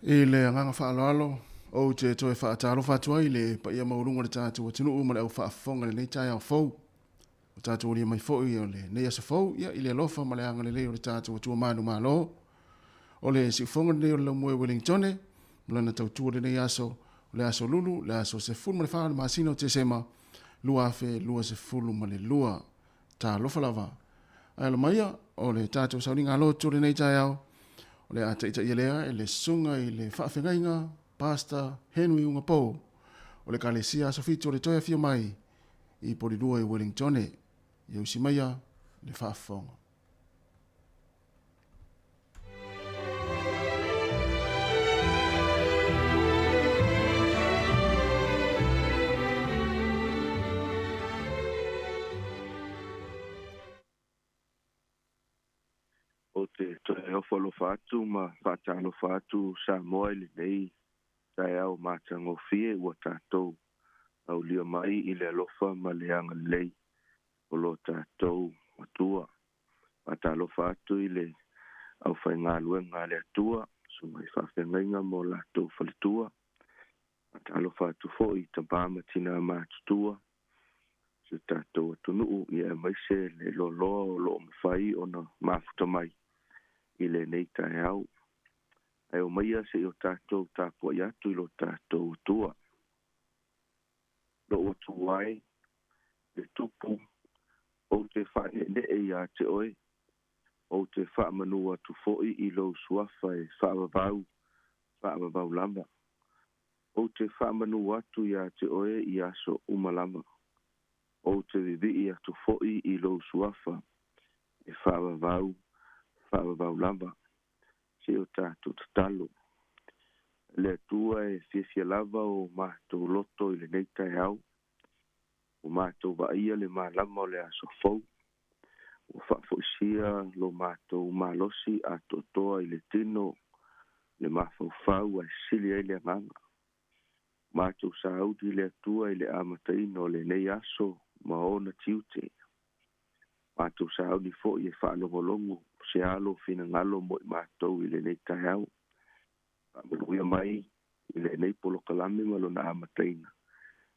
I le agaga faaaloalo, ou te toe faatalofa atu ai i le paia maualuga o le tatou atunuu ma le au faafofoga i lenei taeao fou. Ua tatou aulia mai foi o lenei aso fou, ia, i le alofa ma le agalelei o le tatou Atua manumalo. O le siufofoga lenei o le Laumue Wellingtone, ma lana tautua i lenei aso, o le aso Lulu, le aso 14 o le masina o Tesema, 2022. Talofa lava. Ae alo maia, o le tatou sauniga lotu o lenei taeao, o le a taitaia lea e le susuga i le faafegaiga Pastor Henry Ugapo o le Ekalesia Aso Fitu o le Toe Afio Mai i Polilua i Wellingtone. Ia usi maia le faafofoga. Ou te toe ofo alofa atu ma faatalofa atu Samoa i lenei taeao matagofie ua tatou aulia mai i le alofa ma le agalelei o lo tatou Atua. Faatalofa atu i le aufaigaluega a le Atua, susuga i faafeagaiga ma o latou faletua. Faatalofa atu foi i tama ma tina matutua o si o tatou atunuu, ia aemaise le loaloa o lo o mafai ona mafuta mai i lenei taeao. Ae omaia se i o tatou tapuai atu i lo tatou Atua. Lou Atua e, le Tupu, ou te faaneenee ia te oe, ou te faamanu atu foi i lou suafa e faavavau, faavavau lava. Ou te faamanu atu ia te oe i aso uma lava. Ou te vivii atu foi i lou suafa e faavavau, faavavau lava. Se o tatou tatalo. Le Atua e fiafia lava o matou loto i lenei taeao. Ua matou vaaia le malama o le aso fou. Ua faafoisia lo matou malosi atoatoa i le tino, le mafaufau ae sili ai le agaga. Matou saudi le Atua i le amataina o lenei aso ma ona tiute. Matou sauni foi e faalogologo se alo finagalo mo i matou i lenei taeao. Faamanuia mai i lenei polokalame ma lona amataina.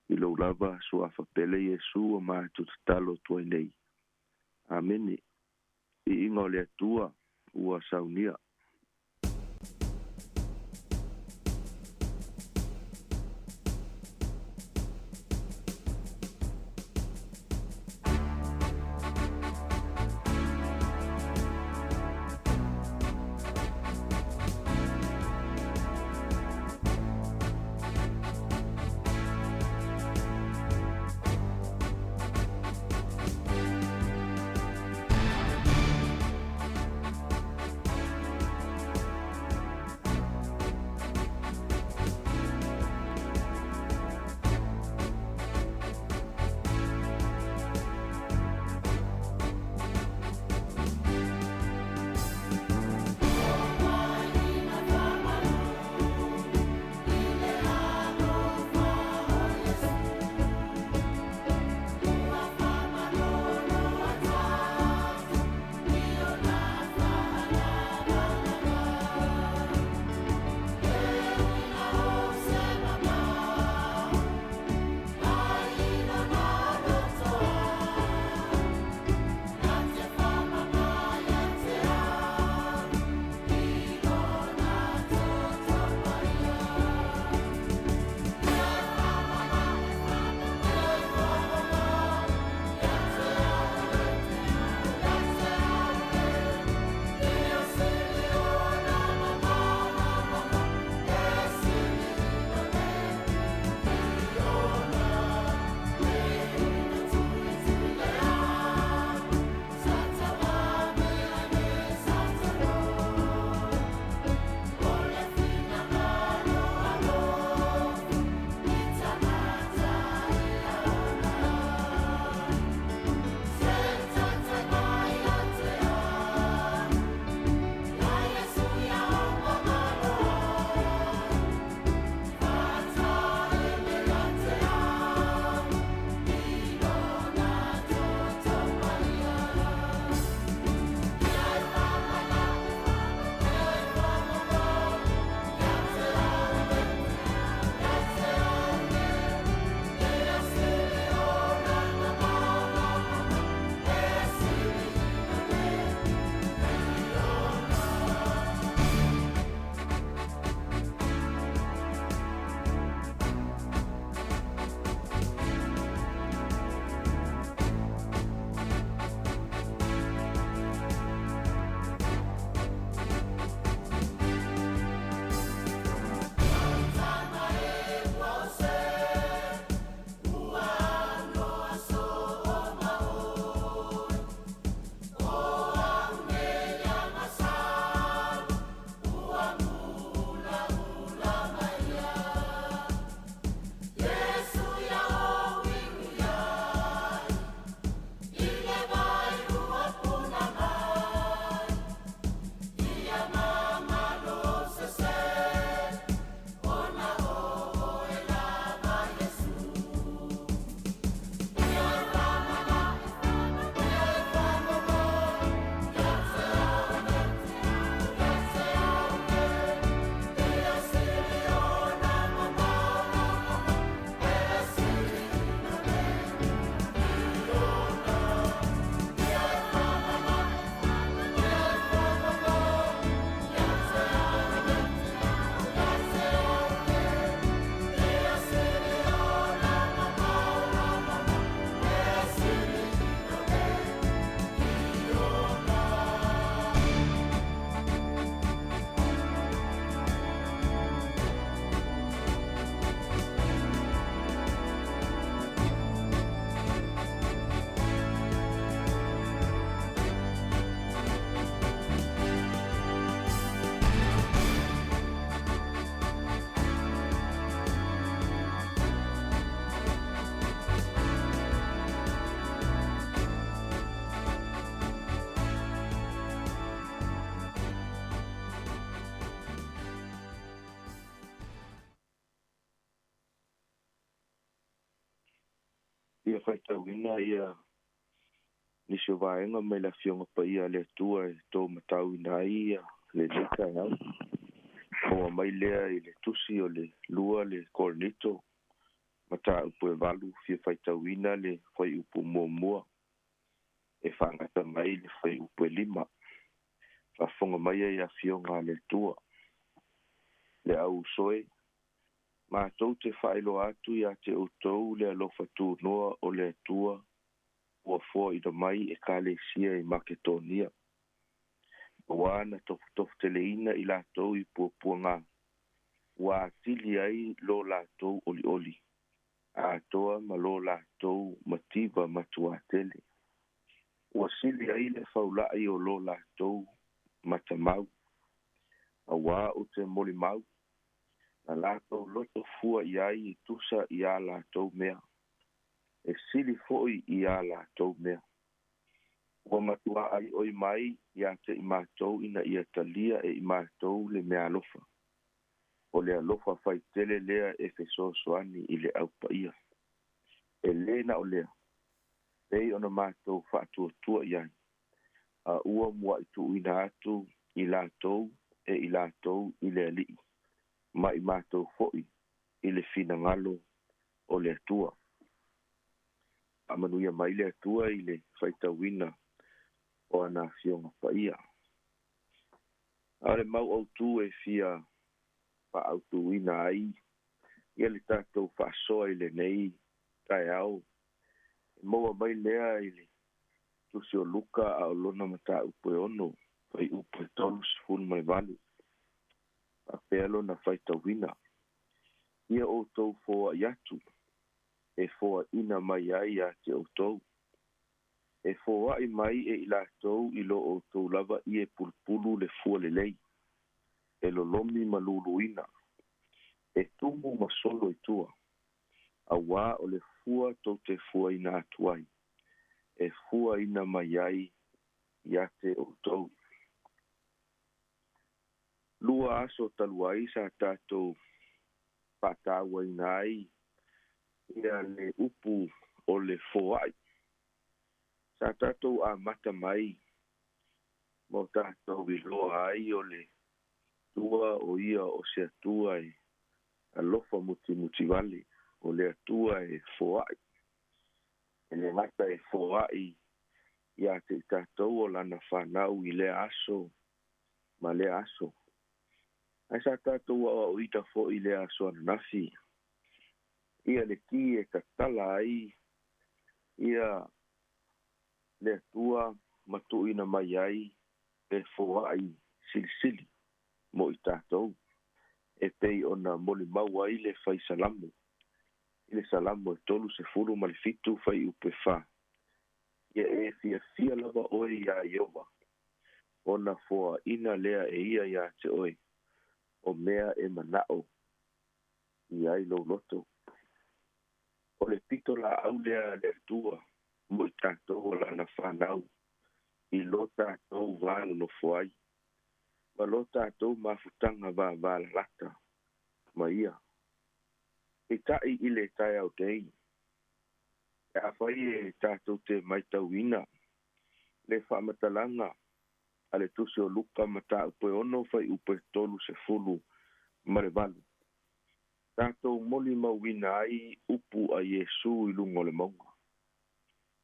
I lou lava suafa pele Iesu ua matou tatalo atu ai nei. Amene. Viiga o le Atua ua saunia. Fia faitauina ia nisi o vaega mai le Afioga Paia a le Atua e taumatauina ai ia lenei taeao. Maua mai lea i le Tusi o le Lua le Korinito, mataupu e 8, fia faitauina le fuaiupu muamua e faagata mai le fuaiupu e 5. Faafofoga mai ai Afioga a le Atua. Le au uso e, matou te faailoa atu ia te outou le alofa tunoa o le Atua ua foaina mai Ekalesia i Maketonia. Auā na tofutofuteleina i latou i puapuaga, ua atili ai lo latou olioli, atoa ma lo latou mativa matuatele. Ua sili ai le faulai o lo latou matamau, auā o te molimau, na latou loto fua i ai i tusa i a latou mea, e sili foi i a latou mea. Ua matua aioi mai ia te i matou ina ia talia e i matou le meaalofa. O le alofa faitele lea e fesoasoani i le aupaia. E lē na o lea, pei ona matou faatuatua i ai, a ua muaʻi tuuina atu i latou e i latou i le Alii, ma i matou foi i le finagalo o le Atua. Faamanuia mai le Atua i le faitauina o ana Afioga Paia. A o le mau autū e fia faaautuina ai ia le tatou faasoa i lenei taeao, e maua mai lea i le Tusi o Luka a o lona mataupu e 6, fuaiupu e 38. Faapea lona faitauina. Ia outou foaʻi atu, e foaʻina mai ai ia te outou. E foaʻi mai e i latou i lo outou lava ie pulupulu le fua lelei, e lolomi ma luluina, e tumu ma solo i tua, auā o le fua tou te fuaina atu ai, e fuaina mai ai ia te outou. Lua aso talu ai sa tatou faatauaina ai ia le upu o le foaʻi. Sa tatou amata mai ma o tatou iloa ai o le Atua o ia o se Atua e alofa mutimutivale, o le Atua e foaʻi. E le gata e foaʻi ia te i tatou o lana fanau i lea aso ma lea aso. Ae sa tatou aoaoina foi i lea aso ananafi ia le ki e tatala ai ia le Atua ma tuuina mai ai le foaʻi silisili mo i tatou, e pei ona molimau ai le fai Salamo i le Salamo e 37 fuaiupu e 4. Ia e fiafia lava oe iā Ieova, ona foaʻina lea e ia iā te oe, o mea e manaʻo i ai lou loto. O le pito laau lea a le Atua mo i tatou o lana fanau i lo tatou va nonofo ai, ma lo tatou mafutaga vavalalata ma ia. Peitai i le taeao nei, e afai e tatou te matauina le faamatalaga a le Tusi o Luka mataupu e 6 fuaiupu e 38, tatou molimauina ai upu a Iesu i luga o le mauga.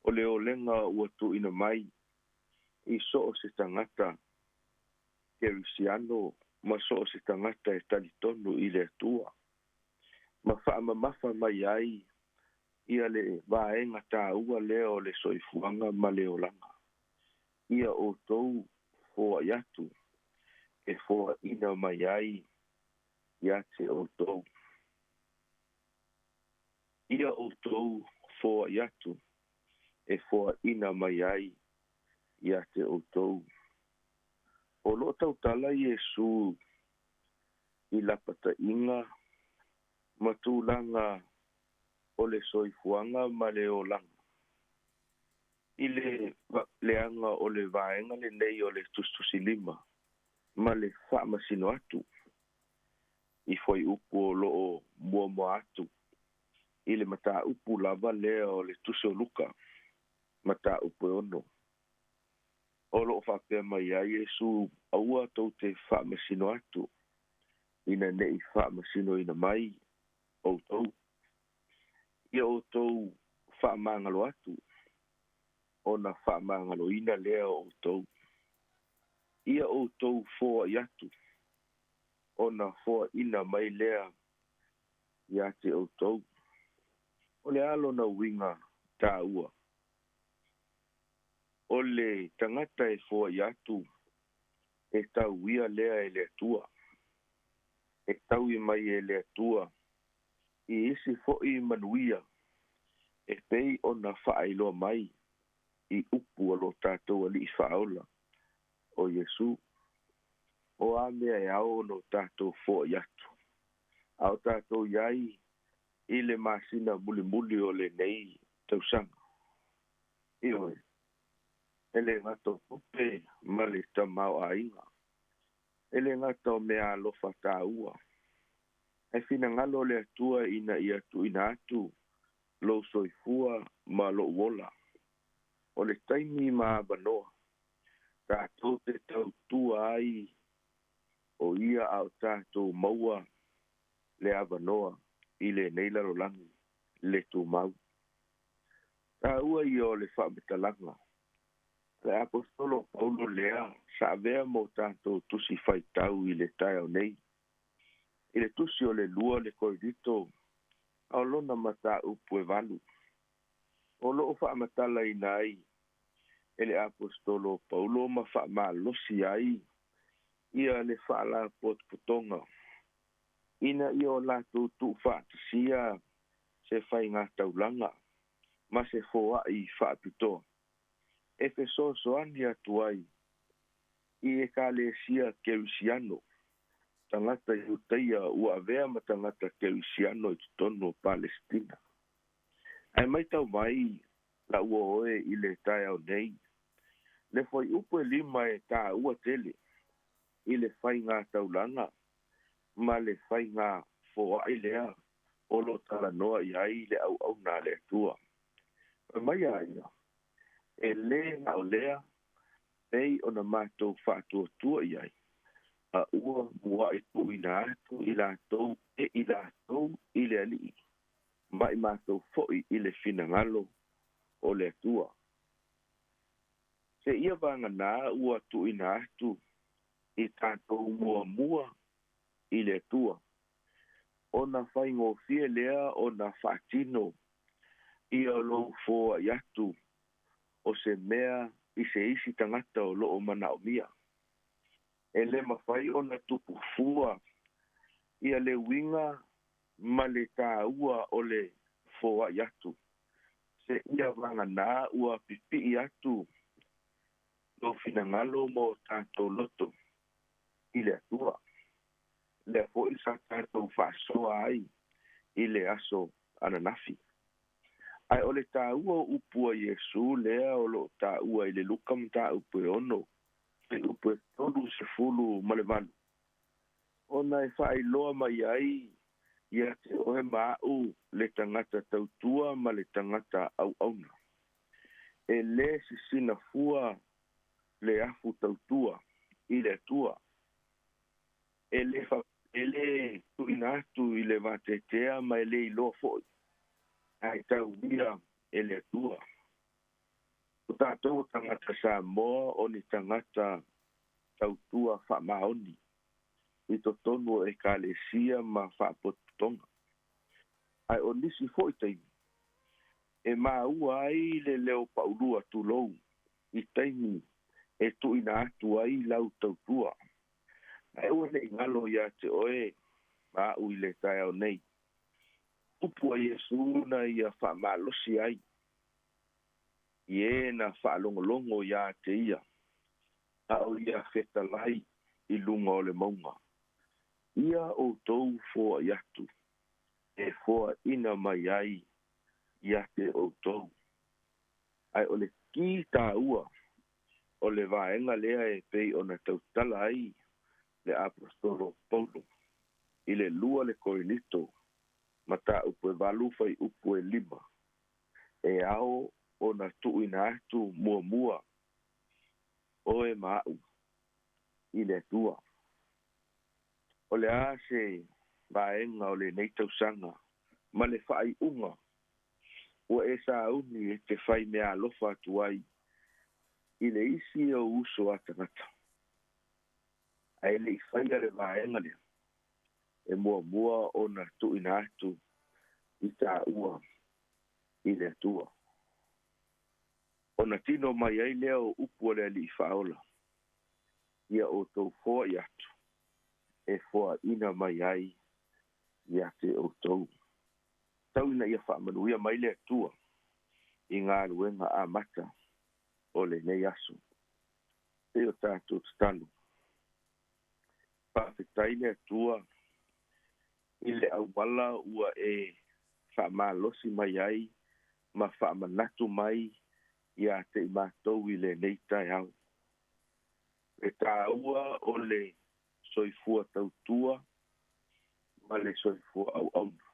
O le olega ua tuuina mai i so o se tagata kerisiano ma so o se tagata e talitonu i le Atua, ma faamamafa mai ai ia le vaega taua lea o le soifuaga ma le olaga. Ia outou foaʻi atu, e foaʻina mai ai ia te outou. Ia outou foaʻi atu, e foaʻina mai ai ia te outou. O loo tautala Iesu i lapataiga ma tulaga o le soifuaga ma le olaga. I le leaga o le vaega lenei o le tusitusilima ma le faamasino atu i fuaiupu o loo muamua atu. I le mataupu lava lea o le Tusi o Luka, mataupu e 6. O loo faapea mai ai Iesu, aua tou te faamasino atu, ina nei faamasinoina mai outou. Ia outou faamagalo atu, ona faamagaloina lea o outou. Ia outou foai atu, ona foaina mai lea ia te outou. O le alo na uiga tāua. O le tagata e foai atu, e tauia lea e le Atua. E taui mai e le Atua i isi fo'i manuia e pei ona faailoa mai i upu a lo tatou Alii Faaola o Iesu. O a mea e ao ona o tatou foai atu, a o tatou iai i le masina mulimuli o lenei tausaga. Ioe, e le gata o tupe ma le tamaoaiga, e le gata o mea alofa tāua, ae finagalo le Atua ina ia tuuina atu lou soifua ma lou ola. O le taimi ma avanoa tatou te tautua ai, o ia a o tatou maua le avanoa i lenei lalolagi le tumau. Tāua ia o le faamatalaga le Aposetolo Paulo lea sa avea mo tatou tusi faitau i le taeao nei. I le tusi o le 2 le Korinito, a o lona mataupu e 8. O loo faamatalaina ai e le Aposetolo Paulo ma faamalosi ai ia le faalapotopotoga ina ia o latou tuufaatasia se faigataulaga ma se foai faapitoa e fesoasoani atu ai i ekalesia kerisiano, tagata Iutaia ua avea ma tagata kerisiano i totonu o Palesitina. Ae maitau mai laua oe i le taeao nei, le fuaiupu e 5 e tāua tele i le faigataulaga ma le faiga foai lea o lo talanoa i ai le auauna a le Atua. Fai mai a ia, e lē na o lea pei ona matou faatuatua i ai, a ua mua'i tuuina atu i latou e i latou i le Alii, ma i matou fo'i i le finagalo o le Atua. Se ia vaganā ua tuuina atu i tatou muamua i le Atua, ona faigofie lea ona faatino ia lou foai atu o se mea i se isi tagata o loo manaomia. E le mafai ona tupu fua ia le uiga ma le tāua o le foai atu. Se ia vaganā ua pipii atu lou finagalo ma o tatou loto i le Atua. Lea fo'i sa tatou faasoa ai i le aso ananafi. Ae o le tāua o upu a Iesu lea o loo tāua i le Luka mataupu e 6, fuaiupu e 38. Ona e faailoa mai ai ia te oe ma a'u le tagata tautua ma le tagata auauna. E lē sisina fua le afu tautua i le Atua. E lē e lē tuuina atu i le vateatea ma e lē iloa fo'i, ae tauia e le Atua. O tatou tagata Samoa o ni tagata tautua faamaoni i totonu o ekalesia ma faapotopotoga. Ae o nisi fo'i taimi e maua ai le leo paulua tulou i taimi e tuuina atu ai lau tautua. Ae ua nei galo ia te oe ma a'u i le taeao nei. Upu a Iesu na ia faamalosi ai i e na faalogologo ia te ia, a o ia fetalai i luga o le mauga. Ia outou foai atu, e foaina mai ai ia te outou. Ae o le ki tāua o le vaega lea e pei ona tautala ai le Aposetolo Paulo i le 2 le Korinito Mataupu e 8 fuaiupu e 5 e ao ona tuuina atu muamua oe ma a'u i le Atua. O le a se vaega o lenei tausaga ma le faaiuga ua e sauni e te fai mea alofa atu ai i le isi o uso a tagata. Ae le'i faia le vaega lea e muamua ona tuuina atu i tāua i le Atua. Ona tino mai ai lea o upu o le Alii Faaola, ia outou foai atu, e foaina mai ai ia te outou. Tau ina ia faamanuia mai le Atua i galuega amata o lenei aso. E o tatou tatalo. Faafetai le Atua i le auala ua e faamalosi mai ai ma faamanatu mai ia te i matou i lenei taeao. E tāua o le soifua tautua ma le soifua auauna.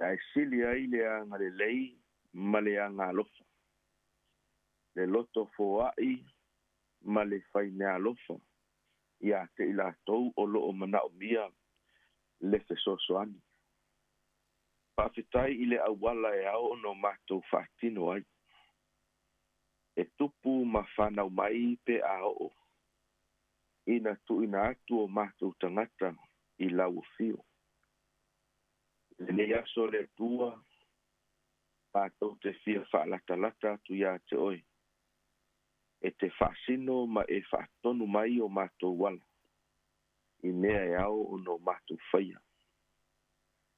Ae sili ai le agalelei ma le agalofa. Le loto foai ma le faimeaalofa ia te i latou o loo manaomia le fesoasoani. Faafetai i le auala e ao ona matou faatino ai. E tupu ma fanau mai pe a oo ina tuuina atu o matou tagata i lau afio. I lenei aso le Atua, matou te fia faalatalata atu ia te oe, e te faasino ma e faatonu mai o matou ala, i mea e ao ona o matou faia.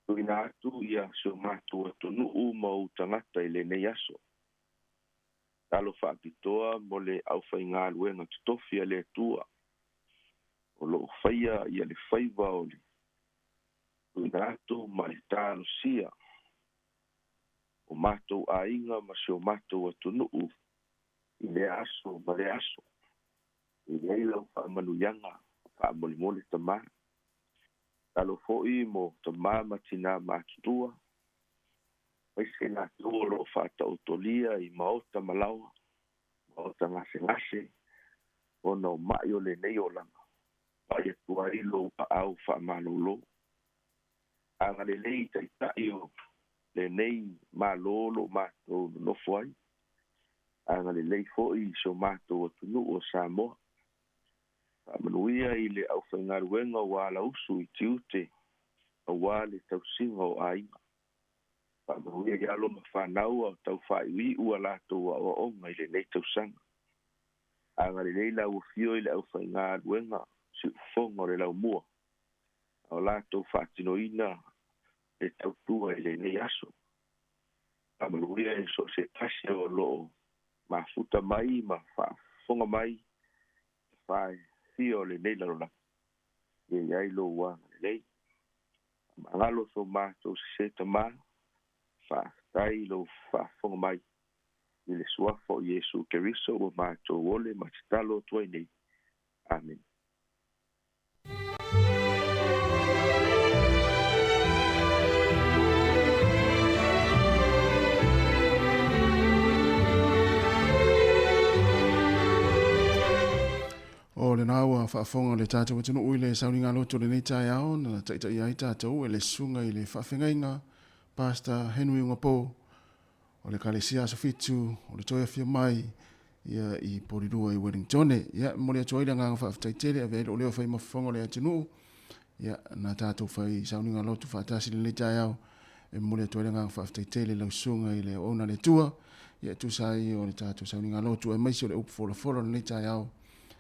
Tuuina atu ia si o matou atunuu ma ou tagata i lenei aso. Talo faapitoa mo le aufaigaluega totofi a le Atua, o loo faia ia le faiva o le tuuina atu ma le talosia o matou aiga ma si o matou atunuu i le aso ma le aso. I ai lau faamanuiaga faamolemole tamā. Talo foi mo tamā ma tinā matutua, aemaise latou o loo faataotolia i maota malaoa, maota gasegase, ona o mai o lenei olaga, pai atu ai lou aau faamalōlō. Agalelei taitai o lenei Malo lo matou nonofo ai. Agalelei foi i so matou atunuu o Samoa. Faamanuia i le aufaigaluega ua alausu i tiute auā le tausiga o aiga. Faamanuia i alo ma fanau ao tau faaiuiu a latou aoaoga i lenei tausaga. Agalelei lau afio i le aufaigaluega siufofoga o le laumua, ao latou faatinoina le tautua i lenei aso. Faamanuia i so o se tasi o loo mafuta mai ma faafofoga mai faafia o lenei lalolagi. Ia i ai lou agalelei. Faamagalo so matou sesē tamā, faafetai lou faafofoga mai i le suafa o Iesu Keriso ua matou ole ma tatalo atu ai nei. Amene. O lena ua faafofoga le tatou atunuu i le sauniga loto o lenei taeao na taitaia ai tatou e le susuga i le faafegaiga Pastor Henry Ugapo o le Ekalesia Aso Fitu o le toe afio mai ia i Porirua i Wellingtone. Ia, e momoli atu ai le agaga faafetai tele, avea ai lou leo e fai ma fofoga o le atunuu. Ia, na tatou fai sauniga lotu faatasi i lenei taeao, e momoli atu ai le agaga faafetai tele i lau susuga i le auauna a le Atua. Ia, e tusa ai o le tatou sauniga lotu aemaise o le upu folafola o lenei taeao,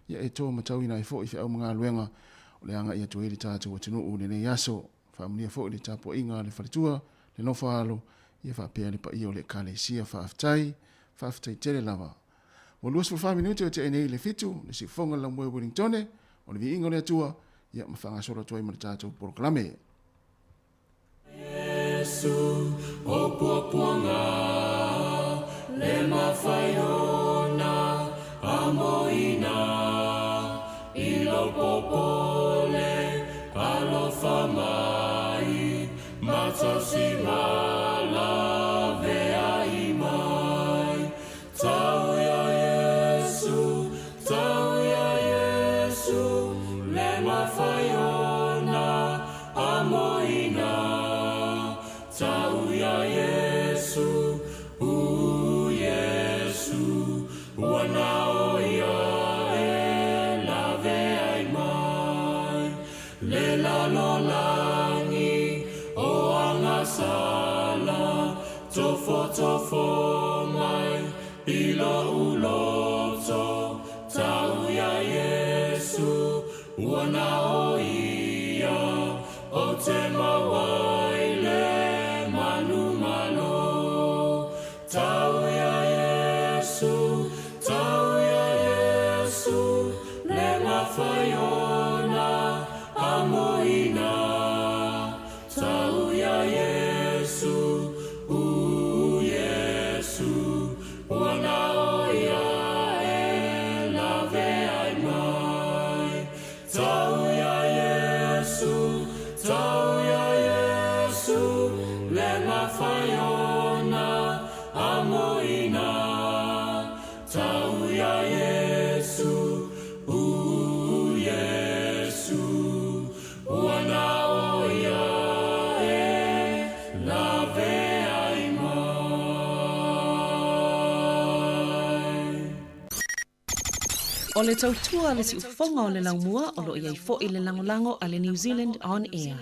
ia e to matauina ai foi feau ma galuega o le agai atu ai le tatou atunuu i lenei aso. Faamanuia foi le tapuaiga a le faletua, le nofo a alo, ia faapea le paia o le Ekalesia. Faafetai, faafetai tele lava. Ua 24 minute o tea nei i le 7, le siufofoga o le laumue o Wellingtone, o le viiga o le Atua, ia ma faagasolo atu ai ma le tatou polokalame. Iesu o puapuaga le mafai ona amoina i lou popole alofa mai. Ua na o ia o te mawai le manu malo. Tau ia Iesu, tau ia Iesu, le mawhai ona amoina. Tau ia Iesu, u Iesu, ua na o ia e lave ai mai. Tau ia Iesu, tau ia Iesu, le mawhai ona amoina. Tau ia Iesu, u Iesu, ua na o ia e lave ai mai. O le tautua le siufofoga o le laumua o loo iai fo'i le lagolago a le New Zealand On Air.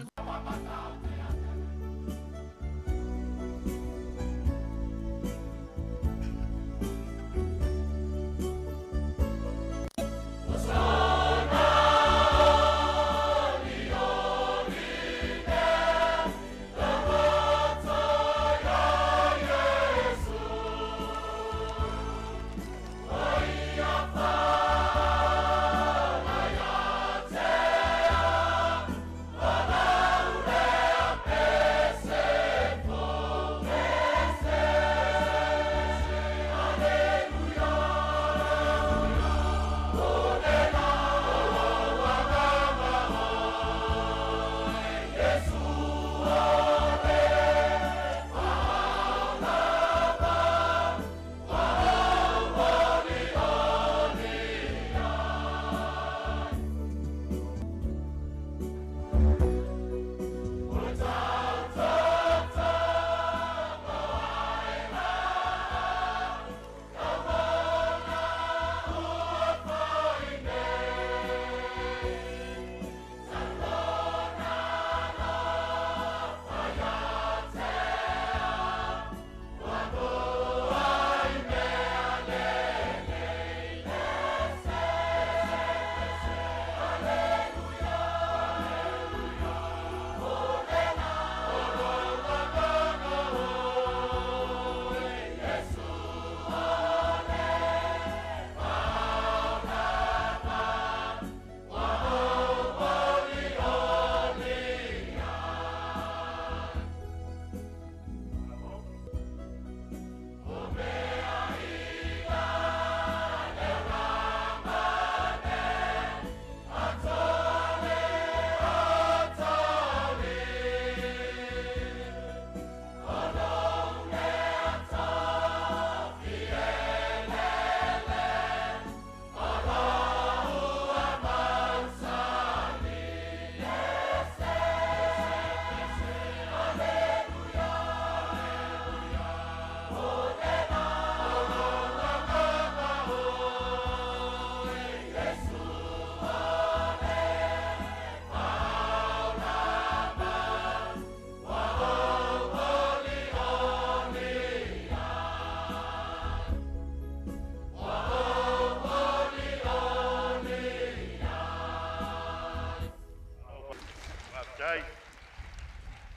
Faafetai.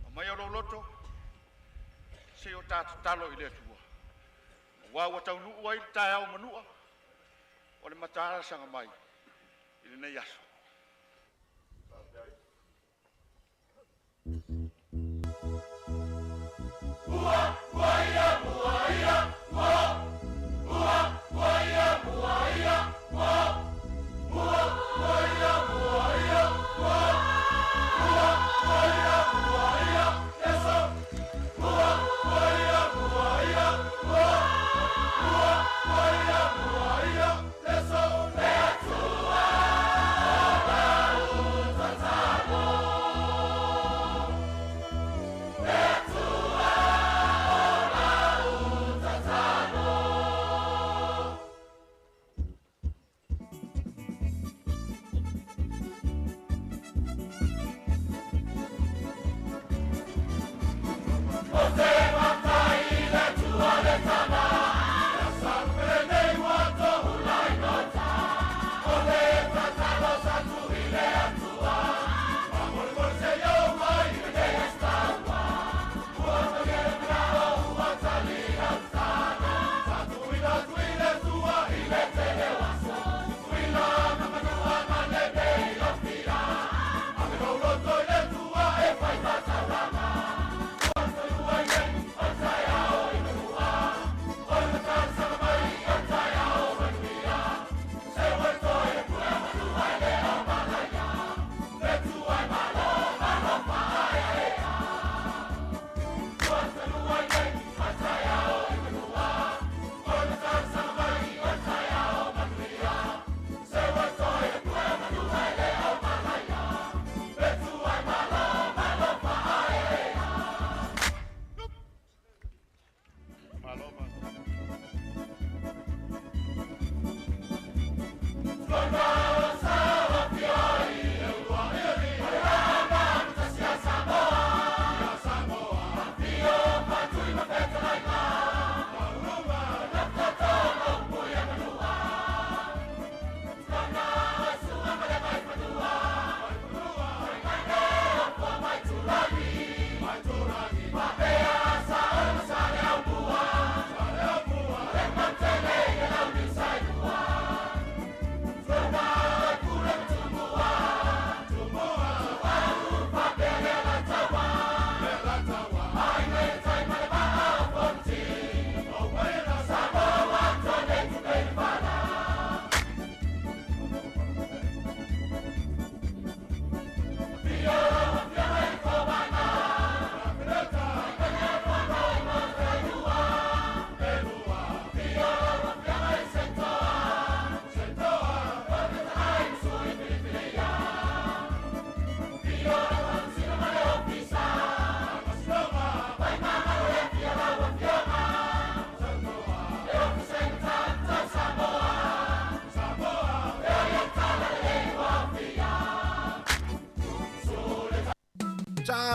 Aumaia lou loto se i o ta tatalo i le Atua, aua ua taunuu ai le taeao manua o le mataala mai i lenei aso.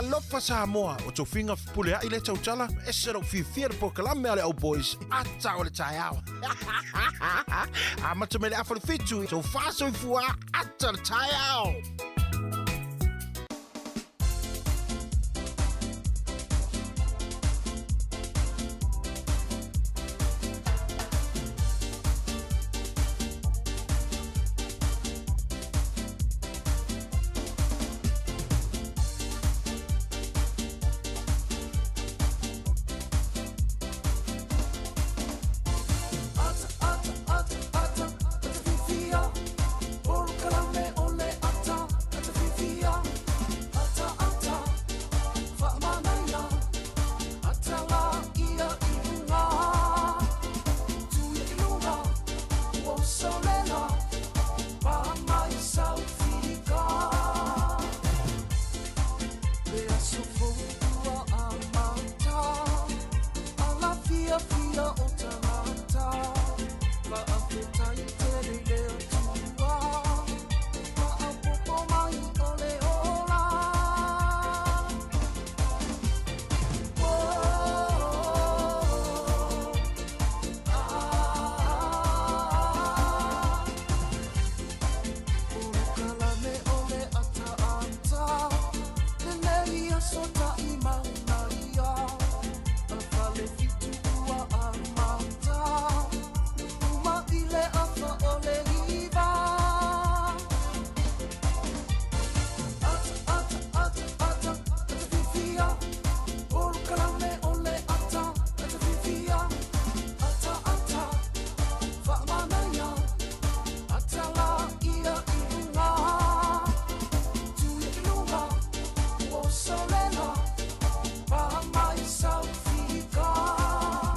Talofa Samoa, o tofiga fepuleai lea tautala, ese lou fiafia i le polokalame a le Au Boys, ata o le taeao. Amata mai le afa o le fitu, tofa soifua, ata o le taeao.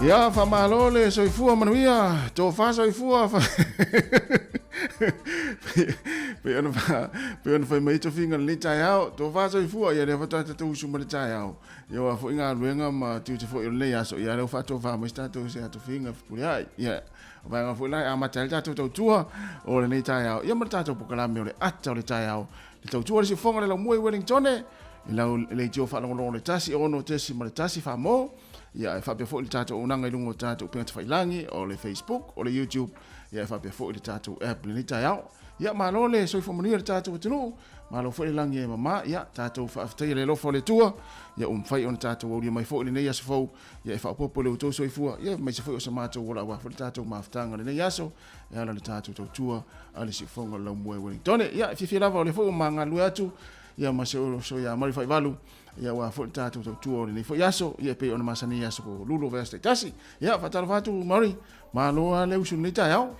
Ia, faamalo le soifua manuia, tofa soifua. Pei ona pei ona fai mai tofiga lenei taeao, tofa soifua, ia lea faatoa tatou usu mai le taeao. Ia aua foi galuega ma tiute foi o lenei aso, ia lea ua faatofa mai se tatou se tofiga fepuleai. Ia, o vaega foi la e amata ai le tatou tautua o lenei taeao. Ia ma le tatou polokalame o le ata o le taeao. Le tautua le siufofoga le laumua i Wellingtone, i lau leitio faalogologo le 1 6.1 Famo. Ia, e faapea foi le tatou auaunaga i luga o tatou upega tafailagi, o le Facebook, o le YouTube, ia e faapea foi le tatou app i lenei taeao. Ia, malo le soifua manuia le tatou atunuu, malo foi le lagi e mama, ia, tatou faafetaia le alofa o le Atua, ia ua mafai ona tatou aulia mai foi lenei aso fou, ia e faaopoopo i le outou soifua, ia aemaise foi o se matou ola aua foi le tatou mafutaga i lenei aso, e ala i le tatou tautua a le siufofoga o le laumua i Wellingtone. Ia, e fiafia lava o lea foi ua ma galulue atu, ia ma se uso ia Mari Faivalu, ia aua foi le tatou tautua o lenei foi aso, ia e pei ona masani i aso lulu o vaiaso taitasi. Ia, faatalofa atu Mari, malo lava le usu i lenei taeao.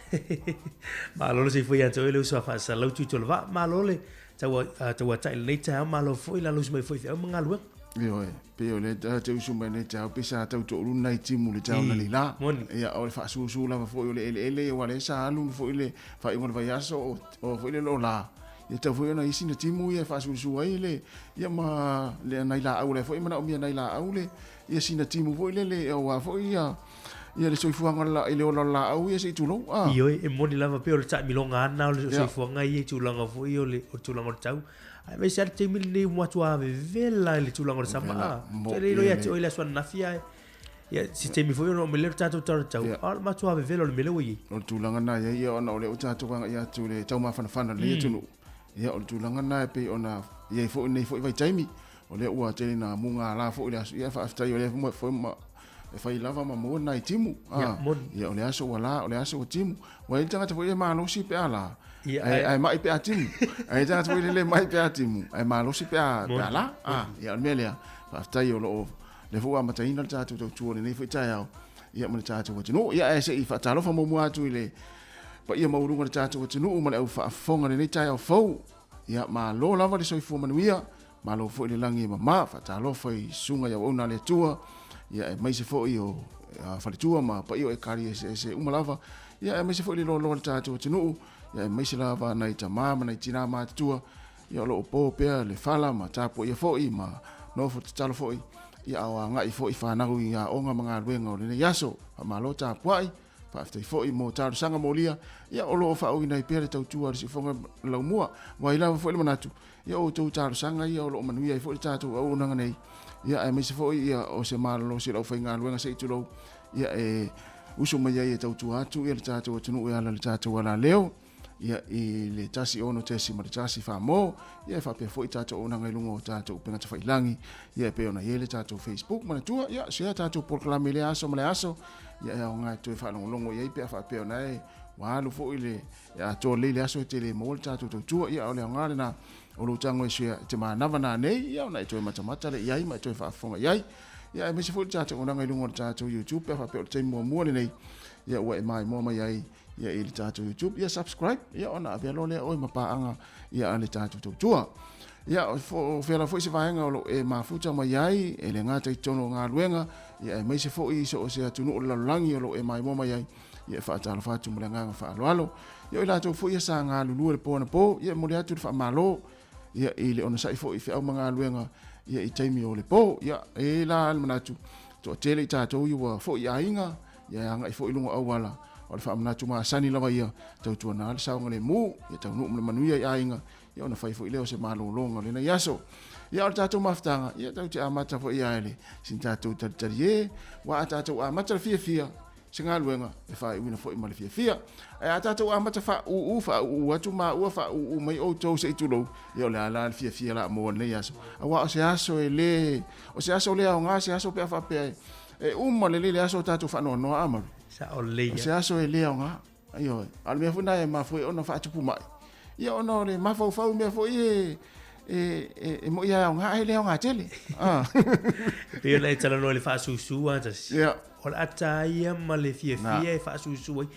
Malo le soifua ia te oe le uso a Faasalau Tuitolovaa, malo le tauatai i lenei taeao, malo foi le alausi mai foi i feau ma galuega. Ioe, pei o lea te usu mai lenei taeao, pei sa tau toalua nai timu i le taeao nei la. Ia, o le faasusu lava foi o le eleele, aua o lea sa alu foi le faaiuga o le vaiaso o foi le lola. Ia tau foi ona i ai sina timu ia e faasusu ai le, ia ma le nai laau, o lea foi e manaomia nai laau le, ia sina timu foi lele, aua foi ia, ia le soifuaga i le ola o le laau ia se i tulou. Ah. Ioe, e moni lava pei o le taamiloga lava lena o le soifuaga ia i tulaga foi o le tulaga o le tau. Aemaise lava le taimi lenei ua matua vevela i le tulaga o le sama. Ah, te le iloa ia te oe i le aso ananafi ae ia se taimi foi ona oo mai lea o le tatou tala tau, a o le matua vevela o le mea lea ua i ai. O le tulaga lena e i ai, ona o lea ua tatou agai atu i le taumafanafana o lenei atunuu. Ia, o le tulaga lena e pei ona i ai foi i lenei foi vaitaimi, o lea ua tele ina mugala foi le aso. Ia, faafetai o lea foi e fai lava ma maua nai timu. Ia, o le aso ua la, o le aso ua timu. Ua i ai le tagata foi e malosi pe a la, ae mai pe a timu. Ae i ai le tagata foi lele e mai pe a timu, ae malosi pe a la. Ia, o le mea lea, faafetai o lo o lea foi ua amataina le tatou tautua i lenei foi taeao, ia ma le tatou atunuu. Ia, ae se i faatalofa muamua atu i le paia maualuga o le tatou atunuu ma le au faafofoga i lenei taeao fou. Ia, malo lava le soifua manuia, malo foi le lagi e mama. Faatalofa i susuga i auauna a le Atua, ia, aemaise foi o faletua ma paia o ekalesia eseese uma lava, ia, aemaise foi le loaloa o le tatou atunuu, ia, aemaise lava nai tama ma nai tina matutua, ia, o lo o po pea le fala ma tapuaia foi ma nofo tatalo foi, ia, a o agai foi fanau i aoga ma galuega o lenei aso. Faamalo tapuai. Faafetai foi mo talosaga molia, ia o lo o faaauauina ai pea le tautua a le siufofoga laumua. Ua ai lava foi le manatu, ia o outou talosaga ia o lo o manuia ai foi le tatou auaunaga nei, ia aemaise foi ia o se malolosi o le aufaigaluega se i tulou, ia e usu mai ai e tautua atu ia le tatou atunuu e ala i le tatou alaleo. Ia i le 16.1 Samoa, ia e faapea foi tatou auaunaga i luga o tatou upega tafailagi, ia e pei ona i ai le tatou Facebook. Manatua, ia share tatou polokalame i lea aso ma lea aso, ia e aoga e toe faalogologo i ai pe a faapea ona e ua alu foi le e atoa lelei le aso e te le maua le tatou tautua, ia o le aoga lena o lou tago e share e te manava nanei, ia ona e toe matamata lea i ai ma e toe faafofoga i ai. Ia aemaise foi le tatou auaunaga i luga o le tatou YouTube pe a faapea o le taimi muamua lenei, ia ua e maimoa mai ai ia i le tatou YouTube, ia subscribe, ia ona avea loa lea oe ma paaga ia a le tatou tautua. Ia o fea foi se vaega o lo o e mafuta mai ai, e le gata i totonu o galuega, ia aemaise foi i so o se atunuu o le lalolagi o lo o e maimoa mai ai, ia e faatalofa atu ma le agaga faaaloalo. Ia o i latou foi ia sa galulue le po anapo, ia e momoli atu le faamalo ia i le onosai foi i feau ma galuega ia i taimi o le po. Ia e la le manatu, toatele i tatou ia ua foi i aiga, ia e agai foi i luga o auala, o le faamanatu masani lava ia, tautuana le saogalemu, ia taunuu ma le manuia i aiga, ia ona fai foi lea o se malologa o lenei aso. Ia o le tatou mafutaga, ia tatou te amata foi ia i le sina tatou talitali e, ua a tatou amata le fiafia, se galuega e faaiuina foi ma le fiafia. Ae a tatou amata faauu, faauu atu maua, faauu mai outou se i tulou, ia o le a la le fiafia la maua i lenei aso. Aua o se aso e le, o se aso le aoga, se aso pe a faapea e uma lelei le aso o tatou faanoanoa a Maru. Sao lelei. O se aso e le aoga. Ioe. A o le mea foi lena e mafua ai ona faatupu mai. Ia ona o le mafaufau i mea foi e e e, e moi e aoga ae le aoga tele. Ah. E pei ona e talanoa i le faasusu a tasi. Yeah. O le ata ia ma le fiafia e faasusu ai.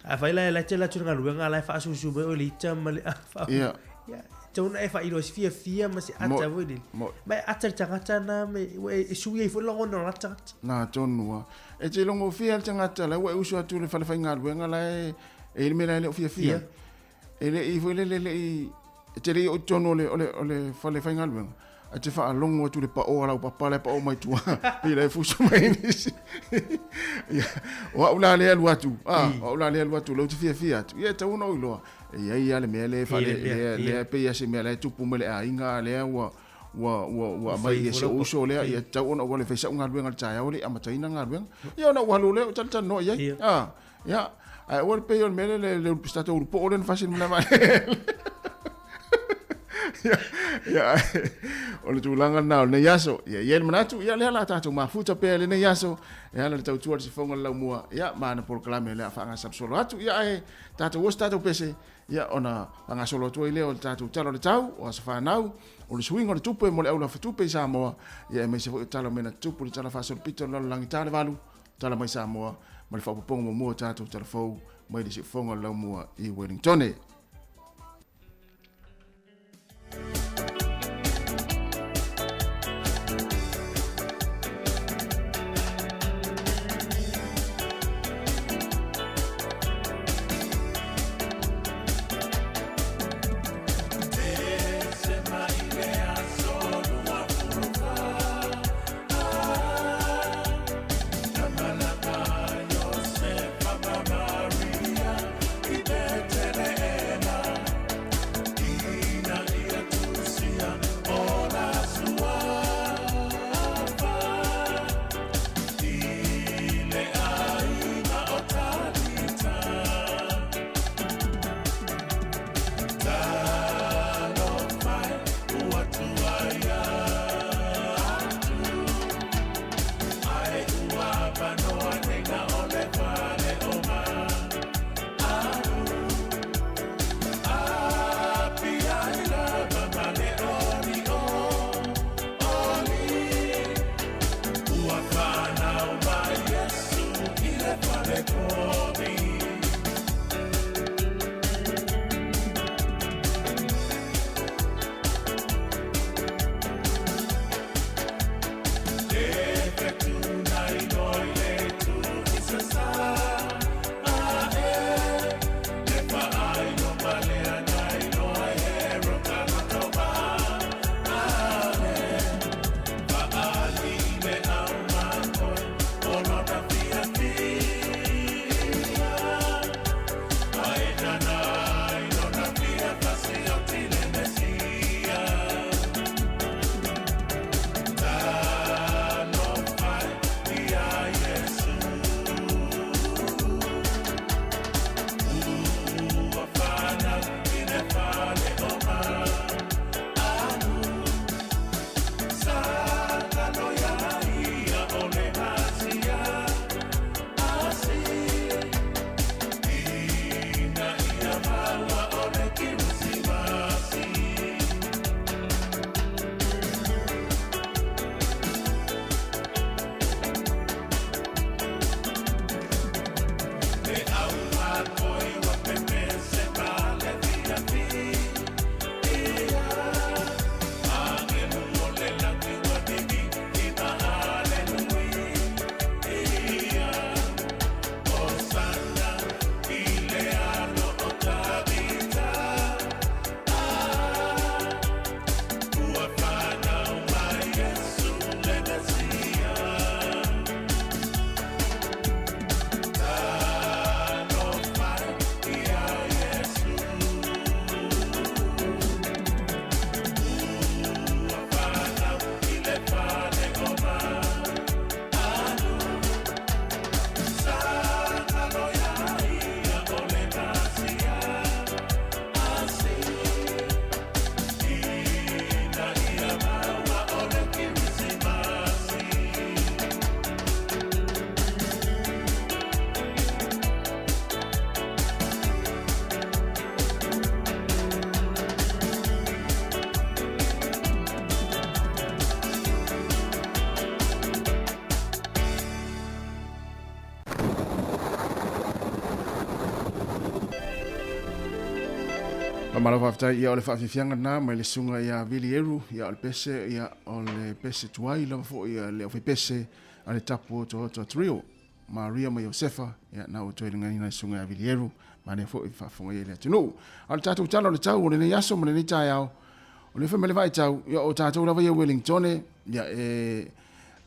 A fai la e la te la tu galuega la e faasusu mai o le ita ma le afa. Yeah. Yeah. Tau na e whairo se fiafia ma se ata foi lele. Ma e ata le tagata na me e sui ai foi lagona o la tagata. Nā tonu a. E te longofia le tagata la ua e usu atu i le fale faigaluega la e e i le mea la e le o fiafia. Ia. E le i foi lele le i e te le i oo i totonu o le o le o le fale faigaluega ae te faalogo atu i le pao a lau papa la e pao mai tua pei la e fusu mai nisi. Ia, o au la lea alu atu, a, o au la lea alu atu lea ou te fiafia atu. Ia e tatau ona ou iloa e i ai lava le mea lea e fale lea lea e pei lava se mea la e tupu mai le aiga a lea ua ua ua ua aumai e si ou uso lea, ia tatau ona ou alu e fai sau galuega i le taeao e le i amataina galuega. Ia ona ou alu lea ou talatalanoa i ai. A, ia, ae aua le pei o le mea lea le le se tatou ulupoo lea na fasi i le malaevaalele. Ia, ia, o le tulaga lena o lenei aso. Ia, i ai le manatu, ia lea o le a tatou mafuta pea i lenei aso e ala i le tautua i le sifoga o le laumua, ia, ma ana polokalame o le a faagasolosolo atu. Ia, ae tatou o se tatou pese, Ia, ona faagasolo atu ai lea o le tatou Tala o le Tau, o aso fanau, o le suiga o le tupe mo le aulafatupe i Samoa, ia aemaise foi o tala o mea na tutupu i le Tala Faasolopito o le Lalolagi Talevalu, Tala mai Samoa, ma le faaopoopoga muamua o tatou tala fou mai le siufofoga o le laumua i Wellingtone. Faamalo faafetai ia o le faafiafiaga lena mai le susuga ia Vili Eru, ia o le pese ia o le pese tuai lava foi ia le aufaipese a le Tapu Otaota Trio, Maria ma Iosefa, ia na ua toe lagaina le susuga ia Vili Eru, manaia foi faafofoga i ai le atunuu. A o le tatou tala o le tau o lenei aso ma lenei taeao, o le fai mai le vaitau, ia o tatou lava ia Wellingtone, ia e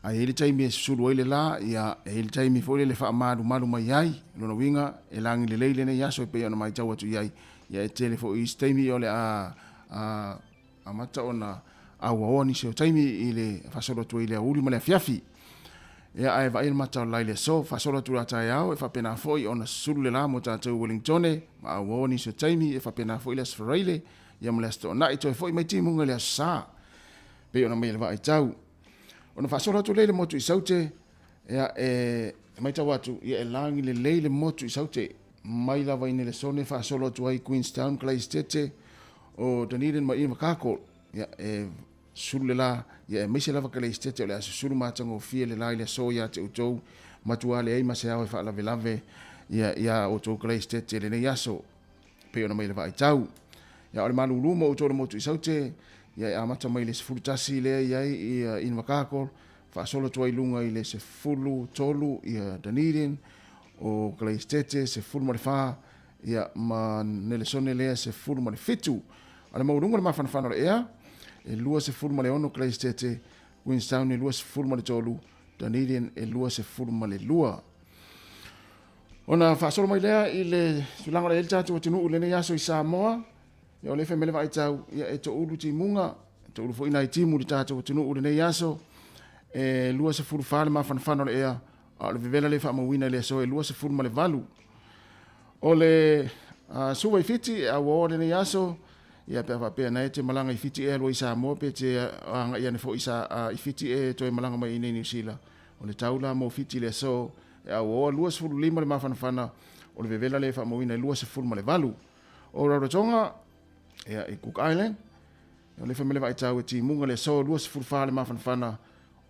A i ai le taimi e susulu ai le la, ia, e i ai le taimi foi lele e faamalumalu mai ai. O lona uiga, e lagi lelei lenei aso e pei ona matau atu i ai. Ia, e tele foi isi taimi o le a, a, amata ona auaoa nisi o taimi i le faasolo atu ai i le aoauli ma le afiafi. Ia, ae vaai le mata o le la i le aso, faasolo atu i le taeao, e faapena foi ona susulu le la mo tatou i Wellingtone, ma auaoa nisi o taimi, e faapena foi le Aso Faraile, ia ma le Aso Toonai, toe foi mai timuga i le Aso Sa. Pei ona aumai e le vaaitau. Ona faasolo atu lea i le motu i Saute, ia, e matau atu, ia, e lagi lelei le motu i Saute, mai lava i Nelesone faasolo atu ai Queenstown, Kalaisitete, o Dunedin ma Invercargill, ia, e sulu le la, ia, aemaise lava Kalaisitete o le a susulu matagofie le la i le aso ia te outou, matua leai ma se ao e faalavelave, ia, ia outou Kalaisitete i lenei aso. Pei ona mai le vaaitau. Ia, o le malulu mo outou le motu i Saute, ia e amata mai le 11 lea i ai ia Invercargill, faasolo atu ai luga i le 13 ia Dunedin, o Kalaisitete 14, ia ma Nelesone lea 17. A o le maualuga o le mafanafana o le ea, e 26 Kalaisitete, Queenstown e 23, Dunedin e 22. Ona faasolo mai lea i le tulaga o le i ai le tatou atunuu i lenei aso i Samoa, ia o lea e fai mai le vaaitau, ia e toulu timuga, e toulu foi nai timu i le tatou atunuu i lenei aso, e 24 le mafanafana o le ea, a o le vevela lea e faamauina i le aso e 28. O le Suva i Fiti e auaoa lenei aso, ia pe a faapea na e te malaga i Fiti e alu ai i Samoa pe te agai ane foi i Fiti e toe malaga mai i inei Niu Sila. O le tau la mo Fiti i le aso e auaoa 25 le mafanafana, o le vevela lea e faamauina e 28. O Rarotonga, ia, i Cook Island, o le fai mai le vaaitau e timuga le aso 24 le mafanafana,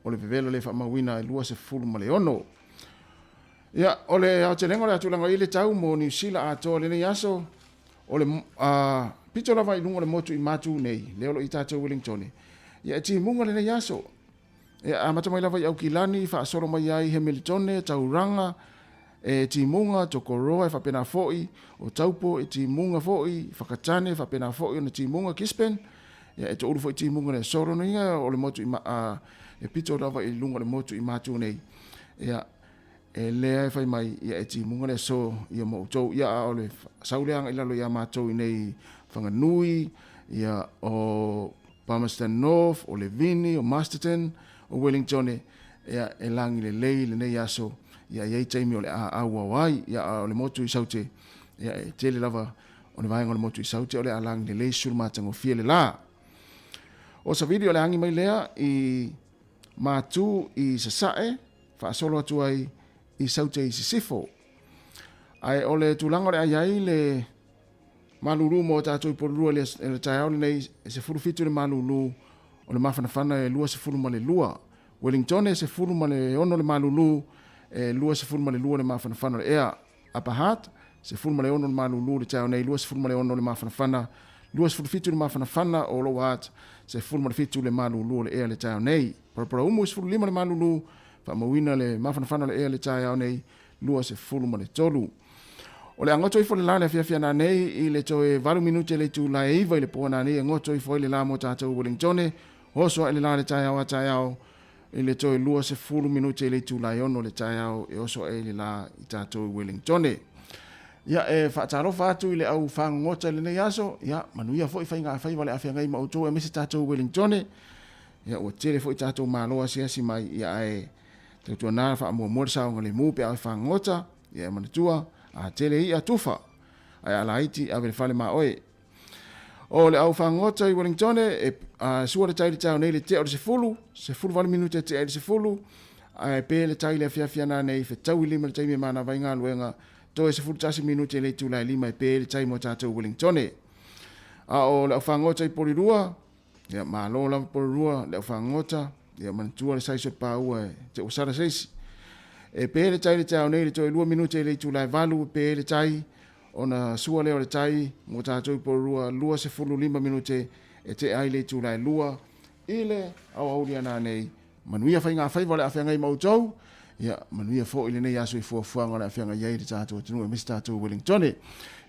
o le vevela lea e faamauina e 26. Ia, o le aotelega o le a tulaga i le tau mo Niu Sila atoa lenei aso, o le pito lava i luga o le motu i Matu nei, lea o lo o i tatou Wellingtone, ia e timuga lenei aso. E amata mai lava i Aukilani, faasolo mai ai Hemiltone, Tauranga, e timuga, Tokoroa e faapena foi, o Taupo e timuga foi, Whakatane e faapena foi ona timuga, Gisborne, ia e toulu foi timuga le aso. Lona uiga o le motu i a, e pito lava i luga o le motu i Matu nei. Ia, e lea e fai mai, ia e timuga le aso ia mo outou. Ia, a o le sau lea agai lalo ia matou i nei Whanganui, ia o Palmerston North, o Levini, o Masterton, o Wellingtone, ia, e lagi lelei lenei aso, ia, e i ai taimi o le a auau ai, ia, a o le motu i Saute, ia, e tele lava o le vaega o le motu i Saute o le a lagi lelei sulu matagofie le la. O Savili o le agi mai lea i Matu i Sasae, faasolo atu ai i Saute i Sisifo. Ae o le tulaga o le a i ai le Malulu mo tatou i Porirua i le taeao lenei, e 17 le malulu o le mafanafana e 22. Wellingtone e 16 le malulu e 22 le mafanafana o le ea. Upper Hutt, 16 le malulu i le taeao nei, 26 le mafanafana, 27 le mafanafana o Lower Hutt, 17 le malulu o le ea i le taeao nei. Paraparaumu e 15 le malulu, faamauina le mafanafana o le ea i le taeao nei, 23. O le a goto ifo le la le afiafi ana nei i le toe 8 minute le itula e 9 i le po ana nei e goto ifo ai le la mo tatou Wellingtone, oso ae le la le taeao a taeao i le toe 20 minute le itula e 6 le taeao e oso ae le la i tatou i Wellingtone. Ia e faatalofa atu i le au fagogota i lenei aso, ia manuia foi faiga faiva le afeagai ma outou aemaise tatou Wellingtone. Ia ua tele foi tatou malo asiasi mai, ia ae Tautuana faamuamua le saogalemu pe a e fagogota, ia e manatua, a tele i'a tufa, ae a laiti ave le fale ma oe. O le au fagogota i Wellingtone, e a, sua le tai le taeao nei le tea o le 10, 18 minute e tea ai le 10, ae pe le tai le afiafi ana nei fetaui lima le taimi e manava ai galuega, toe 11 minute le itula e lima e pe ai le tai mo tatou Wellingtone. A o le au fagogota i Porirua, Ia, malo lava Porirua, le au fagogota, ia manatua le size o le paua e te ua sala se isi. E pe le tai le taeao nei le toe 2 minute i le itula e 8, e pe le tai. Ona sua lea o le tai mo tatou i Porirua, 25 minute e tea ai le itula e 2 i le aoauli a nanei. Manuia faigafaiva o le a feagai ma outou, ia manuia foi lenei aso i fuafuaga o le a feagai ai le tatou atunuu aemaise tatou i Wellingtone.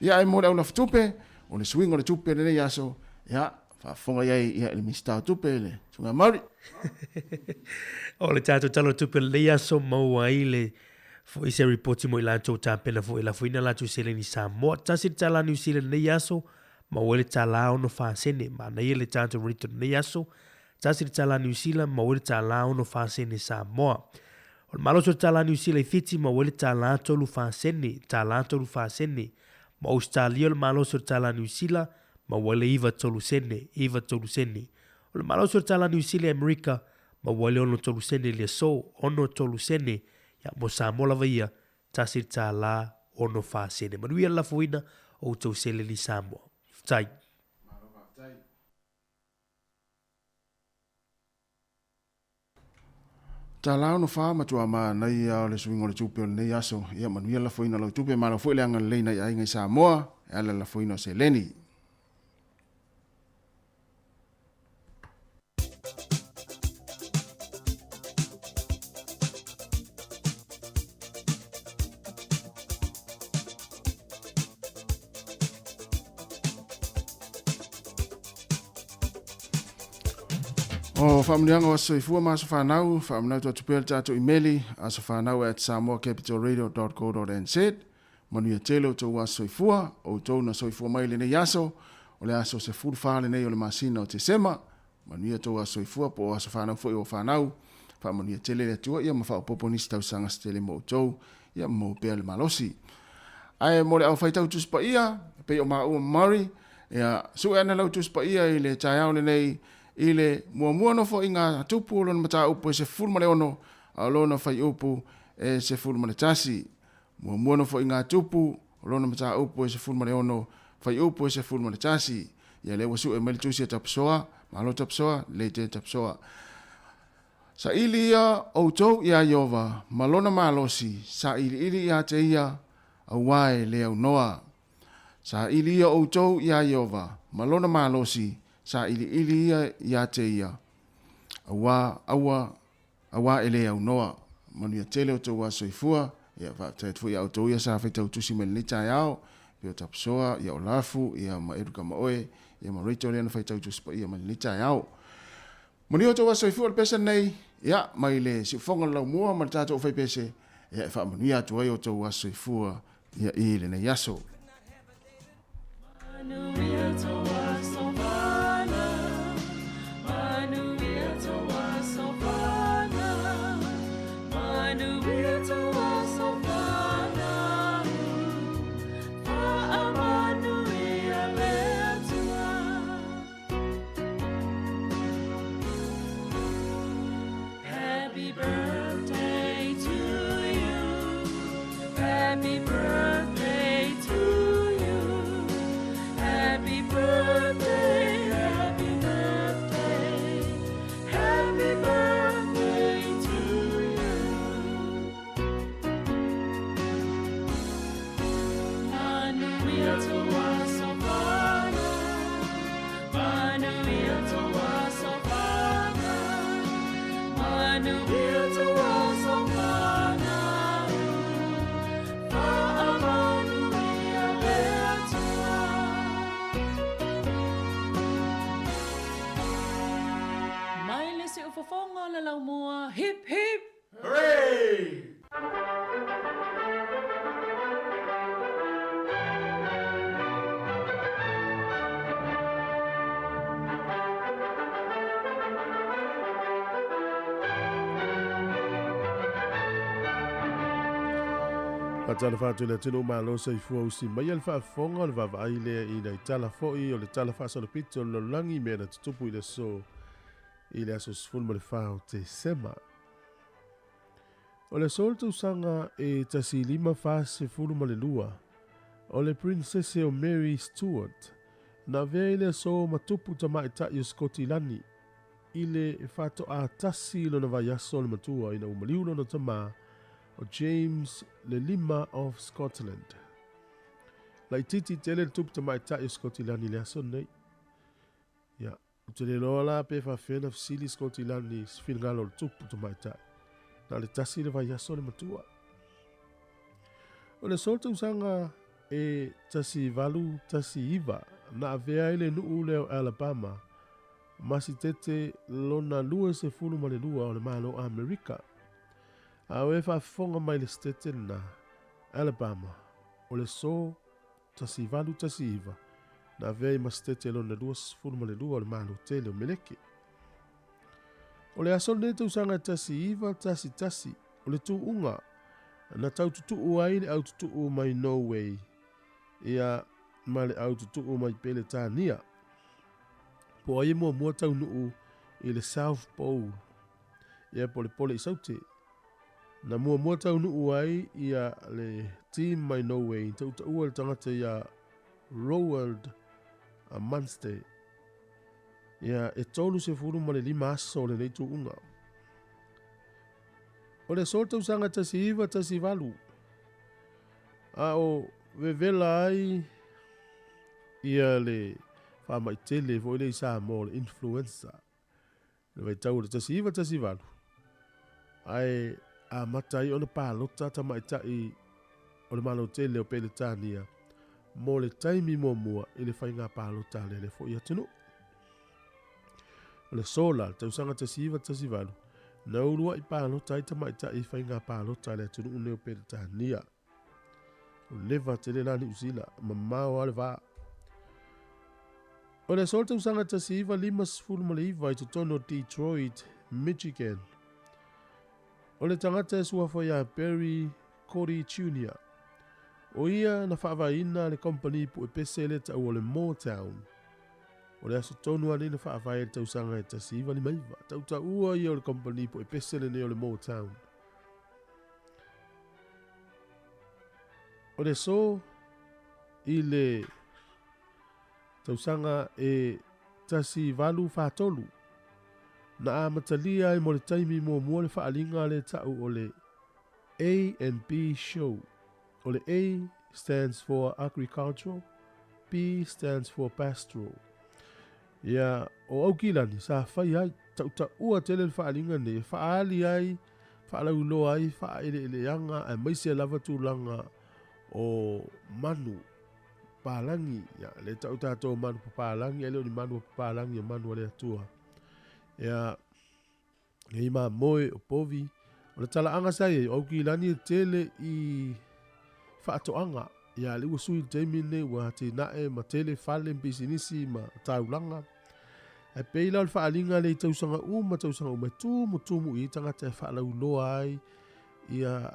Ia ae mo le aulafutupe, o le suiga o le tupe o lenei aso, ia faafofoga i ai ia i le Minisita o Tupe le Susuga Mauri. O le tatou Tala o le Tupe o lenei aso maua ai le foi se ripoti mo i latou tapena foi e lafoina latou seleni Samoa. Tasi le tala Niu Sila lenei aso, maua ai le tala 64 sene. Manaia le tatou rate o lenei aso. Tasi le tala Niu Sila, maua ai le tala 64 sene Samoa. O le malosi o le tala Niu Sila i Fiti, maua ai le tala 34 sene, tala 34 sene. Ma Ausetalia o le malosi o le tala Niu Sila, maua ai le 93 sene, 93 sene. O le malosi o le tala Niu Sila i Amerika, maua ai le 63 sene i le aso, 63 sene. Ia, mo Samoa lava ia, $1 64 sene. Manuia le lafoina o outou seleni Samoa. Faafetai. Malo faafetai. Tala 64 matua manaia o le suiga o le tupe o lenei aso. Ia manuia le lafoina o lau tupe, malo foi le agalelei nai aiga i Samoa e ala i le lafoina o seleni. O faamanuiaga o aso soifua ma aso fanau, faamanatu atu pea le tatou imeli, asofanau@samoacapitalradio.co.nz. Manuia tele outou aso soifua, outou na soifua mai lenei aso, o le aso 14 lenei o le masina o Tesema. Manuia outou aso soifua po o aso fanau foi o fanau. Faamanuia tele le Atua ia ma faaopoopo nisi tausaga se tele mo outou, ia ma maua pea le malosi. Ae mo le aufaitau Tusi Paia, e pei o maua ma Murray, ia sue ana lau Tusi Paia i le taeao lenei i le muamua nofoaiga a Tupu o lona mataupu e 16 a o lona fuaiupu e 11. Muamua nofoaiga a Tupu o lona mataupu e 16, fuaiupu e 11. Ia lea ua sue mai le tusi a Tapusoa, malo Tapusoa, lelei tele Tapusoa. Saili ia outou iā Ieova ma lona malosi, sailiili ia te ia, auā e le aunoa. Saili ia outou iā Ieova ma lona malosi, sailiili ia ia te ia, auā, aua, auā e le aunoa. Manuia tele outou aso soifua. Ia, faafetai atu foi ia outou ia sa faitau tusi mai lenei taeao, pei o Tapusoa, ia o Lafu, ia ma Erica Maoe, ia ma Rachel lea na faitau tusi paia mai lenei taeao. Manuia outou aso soifua o le pese lenei, ia, mai le siufofoga o le laumua ma le tatou aufaipese, ia, e faamanuia atu ai outou aso soifua, ia, i lenei aso. Happy birthday to you. Happy birthday to you. Happy birthday, happy birthday. Happy birthday to you. Manuia tou aso fanau. Manuia tou aso fanau. Manuia tou aso fanau. Faamanuia le Atua. Mai le siufofoga o le laumua, hip hip! Hooray! Faatalofa atu i le atunuu malo soifua usi maia le faafofoga o le vaavaai lea i nai tala foi o le tala faasolopito o le lalolagi i mea na tutupu i le aso i le aso 14 o Tesema. O le aso o le tausaga e 1542, o le Prinsese o Mary Stuart na avea i le aso ma tupu tamaitai o Sikotilani i le faatoa tasi lona vaiaso o le matua ina ua maliu lona tamā o James le Lima of Scotland. Laitiiti tele le tupu tamaitai o Sikotilani i le aso lenei. Ia, ou te le iloa la pe faapefea ona fesili Sikotilani i se finagalo o le tupu tamaitai. Na o le tasi le vaiaso le matua. O le aso tausaga e 1819 na avea ai le nuu lea o Alabama ma sitete lona 22 o le Malo Amerika. A o e faafofoga mai le sitete lena, Alabama, o le aso 1819 na avea ai ma sitete lona 22 o le Malo tele o Meleke. O le aso lenei tausaga 1911 o le tuuga na tau tutuu ai le au tutuu mai Norway ia ma le au tutuu mai Peletania. Po o ai e muamua taunuu i le South Pole ia po o le pole i Saute. Na muamua taunuu ai ia le team mai Norway tautaua le tagata ia Roald Amundsen. Ia e 35 aso lenei tuuga. O le aso tausaga 1918 a o vevela ai ia le faamai tele foi lea i Samoa o le influenza. Le vaitau o le 1918 ae amata ai ona palota tamaitai o le Malo tele o Peretania mo le taimi muamua i le faiga palota a lele foi atunuu. O le aso la, le tausaga 1918, na uluai palota ai tamaitai i faiga palota a le atunuu nei o Peretania. O leva tele la Niu Sila, mamao lava le va. O le aso le tausaga 1959 i totonu o Detroit, Michigan, o le tagata e suafa ia Berry Gordy Jr. O ia na faavaeina le kamupani puepese lea taua o le Motown. O le aso tonu lava lenei na faavae ai le tausaga e 1959. Tautaua ia o le kamupani puepese lenei o le Motown. O le aso i le tausaga e 1843, na amatalia ai mo le taimi muamua le faaaliga lea tau o le A and B Show. O le A stands for Agricultural, B stands for Pastoral. Ia, o Aukilani sa fai ai, tautaua tele le faaaliga nei e faaali ai, faalauiloa ai faaeleeleaga aemaise lava tulaga o manu papalagi. Ia, lea tau tatou manu papalagi, ae le o ni manu a papalagi, o manu a le Atua. Ia, nei mamoe o povi, o le talaaga sa i ai, o Aukilani e tele i faatoaga. Ia, lea ua sui le taimi lenei, ua atinae ma tele fale ma pisinisi ma taulaga. Ae pei la o le faaaliga lea i tausaga uma tausaga uma e tumutumu i ai tagata e faalauiloa ai ia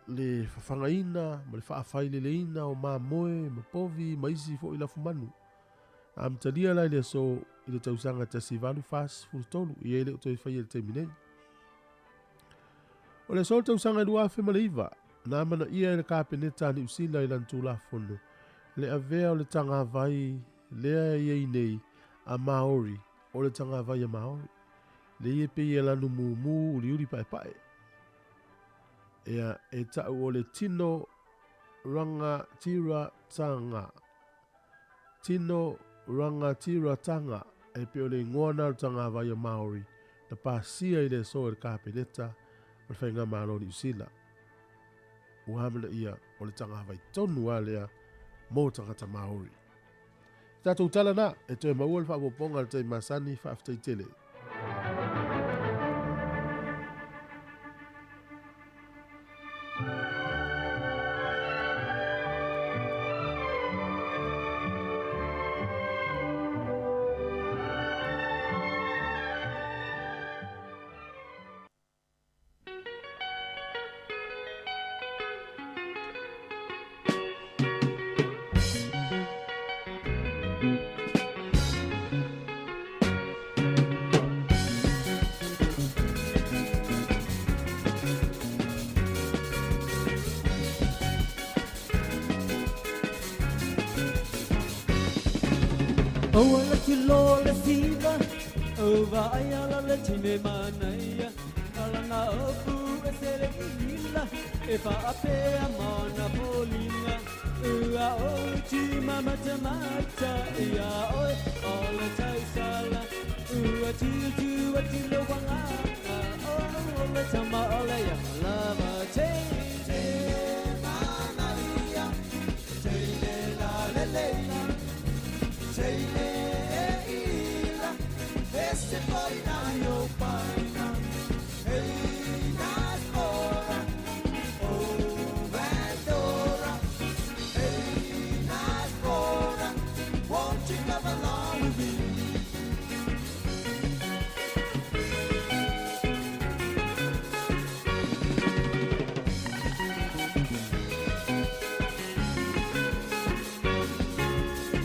le fafagaina ma le faafaileleina o mamoe ma povi ma isi foi lafumanu. Na amatalia la i le aso i le tausaga 1843, ia e le o toe faia i le taimi nei. O le aso o le tausaga 2009, na amanaia e le Kapeneta a Niu Sila i lana Tulafono le avea o le tagavai lea e i ai nei a Maori o le tagavai a Maori, le ia pei e lanu mumu uliuli paepae. Ea e ta'u o le tino rangatiratanga. Tino rangatiratanga e pei o le ingoa na o le tagavai a Maori na pasia i le aso e le Kapeneta o le Faigamalo o Niu Sila. Ua amanaia o le tagavai tonu lava lea mo tagata Maori. Tatou tala na, e toe maua le faaopoopoga i le taimi masani, faafetai tele. Aua le kilo le siva, ova ai ala le tine manaia, ala na opu e sele ila, e whaapea mana polinga. Ua oti mamatamata ia oe o le tausala. Ua tutu atu le wanganga o le tama o le ia lava. Teine manaia, teine la leleina, teine ila, ese poina yo paina. Hey, Nasbora, oh Vandora. Hey, Nasbora, won't you come along with me?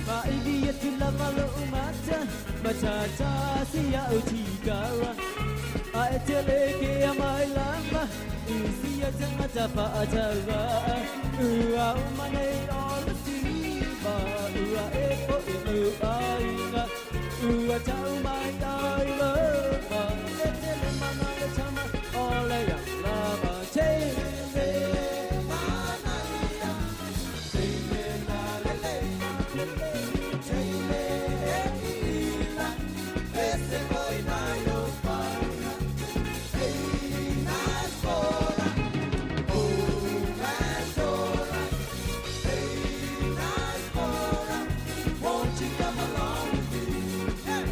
Ma ivi atu lava lo mata, matata si a o tigara. A e tele ke a mai lava, i si a tangata pa a tawa. Ua o mane o le siva, ua e po i mu ainga. Ua tau mai ai lava, e tele mana le tama o le ia lava. Teine manaia, teine la leleina, teine ila, ese poina yo paina. Hey, Nasbora, oh Vandora. Hey, Nasbora, won't you come along with me? Hey.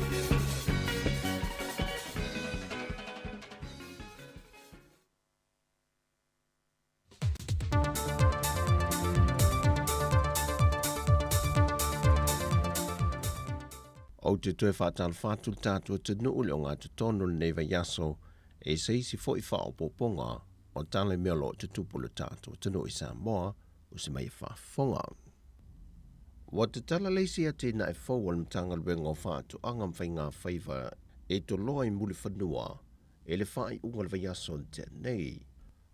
Ou te toe faatalofa atu le tatou atunuu le ogatotonu o lenei vaiaso e se isi foi faaopoopoga o tala i mea o lo o tutupu i le tatou atunuu i Samoa o se mai e faafofoga. Ua tatala le isi atinae fou a le Matagaluega o Faatoaga ma Faiga Faiva e toloa i Mulifanua i le faaiuga o le vaiaso na tea nei.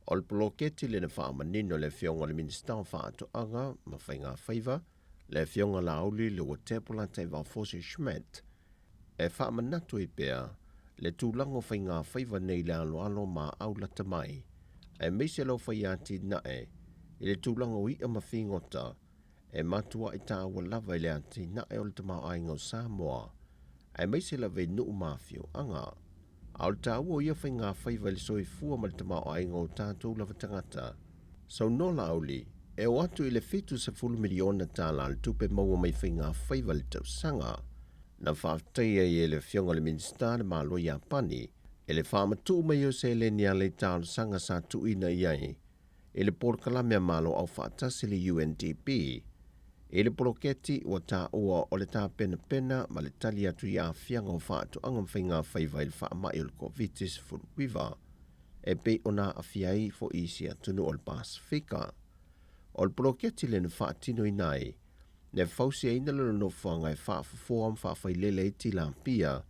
O le poloketi lea na faamanino e le Afioga i le Minisita o Faatoaga ma Faiga Faiva, le Afioga Laauli Leuatepo Lataivao-Fosi Schmidt, e faamanatu ai pea le tulaga o faiga faiva nei i le aloalo ma aulata mai, aemaise lau fai atinae i le tulaga o i'a ma figota e matua'i taua lava i le atinae o le tamaoaiga o Samoa, aemaise lava i nuu ma afioaga. A o le taua o ia faiga faiva i le soifua ma le tamaoaiga o tatou lava tagata. Saunoa Laauli, e oo atu i le $70 miliona tala le tupe maua mai faiga faiva i le tausaga. Na faafetaia ai e le Afioga i le Minisita le Malo o Iapani i le faamatuu mai o seleni e ala i talosaga sa tuuina i ai i le Polokalame a Malo Aufaatasi le UNDP i le poloketi ua taua o le tapenapena ma le tali atu i aafiaga o faatoaga ma faiga faiva i le faamai o le Koviti-19 e pei ona aafia ai foi isi atunuu o le Pasefika. O le poloketi lea na faatinoina ai le fausiaina lona nofoaga e faafofoa ma faafailele ai tilapia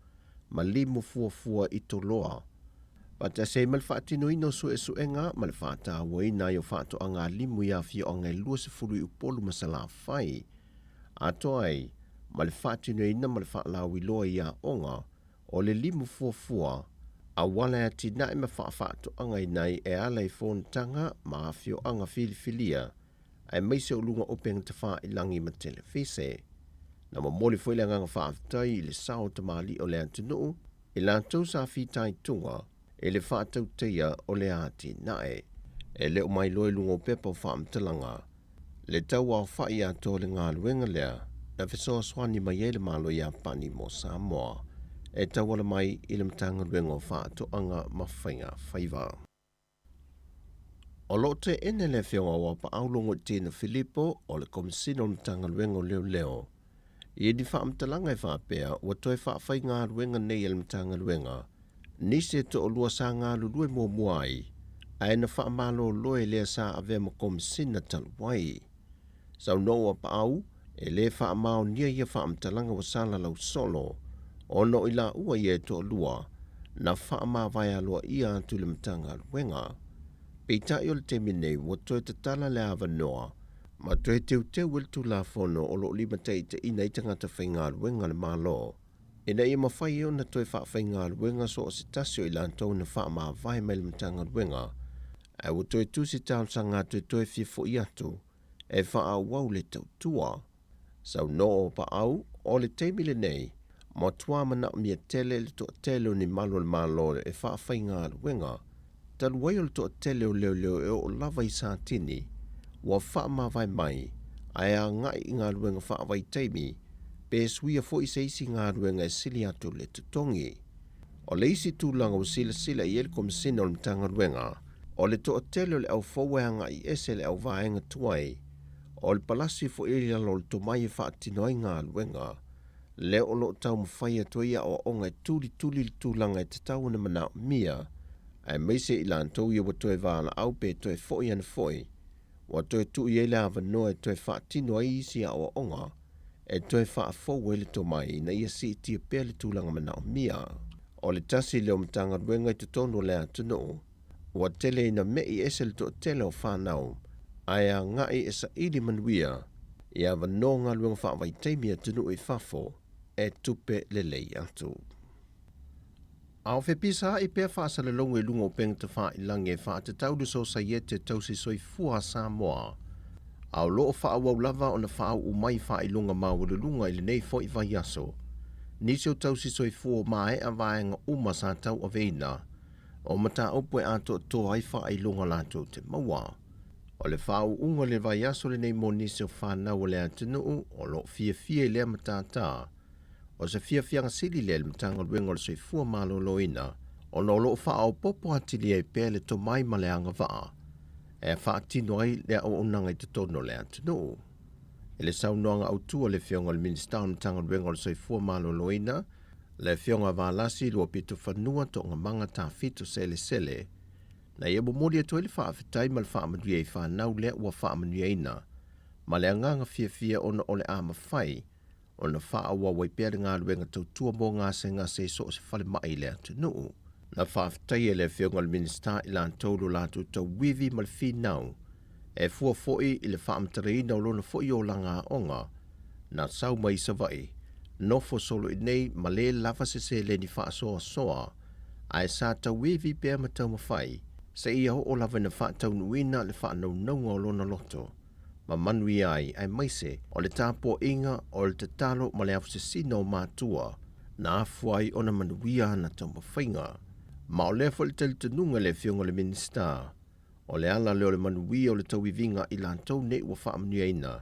ma limu fuafua i Toloa, faatasi ai ma le faatinoina o suesuega ma le faatauaina ai o faatoaga a limu i afioaga e 20 i Upolu ma Salafai, atoa ai ma le faatinoina ma le faalauiloa i aoga o le limu fuafua, auala e atinae ma faafaatoagaina ai e ala i fonotaga ma afioaga filifilia aemaise o luga o upega tafailagi ma televise. Na momoli foi le agaga faafetai i le sao o tamalii o le atunuu i latou sa fitaituga i le faatauteia o le atinae. E le o mailoa i luga o pepa o faamatalaga le tauaofa'i atoa o le galuega lea na fesoasoani mai ai le Malo Iapani mo Samoa e tauala mai i le Matagaluega o Faatoaga ma Faiga Faiva. O lo o teena le Afioga o Auapaau Logoitino Filipo o le Komesina o le Matagaluega o Leoleo i ni faamatalaga e faapea ua toe faafaigaluega nei e le Matagaluega nisi e toalua sa galulue muamua ai ae na faamalolo e lea sa avea ma Komesina talu ai. Saunoa Auapaau e le faamaonia ia faamatalaga ua salalau solo ona o i laua ia e toalua na faamavae aloaia atu i le Matagaluega. Peitai o le taimi nei ua toe tatala le avanoa ma toe teuteu ai le Tulafono o lo o limataitaiina ai tagata faigaluega a le Malo ina ia mafai ai ona toe faafaigaluega so o se tasi o i latou na faamavae mai le Matagaluega ae ua toe tusi talosaga atu e toe fia fo'i atu. e faaauau le tautua. Saunoa o Paau, o le taimi lenei, matua manaomia tele le toatele o ni malu o le Malo e faafaigaluega, talu ai o le toatele o leoleo e oo lava i Satini, ua faamavae mai ae agai i galuega faavaitaimi pe suia foi se isi galuega e sili atu le totogi. O le isi tulaga ua silasila i ai le Komesina o le Matagaluega, o le toatele o le au fou e agai ese le auvaega tuai, o le palasi foi i lalo o le tomai e faatino ai galuega, lea o lo o taumafai atu ai aoaoga e tulituli le tulaga e tatau ona manaomia, aemaise i latou ia ua toe valaau pe toe foi ana foi, ua toe tuu i ai le avanoa e toe faatino ai isi aoaoga e toe faafou ai le tomai ina ia siitia pea le tulaga manaomia. O le tasi lea o Matagaluega i totonu o le atunuu, ua tele ina me'i ese le toatele o fanau, ae agai e saili manuia i avanoa galuega faavaitaimi i atunuu i fafo e tupe lelei atu. A o fepisaai pea faasalalauga i luga o upega tafailagi e faatatau le Sosaiete Tausi Soifua a Samoa, a o lo o faaauau lava ona faauu mai faailoga maualuluga i lenei foi vaiaso nisi o tausi soifua ua maea vaega uma sa tauaveina o mataupu e atoatoa ai faailoga latou te maua. O le faauuga o le vaiaso lenei mo nisi o fanau o le atunuu o lo o fiafia i lea matata, o se fiafiaga sili lea i le Matagaluega o le Soifua Maloloina ona o lo o faaopoopo atili ai pea le tomai ma le agavaa e faatino ai le auaunaga i totonu o le atunuu. I le saunoaga autu a le Afioga i le Minisita o le Matagaluega o le Soifua Maloloina, le Afioga Valasi Luapitofanua Toogamaga Tafito Selesele, na ia momoli atu ai le faafetai ma le faamanuia i fanau lea ua faamanuiaina ma le agaga fiafia ona o le a mafai ona faaauau ai pea le galuega tautua mo gasegase i so o se falemai i le atunuu. Na faafetaia e le Afioga i le Minisita i latou lo latou tauivi ma le finau e fua foi i le faamatalaina o lona foi olaga aoga na sau mai i Savaii, nofo solo i nei ma le lava se seleni faasoasoa ae sa tauivi pea ma taumafai seia oo lava ina faataunuuina le faanaunauga o lona loto ma manuia ai aemaise o le tapuaiga o le tatalo ma le afusesina o matua na afua ai ona manuia ana taumafaiga. Ma o lea foi le talitonuga i le Afioga i le Minisita, o le ala lea o le manuia o le tauiviga i latou nei ua faamanuiaina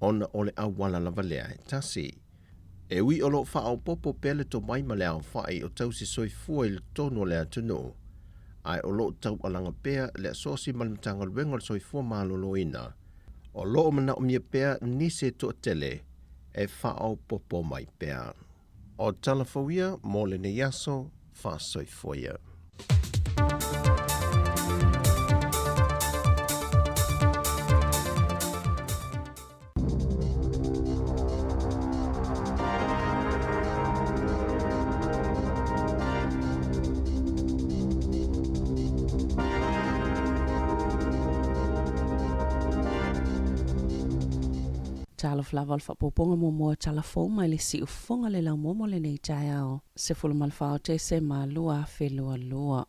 ona o le auala lava lea e tasi. E ui o lo o faaopoopo pea le tomai ma le aofai o tausi soifua i totonu o le atunuu, ae o lo o taualaga pea le asosi ma le Matagaluega o le Soifua Maloloina, o lo o manaomia pea nisi e toatele e faaopoopo mai pea. O tala fou ia mo lenei aso, faasoifua ia. Talofa lava o le faaopoopoga muamua tala fou mai le siufofoga le laumua mo lenei taeao 14 o Tesema 2022.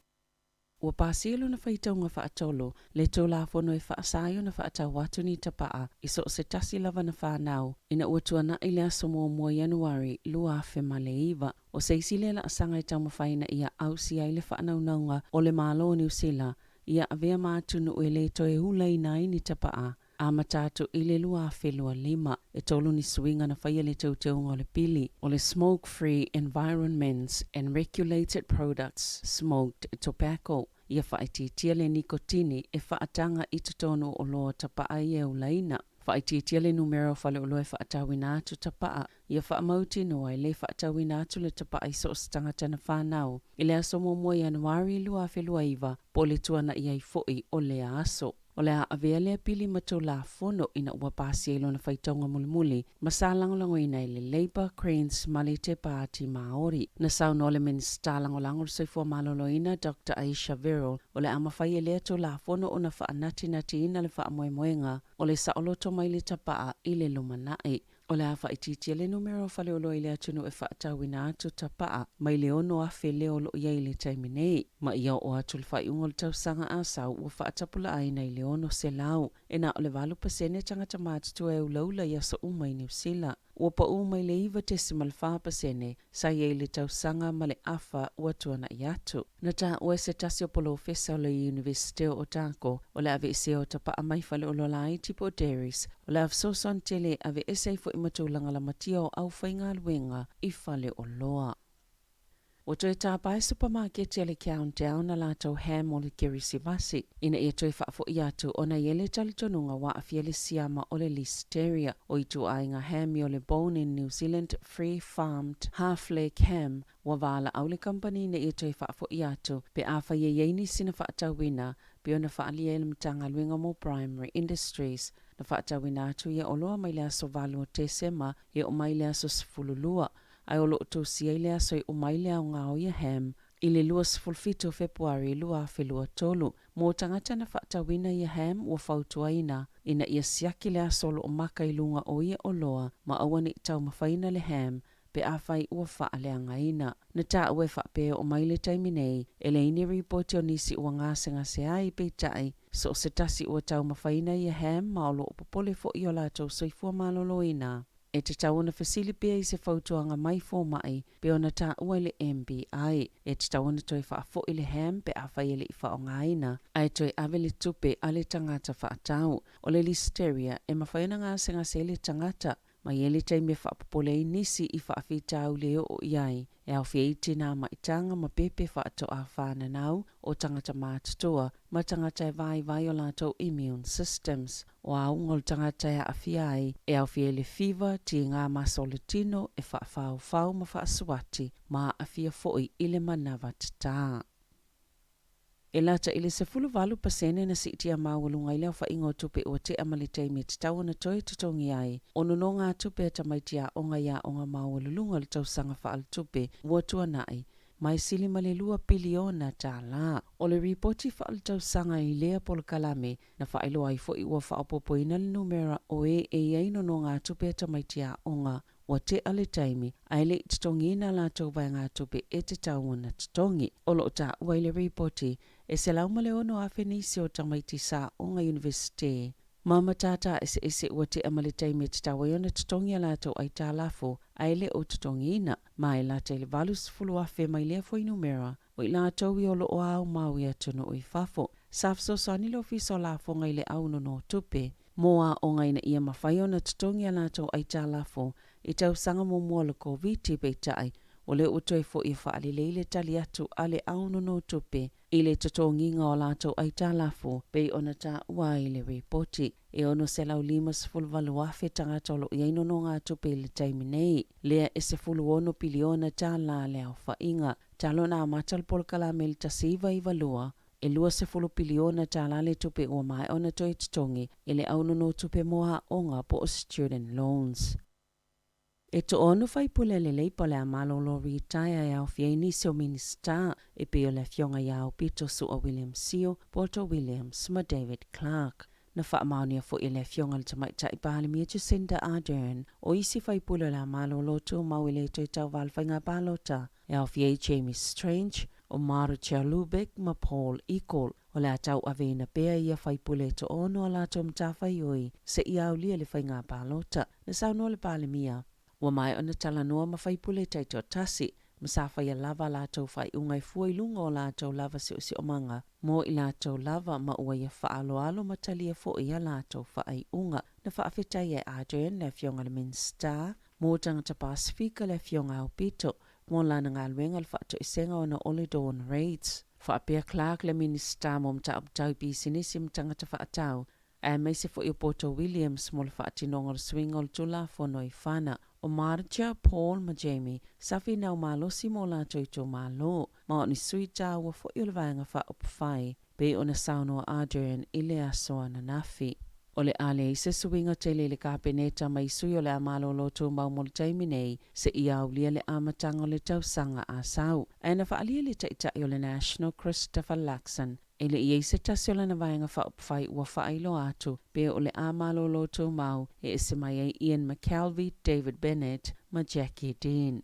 Ua pasia lona faitauga faatolu le Tulafono e faasa ai ona faatau atu ni tapaa i so o se tasi lava na fanau ina ua tuanai le aso 1 Ianuari 2009. O se isi lea laasaga e taumafai ina ia ausia ai le faanaunauga o le Malo o Niu Sila ia avea ma atunuu e le toe ulaina ai ni tapaa amata atu i le 2025. E tolu ni suiga na faia le teuteuga o le pili o le Smoke Free Environments and Regulated Products Smoked Tobacco ia faaitiitia le nikotini e faataga i totonu o oloa tapaa ia e ulaina. Faaitiitia le numera o faleoloa e faatauina atu tapaa ia faamautinoa e le faatauina atu le tapaa i so o se tagata na fanau i le aso 1 Ianuari 2029 po o le tuanai ai foi o lea aso. O le a avea lea pili ma Tulafono ina ua pasia i lona faitauga mulimuli ma sa lagolagoina e le Labour, Greens ma le Te Pāti Māori. Na saunoa le Minisita Lagolago o le Soifua Maloloina Doctor Ayesha Verrall o le a mafai e lea Tulafono ona faanatinatiina le faamoemoega o le saoloto mai le tapaa i le lumanai. O le a faaitiitia le numera o faleoloa i le atunuu e faatauina atu tapaa mai le 6,000 lea o lo o i ai i le taimi nei, ma ia oo atu i le faaiuga o le tausaga a sau ua faatapulaaina i le 600. E na o le 8% tagata matutua e ulaula i aso uma i Niu Sila. Ua pau mai le 9.4% sa i ai i le tausaga ma le afa ua tuanai atu. Na taua e se tasi o polofesa o le Iunivesite o Otago, o le aveesea o tapaa mai faleoloa laiti po o dairies, o le a fesoasoani tele e aveese ai foi ma tulaga lamatia o aufaigaluega i faleoloa. Ua toe tapa e supamaketi a le Countdown a latou ham o le Kerisimasi ina ia toe faafo'i atu ona e i ai le talitonuga ua aafia le siama o le Listeria. O ituaiga ham o le Bone in New Zealand Free Farmed Half Leg Ham ua valaau le kamupani ina ia toe faafo'i atu pe afai e i ai nisi na faatauina pei ona faaalia e le Matagaluega mo Primary Industries. Na faatauina atu ia oloa mai le aso 8 o Tesema e oo mai le aso 12 ae o lo o tusia i le aso e uma ai le aoga o ia ham i le 27 o Fepuari 2023. Mo tagata na faatauina ia ham ua fautuaina ina ia siaki le aso o lo o maka i luga o ia oloa ma aua ne i taumafaina le ham pe afai ua faaleagaina. Na taua e faapea e oo mai le taimi nei, e leai ni ripoti o nisi ua gasegase ai, peitai, so o se tasi ua taumafaina ia ham ma o lo o popole foi i o latou soifua maloloina. E tatau ona fesili pea i se fautuaga mai fomai pei ona taua i le MBI. E tatau ona toe faafoi le ham pe afai e le i faaaogaina, ae toe ave le tupe a le tagata faatau. O le Listeria, e mafai ona gasegase ai le tagata ma i ai le taimi e faapopole ai nisi i faafitauli e oo i ai, e aofia ai tinā maitaga ma pepe faatoa fananau o tagata matutua ma tagata e vaivai o latou immune systems. O auga o le tagata e aafia ai, e aofia ai le fiva, tiga maso o le tino, e faafaofao ma faasuati, ma aafia foi i le manava tatā. E lata i le 18% na siitia maualuga ai le aofaiga o tupe ua tea ma le taimi e tatau ona toe totogi ai o nonogatupe a tamaiti aoga i aoga maualuluga o le tausaga faaletupe ua tuanai, ma e sili ma le $2 piliona. O le ripoti faaletausaga i lea polokalame na faailoa ai foi ua faaopoopoina le numera o e e i ai nonogatupe a tamaiti aoga ua tea le taimi ae le i totogiina a latou vaegatupe e tatau ona totogi. O lo o taua i le ripoti, e 106,000 nisi o tamaiti sa aoga iunivesite ma matata eseese ua tea ma le taimi e tatau ai ona totogi a latou aitalafu ae le o totogiina, ma e lata i le 80,000 mai lea fuainumera o i latou ia o lo o aumau i atunuu i fafo. Sa fesoasoani le Ofisa o Lafoga i le au nonotupe mo aoga ina ia mafai ona totogi a latou aitalafu i tausaga muamua o le Koviti, peitai, o lea ua toe foi e faalelei le tali atu a le au nonotupe i le totogiga o latou aitalafu pei ona taua ai i le ripoti. E 658,000 tagata o lo o i ai nonogatupe i le taimi nei, lea e $16 piliona le aofaiga. Talu ona amata le polokalame i le 1992, e $20 piliona le tupe ua maea ona toe totogi e le au nonotupe mo aoga po o student loans. E toaono faipule a le Leipa o le a malolo ritaea e aofia ai nisi o Minisita e pei o le Afioga ia Aupito Su'a William Sio, Poto Williams ma David Clark. Na faamaonia foi e le Afioga i le Tamaitai Palemia Jacinda Ardern o isi faipule o le a malolo tumau e le toe tauva i le faiga palota e aofia ai Jamie Strange, o Marcia Lubeck ma Paul Eagle. O le a tauaveina pea ia faipule e toaono a latou matafaioi seia aulia le faiga palota. Na saunoa le Palemia, ua maea ona talanoa ma faipule taitoatasi, ma sa faia lava a latou faaiuga e fua i luga o latou lava siosiomaga mo i latou lava ma ua ia faaaloalo ma talia foi a latou faaiuga. Na faafetai e Ardern le Afioga i le Minisita mo Tagata Pasefika le Afioga Aupito mo lana galuega i le faatoesega ona o le Dawn Raids. Faapea Clark le Minisita mo Mataupu Tau Pisinisi ma Tagata Faatau, aemaise foi o Poto Williams mo le faatinoga o le suiga o le Tulafono i Fana. O Marcia, Paul ma Jamie sa finau malosi mo latou itumalo, ma o ni sui taua foi o le Vaega Faaupufai, pei ona saunoa Ardern i le aso ananafi. O le a leai se suiga tele i le Kapeneta mai sui o le a malolo tumau mo le taimi nei seia aulia le amataga o le tausaga a sau. Ae na faaalia le Taitai o le National Christopher Luxon. E le i i ai se tasi o lana Vaega Faaupufai ua faailoa atu pe o le a malolo tumau e ese mai ai Ian McKelvie, David Bennett ma Jackie Dean.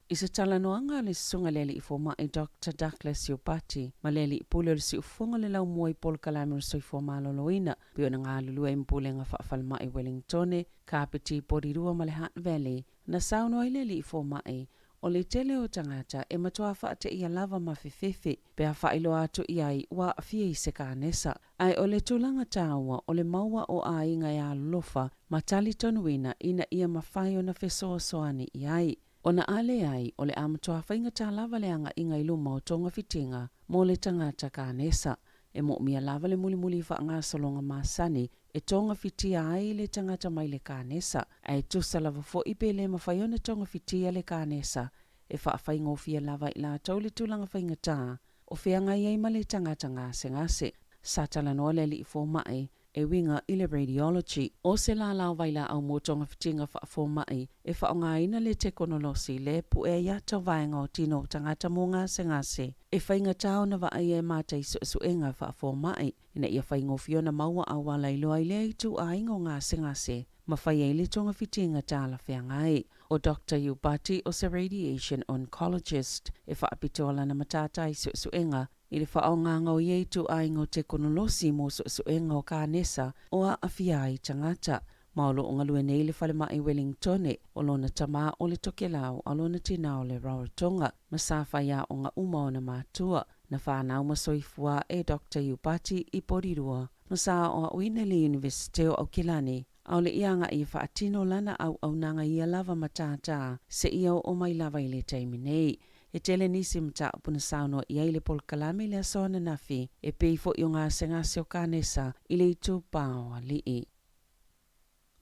I se talanoaga a le Susuga i le Alii Fomai Doctor Douglas Iupati ma le Alii Pule o le Siufofoga o le Laumua i Polokalame o le Soifua Maloloina pei ona galulue ai ma Pulega Faafalemai Wellingtone, Kapiti, Porirua ma le Hutt Valley, na saunoa ai le Alii Fomai o le tele o tagata e matuā faateia lava ma fefefe pe a faailoa atu i ai ua aafia i se kanesa. Ae o le tulaga tāua o le maua o aiga e alolofa ma talitonuina ina ia mafai ona fesoasoani i ai. Ona a leai, o le a matuā faigata lava le agaiga i luma o togafitiga mo le tagata kanesa. E moomia lava le mulimuli faagasologa masani e togafitia ai le tagata mai le kanesa, ae tusa lava foi pe le mafai ona togafitia le kanesa, e faafaigofie lava i latou le tulaga faigata o feagai ai ma le tagata gasegase. Sa talanoa le alii fomai e uiga i le radiology, o se lālā o vailaau mo togafitiga faafomai e faaaogaina le tekonolosi le pue ai ata o vaega o tino o tagata mo gasegase e faigata ona vaaia e matai suesuega faafomai ina ia faigofie ona maua auala e iloa ai lea ituaiga o gasegase ma fai ai le togafitiga talafeagai. O Doctor Iupati o se radiation oncologist e faapitoa lana matata i suesuega i le faaaogaga o ia ituaiga o tekonolosi mo suesuega o kanesa o aafia ai tagata. Ma o lo o galue nei i le falemai Wellingtone, o lona tamā o le Tokelau a o lona tinā o le Rarotonga, ma sa faiaoga uma ona matua. Na fanau ma soifua ae Doctor Iupati i Porirua, ma sa aoaoina i le Iunivesite o Aukilani, a o le i agaʻi e faatino lana auaunaga i ia lava matata seia oo mai lava i le taimi nei. E tele nisi mataupu na saunoa i ai le polokalame i le aso ananafi, e pei foi o gasegase o kanesa i le itupa o alii.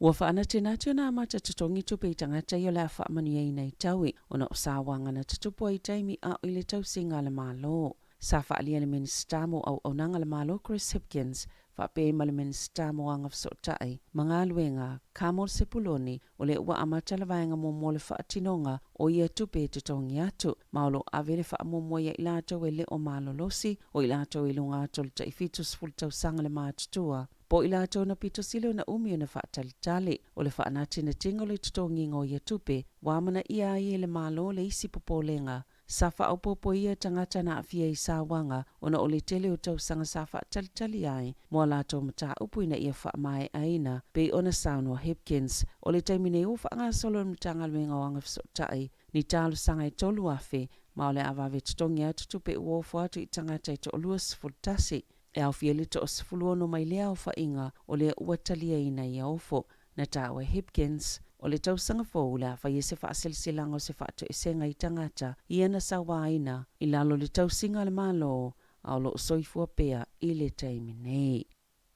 Ua faanatinati ona amata totogi tupe i tagata ia o le a faamanuiaina i taui ona o sauaga na tutupu ai i taimi a o i le tausiga a le Malo. Sa faaalia le Minisita mo Auaunaga a le Malo Chris Hipkins faapea ma le Minisita mo Agafesootai ma Galuega Carmel Sepuloni o lea ua amata le vaega muamua o le faatinoga o ia tupe e totogi atu, ma o lo o ave le faamuamua ia i latou e le o malolosi, o i latou i luga atu o le tai 70 tausaga le matutua, po o i latou na pito sili ona umi ona faatalitali. O le faanatinatiga o le totogiga o ia tupe, ua amanaia ai e le Malo le isi popolega Sa faaopoopo ia tagata na aafia i sauaga ona o le tele o tausaga sa faatalitali ai mo a latou mataupu ina ia faamaeaina, pei ona saunoa Hipkins. O le taimi nei ua faagasolo e le Matagaluega o Agafesootai ni talosaga e 3,000 ma o le a vave totogi atu tupe ua ofo atu i tagata e toa-21 e aofia le toa-16 mai lea aofaiga o lea ua taliaina ia ofo. Na taua e Hipkins, o le tausaga fou o le a fai ai se faasilasilaga o se faatoesega i tagata ia na sauaina i lalo o le tausiga a le Malo a o lo o soifua pea i le taimi nei.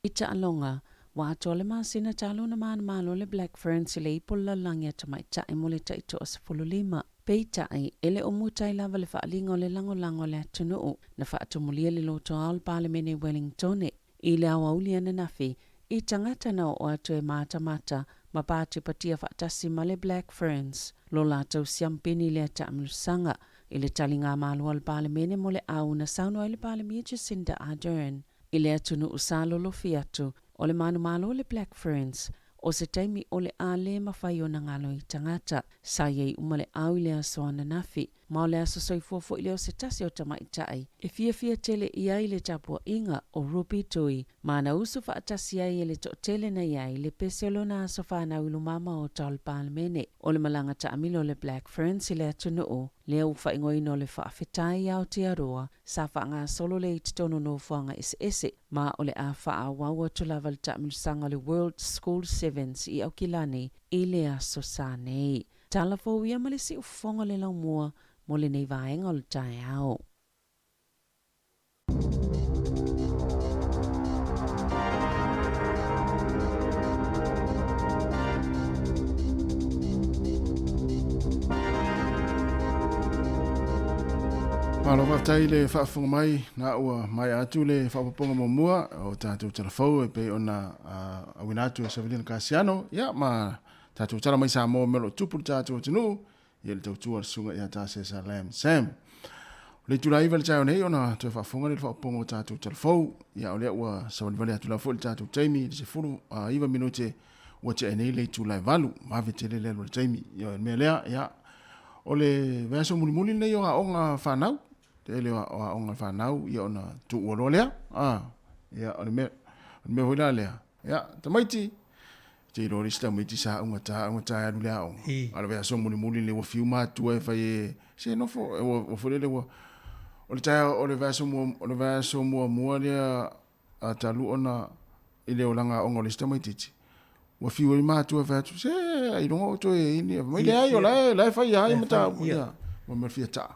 I taaloga, ua atoa le masina talu ona manumalo le Black Ferns i le ipu o le lalolagi a tamaitai mo le taitoa 15. Peitai, e le o mutai lava le faaaliga o le lagolago a le atunuu na faatumulia le lotoa o le Palemene i Wellingtone I le aoauli ananafi, i tagata na oo atu e matamata ma patipatia faatasi ma le Black Ferns lo latou siampini i lea taamilosaga. I le taliga malo a le Palemene mo le au na saunoa ai le Palemia Jacinda Ardern i le atunuu sa lolofi atu o le manumalo o le Black Ferns O se taimi o le a lē mafai ona galo i tagata. Sa i ai uma le au i le aso ananafi, ma o le aso soifua foi lea o se tasi o tamaitai e fiafia tele i ai le tapuaiga o Ruby Tui, ma na usu faatasi ai e le toatele na i ai le pese o lona aso fanau i lumama o ta o le Palemene. O le malaga taamilo o le Black Ferns i le atunuu lea ua faaigoaina o le Faafetai i Aotearoa, sa faagasolo lea i totonu o nofoaga eseese, ma o le a faaauau atu lava le taamilosaga o le World School Sevens i Aukilani i le aso Sa nei. Tala fou ia ma le siufofoga o le laumua mo lenei vaega o le taeao. Malo faafetai i le faafofoga mai, na ua maea atu le faaopoopoga muamua o tatou tala fou e pei ona auina atu e Savelina Kasiano, ia ma tatou tala mai Samoa mea o lo o tupu i le tatou atunuu, ia le tautua a le susuga ia Tasesa Lam Sam. O le itula 9 i le taeao nei ona toe faafofoga lea i le faaopoopoga o tatou tala fou. Ia o lea ua savalivali atu lava foi le tatou taimi i le 19 minute ua tea nei le itula e 8. Vave tele le alu o le taimi. Ia o le mea lea, ia o le vaiaso mulimuli lenei o aoga fanau. Tele o aoga fanau ia ona tuua loa lea. Ah, ia o le mea, o le mea foi la lea. Ia, tamaiti, te iloa le isi tamaiti sa augata, augata e alu i le aoga. A o le vaiaso mulimuli lenei ua fiu matua e fai e, se nofo, ua foi lele ua, o le taeao, o le vaiaso mua, o le vaiaso muamua lea a talu ona i le olaga aoga o le isi tamaitiiti, ua fiu ai matua e fai atu, se ailoga o toe i ni, mai leai, o la e, la e fai ai mataupu, ia, ua mea fia taa.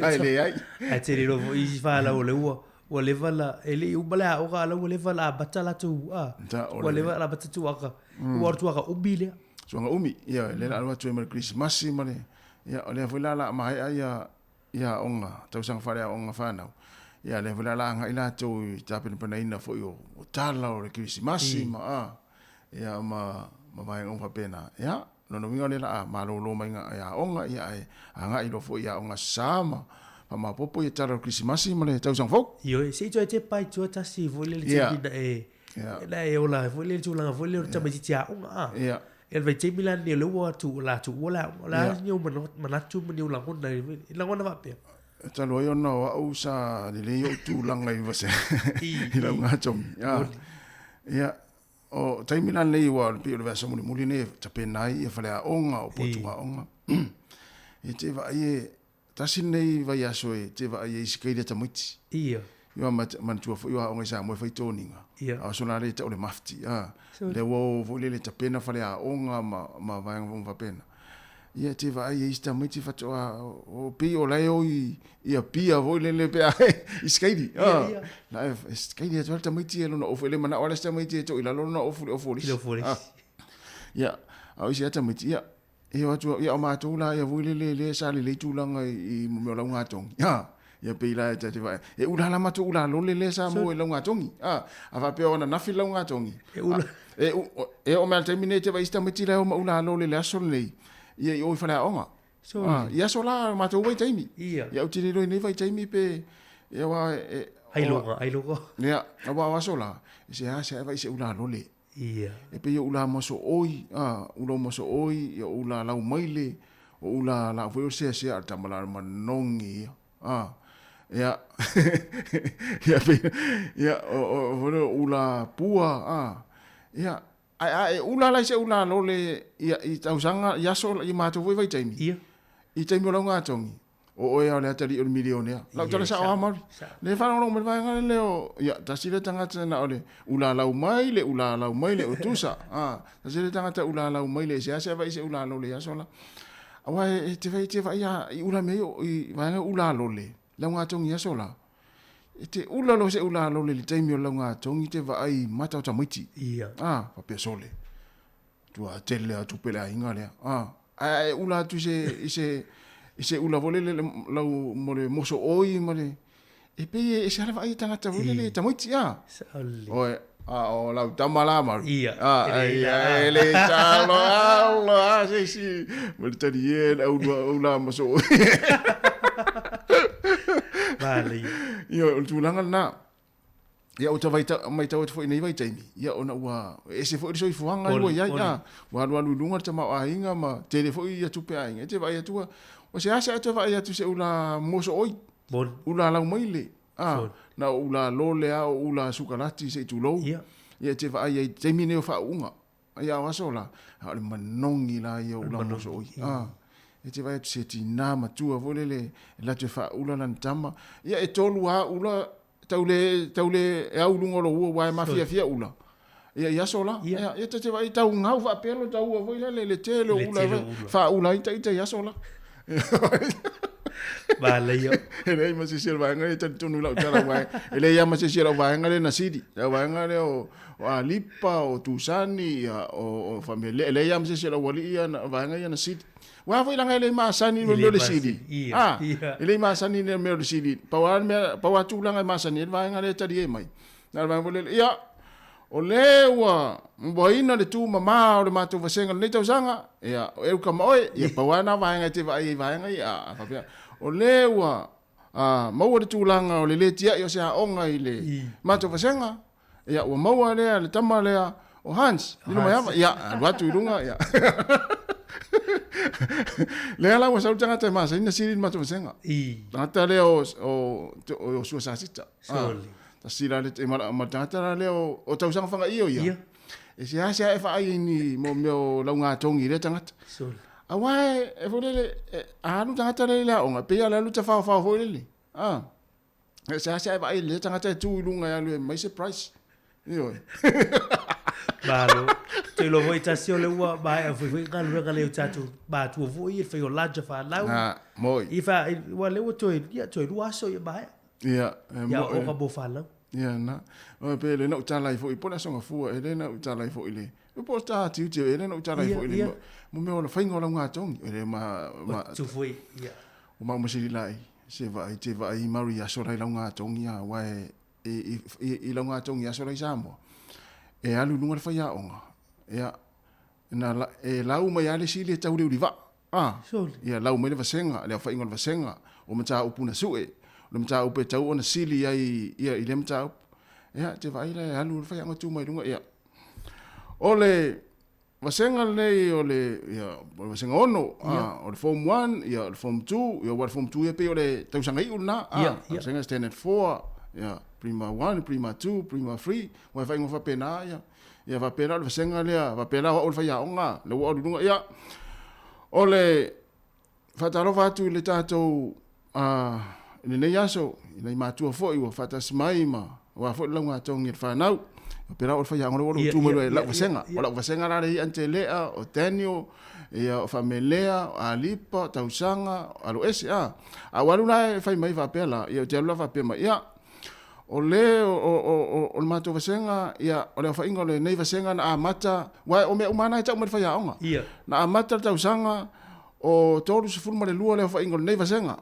Ai leai. Ae te le iloa foi isi fanau o lea ua, Ua leva la, e le i uma le aoga a la ua leva la amata latou, a, ua leva la amata tuaga, ua o le tuaga umi lea. Tuaga umi, ia, lea la alu atu ai ma le Kerisimasi ma le, ia, o lea foi la la maea ia, ia aoga, tausaga faaleaoga fanau, ia, lea foi la la agai latou i tapenapenaina foi o, o tala o le Kerisimasi ma, a, ia, ma, ma vaega uma faapena. Ia, lona uiga o lea la a malolo mai i aoga, ia, ae agai loa foi i aoga Aso Sa ma faamaopoopo ia tala o le Kerisimasi ma le tausaga fou. Ioe, se i toe tepa i tua tasi foi lele taimi na e, na e ola ai foi lele tulaga foi lele o le tamaitiiti aoga, a. Ia le vaitaimi la lenei o lea ua tu, la tuua le aoga, o le a ni ou manatu ma ni ou lagona i lagona faapea? Talu ai ona o au sa lelei ou tulaga i vasega, i lau gatogi. Ia, O taimi la lenei ua pei o le vaiaso mulimuli lenei e tapena ai ia faleaoga o potuaoga. E te vaai e tasi lenei vaiaso e te vaai ai i sikaili a tamaiti. Ia. Ia manatua foi o aoga i Samoa e fai toniga. Ia. A o aso la lea e tau o le mafti. A, lea ua o foi lele tapena faleaoga ma vaega uma faapena. Ia e te vaai ai isi tamaiti faatoa o pei o la e o i i Apia foi lele pe a i sikaili. La e sikaili atu lava le tamaiti e lona ofu e le manao lava le isi tamaiti e to i lalo lona ofu i le ofu o le isi. Ia, a o isi lava tamaiti, ia, e o atu, ia o matou la ia foi lele lea sa lelei tulaga i mea o laugatogi. Ia pei la e ta te vaai, e ula la matou ula lole lea sa maua i laugatogi. A faapea o ananafi le laugatogi. E ula. E, e oo mai lava i le taimi nei e te vaai isi tamaiti la e o ma ula lole i le aso lenei, ia i o i faleaoga. I aso la o matou vaitaimi. Ia. Ia ou te le iloa i nei vaitaimi pe, ia aua e... Ailoga, ailoga. Ia, aua o aso la, e seasea e vaai i se ula lole. Ia. E pei o ula mosooi, a, ula mosooi, ia o ula laumaile, o ula la foi o seasea a le tama la o le manogi ia. A, ia, ia pei, ia o, o, o, o ula pua, a, ia, ae a e ula la i se ula lole i, i tausaga, i aso, i matou foi vaitaimi, Ia. i taimi o laugatogi, O oe lava o le atalii o le milionea. Lau tala sao lava Mauri. Le faalogologo mai le vaega lea o, ia, tasi lea tagata na o le ulalau mai, le ulalau mai, le utusa. A, tasi lea tagata ulalau mai le seasea vaai se ulalole i aso la. Aua e te vaai, te vaai a, i ula mea i vaega ulalole, laugatogi i aso la. E te ula loa se ulalole i le taimi o laugatogi te vaai mata o tamaiti. Ia. A, faapea sole. Tua tele lava tupe le aiga lea. A, ae a e ula atu i se, i se, i se ula foi lele lau, mo le moso oi ma le, e pei e ese lava le vaai a tagata foi lele tamaiti a. Saole. Oe, a o lau tama la Maru. Ia. A, E le ia, a. e le talo, alo, a, se isi, ma le tali e, le au ula moso oi. Manaia. Ia, o le tulaga lena. Ia ua tau matau atu foi i nei vaitaimi, ia ona ua ese foi le soifuaga ua i ai, a, ua alualu i luga le tamaoaiga ma tele foi ia tupe a aiga. E te vaai atu ua, ua seasea atu e vaai atu i se ula mosooi, ula laumaile, a, na o ula lole a, o ula sukalati se i tulou. Ia. Ia e te vaai ai i taimi nei o faauuga. Ia o aso la, a o le manogi la ia o ula mosooi. A, e te vaai atu se tinā matua foi lele e latou e faaula lana tama. Ia e tolu lava ula tau le, tau le e au i luga o lou ua aua e mafiafia ula. Ia i aso la. Ia, ia ta te vaai tau gau faapea lo ta ua foi lele le tele o ula e faaula ai ita i aso la. Manaia. E leai ma se isi o le vaega lea e talitonu i lau tala aua e leai lava ma se isi o lau vaega lea na sili. Lau vaega lea o, o Alipa, o Tusani, ia, o, o Famelea, e leai lava ma se isi o lau alii ia na, vaega ia na sili. Aua foi leaga e le masani le mea o le sili. Ia, Ah, ia. e le masani le mea o le sili. Pau lava le mea, pau lava tulaga e masani ai le vaega lea e talie mai. Na o le vaega foi lele, ia, o lea ua moaina le tumama o le matou vasega i lenei tausaga, ia, o Euka ma oe, ia, pau lava lena vaega e te vaai ai i vaega ia, a faapea. O lea ua maua le tulaga o le lē tia'i o se aoga i le matou vasega, ia ua maua lea le tama lea o Hans, Lilomaiava, ia alu atu i luga, ia. Lea la ua sau le tagata e masani ona sili i le matou vasega. Tagata lea o Iosua Sasita. Tasi la le, ma le tagata la lea o tausaga fagaio ia. E seasea e vaai i ni mo mea o laugatogi i lea tagata. Aua e foi lele, a alu tagata lea i le aoga, pei lava o le alu tafaofao foi lele. A, e seasea e vaai i lea tagata e tu i luga e alu e aumai se prize. Ioe. Malo. Te iloa foi tasi o le ua maea foi foi galuega lea o tatou matua foi e fai o laja whanau. Ah, moi. I wha, ua le ua toe, ia, toe lua aso ia maea. Ia, e mo. Ia, o ka mo whanau. Ia na. O pe le na utala ai foi po le aso gafua e le na utala ai foi le. Po o ta tiu e le na utala ai foi le. Mo mea o le fainga o laugatogi. E le ma ma tu foi ia. O ma masili lai se vaai te vaai Mary aso lai laugatogi a wa e i i i laugatogi aso lai Samoa. E alu i luga le faiaoga. Ia na e lau mai lava le isi le tau le ulivaa. A, ia lau mai le vasega, le aofaiga o le vasega, o mataupu na sue, o le mataupu e tatau ona sili ai ia i lea mataupu. Ia, te vaai la e alu le faiaoga tu mai luga, ia. O le vasega lenei o le, ia, o le vasega 6, a, o le form 1, ia, o le form 2, ia, aua o le form 2 ia pei o le tausaga iu lena, a, vasega standard 4, ia, prima 1, prima 2, prima 3, aua e faaigoa faapena, ia. Ia faapea la o le vasega lea, faapea la o au le faiaoga, lea ua alu i luga. Ia, o le faatalofa atu i le tatou i lenei aso, i nai matua foi ua faatasi mai ma aua foi le laugatogi a le fanau. Faapea la o le faiaoga lea ua tu mai loa i lau vasega. O lau vasega la lea i Antelea, o Daniel, ia o Faamelea, o Alipa, o Tausaga, o Aloese, a. A ua alu la e fai mai faapea la, ia ou te alu la faapea mai, ia, O le o le matou vasega, ia, o le aofaiga o lenei vasega na amata, aua o mea uma lava na e tau mai le faiaoga. Ia. Na amata le tausaga o 32 le aofaiga o lenei vasega.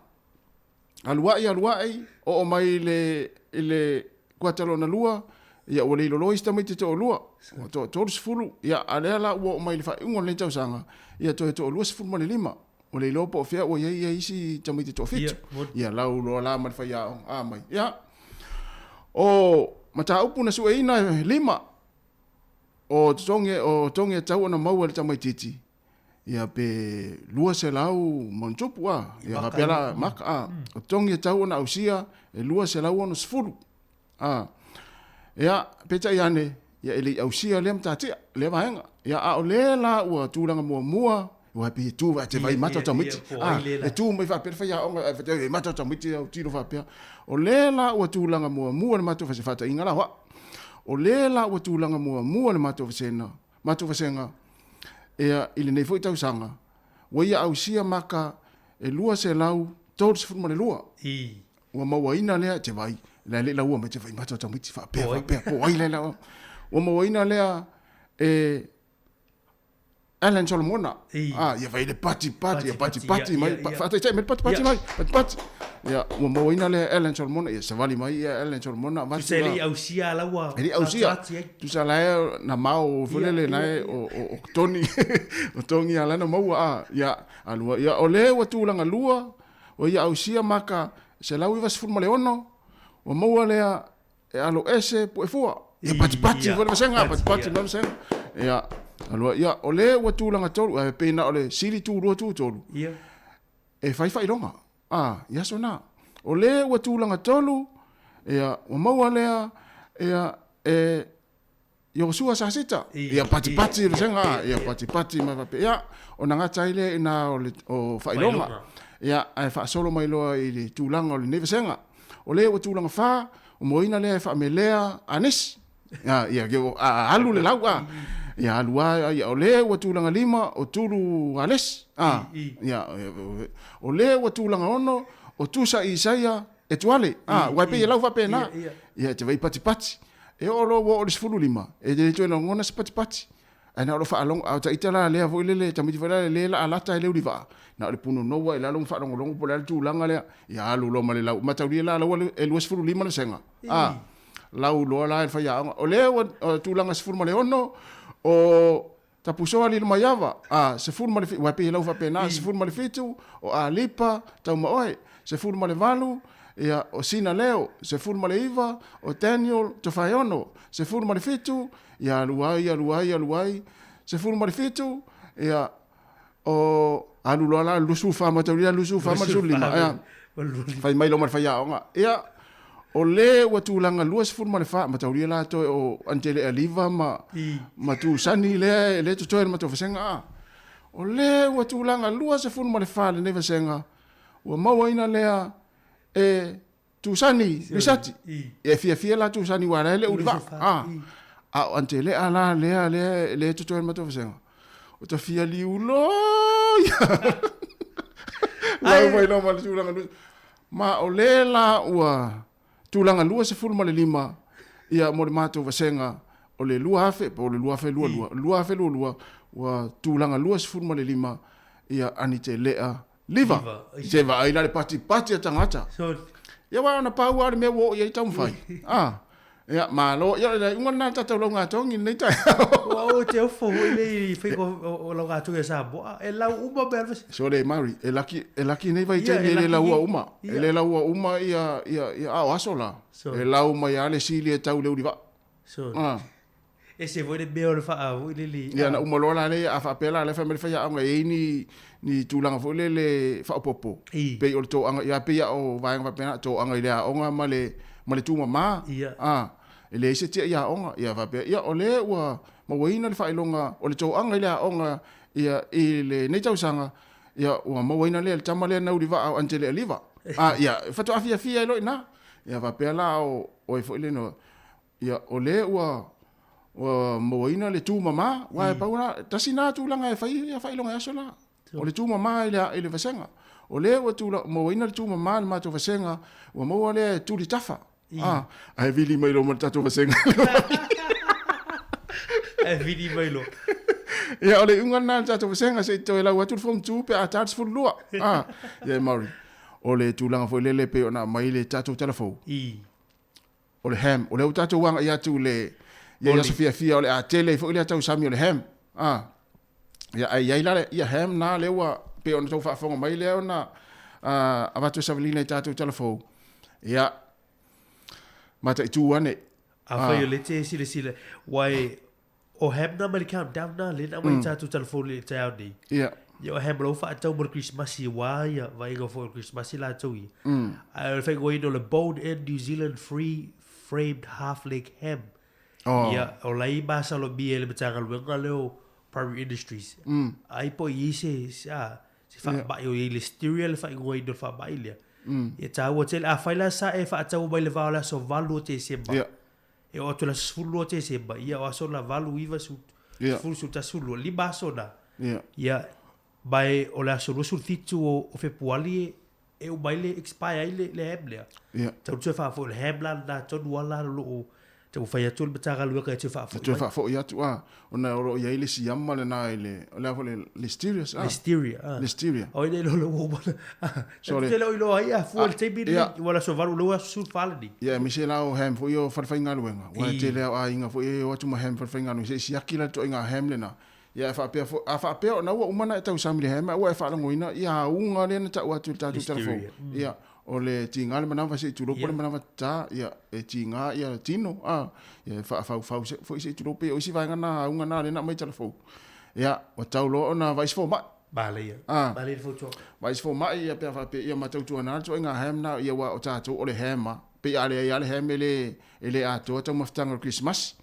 Alu ai, alu ai, oo mai i le, i le kuata lona lua, ia ua le iloloa isi tamaiti e toalua, ua toa 30, ia, a lea la ua oo mai i le faaiuga o lenei tausaga, ia toe toa 25. Ua le iloa po o fea ua i ai isi tamaiti toafitu. Ia lau loa la ma le faiaoga a mai. Ia, o mataupu na sueina e lima, o totogi, o totogi e tatau ona maua e le tamaitiiti, ia pe 200 ma ona tupu a. Ia faapea la maka a. O totogi e tatau ona ausia e 260. A, ia, peitai ane, ia e le i ausia lea matatia, lea vaega. Ia, a o lea la ua tulaga muamua, ua pei e tu, te vaai mata o tamaiti. A, e tu mai faapea le faiaoga, e mata o tamaiti au tino faapea. O lea la ua tulaga muamua le matou vasega, faataiga la oa. O lea la ua tulaga muamua le matou vasega, matou vasega, ia, i lenei foi tausaga, ua ia ausia maka e 232. Ua mauaina lea te vai, la e le i laua mai te vai mata o tamaiti faapea faapea po o ai la e laua. Ua mauaina lea e Alan Solomona. Ah, ia vai le pati pati, ia pati pati mai, faataitai mai le pati pati mai, pati pati. Ia, ua mauaina lea e Alan Solomona, ia savali mai ia Alan Solomona. Tusa e le i ausia la ua E le i ausia. Tusa la e na mao foi lele na e o Tony, o Tony ala na maua a, ia, alua, ia, o le ua tulaga lua, O ia ausia maka 196, ua maua lea e alo ese pu'efua. Ia patipati foi le vasega, patipati mai le vasega. Ia, alua, ia, o le ua tulaga tolu, ae pei na o le sili tu lua tu tolu. Ia. E fai faailoga, a, i aso na. O le ua tulaga tolu, ia, ua maua lea, ia, e Iosua Sasita, ia patipati le vasega, ia patipati ma faapea, ia, ona gata ai lea i ina o le o faailoga, ia, ae faasolo mai loa i le tulaga o lenei vasega. O lea ua tulaga fa, o moina lea e faamelea Anesi, ia, ia, a alu le lau, a, ia alu a, ia, o lea ua tulaga lima, o Tulu Alesi, a, ia, o lea ua tulaga ono, o Tusa Isaia Etuale, a, ua e pei e lau faapena, ia, e te vai patipati. E oo loa ua oo i le 15, e le toe lagona se patipati. Ae na o le faalogo, a o ta ita la lea foi lele, tamaiti foi lea le laalata e le ulivaa, na o le punonou lava i lalo ma faalogologo po o le a le tulaga lea, ia alu loa ma le lau. Mataulia la ua e 25 le sega, a, lau loa la e le faiaoga. O lea ua tulaga 16, o. Tapusoa Lilomaiava, a, 17, ua pei e lau faapena, 17, o Alipa Taumaoe, 18, ia, o Sina Leo, 19, o Daniel Tofaeono, 17, ia, alu ai, alu ai, alu ai, 17, ia, o, alu loa la 24 mataulia, 24 ma le 15, ia, fai mai loa ma le faiaoga, ia, o le ua tulaga 24, mataulia la toe o Anitele Aliva ma, ma Tusani lea e le totoe le matou vasega, a. O le ua tulaga 24 lenei vasega, ua mauaina lea e Tusani Lisati. E fiafia la Tusani ua la e le uli vaa. A, a o Antelea la lea lea le totoe le matou vasega. O ta fia liu loia. Lau mai loa ma le tulaga lua. Ma o le la ua tulaga 25 ia mo le matou vasega o le 2000 po o le 2022, 2022 ua tulaga 25 ia Anitelea Liva. Se vaai la le patipati a tagata. Ia aua ona pau lava o le mea ua oo i ai taumafai. Ah. Ia, malo. Ia, o le iuga lena o le tatou laugatogi i lenei taeao. Ua ou te ofo foi lea i faiga o laugatogi a Samoa. E lau uma mea alu. Sole Mary, e laki, e laki nei vaitaimi e le laua uma. E le laua uma ia, ia, ia, a o aso la. E lau mai lava le sili e tau i le ulivaa. Sole. Ah. Ese foi le mea o le faa foi lele. Ia na uma loa la lea, a faapea la lea fai mai le faiaoga e i ai ni, ni tulaga foi lele faaopoopo. Pei o le toaga, ia pei lava o vaega faapena, toaga i le aoga ma le, ma le tumama. A, e leai se tiai aoga. Ia faapea, ia o lea ua mauaina le faailoga o le toaga i le aoga ia i lenei tausaga, ia ua mauaina lea e le tama lea na ulivaa o Anitele Aliva. A, ia faatoa fiafia ai loa i ina. Ia faapea la o oe foi lena, Ia, o lea ua ua mauaina le tumama, aua e pau lena, tasi lena tulaga e fai ai faailoga i aso la. O le tumama i le i le vasega. O lea ua tula, mauaina le tumama i le matou vasega, ua maua lea e tuli tafa. A, ae vili mai loa ma le tatou vasega. Ae vili mai loa. Ia, o le iuga lena o le tatou vasega, se i toe lau atu le form 2 pe a ta le 12. A, ia e Maori, o le tulaga foi lele e pei ona aumai le tatou tala fou. O le ham, o lea ua tatou agai atu i le i aso fiafia o le a tele ai foi lea tausami o le ham. A, ia, ae i ai la ia ham na lea ua pei ona tou faafofoga mai lea ona avatu e Savalina i tatou tala fou. Ia, mataitu ane. Afai o lea e te silasila, aua e, o ham na mai le countdown na, lea na aumai i tatou tala fou i le taeao nei. Ia. Ia o ham o la ua faatau mo le Kerisimasi aua ia vaaiga foi o le Kerisimasi latou ia. Ae o le faaigoaina o le bone in New Zealand free framed half leg ham. Oh. Ia, o la e masalomia e le Matagaluega lea o Primary Industries. Ai po o i ai se, se, a, se faamai o i ai listeria le faaigoaina o le faamai lea. Ia taua tele. Afai la sa e faataua mai le va o le aso 8 o Tesema. Ia. E oo atu i le aso 12 Tesema, ia o aso na 8, 9, 10, 11, 12, lima aso na. Ia, ma e o le aso 27 o Fepuali e uma ai le expire ai le, le ham lea. Ia. Tau toe faafoi, o le ham la lena tonu lava la o lo o taumafai atu le Matagaluega e toe faafoi mai. E toe faafoi atu, a, ona o lo o i ai le siama lena i le, o le a foi le Listeria, a? Listeria, a. Listeria. O ai nei iloa ua uma na, So le. Te le o iloa ai a fua i le taimi lenei, Ia. ua o le aso 8, lea ua aso 14 lenei. Ia, aemaise la o ham foi ia o falefaigaluega, aua e tele lava o aiga foi ia e o atu ma ham falefaigaluega, se i siaki la le ituaiga ham lena. Ia e faapea foi, a faapea ona ua uma ona e tausami i le ham ae ua e faalagoina ia auga lea na tau atu i le tatou tala fou. Ia, o le tiga le manava se i tulou po o le manava tata, ia, e tiga ia tino, a, ia e faafaufau foi se i tulou pei o isi vaega na auga na lea na aumai i tala fou. Ia, ua tau loa ona vaai se fomai. Manaia. A. Manaia le fautuaga. Vaai se fomai ia pe a faapea ia matautuana le ituaiga ham na ia aua o tatou o le ham a, pei a leai lava le ham e le, e le atoa taumafataga o le Kerisimasi.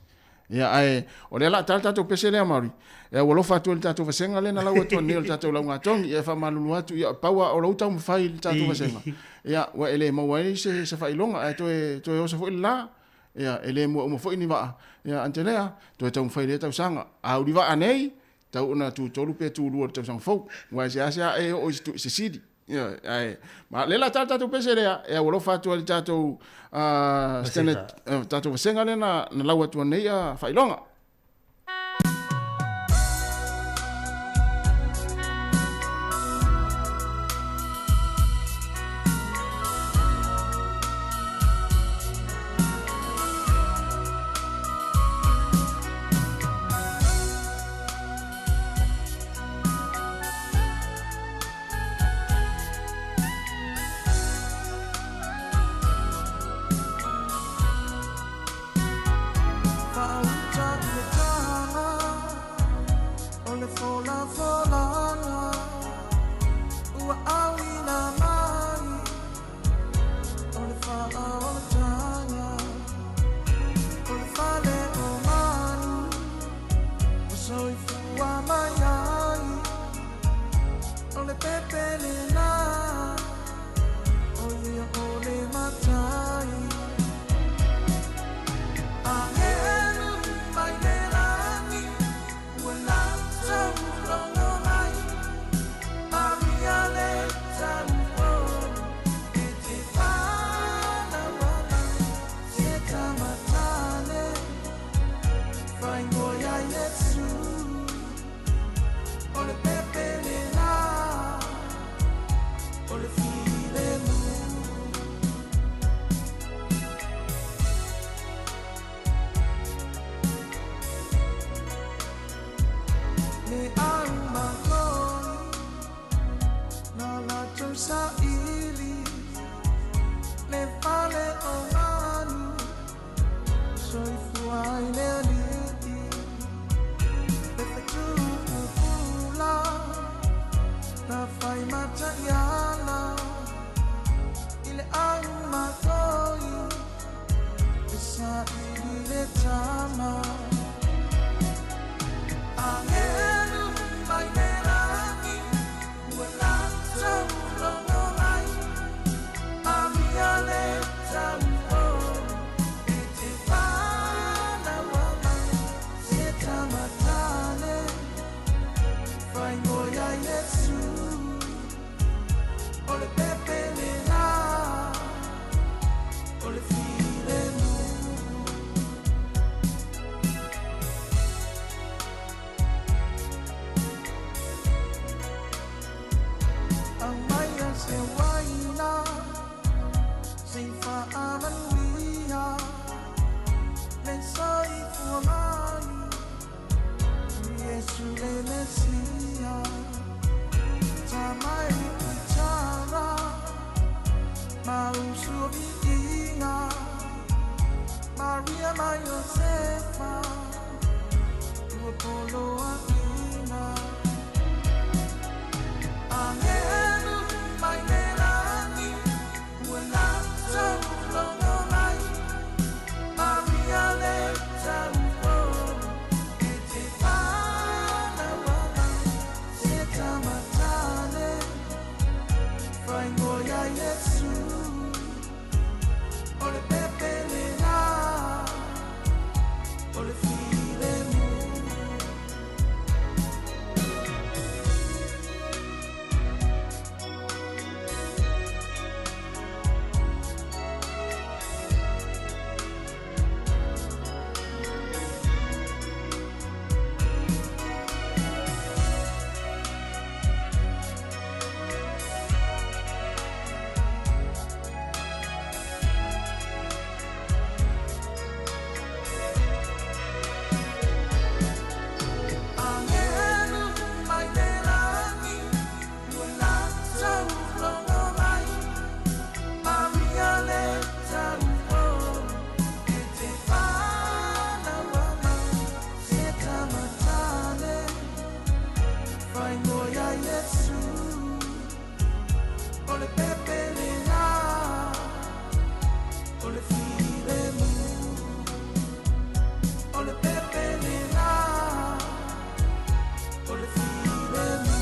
Ia, ae o lea o le a ta le tatou pese lea, Mauri. E aualofa atu ai i le tatou vasega lea na lau atu nei o le tatou laugatogi. Ia, e faamalulu atu, ia, pau lava o lou taumafai i le tatou vasega, ia, ua e le maua ai se, se faailoga, ae toe, toe oso foi le la. Ia, e le mua uma foi ni vaa. Ia, Antelea, toe taumafai i lea tausaga. A uli vaa nei, tau ona tutolu pe tulua i le tausaga fou. Aua e seasea e oo i se sili. Ioe, ae, ma lea la tala tatou pese lea, e aualofa atu ai le tatou standard, tatou vasega lea na, na lau atu nei a faailoga. saili le fale o manu soifua ai le alii le fetuupula na fai mataiala i le aumatoi e saili le tama Angelu mai le lagi ua latou logo mai Amia le tauo e te whānaua mai Se tamatane whaingoia Iesu O le pepe le la o le filemu Aumaia se waina se faamanuia le soifua mai Iesu le Mesia Tamai itara mausu o viiga Maria ma Iosefa ua poloaiga Angelu mai le lagi ua latou logo mai Maria le tauo e te whānaua mai Se tamatane whaingoia Iesu O le pepe le la o le filemu Angelu mai le lagi ua latou logo mai Maria le tauo e te whānaua mai Se tamatane whaingoia Iesu O le pepe le la o le filemu O le pepe le la o le filemu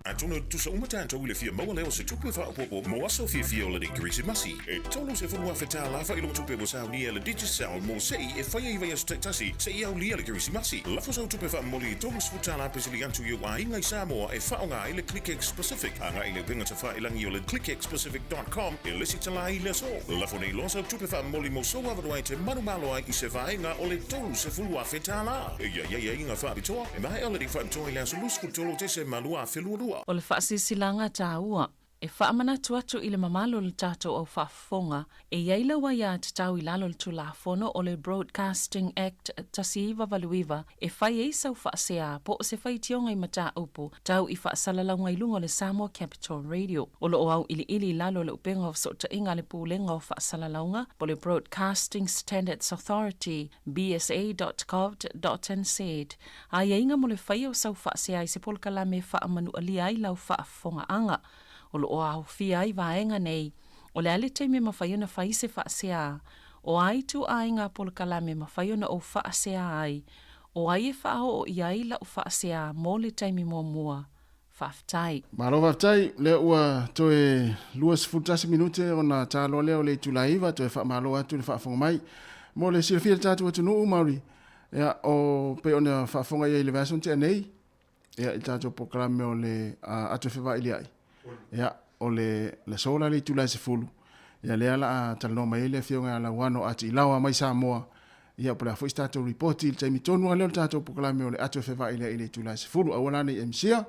Atonu e tutusa uma tatou i le fia maua lea o se tupe faaopoopo mo aso fiafia o lenei Kerisimasi. E $30,000 faailoga tupe ua saunia e le Digicel mo se'i e faia i vaiaso taitasi seia aulia le Kerisimasi. Lafo sau tupe faamomoli i $30 pesili atu i ou aiga i Samoa e faaaoga ai le ClickX Pacific. Agai i le upega tafailagi o le clickxpacific.com e lesitala ai i le aso. Lafo nei loa sau tupe faamomoli mo sou avanoa e te manumalo ai i se vaega o le $30,000. E i ai aiaiga faapitoa e maea lenei faapitoa i le aso 23 o Tesema 2022. O le faasilasilaga taua e faamanatu atu i le mamalu o le tatou au faafofoga, e i ai lau aiatatau i lalo o le Tulafono o le Broadcasting Act 1989 e fai ai sau faasea po o se faitioga i mataupu tau i faasalalauga i luga o le Samoa Capital Radio. O lo o auiliili i lalo o le upega o fesootaiga a le Pulega o Faasalalauga po o le Broadcasting Standards Authority, bsa.govt.nz, aiaiga mo le faia o sau faasea i se polokalame e faamanualia ai lau faafofogaaga. O lo o aofia ai vaega nei, o le a le taimi e mafai ona fai se faasea, o a ituaiga polokalame e mafai ona ou faasea ai, o ai e faaoo i ai lau faasea mo le taimi muamua. Faafetai. Malo faafetai, lea ua toe 21 minute ona taloa lea o le itula e 9, toe faamalo atu le faafofoga mai. Mo le silafia e le tatou atunuu, Maori, ia, o pei ona faafofoga i ai i le vaiaso na tea nei, ia, i le tatou polokalame o le Ato e Fevailiai, ia, o le aso la le itula e 10, ia, lea la a talanoa mai ai le Afioga ia Lauano Atiilaoa mai Samoa, ia, po o le a foi se tatou lipoti i le taimi tonu lava lea o le tatou polokalame o le Ato e Fevailiai i le itula e 10. Aua la ne i e misia.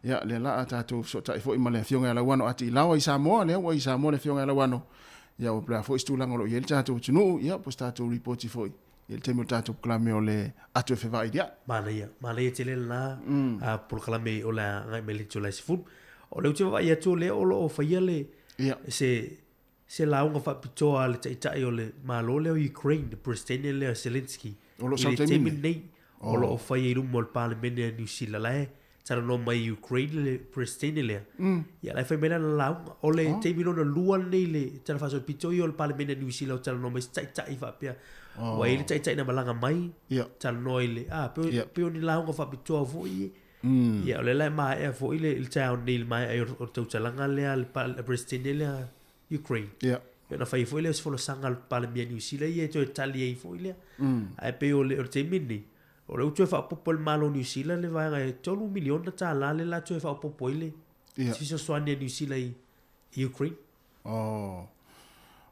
Ia, lea la a tatou fesootai foi ma le Afioga ia Lauano Ati Ilaoa i Samoa, lea ua i Samoa le Afioga ia Lauano. Ia, ua pea foi se tulaga o lo o i ai le tatou atunuu, ia, po o se tatou lipoti foi i le taimi o le tatou polokalame o le Ato e Fevailia'i. Manaia, manaia tele lena polokalame o le a agai mai le Julai 10. O lea ou te vaavaai atu o lea o lo o faia le, se, se lauga faapitoa a le taitai o le Malo lea o Ukraine, le Peresetene lea Zelensky, O lo o i sau le taimi taimi lenei? lenei, o lo o faia i luma o le Palemene a Niu Sila. La e talanoa mai i Ukraine le Peresetene lea, ia la e fai mai lana lauga. O le taimi lona lua lenei i le Tala Faasolopito ia o le Palemene a Niu Sila o talanoa mai se taitai faapea. Ua i ai le taitai na malaga mai, talanoa i le, a, pei o ni lauga faapitoa foi ia. Ia, o lea la e maea foi le taeao nei i le maea ai o le tautalaga lea a le Peresetene lea Ukraine. Ia ona fai foi lea o se folasaga a le Palemia Niu Sila ia e toe tali ai foi lea. Ae pei o le taimi lenei, o lea ua toe faaopoopo e le Malo o Niu Sila le vaega e $3 miliona lea o le a toe faaopoopo ai le fesoasoani a Niu Sila i Ukraine. Oh,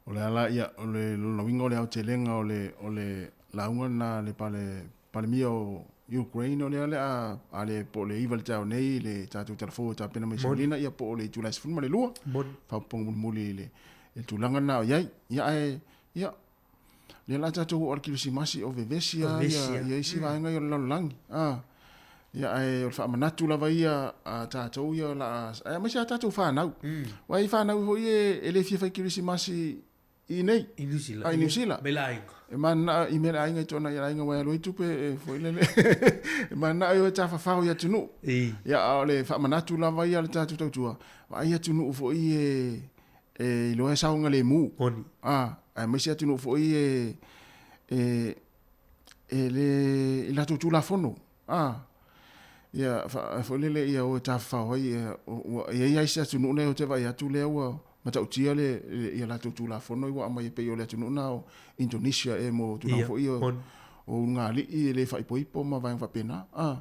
o le ala, ia, o le lona uiga o le aotelega o le, o le lauga lena a le pale, Palemia o Ukraine, o lea o le a, a le, po o le 9 i le taeao nei, le tatou tala fou e tapena mai Saulina, ia po o le itula e 12, faaopoopoga mulimuli i le, i le tulaga lena o i ai. Ia, ae, ia, lea la tatou oo i le Kerisimasi o vevesi lava ia, ia isi vaega ia o le lalolagi. A, ia, ae o le faamanatu lava ia a tatou ia o le a, aemaise a tatou fanau. Aua e i ai fanau foi ia e le fia fai Kerisimasi i inei. I Niu Sila. A, i Niu Sila. Me le aiga. E mananao i mea le aiga i tona i aiga ua e alu ai tupe e foi lele. E mananao e o e tafafao i atunuu. Ia, a o le faamanatu lava ia a le tatou tautua, vaai atunuu foi e, e iloa e saogalemu. Moni. A, aemaise atunuu foi e, e, e le, i latou Tulafono. A, ia, foi lele ia o e tafafao ai, ia, ua, e i ai lava isi atunuu na ou te vaai atu lea ua matautia le, ia latou Tulafono ua aumai e pei o le atunuu na o Indonesia e mo tulaga foi ia o ulugalii e le faaipoipo ma vaega faapena. A,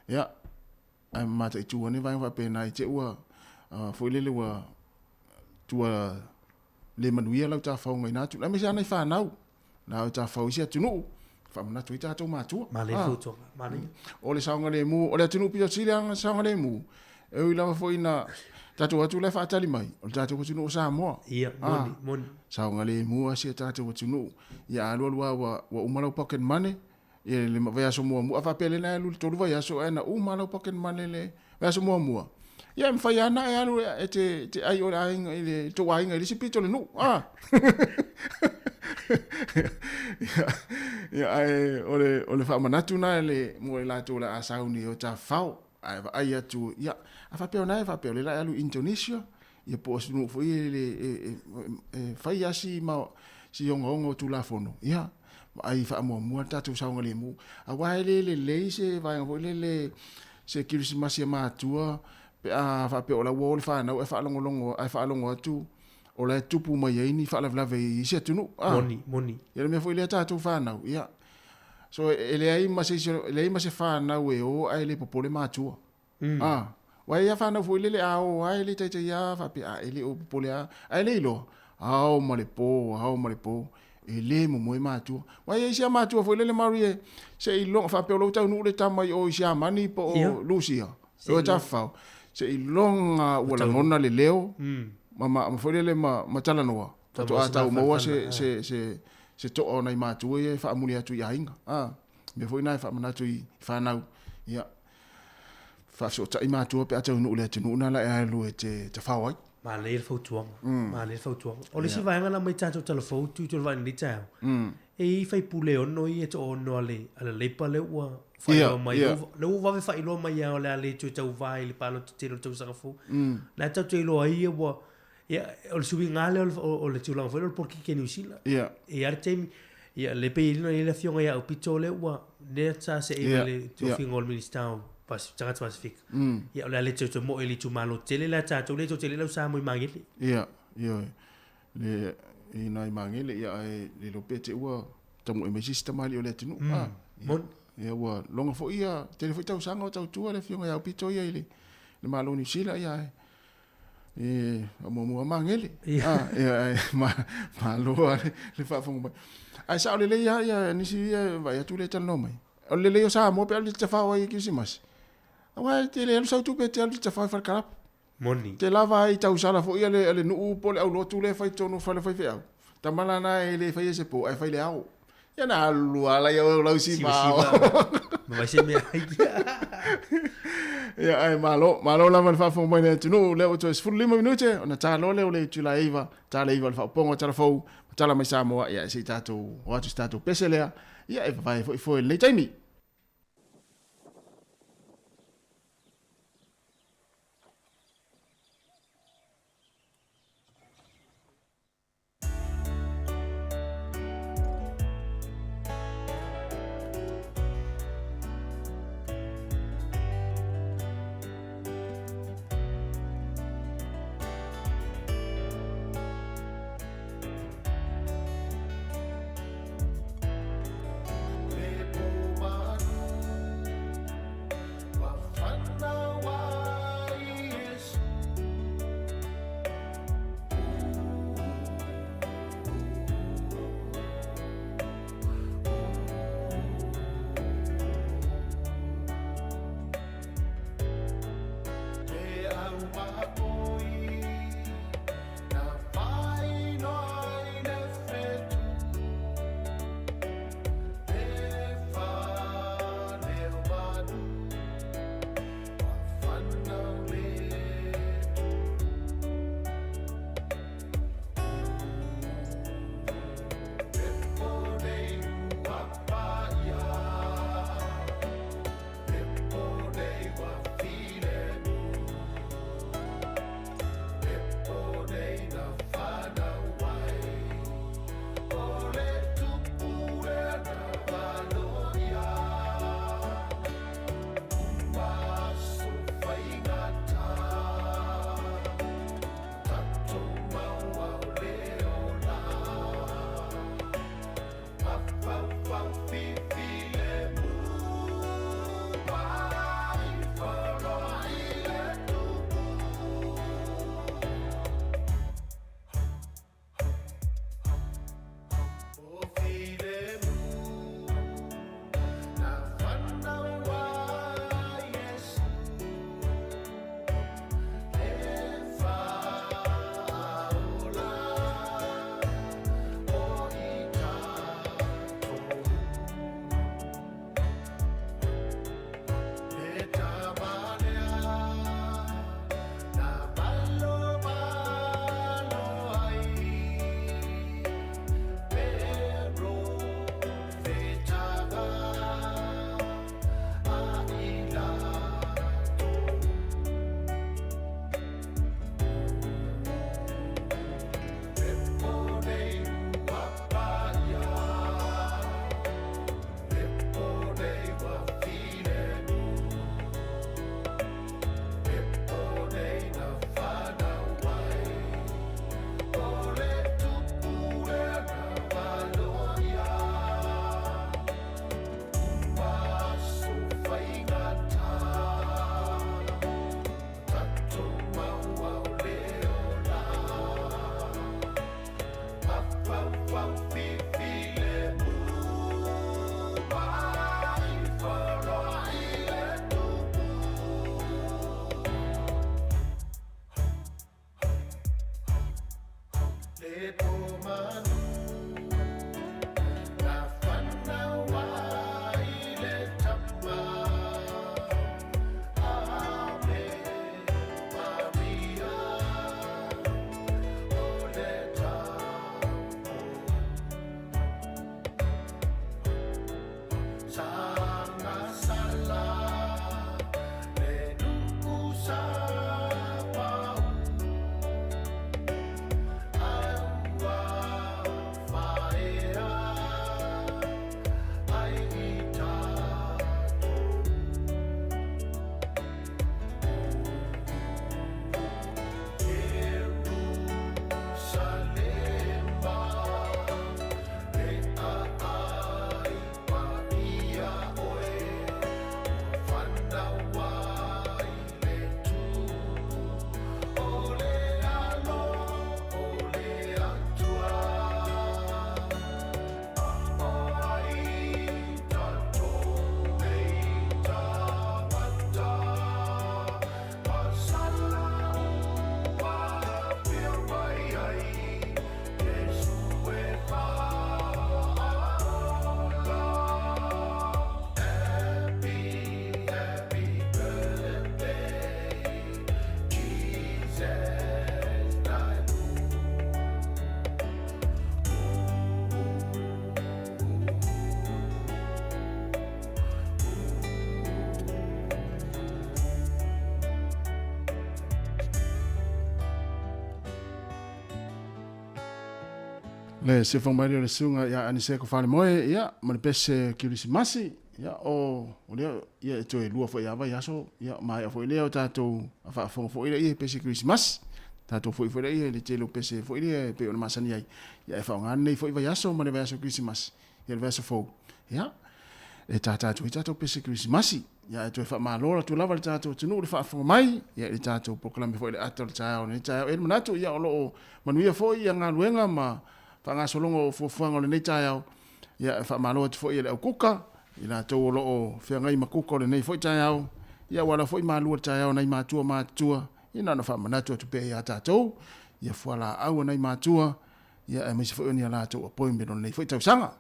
ia, ae mataitu ane vaega faapena i te i ua, foi lele ua tua le manuia lau tafaoga i na atunuu, aemaise lava nai fanau, na o tafafao i isi atunuu, faamanatu ai tatou matua. Manaia le fautuaga, manaia. O le saogalemu, o le atunuu pito sili lava ona saogalemu, e ui lava foi ina tatou atu la e faatali mai, o le tatou atunuu o Samoa. Ia, moni, moni. Saogalemu lava si a tatou atunuu. Ia a alualu lava ua, ua uma lau pocket money, ia le vaiaso muamua, a faapea lea na e alu i le 3 vaiaso ae na uma lau pocket money i le vaiaso muamua, ia e mafai lava ona e alu e te, te ai o le aiga i le tou aiga i le isi pito o le nuu. Ah. ia, ia, ae o le, o le faamanatu na le, mo i latou o le a sauni o tafafao, ae vaai atu, ia, a faapea o na e faapea o lea la e alu i Indonesia, ia po o se nuu foi e, e, e, e fai lava si, ma, si ogaoga o Tulafono, ia, vaai faamuamua le tatou saogalemu. Aua e le lelei se vaega foi lele, se kerisimasi a matua, pe a faapea o la ua o le fanau ae faalogologo, ae faalogo atu o la e tupu mai ai ni faalavelave i isi atunuu. Ah. Moni, moni. Ia le mea foi lea tatou fanau, ia. So e leai ma se isi, e leai ma se fanau e o ae le popole matua. A, aua e i ai fanau foi lele a o lava e le taitai lava faapea, a e le o popole lava, ae le iloa, ao ma le po, ao ma le po, e le momoe matua. Aua e i ai isi matua foi lele Mari e seiloga, faapea o lou taunuu le tama i o i Siamani po o Lusia, e o e tafafao, seiloga ua lagona le leo, ma, ma foi lele ma, ma talanoa, faatoa tau maua se, se, se, se toa o nai matua ia e faamuli atu i aiga. A, mea foi na e faamanatu i fanau, ia, Faafesootai matua pe a taunuu i le atunuu na la e alu e te tafao ai. Manaia le fautuaga. Manaia le fautuaga. O le isi vaega na aumai tatou tala fou tu i tolu lenei taeao, e i ai faipule ono ia e toaono a le a le Labour lea ua faailoa mai, lea ua vave faailoa mai lava o le a le toe tauva i le palota tele o le tausaga fou. La e tatou te iloa ai ua, ia, o le suiga lava lea o le tulaga foi lea o le polokiki a Niu Sila. E i ai lava le taimi, ia, le pei e i ai le afioga ia Aupito lea ua, lea sa seei mai le tofiga o le Minisita o Tagata Pasefika. Ia, o le a le toe moe i le itumalo tele la tatou lea tou te le lau Samoa i Magele. Ia, ioe. Le, i nai Magele, ia, ae le iloa pe te i ua tamoe mai se isi tamalii o le atunuu. Moni. Ia, ua logo foi ia, tele foi tausaga o tautua le afioga ia Aupito ia i le Malo o Niu Sila, ia, ae, E muamua Magele. Ia. Ia, malo lava le faafofoga mai. Ae sao lelei lava ia nisi ia e vaai atu lea e talanoa mai. O le lelei o Samoa pe a le tafao ai i Kerisimasi. Aua e te le alu sau tupe e te alu i te tafao i fale kalapu. Moni. Te lava ai tausala foi a le, a le nuu po o le aulotu lea e fai i totonu o fale o faifeau. Tama la na e le faia i se po ae fai i le ao. Ia na alu lava laia o lau sima ao. Ma vai se mea ai. Ia ae malo, malo lava le faafofoga mai le atunuu, lea ua toe 15 minute ona ta loa lea o le itula e 9, ta le 9 le faaopoopoga o tala fou ma tala mai Samoa, ia se i tatou o atu i se tatou pese lea, ia e vavae foi foe i lenei taimi. Le siufoga mai lea o le susuga ia Aniseko Falemoe, ia, ma le pese Kerisimasi, ia, o, o lea, ia, e toe lua foi lava vaiaso, ia, maea foi lea o tatou faafofoga foi lea i pese Kerisimasi, tatou foi foi lea i le tele o pese foi lea e pei ona masani ai, ia, e faaaoga lenei foi vaiaso ma le vaiaso Kerisimasi, ia, le vaiaso fou, ia, e tata atu ai tatou pese Kerisimasi. Ia, e toe faamalo atu lava le tatou atunuu le faafofoga mai, ia, i le tatou polokalame foi i le ata o le taeao lenei taeao. E i ai le manatu, ia, o lo o manuia foi ia galuega ma faagasologa o fuafuaga o lenei taeao. Ia, e faamalo atu foi i le au kuka, i latou o lo o feagai ma kuka o lenei foi taeao, ia, ua ala foi malu o le taeao nai matua matutua, ia, na ona faamanatu atu pea ia tatou, ia fualaau a nai matua, ia, aemaise foi o ni a latou appointment o lenei foi tausaga.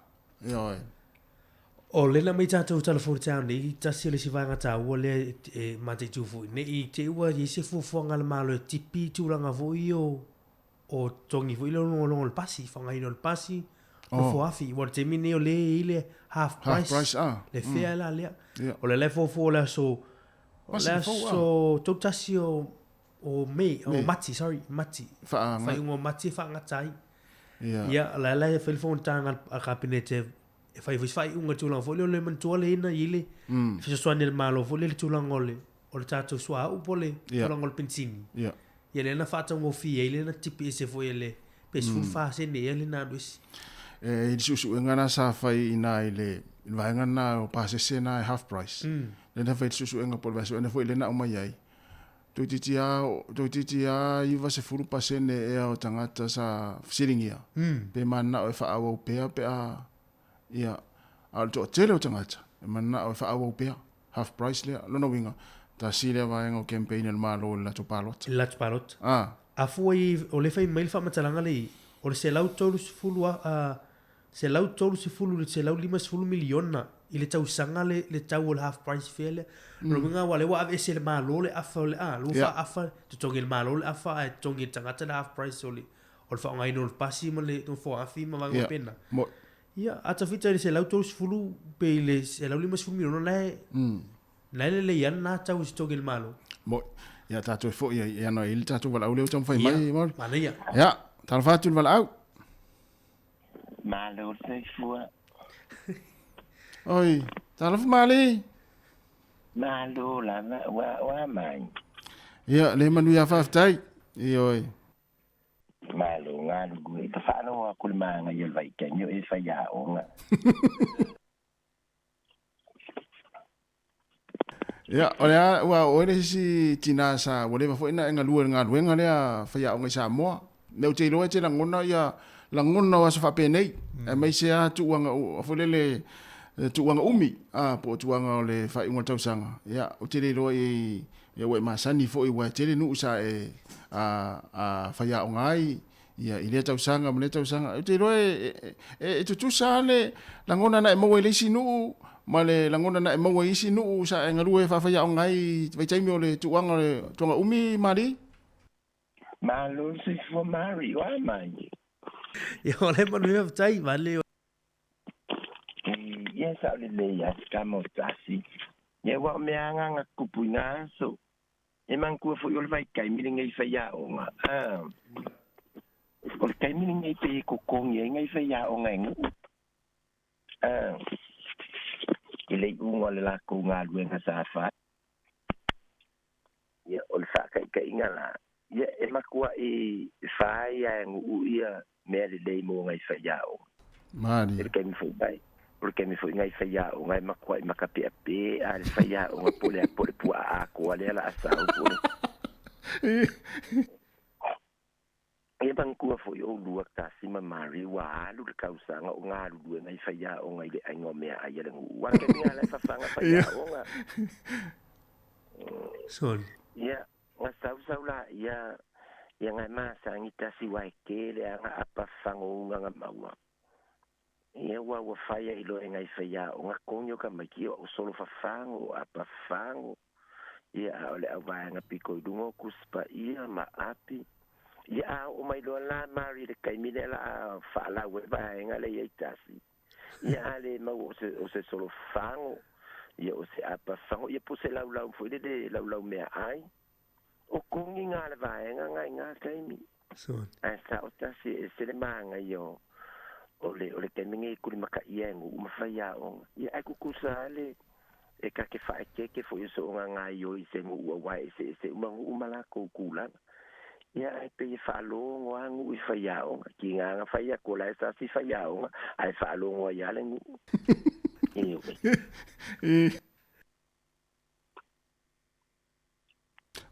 Ioe. O lena mai tatou tala fou taeao nei, tasi o le isi vaega taua lea e mataitu foi ne i te i ua i ai se fuafuaga a le Malo e tipi tulaga foi ia o totogi foi lea o logologo o le pasi, faaaogaina o le pasi, nofo afi. Aua o le taimi lenei o lea e i ai le half price, half price, ah. le fea la lea. Yeah. O lea la e fuafua o le aso, o le aso 31 o Mei, o Mati, sorry, Mati. Faaiuga o Mati e faagata ai. Yeah. Ia, la la e fai le fonotaga a le Kapeneta e fai foi se faaiuga i tulaga foi lea o le manatua le ina i le fesoasoani a le Malo foi lea i le tulaga o le o le tatou suauu po o le tulaga o le penisini. Yeah. Ia lea na faataugofie ai lea na tipi ese foi e le pe 14 sene ea lena alu ese. E, i le suesuega na sa fai i ina i le i le vaega lena o pasese na e half price. Lea na fai le suesuega po o le vaesuega foi lea na aumai ai. Toeitiiti lava, toeitiiti lava 90% ea o tagata sa fesiligia, pe mananao e faaauau pea pe a, ia, a o le toatele o tagata e mananao e faaauau pea, half price lea. Lona uiga, tasi lea vaega o campaign a le Malo i le latou palota. I le latou palota. Ah. A fua i, o lea e fai mai le faamatalaga lea i, o le 130 a, 130 i le 150 miliona i le tausaga le, le tau o le half price fare lea. Mm. Lona uiga aua o lea ua aveese e le Malo le afa o le, a, lea ua faaafa, totogi e le Malo le afa ae totogi e le tagata le half price o le, o le faaaogaina o le pasi ma le nofoafi ma vaega faapena. Mo... Ia, a tafita i le 130 pe i le 150 miliona la e, la e lelei lava lena tau e totogi e le Malo. Mo, ia tatou e foi ai, e ana i le tatou valaau lea ua taumafai mai, Ia, Mauri. manaia. Ia, talofa atu i le valaau. Malo le soifua. Oi, talofa Mali. Malo lava, ua oa mai. Ia, le manuia faafetai. Ioe. Malo galulue. Ta faalogo atu le magaia o le vaitaimi o e faiaoga. Ia, o le a, ua o oe le isi tinā sa, ua leva foi ona e galue i le galuega lea faiaoga i Samoa. Mea ou te iloa e te lagona ia lagona o aso faapenei, aemaise lava tuuaga foi lele, tuuaga umi, a, po o tuuaga o le faaiuga o le tausaga. Ia, ou te le iloa i, ia ua e masani foi aua e tele nuu sa e a, faiaoga ai, ia, i lea tausaga ma lea tausaga. Ou te iloa e, e, e, e tutusa lava le lagona na e maua i le isi nuu ma le lagona na e maua i isi nuu sa e galue faafaiaoga ai i vaitaimi o le tuuaga o le tuaga umi, Mali? Malo le soifua Mari, o a mai? Ia, o le manuia faafetai, vale. Ia sao lelei a se kama o tasi. Ia ua o mea agaga tupu i ngā aso. E manatua foi o le vaitaimi lenei faiaoga, a o le taimi lenei pei e totogi ai nai faiaoga e nuu, a i le iuga o le latou galuega sa fai. Ia, o le faataitaiga la, ia e matuai fai lava e nuu ia mea lelei mo nai faiaoga. Malie. I le taimi foi mai, o le taimi foi nai faiaoga e matuai makapeape a le faiaoga po o le po o le puaa atoa lea la a sau po o le Ia manatua foi o lua tasi ma Mary ua alu le tausaga o galulue nai faiaoga i le aiga o meaai a le nuu. Ua taimi lava la e fafaga faiaoga. Sorry. Ia, Na sausau la ia ia ngai masani tasi wa e tele a nga apa fangouga nga maua. Ia ua ua fai ai loa e ngai faiaoga kongi o ka maiki o solo fafago o apa fago ia a o le auvaega piko i luga o Tusi Paia ma Api. Ia a oo mai loa la Mari i le taimi lea la a faalau ai vaega lea i ai tasi. Ia a le mau o se o se solo fago, ia o se apa fago, ia po o se laulau foi lele laulau meaai. O kogi ngā le vaega ngā i ngā taimi. Ae sao tasi e ese le magaia o O le o le taimi nei e tulimataia e nuu ma faiaoga. Ia ae tutusa lava le e ta te faaeteete foi i so'oga gaioi i se nuu auā e eseese uma nuu ma latou tulaga. Ia ae pei e faalogo lava nuu i faiaoga. Tiga na fai atu o la e sasi faiaoga ae faalogo ai lava le nuu. Ioe.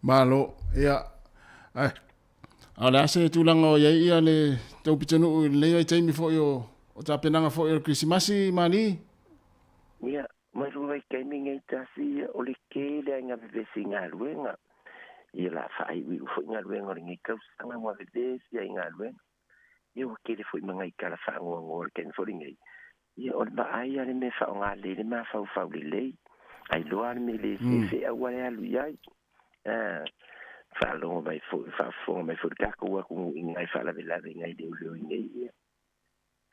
Malo, ia, ai, a o le a se tulaga o i ai ia le tou pitonuu i lenei vaitaimi foi o, o tapenaga foi o le Kerisimasi, Mali? Ia, mai lua vaitaimi nei tasi ia, o le tele lava ina vevesi i galuega. Ia la faaiuiu foi galuega o lenei tausaga ua vevesi ai i galuega. Ia ua tele foi ma nai tala faanoanoa i le taimi foi lenei. Ia o le vaai lava le mea e faaaoga lelei le mafaufau lelei. Ai loa le mea le sefe aua le alu i ai. Ah, faalogo mai foi, faafofoga mai foi le tatou atunuu i nai faalavelave i nai leoleo i nei ia.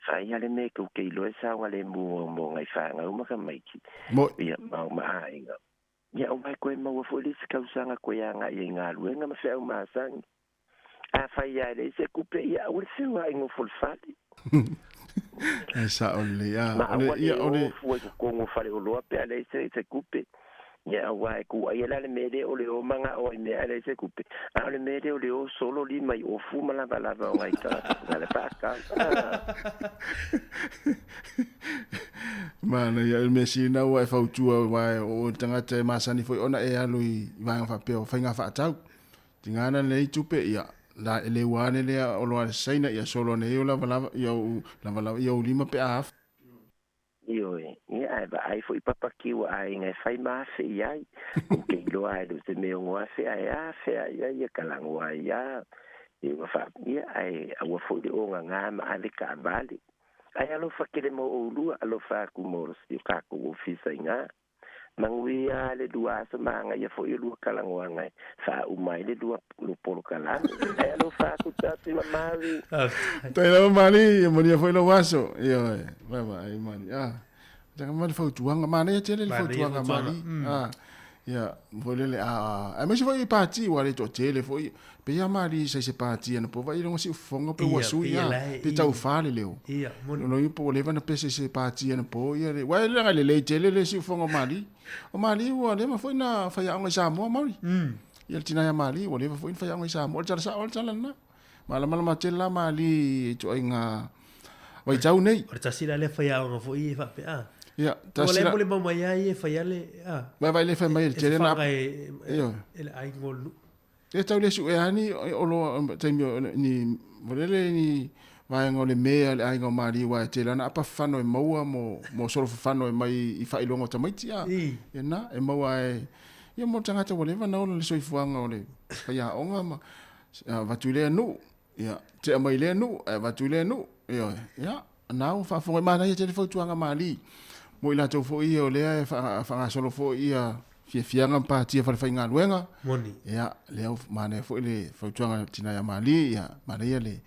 Fai lava le mea tou te iloa e saogalemu mo nai fanau ma tamaiti. Ia ma ma aiga. Ia aua e toe maua foi le isi tausaga toe agai ai i galuega ma feau masani. Afai lava e leai se tupe, ia aua le feoai nofo i le fale. E sao lelei. A, Ma o le, aua ia, le o le. o fua i totonu o faleoloa pe a leai se, se tupe. Ia aua e tuuai ai la le mea lea o le o manao ai mea ae leai se tupe. A o le mea lea o le o solo lima i ofu ma lavalava o nai tagata na le faatau. Ah. Manaia, o le mea sili na ua e fautua aua o le tagata e masani foi ona e alu i vaega faapea o faiga faatau. Tiga ana lelei tupe, ia, la e le ua ane lea oloa a le Saina, ia solo ane ai ou lavalava, ia ou lavalava, ia ou lima pe a afa. Ioe, ia ae vaai foi papakiu a aiga e fai ma afe i ai. Kou te iloa ae le o se mea ono afe ae afe a ia ia kalago ai a. Ia ua fa, ia ae aua foi le ogaga ma ave taavale. Ae alofa tele mo oulua, alofa atu mo si o tatou ofisa i na. Manuia le lua aso manaia foi o lua talanoaga e faauma ai le lua polokalame. Ae alofa atu Tasi ma Mari. Tai lava Mari, ia manuia foi lou aso. Ioe, bye bye Mari. Ah, tanga mai le fautuaga, manaia tele le fautuaga Mari. Ah, ia, foi lele, ah, aemaise foi i pati, ua le toatele foi. Pei a Mari sai se pati ana po vai longa siufofoga pe ua sui a pe tau fa le leo. Ia, moni. Lo po leva na pese se pati ana po ia le. Wa le le le tele le siufofoga o Mari. O Mari ua leva foi na faiaoga i Samoa Mauri. Ia le tina ia Mari ua leva foi na faiaoga i Samoa. O le tala sao o le tala lena. Malamalama tele la Mari i ituaiga vaitau nei. O le tasi la lea faiaoga foi e faapea. Ia, tasi la. Ua le mo le mau mai ai e fai ale, a. Vai vai le fai mai le tele na. E le aiga o le nuu. E tau le sue lava ni oloa taimi o ni volele ni vaega o le me a le aiga o Mali aua e tele lava na apa fafano e maua mo mo solo fafano e mai i faailoga o tamaiti a. Ia na e maua ai ia mo le tagata ua leva na ola le soifuaga o le faiaoga ma avatu i lea nuu ia tea mai lea nuu ae avatu i lea nuu ioe ia na ua faafofoga manaia tele fautuaga Mali mo i latou foi ia o lea e faagasolo foi ia fiafiaga ma patia falefaigaluega. Moni. Ia, lea ua manaia foi le fautuaga a tina ia Mali, ia manaia le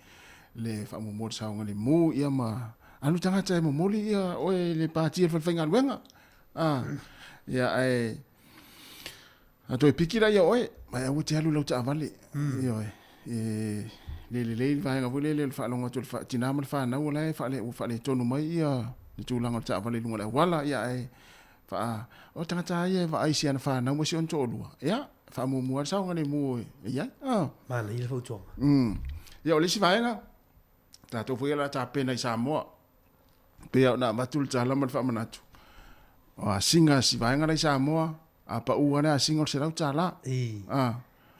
le faamuamua le saogalemu ia ma alu tagata e momoli ia oe le patia le falefaigaluega. Ah, ia ae a toe piki la ia oe, mai aua te alu lau taavale. Ioe. E le lelei le vaega foi lele o le faalogo atu o le tina ma le fanau o la e faale, ua faaletonu mai ia le tulaga o le taavale i luga o le auala, ia ae Faa, o le tagata lava ia e vaai i si ana fanau ma si ona toalua, ia, faamuamua lava le saogalemu e i ai. Ah. Manaia le fautuaga. Ia, o le isi vaega, tatou foi o le a tapena i Samoa, pei lava ona avatu le tala ma le faamanatu, o asiga a si vaega la i Samoa, a pau lava le asiga o le $100. Ah.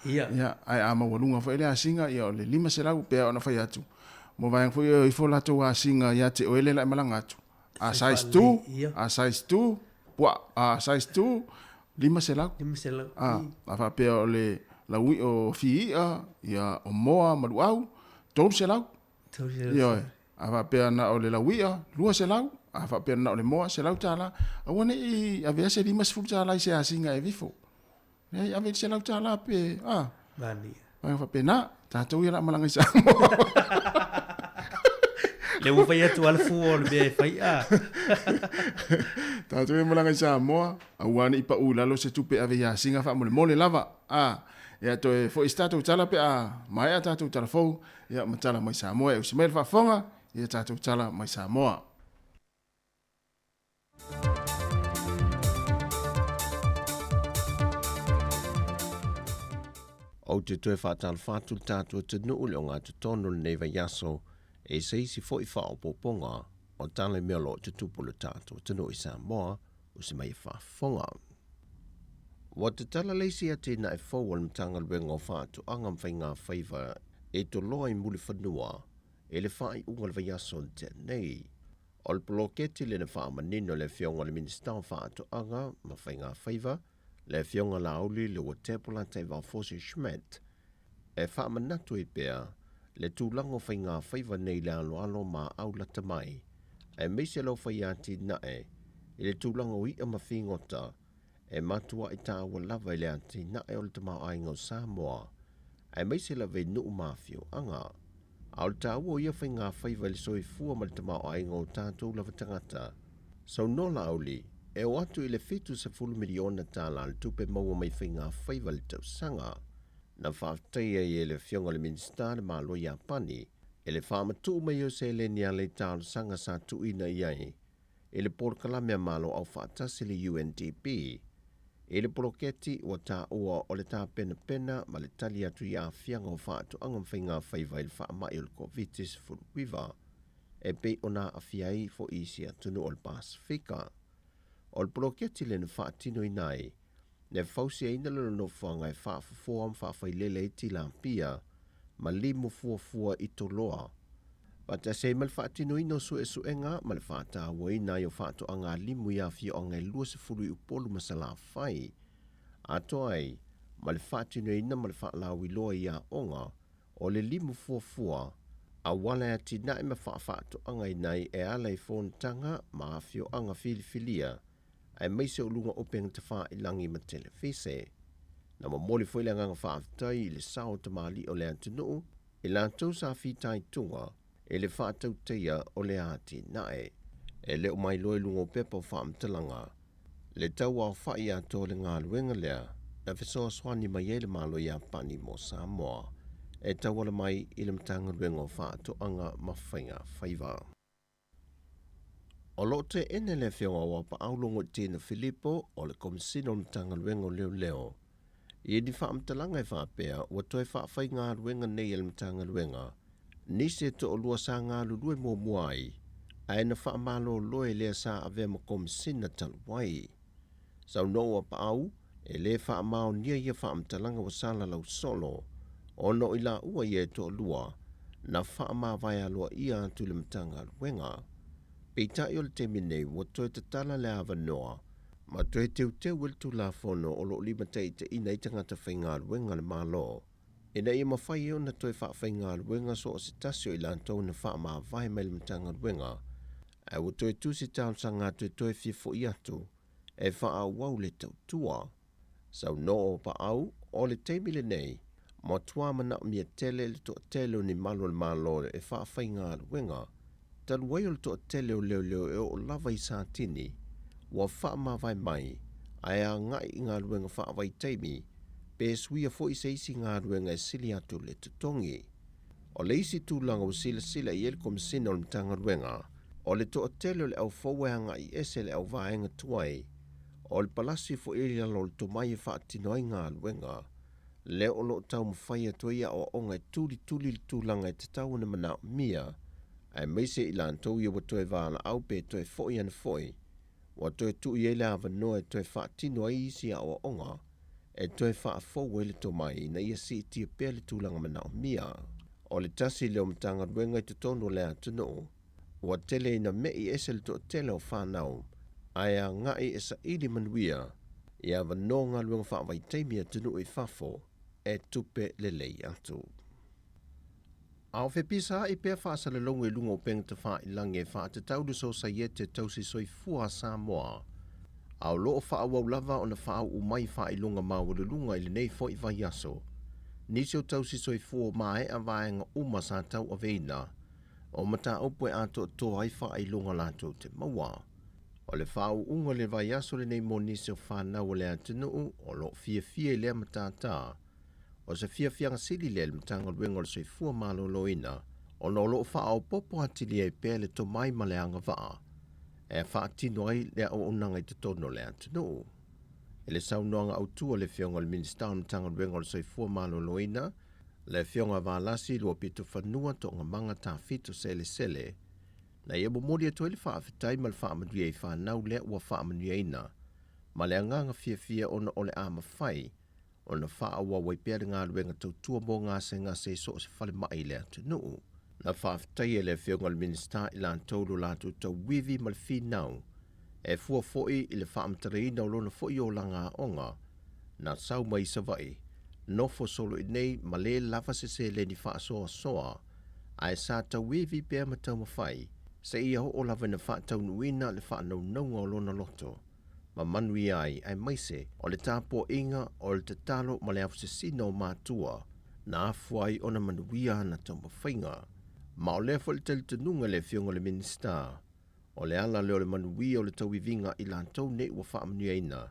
Ia. Ia, ae a maualuga foi le asiga, ia o le $500, pei lava ona fai atu, mo vaega foi ia e o ifo latou asiga ia te oe lea o le a e malaga atu. A size 2, a size 2, puaa, a size 2, 500. 500. A, a faapea o le laui'a o fii'a, ia o moa ma luau, 300. 300. Ioe. A faapea na o le laui'a, 200. A faapea na o le moa, $100. Aua ne i avea se $50 i se asiga e vifo. Leai, ave i le $100 pe, a. Manaia. Vaega faapena, tatou ia o le a malaga i Samoa. Lea ua fai atu lava le fua o le mea e fai, a. Tatou ia malaga i Samoa, aua ne i pau i lalo se tupe e ave i asiga faamolemole lava, a. Ia toe foi se tatou tala pe a maea tatou tala fou, ia ma tala mai Samoa. E usi mai le faafofoga. ia tatou tala mai Samoa. Ou te toe faatalofa atu le tatou atunuu i le ogatotonu o lenei vaiaso e se isi foi faaopoopoga o tala i mea o lo o tutupu i le tatou atunuu i Samoa o se mai e faafofoga. Ua tatala le isi atinae fou a le Matagaluega o Faatoaga ma Faiga Faiva e toloa i Mulifanua i le faaiuga o le vaiaso na tea nei. O le poloketi lea na faamanino e le Afioga i le Minisita o Faatoaga ma Faiga Faiva, le Afioga Laauli Leuatepo Lataivao-Fosi Schmidt, e faamanatu ai pea le tulaga o faiga faiva nei i le aloalo ma aulata mai, aemaise lau fai atinae i le tulaga o i'a ma figota e matua'i tāua lava i le atinae o le tamaoaiga o Samoa, aemaise lava i nuu ma afioaga. A o le tāua o ia faiga faiva i le soifua ma le tamaoaiga o tatou lava tagata, saunoa Laauli, e oo atu i le $70 miliona tālā le tupe maua mai faiga faiva i le tausaga. Na faafetaia ai e le Afioga i le Minisita le Malo Iapani i le faamatuu mai o seleni ala i talosaga sa tuuina i ai i le Polokalame a Malo Aufaatasi le UNDP i le poloketi ua taua o le tapenapena ma le tali atu i aafiaga o faatoaga ma faigafaiva i le faamai o le Koviti-19 e pei ona aafia ai foi isi atunuu o le Pasefika. O le poloketi lea na faatinoina ai le fausiaina le nofoaga e faafofoa ma faafailele ai tilapia ma limu fuafua i toloa. Faatasi ai ma le faatinoina o suesuega ma le faatauaina ai o faatoaga limu i afioaga e 20 i Upolu ma Salafai, atoa ai ma le faatinoina ma le faalauiloa i aoga o le limu fuafua auala e atinae ma faafaatoagaina ai e ala i fonotaga ma afioaga filifilia aemaise o luga o upega tafailagi ma televise. Na momoli foi le agaga faafetai i le sao o tamalii o le atunuu i latou sa fitaituga i le faatautaia o le atinae. E le o mailoa i luga o pepa o faamatalaga le tauaofa'i atoa o le galuega lea na fesoasoani mai ai le Malo Iapani mo Samoa e tauala mai i le Matagaluega o Faatoaga ma Faiga Faiva. O lo o teena le Afioga o Auapaau Logoitino Filipo o le Komesina o le Matagaluega o Leoleo i ni faamatalaga e faapea ua toe faafaigaluega nei e le Matagaluega nisi e toalua sa galulue muamua ai ae na faamalolo e lea sa avea ma Komesina talu ai. Saunoa Auapaau e lē faamaonia ia faamatalaga ua salalau solo ona o i laua ia e toalua na faamavae aloaia atu i le Matagaluega. Peitai o le taimi nei ua toe tatala le avanoa ma toe teuteu ai le Tulafono o lo o limataitaiina ai tagata faigaluega a le Malo ina ia mafai ai ona toe faafaigaluega so o se tasi o i latou na faamavae mai le Matagaluega ae ua toe tusi talosaga atu e toe fia fo'i atu e faaauau le tautua. Saunoa Auapaau, o le taimi lenei, matua manaomia tele le toatele o ni malu o le Malo e faafaigaluega, talu ai o le toatele o leoleo e oo lava i Satini, ua faamavae mai ae agai i galuega faavaitaimi pe suia foi se isi galuega e sili atu le totogi. O le isi tulaga ua silasila i ai le Komesina o le Matagaluega, o le toatele o le au fou e agai ese le auvaega tuai, o le palasi foi i lalo o le tomai e faatino ai galuega lea o lo o taumafai atu ai aoaoga e tulituli i le tulaga e tatau ona manaomia, aemaise i latou ia ua toe valaau pe toe foi ana foi, ua toe tuu i ai le avanoa e toe faatino ai isi aoaoga e toe faafou ai le tomai ina ia siitia pea le tulaga manaomia. O le tasi lea o Matagaluega i totonu o le atunuu ua tele ina me'i ese le toatele o fanau ae agai e saili manuia i avanoa galuega faavaitaimi i atunuu i fafo e tupe lelei atu. A o fepisaai pea faasalalauga i luga o upega tafailagi e faatatau le Sosaiete Tausi Soifua a Samoa, a o lo o faaauau lava ona faauu mai faailoga maualuluga i lenei foi vaiaso nisi o tausi soifua ua maea vaega uma sa tauaveina o mataupu e atoatoa ai faailoga latou te maua. O le faauuga o le vaiaso lenei mo nisi o fanau o le atunuu o lo o fiafia i lea matata. O se fiafiaga sili lea i le Matagaluega o le Soifua Maloloina ona o lo o faaopoopo atili ai pea le tomai ma le agavaa e faatino ai le auaunaga i totonu o le atunuu. I le saunoaga autu a le Afioga i le Minisita o le Matagaluega o le Soifua Maloloina, le Afioga a Valasi Luapitofanua Toogamaga Tafito Selesele, na ia momoli atu ai le faafetai ma le faamanuia i fanau lea ua faamanuiaina ma le agaga fiafia ona o le a mafai ona faaauau ai pea le galuega tautua mo gasegase i so o se falemai i le atunuu. Na faafetaia e le Afioga i le Minisita i latou lo latou tauivi ma le finau e fua foi i le faamatalaina o lona foi olaga aoga na sau mai i Savaii, nofo solo i nei ma lē lava se seleni faasoasoa ae sa tauivi pea ma taumafai seia oo lava ina faataunuuina le faanaunauga o lona loto ma manuia ai aemaise o le tapuaiga o le tatalo ma le afusesina o matua na afua ai ona manuia ana taumafaiga. Ma o lea foi le talitonuga i le Afioga i le Minisita, o le ala lea o le manuia o le tauiviga i latou nei ua faamanuiaina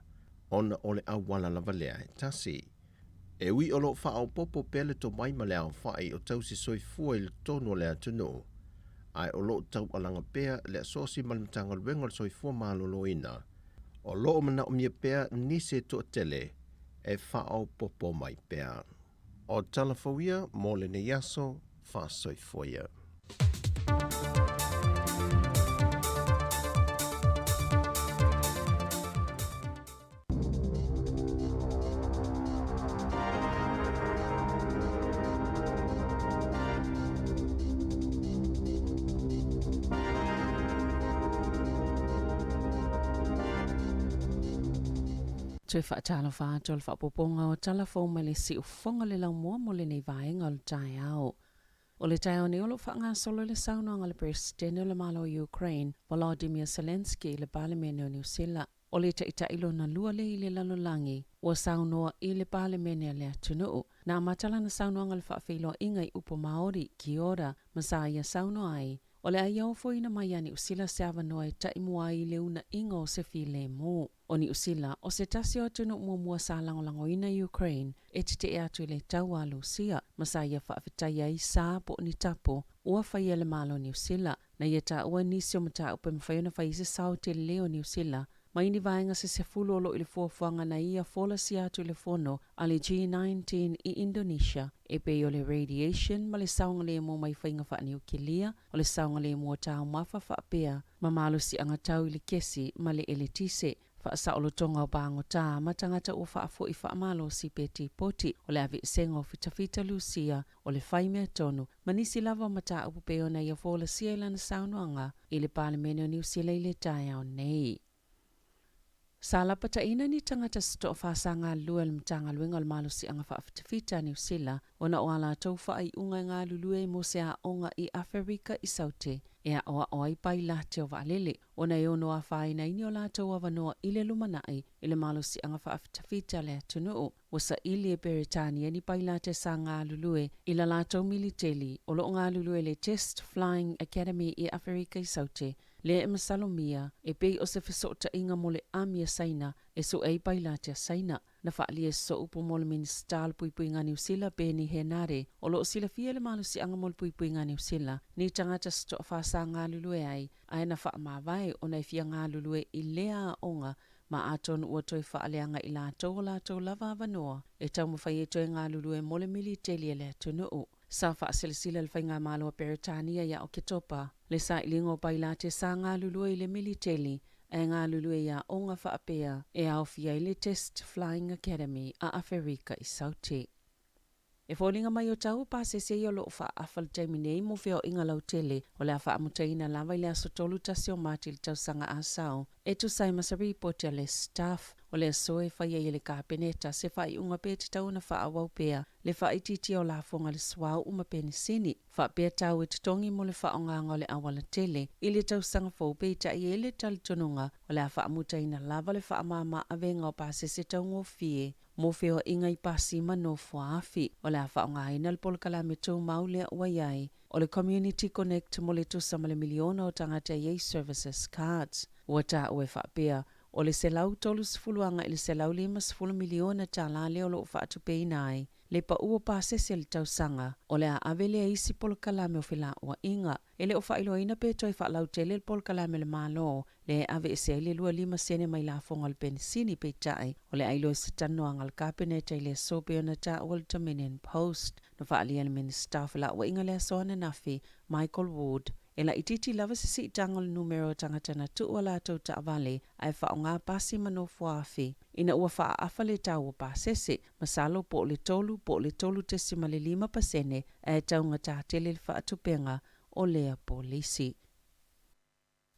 ona o le auala lava lea e tasi. E ui o lo o faaopoopo pea le tomai ma le aofai o tausi soifua i totonu o le atunuu, ae o lo o taualaga pea le Asosi ma le Matagaluega o le Soifua Maloloina, o lo o manaomia pea nisi e toatele e faaopoopo mai pea. O tala fou ia mo lenei aso, faasoifua ia. Toe faatalofa atu o le faaopoopoga o tala fou mai le siufofoga o le laumua mo lenei vaega o le taeao. O le taeao nei o lo o faagasolo le saunoaga a le Peresetene o le Malo o Ukraine, Volodymyr Zelenskyy i le Palemene o Niu Sila. O le taitai lona lua lea i le lalolagi ua saunoa i le Palemene a le atunuu. Na amata lana saunoaga i le faafeiloaiga i upu Māori, Kia ora, ma sa ia saunoa ai, O le a ia ofoina mai ia Niu Sila se avanoa e taʻi mua ai i le uunaʻiga o se filemu. ʻO Niu Sila, o se tasi o atunuu muamua sa lagolagoina Ukraine e teteʻe atu i le taua a Lusia, ma sa ia faafetaia ai sa po o ni tapu ua faia e le Malo o Niu Sila. Na ia taua nisi o mataupu e mafai ona fai ai se sao telē o Niu Sila mai ni vaega se sefulu o lo o i le fuafuaga na ia folasia atu i le fono a le G19 i Indonesia e pei o le radiation ma le saogalemu mai faiga faaniukilia, o le saogalemu o taumafa faapea ma malosiaga tau i le kesi ma le eletise. Faasaolotoga o pagota ma tagata ua faafo'i faamalosi pe tipoti, o le aveesega o fitafita Lusia, o le fai mea tonu, ma nisi lava o mataupu pei ona ia folasia i lana saunoaga i le Palemene o Niu Sila i le taeao nei. Sa lapataina ni tagata se toafa sa galulue o le Matagaluega o le Malosiaga Faafitafita a Niu Sila ona o a latou faaiuga e galulue ai mo se aoga i Aferika i Saute e aʻoaʻo ai pailate o vaalele ona e ono afaina ai ni o latou avanoa i le lumanai i le malosiaga faafitafita a le atunuu. Ua saili e Peretania ni pailate sa galulue i la latou militeli o lo o galulue i le Test Flying Academy i Aferika i Saute, lea e masalomia e pei o se fesootaiga mo le ami a Saina e suʻe ai pailate a Saina. Na faaalia e soo upu mo le Minisita o le Puipuiga a Niu Sila, Peeni Henare, o lo o silafia e le malosiaga mo le puipuiga a Niu Sila, ni tagata se toafa sa galulue ai, ae na faamavae ona e fia galulue i lea aoga ma atonu ua toe faaleaga i latou o latou lava avanoa e taumafai e toe galulue mo le militeli a le atunuu. Sa faasilasila le Faigamalo a Peretania ia Oketopa le sailiga o pailate sa galulue i le militeli ae galulue i aoga faapea e aofia ai le Test Flying Academy a Aferika i Saute. E foliga mai o tau o pasese ia o lo o faaafa i le taimi nei mo feoaiga lautele o le a faamutaina lava i le aso 31 o Mati i le tausaga a sao e tusa ai ma se ripoti a le Staff. O le aso e fai ai e le Kapeneta se faaiuga pe tatau ona faaauau pea le faaitiitia o lafoga i le suauu ma penisini faapea tau e totogi mo le faaaogaga o le auala tele i le tausaga fou peitai e i le talitonuga o le a faamutaina lava le faamama avega o pasese taugofie mo feoaiga i pasi ma nofoaafi. O le a faaaogaina le polokalame tumau lea ua i ai o le Community Connect mo le tusa ma le miliona o tagata e i ai Services Cards. Ua taua e faapea, o le $130 agai i le $150 miliona tala lea o lo o faatupeina ai. Le pa'u o pasese i le tausaga, o le a ave lea i isi polokalame o fela'ua'iga. E le o fa'ailoaina pe toe fa'alautele le polokalame a le Malo lea e aveese ai le 25 sene mai lafoga o le penisini, peita'i o le a iloa i se talanoaga a le Kapeneta i le aso pei ona ta'ua e le Dominion Post. Na fa'aalia e le Minisita o Fela'ua'iga i le aso ananafi, Michael Wood, e la'itiiti lava se si'itaga o le numera o tagata na tu'u a latou ta'avale ae fa'aogā pasi ma nofoafi ina ua fa'aafa le tau o pasese, masalo po o le 3 po o le 3.5% ae taugatā tele le fa'atupega o lea polisi.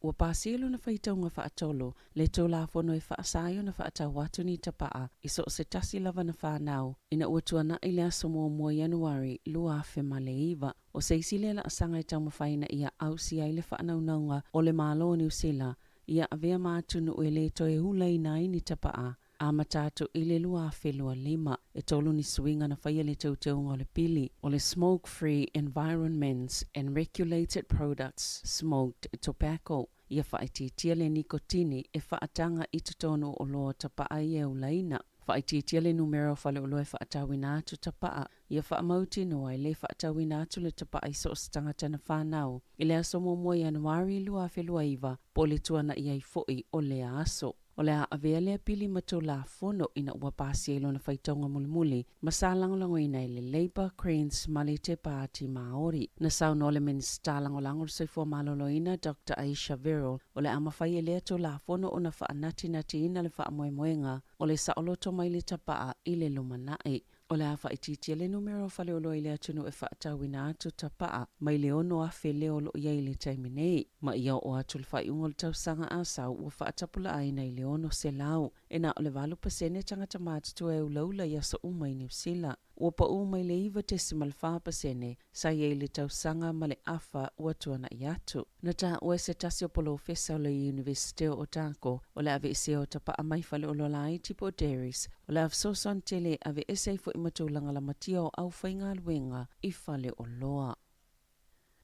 Ua pasia i lona faitauga faatolu le Tulafono e faasa ai ona faatau atu ni tapa'a i so o se tasi lava na fanau ina ua tuana'i le aso muamua Ianuari 2009. O se isi lea laasaga e taumafai ina ia ausia ai le faanaunauga o le Malo o Niu Sila ia avea ma atunuu e lē toe ulaina ai ni tapa'a amata atu i le 2025. E tolu ni suiga na faia i le teuteuga o le pili o le Smoke Free Environments and Regulated Products Smoked Tobacco ia faaitiitia le nikotini e faataga i totonu o oloa tapa'a ia e ulaina. Faaitiitia le numera o faleoloa e faatauina atu tapa'a ia faamautinoa e lē faatauina atu le tapa'a i so o se tagata na fanau i le aso muamua Ianuari 2029 po o le tuana'i ai fo'i o lea aso. O le a avea lea pili ma Tulafono ina ua pasia i lona faitauga mulimuli ma sa lagolagoina e le Labour, Greens ma le Te Pāti Māori. Na saunoa le Minisita Lagolago o le Soifua Maloloina Doctor Ayesha Verrall o le a mafai e lea Tulafono ona faanatinatiina le faamoemoega o le saoloto mai le tapa'a i le lumana'i. O le a faaitiitia le numera o faleoloa i le atunuu e faatauina atu tapa'a mai le 6,000 lea o lo o i ai i le taimi nei, ma ia oo atu i le faaiuga o le tausaga a sau ua faatapulaaina i le 600. E na o le 8% tagata matutua e ulaula i aso uma i Niu Sila. Ua pa'u mai le 9.4% sa i ai i le tausaga ma le afa ua tuana'i atu. Na taua e se tasi o polofesa o le Iunivesite o Otago o le aveesea o tapa'a mai faleoloa laiti po o dairies o le a fesoasoani tele e aveese ai fo'i ma tulaga lamatia o aufaigaluega i faleoloa.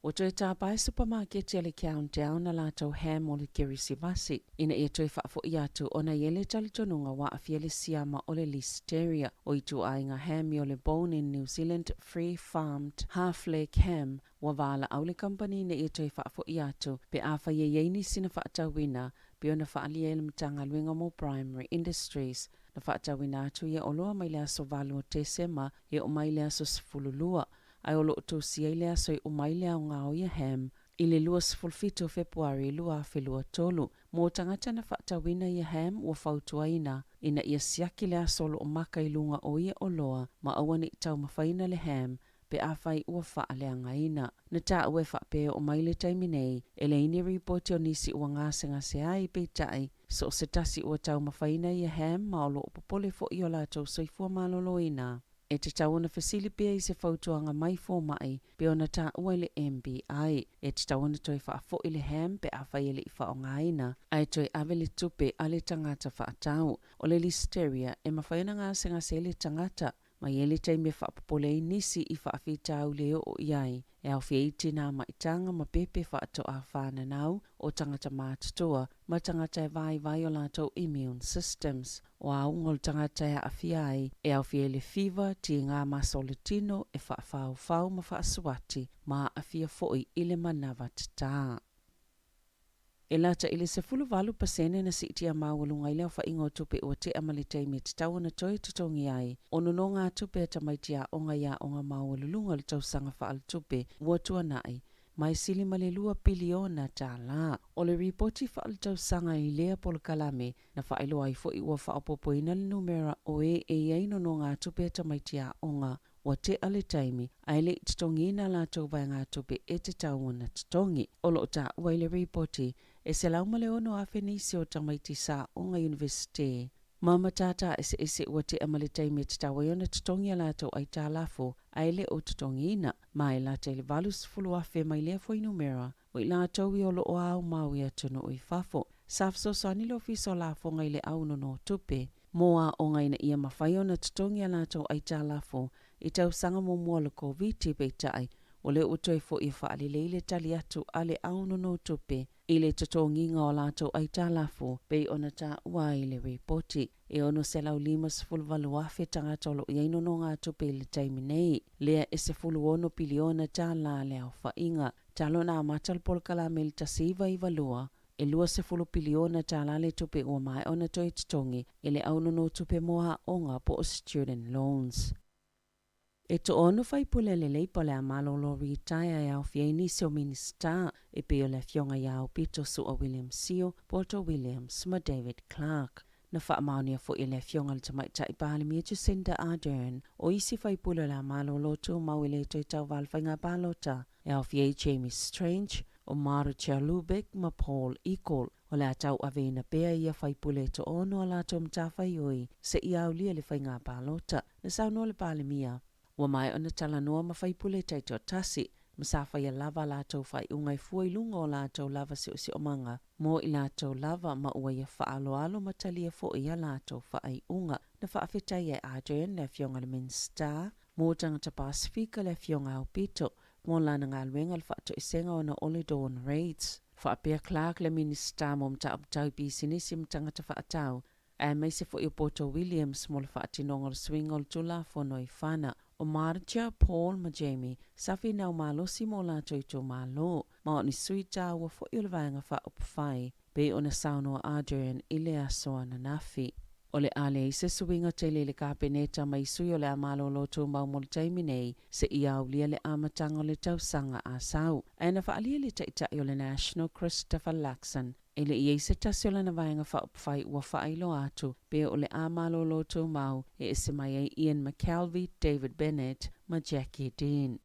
Ua toe tāpae supamaketi a le Countdown a latou ham o le Kerisimasi ina ia toe faafo'i atu ona i ai le talitonuga ua aafia le siama o le Listeria. O ituaiga ham o le Bone in New Zealand Free Farmed Half Leg Ham ua valaau le kamupani ina ia toe faafo'i atu pe afai e i ai nisi na faatauina pei ona faaalia e le Matagaluega mo Primary Industries. Na faatauina atu ia oloa mai le aso 8 o Tesema e oo mai le aso 12 ae o lo o tusia i le aso e uma ai le aoga o ia ham i le 27 o Fepuari 2023. Mo tagata na faatauina ia ham ua fautuaina ina ia siaki le aso o lo o maka i luga o ia oloa ma aua ne i taumafaina le ham pe afai ua faaleagaina. Na taua e faapea e oo mai le taimi nei, e leai ni ripoti o nisi ua gasegase ai, peitai, so o se tasi ua taumafaina ia ham ma o lo o popole fo'i i o latou soifua maloloina. E tatau ona fesili pea i se fautuaga mai foma'i pei ona taua i le MBI. E tatau ona toe faafo'i le ham pe afai e le i faaaogaina, ae toe ave le tupe a le tagata faatau. O le Listeria, e mafai ona gasegase ai le tagata Ma i ai le taimi e faapopole ai nisi i faafitauli e oo i ai, e aofia ai tinā maitaga ma pepe faatoa fananau o tagata matutua ma tagata e vaivai o latou immune systems. O auga o le tagata e aafia ai, e aofia ai le fiva, tigā masa o le tino e faafaufau ma faasuati, ma aafia foi i le manava tatā. E lata i le 18% na siitia maualuga ai le aofaiga o tupe ua tea ma le taimi e tatau ona toe totogi ai o nonogatupe a tamaiti aoga i aoga maualuluga o le tausaga faaletupe ua tuanai, ma e sili ma le $2 piliona. O le ripoti faaletausaga i lea polokalame na faailoa ai foi ua faaopoopoina le numera o e e i ai nonogatupe a tamaiti aoga ua tea le taimi ae le i totogiina a latou vaegatupe e tatau ona totogi. O lo o taua i le ripoti, e 106,000 nisi o tamaiti sa aoga iunivesite ma matata eseese ua tea ma le taimi e tatau ai ona totogi a latou aitalafu ae le o totogiina, ma e lata i le 80,000 mai lea fuainumera o i latou ia o lo o aumau i atunuu i fafo. Sa fesoasoani le Ofisa o Lafoga i le au nonotupe mo aoga ina ia mafai ona totogi a latou aitalafu i tausaga muamua o le Koviti, peitai, o lea ua toe foi e faalelei le tali atu a le au nonotupe. i le totogiga o latou aitalafu pei ona taua ai i le ripoti. E 658,000 tagata o lo o i ai nonogatupe i le taimi nei, lea e $16 piliona tala le aofaiga. Talu ona amata le polokalame i le 1992, e $20 piliona tala le tupe ua maea ona toe totogi e le au nonotupe mo aoga po o student loans. E toaono faipule a le Leipa o le a malolo ritaea e aofia ai nisi o Minisita e pei o le Afioga ia Aupito Su'a William Sio, Poto Williams ma David Clark. Na faamaonia foi e le Afioga i le Tamaitai Palemia Jacinda Ardern o isi faipule o le a malolo tumau e le toe tauva i le faiga palota e aofia ai Jamie Strange, o Marcia Lubeck ma Paul Eagle. O le a tauaveina pea ia faipule e toaono a latou matafaioi seia aulia le faiga palota. Na saunoa le Palemia, ua maea ona talanoa ma faipule taitoatasi, ma sa faia lava a latou faaiuga e fua i luga o latou lava siosiomaga mo i latou lava ma ua ia faaaloalo ma talia foi a latou faaiuga. Na faafetai e Ardern le Afioga i le Minisita mo Tagata Pasefika le Afioga Aupito mo lana galuega i le faatoesega ona o le Dawn Raids. Faapea Clark le Minisita mo Mataupu Tau Pisinisi ma Tagata Faatau, aemaise foi o Poto Williams mo le faatinoga o le suiga o le Tulafono i Fana. O Marcia, Paul ma Jamie sa finau malosi mo latou itumalo, ma o ni sui taua foi o le Vaega Faaupufai, pei ona saunoa Ardern i le aso ananafi. O le a leai se suiga tele i le Kapeneta mai sui o le a malolo tumau mo le taimi nei, seia aulia le amataga o le tausaga a sau. Ae na faaalia le Taitai o le National Christopher Luxon, e le i i ai se tasi o lana Vaega Faaupufai ua faailoa atu pe o le a malolo tumau e ese mai ai Ian McKelvie, David Bennett ma Jackie Dean.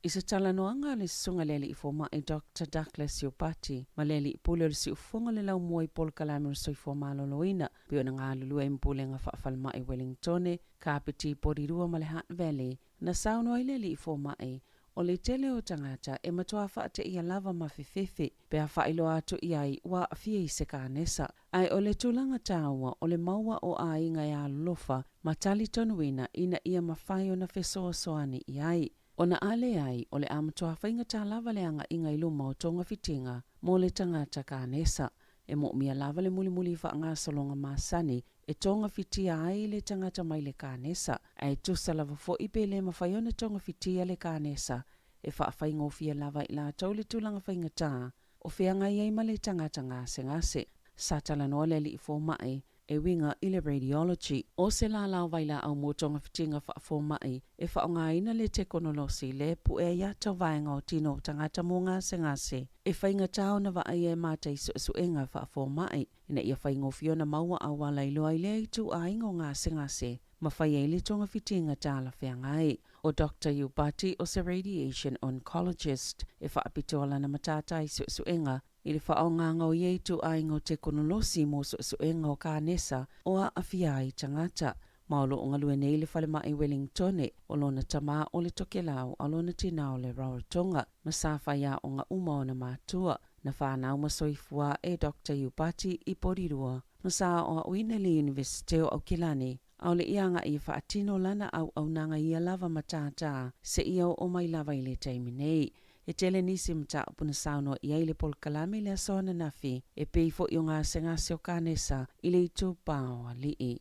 I se talanoaga a le Susuga i le Alii Fomai Doctor Douglas Iupati ma le Alii Pule o le Siufofoga o le Laumua i Polokalame o le Soifua Maloloina pei ona galulue ai ma Pulega Faafalemai Wellingtone, Kapiti, Porirua ma le Hutt Valley, na saunoa ai le Alii Fomai, o le tele o tagata e matua faateia lava ma fefefe pe a faailoa atu i ai ua aafia i se kanesa. Ae o le tulaga taua o le maua o aiga e alolofa ma talitonuina ina ia mafai ona fesoasoani i ai. Ona a leai, o le a matua faigata lava le agaiga i luma o togafitiga mo le tagata kanesa. E moomia lava le mulimuli faagasologa masani e togafitia ai le tagata mai le kanesa, ae tusa lava foi pe le mafai ona togafitia le kanesa, e faafaigofie lava i latou le tulaga faigata o feagai ai ma le tagata gasegase. Sa talanoa le alii fomai e uiga i le radiology, o se lālā o vailaau mo togafitiga faafomai e faaaogaina le tekonolosi le pue ai ata o vaega o tino o tagata mo gasegase e faigata ona vaaia e matai suesuega faafomai ina ia faigofie ona maua auala e iloa ai lea ituaiga o gasegase ma fai ai le togafitiga talafeagai. O Doctor Iupati o se radiation oncologist e faapitoa lana matata i suesuega i le faaaogaga o ia ituaiga o tekonolosi mo suesuega o kanesa o aafia ai tagata. Ma o lo o galue nei i le falemai Wellingtone, o lona tamā o le Tokelau a o lona tinā o le Rarotonga, ma sa faiaoga uma ona matua. Na fanau ma soifua ae Doctor Iupati i Porirua, ma sa aoaoina i le Iunivesite o Aukilani, a o le i agai e faatino lana auaunaga i ia lava matata seia oo mai lava i le taimi nei. E tele nisi mataupu na saunoa i ai le polokalame i le aso ananafi, e pei foi o gasegase o kanesa i le itupa o alii.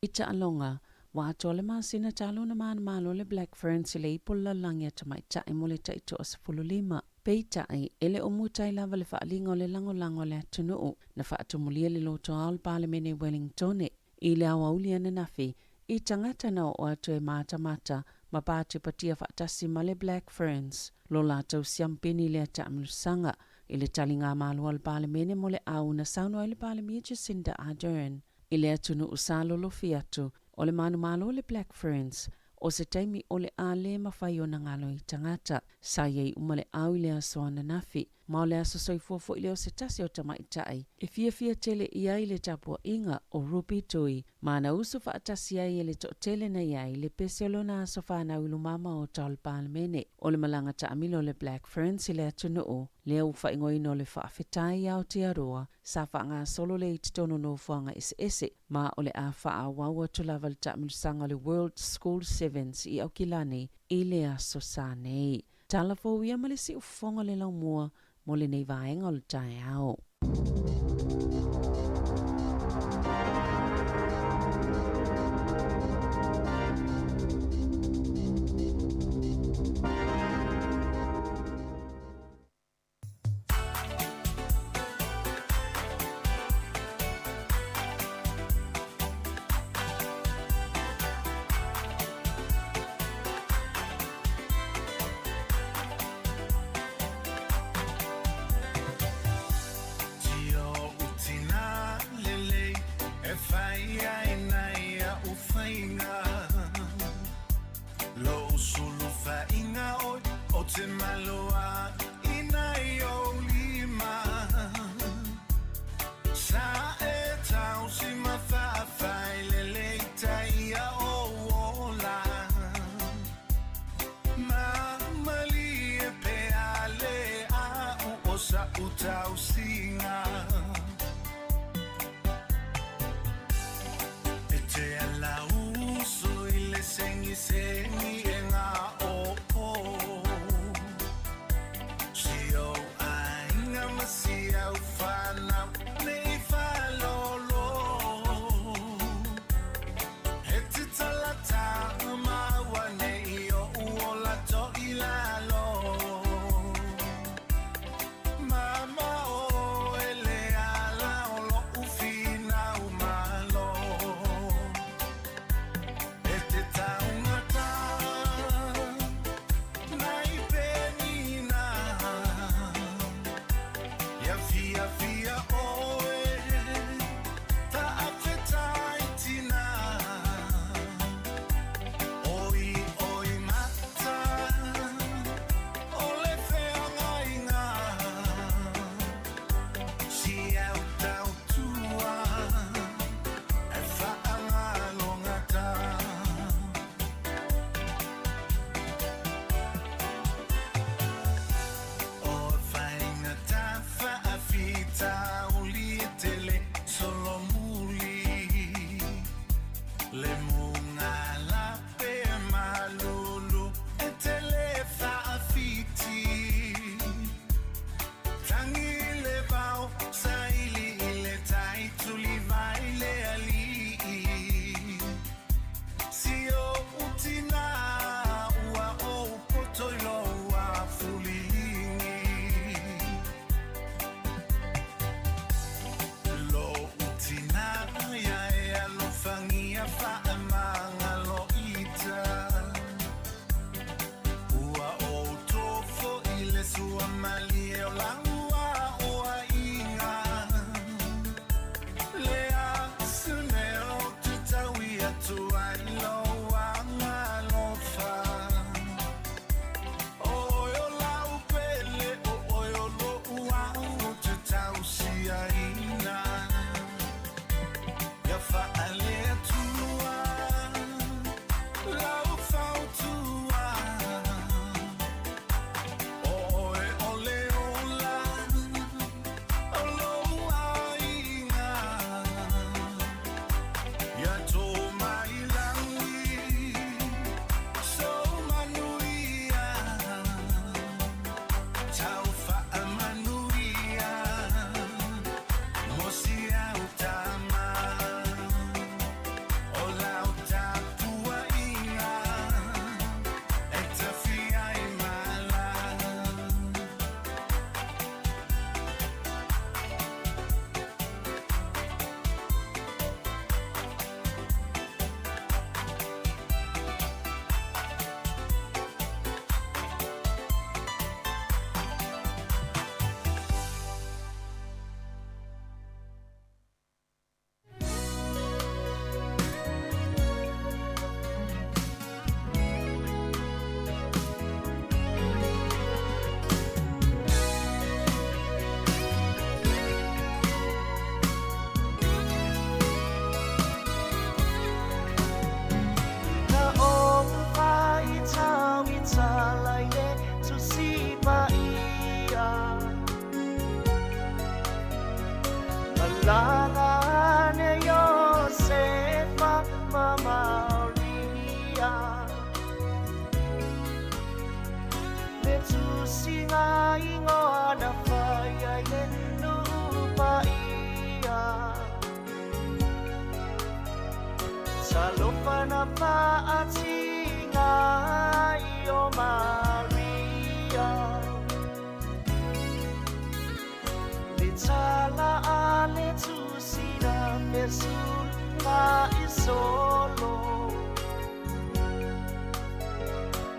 I taaloga, ua atoa le masina talu ona manumalo le Black Ferns i le ipu o le lalolagi a tamaitai mo le taitoa-15. Peitai, e le o mutai lava le faaaliga o le lagolago a le atunuu na faatumulia le lotoa o le Palemene i Wellingtone i le aoauli ananafi i tagata na oo atu e matamata ma patipatia faatasi ma le Black Ferns lo latou siampini i lea taamilosaga i le taligamalo a le Palemene mo le au na saunoa ai le Palemia Jacinda Ardern i le atunuu sa lolofi atu o le manumalo o le Black Ferns o se taimi o le a le mafai ona galo i tagata. Sa i ai uma le au i le aso ananafi, ma o le aso soifua foi lea o se tasi o tamaitai e fiafia tele i ai le tapuaiga o Ruby Tui ma na usu faatasi ai e le toatele na i ai le pese o lona aso fanau i luma maota o le Palemene. O le malaga taamilo o le Black Ferns i le atunuu lea ua faaigoaina o le Faafetai i Aotearoa sa faagasolo lea i totonu o nofoaga eseese ma o le a faaauau atu lava le taamilosaga o le World School Sevens i Aukilani i le aso Sa nei. Tala fou ia ma le siufofoga o le laumua. mo lenei vaega o le taeao. Le tusiga ingoa na. Talofa na fa'atiga ai o Maria. Le tala a le tusina fesul fa'isolo.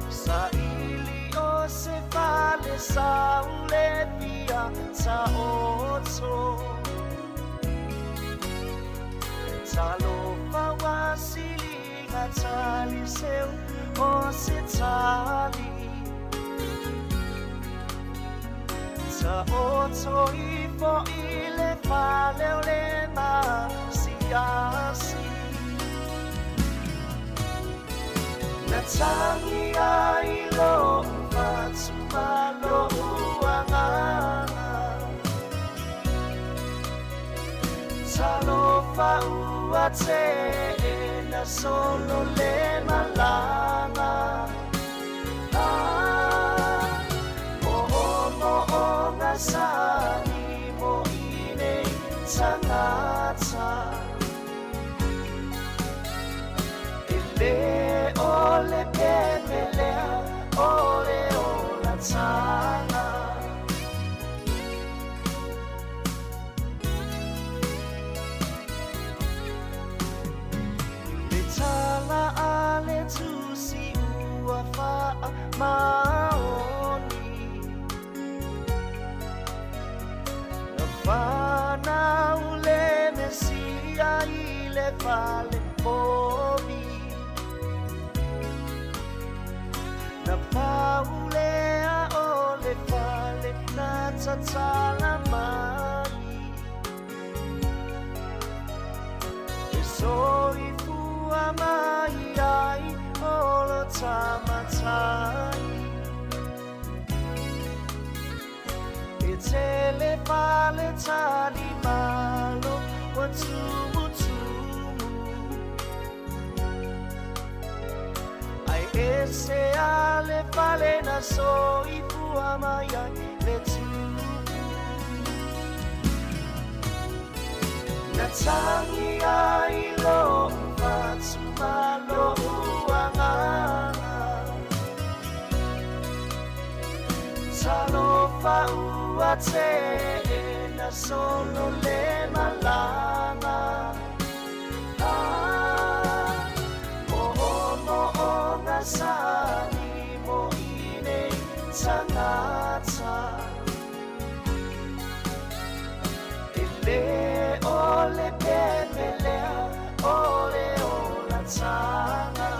Saili o se fale sa ule fia ta'oto. Talofa ua siliga taliseu o se tali. Ta'oto ifo i le fale o le masiasi. Na tagi ai lo'u fatu ma lo'u agaga. Talofa ua te'ena solo le malaga. Ah, mo'omo'oga sani mo i nei tagata. E lē o le pepe lea o le olataga. Le tala a le tusi ua fa'amaoni. Na fanau le Mesia i le fale povi. Na paulea o le fale na tatala mai. E soifua mai ai o lo tamatai. E tele fale tali malo ua tumutumu. Ai ese a le fale na soifua mai ai le tupu. Na tagi ai lo'u fatu ma lo'u agaga. Talofa ua te'ena solo le malaga. Ah, mo'omo'oga sani mo i nei tagata. E lē o le pepe lea o le olataga.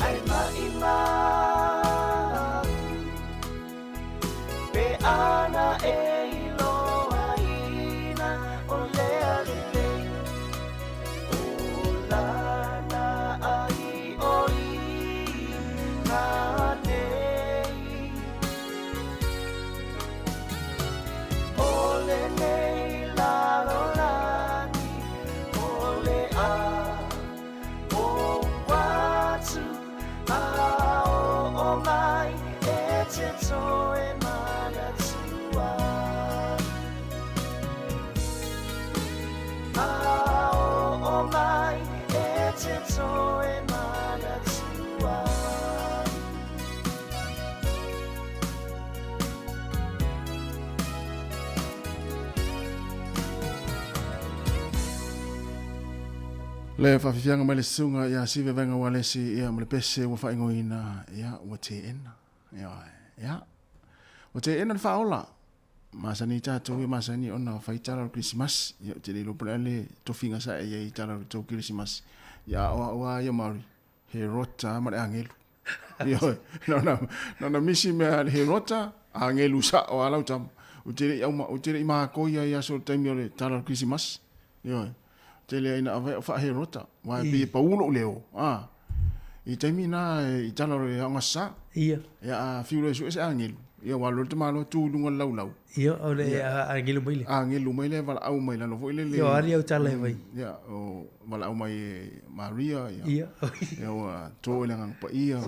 Ai ma'imau pe ana e iloaina o lea lelei. O lana ai o i nei. O lenei lalolagi o le a ou atu a o'o mai e te toe manatua. A o'o mai e te toe manatua. Le faafiafiaga mai le susuga ia Sive Vaega Ualesi ia ma le pese ua faaigoina ia ua teena. Ia ia. Ua teena le faaola. Masani tatou ia masani ona fai tala o le Kerisimasi. Ia ou te le iloa po o le a le tofiga sa e i ai i tala o le tou Kerisimasi. Ia a o au lava ia Maori, he rota ma le agelu. Ioe, na ona misi mea he rota, agelu sa'o lava lau tama. Ou te le i auma, ou te le i makoia i aso o le taimi o le tala o le Kerisimasi. Ioe. Tele ai na ave o faaherota. Wa e pei e pau lou leo. A. I taimi na i tala o le aoga sa. Ia. Ia a fiu loa e sue se agelu. Ia ua alu loa le tamaloa tu i luga o le laulau. Ia, o le agelu mai le. Agelu mai le valaau mai lalo foi lele. Ia o ari au tala e fai. Ia, o valaau mai e Maria. Ia. Ia. Ia ua to i le Agaga Paia.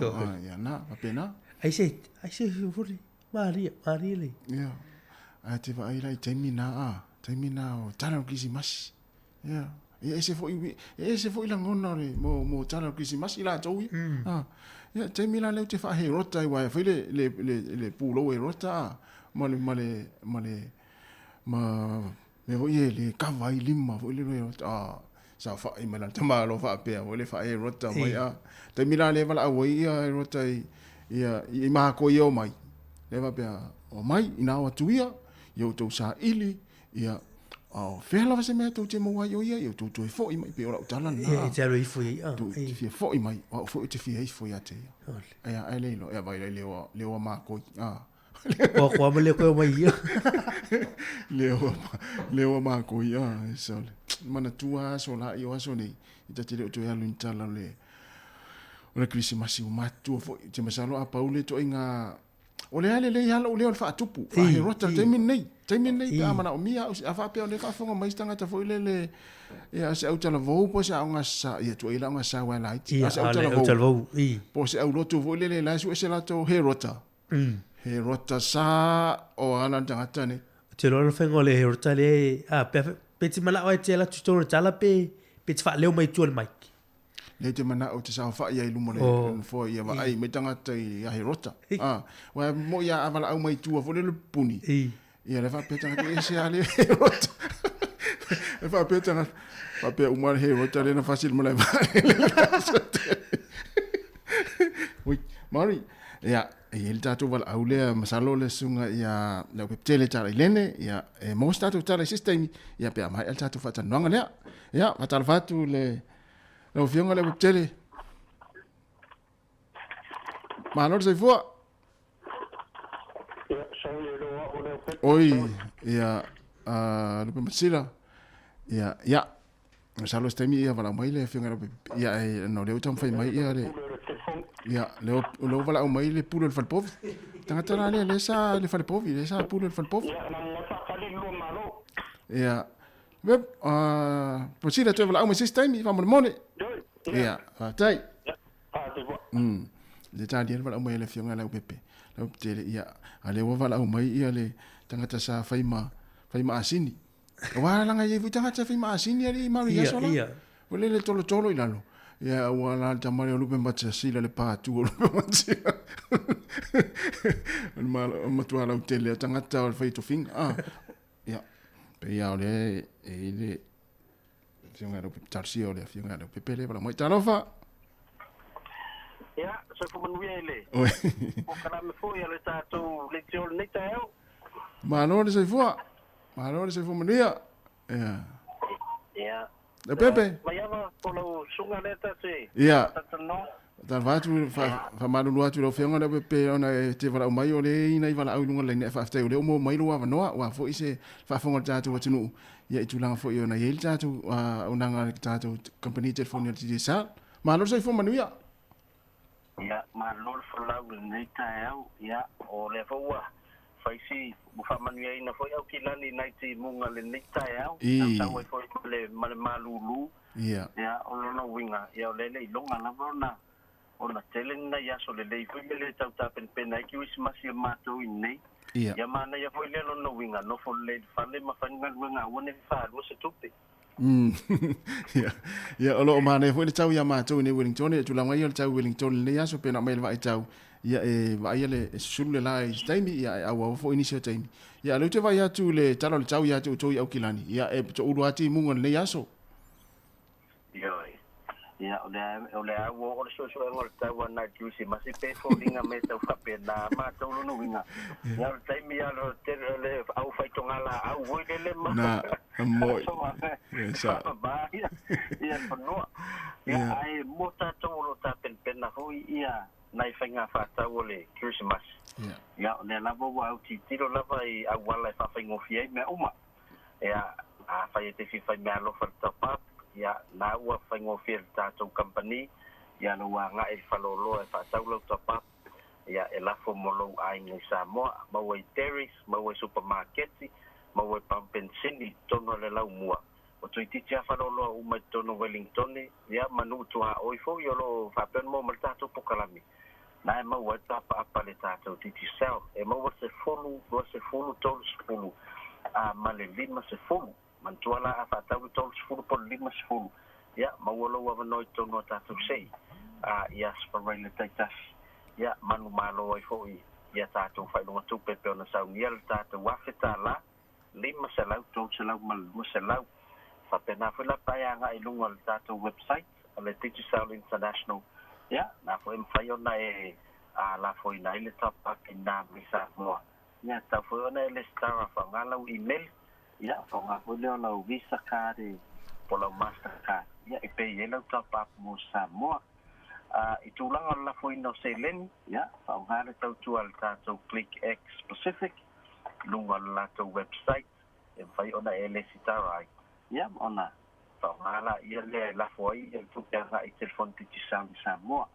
Ia na, faapena. Ai se, ai se fuli. Maria, Maria le. Ia. Ae te vaai la i taimi na a. Taimi na o tala o le Kerisimasi. Ia. E ese foi e ese foi lagona o le mo mo tala o le Kerisimasi latou ia. A. Ia taimi la lea ou te faaherota ai aua e fai le le le le pulou herota a ma le ma le ma le ma mea foi ia e le kava ai lima foi lele herota a saofai mai lana tamaloa faapea foi le faaherota mai a. Taimi la lea e valaau ai ia herota i ia i makou ia e omai, lea faapea omai ina o atu ia, ia outou saili Ia, a o fea lava se mea tou te maua ai o ia, ia outou toe foi mai, pei o lau tala lena. Ia, e te alu ifo i ai. Tou te fia foi mai, o au foi ou te fia ifo ia te ia. Ia, ae le iloa, ia vai lai leo, leo a mākoi. Ah. Koa koa ma le koe o mai ia. Leo, leo a mākoi, ah, e sa ole. Manatua aso la i o aso nei, i ta te leo toe alu ni tala o le, o le Kerisimasi o matua foi. Te masalo a pau le toaiga O le a lelei lava lou leo i le faatupu, faaherota i le taimi lenei. Taimi lenei pe a manaomia au, a faapea o lea e faafofoga mai se tagata foi lele, ia se autalavou po o se aoga sa, ia tuuai le aoga sa aua e laiti. A o se autalavou, po o se aulotu foi lele la e sue se latou herota. Herota sa o ala le tagata nei. Ou te iloa o le faiga o le herota lea, a, pe, pe te manao e te alu atu i totonu o le tala pe, pe te faaleo mai i tua o le mic. Lea te manao te saofai ai i luma o le nofoa ia vaai mai tagata i a Herota. A, aua e moi a valaau mai tua foi lele puni. Ia le faapea tagata e se a le Herota. E faapea tagata, faapea uma le Herota lea na fasi i le malae vaalele. Ui, Mari, ia, e i ai le tatou valaau lea, masalo le susuga ia Leaupepetele Talailene, ia, e maua se tatou tala i se isi taimi, ia pe a maea le tatou faatalanoaga lea. Ia, faatalofa atu le Lau Afioga Leaupepetele. Malo le soifua. Oi, ia, Lupe Matsila. Ia, ia. Masalo se taimi ia valaau mai le Afioga Lupe. Ia, e, no lea ua taumafai mai ia le ia, lea ua valaau mai le pule o le falepovi. Tagata la lea, lea sa le falepovi, lea sa pule o le falepovi. Ia, Web, Matsila toe valaau mai se isi taimi, faamolemole. Ia, faafetai. Le talia le valaau mai a le Afioga ia Leaupepe. Leaupepetele, ia, a lea ua valaau mai ia le tagata sa fai ma, fai ma asini. Aua laga e i ai foi tagata fai ma asini alii mari i aso la. Ua lele tolotolo i lalo. Ia, ua la le tama lea o Lupe Matasila le patu o Lupe Matasila. O le matua lautele o tagata o le fai tofiga. Ah, ia, pei lava o lea e i le Afioga ia Leaupepe, talosia o le Afioga ia Leaupepe lea e valaau mai. Talofa! Ia, soifua manuia i le polokalame foi a le tatou leitio o lenei taeao. Malo le soifua. Malo le soifua manuia. Ia. Ia. Leaupepe. Maiava po lau susuga lea ta te Ia. Talanoa. Talofa atu, faamalulu atu i lau Afioga Leaupepe ona e te valaau mai o lea e i ai nai valaau i luga o le laina. Ae faafetai o lea ua maua mai lou avanoa aua foi se faafofoga a le tatou atunuu ia i tulaga foi ona i ai le tatou auaunaga a le tatou kamupani telefoni a le Digicel. Malo le soifua manuia. Ia, malo le folau i lenei taeao. Ia, o lea foi ua fai si, ua faamanuiaina foi Aukilani i nai timuga i lenei taeao. Tautau ai foi ma le, ma le malulu. Ia. Ia, o lona uiga, ia o lea e le iloga lava ona, ona tele ni nai aso lelei foi mea le tau tapenapena ai Kerisimasi a matou i nei. Ia. Ia manaia foi lea lona uiga, nofo lelei i le fale ma fai ni galuega aua ne i faalua se tupe. Ia, ia, o lo o manaia foi le tau iā matou i nei Wellington, e tulaga ia o le tau i Wellington i lenei aso, pe na aumai le vaai tau, ia e vaaia le, e susulu le la i se taimi, ia e auau foi i nisi o taimi. Ia, a o lea ou te vaai atu i le tala o le tau ia te outou i Aukilani, ia e toulu lava timuga i lenei aso. Ioe. Ia, o lea, o lea ua oo le suesuega o le tau a nai Kerisimasi pe foliga me tau faapena a matou lona uiga. Ia, o le taimi lava o le tele o le au faitogalaau foi lele ma Na, moi. Ia, sa. Faamama ia, ia le fanua. Ia, ae mo tatou o lo o tapenapena foi ia nai faiga faatau o le Kerisimasi. Ia. Ia, o lea lava ua autilotilo lava i auala e faafaigofie ai mea uma. Ia, afai e te fia fai meaalofa i le top up, ia, na ua faigofie le tatou kamupani, ia lou agai i le faleoloa e faatau lau top up, ia, e lafo mo lou aiga i Samoa, maua i Terry's, maua i supamaketi, maua i pamu penisini i totonu o le laumua. O toeitiiti lava faleoloa uma i totonu o Wellingtone, ia, ma nuu tuaoi foi o lo o faapea ona maua mai le tatou pokalame. Na e maua ai le apaapa a le tatou Digicel, e maua le 10, 20, 30, a ma le 50. Manatua la a faatau le 30 po o le 50, ia, maua lou avanoa i totonu o tatou se'i, a, i Aso Faraile taitasi, ia, manumalo ai foi i a tatou faailoga tupe e pei ona saunia le tatou $1,000, $500, $300 ma le $200. Faapena foi la pe a e agai i luga o le tatou website o le Digicel International, ia, na foi e mafai ona e lafoina ai le top up i na mai Samoa. Ia, tatau foi ona e lesitara faaaoga lau email, ia, faaaoga foi lea o lau Visa card po o lau Master card, ia, e pay ai lau top up mo Samoa. I tulaga o le lafoina o seleni, ia, faaaoga le tautua a le tatou Click X Pacific i luga o le latou website e mafai ona e lesitara ai, ia, ma ona faaaoga laia lea e lafo ai le tupe agai i telefoni Digicel i Samoa.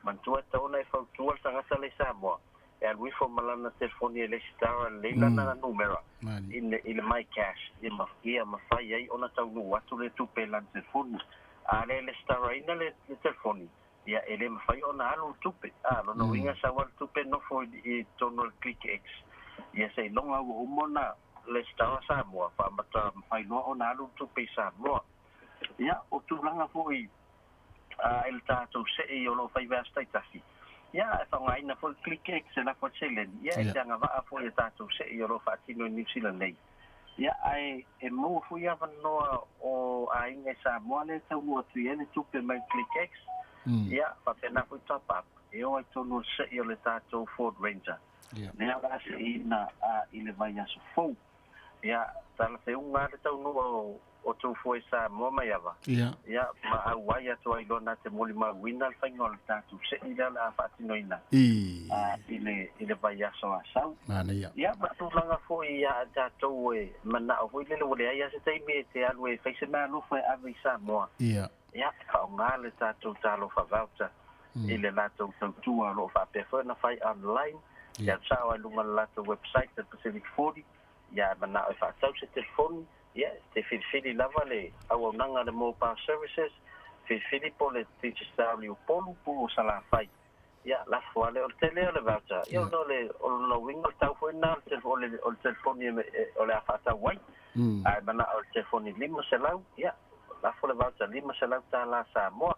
Manatua e tatau ona e fautua le tagata la i Samoa e alu ifo ma lana telefoni e lesitara lelei lana numera i le MyCash ia mafai ai ona taunuu atu le tupe i lana telefoni. A le lesitaraina le telefoni, ia e le mafai ona alu le tupe. A, lona uiga sau lava le tupe nofo i totonu o le ClickX, ia seiloga ua uma ona lesitara Samoa faamata mafai loa ona alu le tupe i Samoa. Ia, o tulaga foi i le tatou se'i o lo o fai i vaiaso taitasi, ia, e faaaogaina foi le ClickX e lafo ai le seleni, ia, e te agavaa foi i a tatou se'i o lo o faatino i Niu Sila nei. Ia, ae e maua foi avanoa o aiga i Samoa lea e taunuu atu i ai le tupe mai le ClickX, ia, faapena foi top up, e o ai tonu le se'i o le tatou Ford Ranger, lea o le a se'iina i le vaiaso fou. Ia, talafeauga lava le taunuua o tou fua i Samoa mai ava. Ia, ma auai atu ai loa na te molimauina le faiga o le tatou se'i lea o le a faatinoina i le i le vaiaso a sau. Ia, ma tulaga foi ia a tatou e manao foi lele ua leai lava se taimi e te alu e fai se meaalofa e ave i Samoa. Ia, e faaaoga le tatou talofa voucher i le latou tautua o lo o faapea foi ona fai online. Ia alu sao lava i luga o le latou website a le Pacific 40, ia e manao e faatau se telefoni, ia e te filifili lava le auaunaga a le Mobile Services, filifili po o le Digicel i Upolu po o Salafai. Ia, lafo lava lea. O le tele o le voucher, ia ona o le, o lona uiga o le tau foi lena o le, o le telefoni o le a faatau ai. A e manao i le telefoni $500, ia, lafo le voucher $500 Samoa.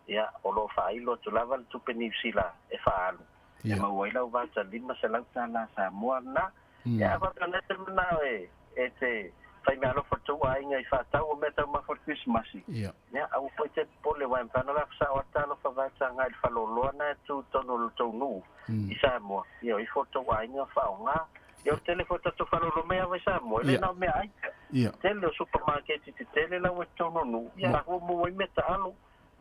Ia, o lo o faailo atu lava le tupe Niu Sila e faaalu e maua ai lau voucher $500 Samoa lena. Ia, a faapea e te manao e te fai meaalofa i le tou aiga i faatau o meataumafa o le Kerisimasi, ia, aua foi te popole aua e mafai ona lafo sao atu talofa voucher agai i le faleoloa na e tu i totonu o le tou nuu i Samoa, ia o ifo le tou aiga faaaoga. Ia, o le tele foi o tatou faleoloa mai lava i Samoa, e le na o meaai. Tele o supamaketi tetele la ua i totonu o nuu, ia la ua maua ai meataalo,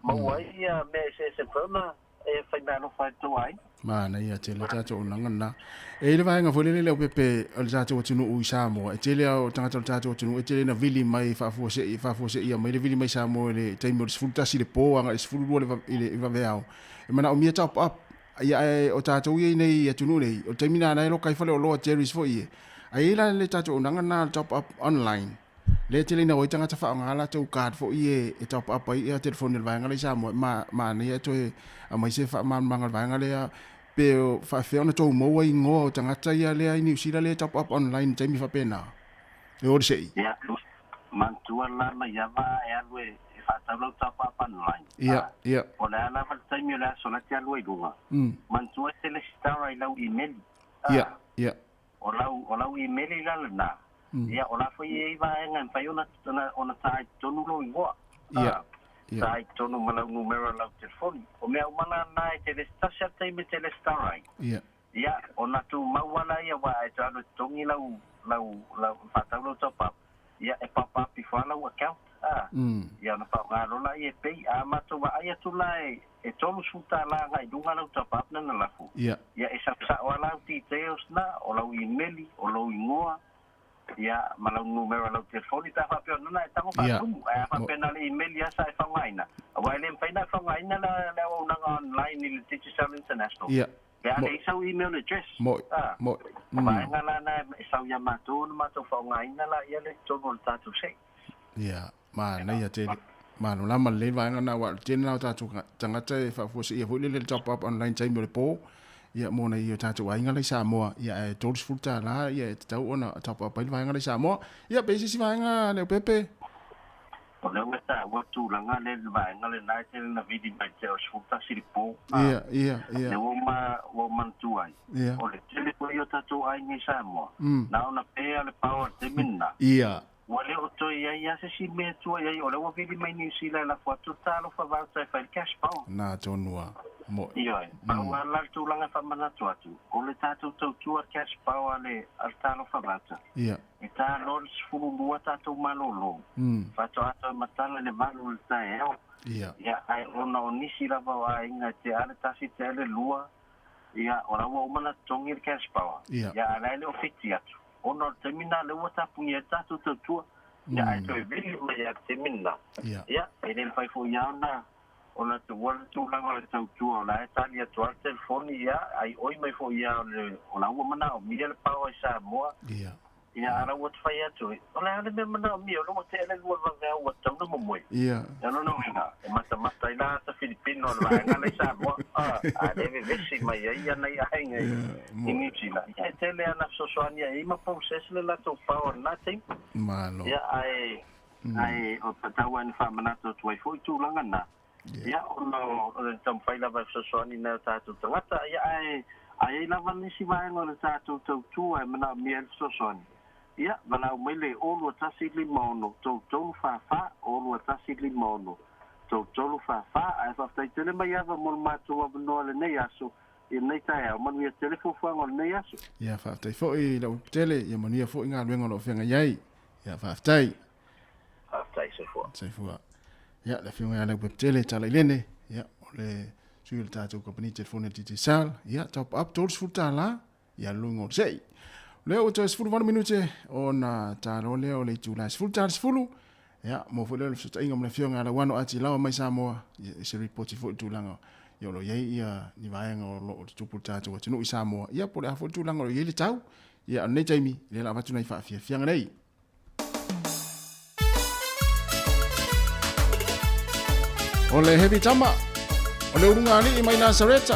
maua ai ia mea eseese mafai ona e fai meaalofa ai le tou aiga. Manaia tele tatou auaunaga lena. E i ai le vaega foi lele Leaupepe o le tatou atunuu i Samoa, e tele lava o tagata o le tatou atunuu e tele ina vili mai faafuasei, faafuaseia mai le vili mai Samoa i le taimi o le 11 i le po agai i le 12 i le vaveao e manaomia top up. Ia ae o tatou ia i nei atunuu nei, o le taimi lena e loka ai faleoloa Jerry's foi ia. Ae i ai la le tatou auaunaga lena o le top up online. Lea e tele ina o ai tagata faaaoga a latou card foi ia e top up ai ia telefoni a le vaega lea i Samoa. E manaia e toe aumai se faamalamalamaga o le vaega lea pe faapefea ona tou maua igoa o tagata ia lea i Niu Sila lea e top up online i le taimi faapena. E o le sei. Ia, manatua la mai ava e alu e faatau lau top up online. Ia, ia. O le a lava le taimi o le aso la e te alu ai i luga. Manatua e te lesitara i lau imeli. Ia, ia. O lau, o lau imeli la lena. Ia, o la foi e i ai vaega e mafai ona, ona, ona ta i totonu lou igoa. Ia, ia. Ta i totonu ma lau numera o lau telefoni. O mea uma la na e te tasi lava le taimi e te resitala ai. Ia. Ia, ona tumau lava laia aua e toe alu e totogi lau, lau, lau, faatau lau top up. Ia, e pop up ifo lava lau account, a. Ia, ona faaaoga loa laia e pay. A matou vaai atu la e, e $30 agai i luga lau top up lena lafo. Ia. Ia, e sau sao lava lau details na, o lau imeli, o lou igoa, ia, ma lau numera o lau telefoni pe a faapea ona na e tago faatumu. Ae a faapea na o le imeli lava sa e faaaogaina, aua e le mafai ona e faaaogaina le auaunaga online i le Digicel International. Ia. Pe a leai sau email address. Moi. Moi. O vaega la na e sau ia matou ona matou faaaogaina laia lea i totonu o le tatou sei. Ia, manaia tele. Malamalama lelei le vaega lena aua o le tele lena o tatou tagata e faafuaseia foi lele le top up online taimi o le po. ia mo nai o tatou aiga la i Samoa, ia ae $30 ia e tatau ona top up ai le vaega la i Samoa. Ia pe i ai se isi vaega Leaupepe? O lea ua taua tulaga lea i le vaega lena e tele na vili mai te o le 11 i le po. Ia, ia, ia. Lea ua ma, ua ou manatua ai. Ia. O le tele foi o tatou aiga i Samoa, na ona pea le power i le taimi lena. Ia. Ua le o toe i ai lava se isi mea e tua i ai, o lea ua vili mai Niu Sila e lafo atu le talofa vauta e fai le cash power. Na tonu lava. Mo. Ioe. Pau lava la le tulaga e faamanatu atu, o le tatou tautua cash power a le, a le talofa vauta. Ia. E ta loa le 12 tatou malolo, faatoa toe matala i le 8 i le taeao. Ia. Ia, ae ona o nisi lava o aiga e tea le tasi, tea le lua, ia, o la ua uma ona totogi le cash power. Ia. Ia, ae la e le o fiti atu, ona o le taimi lena lea ua tapunia ai le tatou tautua. Ia, ae toe vili mai lava i le taimi lena. Ia. Ia, e le mafai foi lava ona ona tuua le tulaga o le tautua o la e tali atu lava le telefoni, ia, ai oi mai foi lava o le, o la ua manaomia le power i Samoa. Ia. Ia, a la ua fai atu, o le a le mea manaomia, o lea ua tea le lua vaveao ua tatau ona momoe. Ia. Ia lona uiga, e matamata ai la ata Filipino o le vaega lea i Samoa, a, a lea e vevesi mai ai ia nai aiga i, i Niu Sila. Ia, e tele ana fesoasoani ai ma process le latou power i lena taimi. Malo. Ia, ae, ae o tatau lava ina faamanatu atu ai foi tulaga na. Ia, ona o le taumafai lava e fesoasoani i nai o tatou tagata, ia, ae a i ai lava nisi vaega o le tatou tautua e manaomia ai le fesoasoani, ia, valaau mai le 021 56 33 021 6 33 44, ae faafetai tele mai ava mo le matou avanoa i lenei aso, i lenei taeao, manuia tele fuafuaga o lenei aso. Ia, faafetai foi i lau upu tele, ia manuia foi galuega o lo o feagai ai. Ia, faafetai. Faafetai, soifua. Soifua. Ia, le afioga ia Leaupepe Talailene, ia, o le sui o le tatou kamupani telefoni a le Digicel, ia, top up $30, ia luga o le sei. O lea ua toe 18 minute ona talo lea o le itula e 10 tala 10, ia, mo foi lea o le fesootaiga ma le afioga ia Lauano Ati Laoa mai Samoa, ia, i se ripoti foi i le tulaga ia o lo o i ai ia ni vaega o lo o tutupu i le tatou atunuu i Samoa, ia po o le a foi le tulaga o lo o i ai le tau, ia, o lenei taimi, lea o le a avatu nai faafiafiaga nei. O le heavy tama, o le uluga alii mai Nasareta.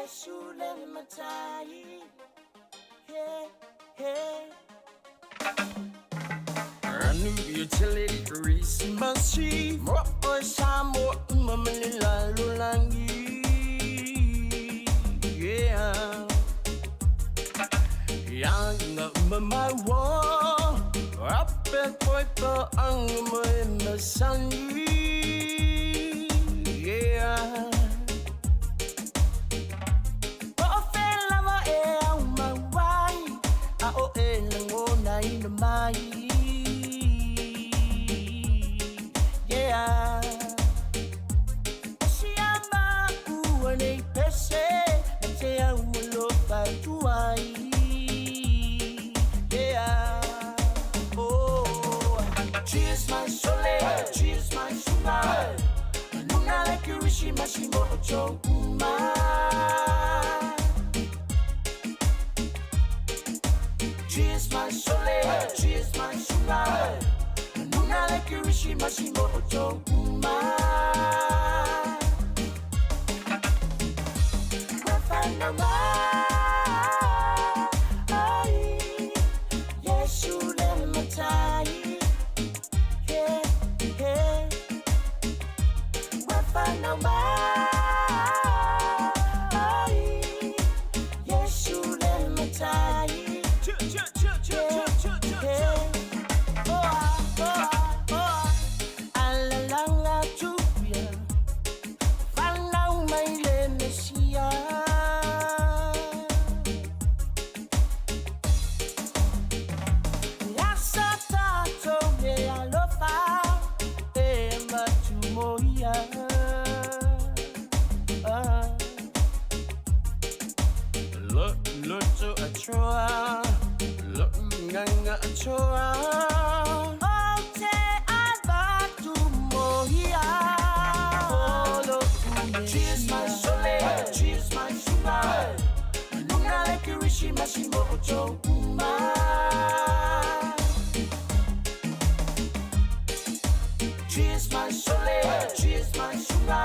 Yesu le matai. Yeah, yeah. Utility Christmas Mo o sa mo mamalila lulangi. Yeah. Yang mamawa Ape koi pa ang mo masani. Yeah. O fela va e au mawai A o e langona ina mai. Yeah. Siama ua nei pese Te au alofa tuai. Yeah. Oh. Cheers my sole, cheers my suma. Luna le kirishima shimo ocho uma. Cheers my sole, cheers my suma. Luna le kirishima shimo ocho uma. Ai, Yesu le matai. Yeah, yeah. Ai, Yesu le matai. Yeah, yeah. Oh, ah, oh, ah, oh, ah. Alalanga tuya. Falau mai le Mesia. Asa tato me alofa, e matumoia. Ah. Lo lo to atroa, lo nganga atroa. O te avatumoia. Olo Cheers my sole, cheers my suma. Luna le kirishima shimo ocho uma. Cheers my sole, cheers my suma.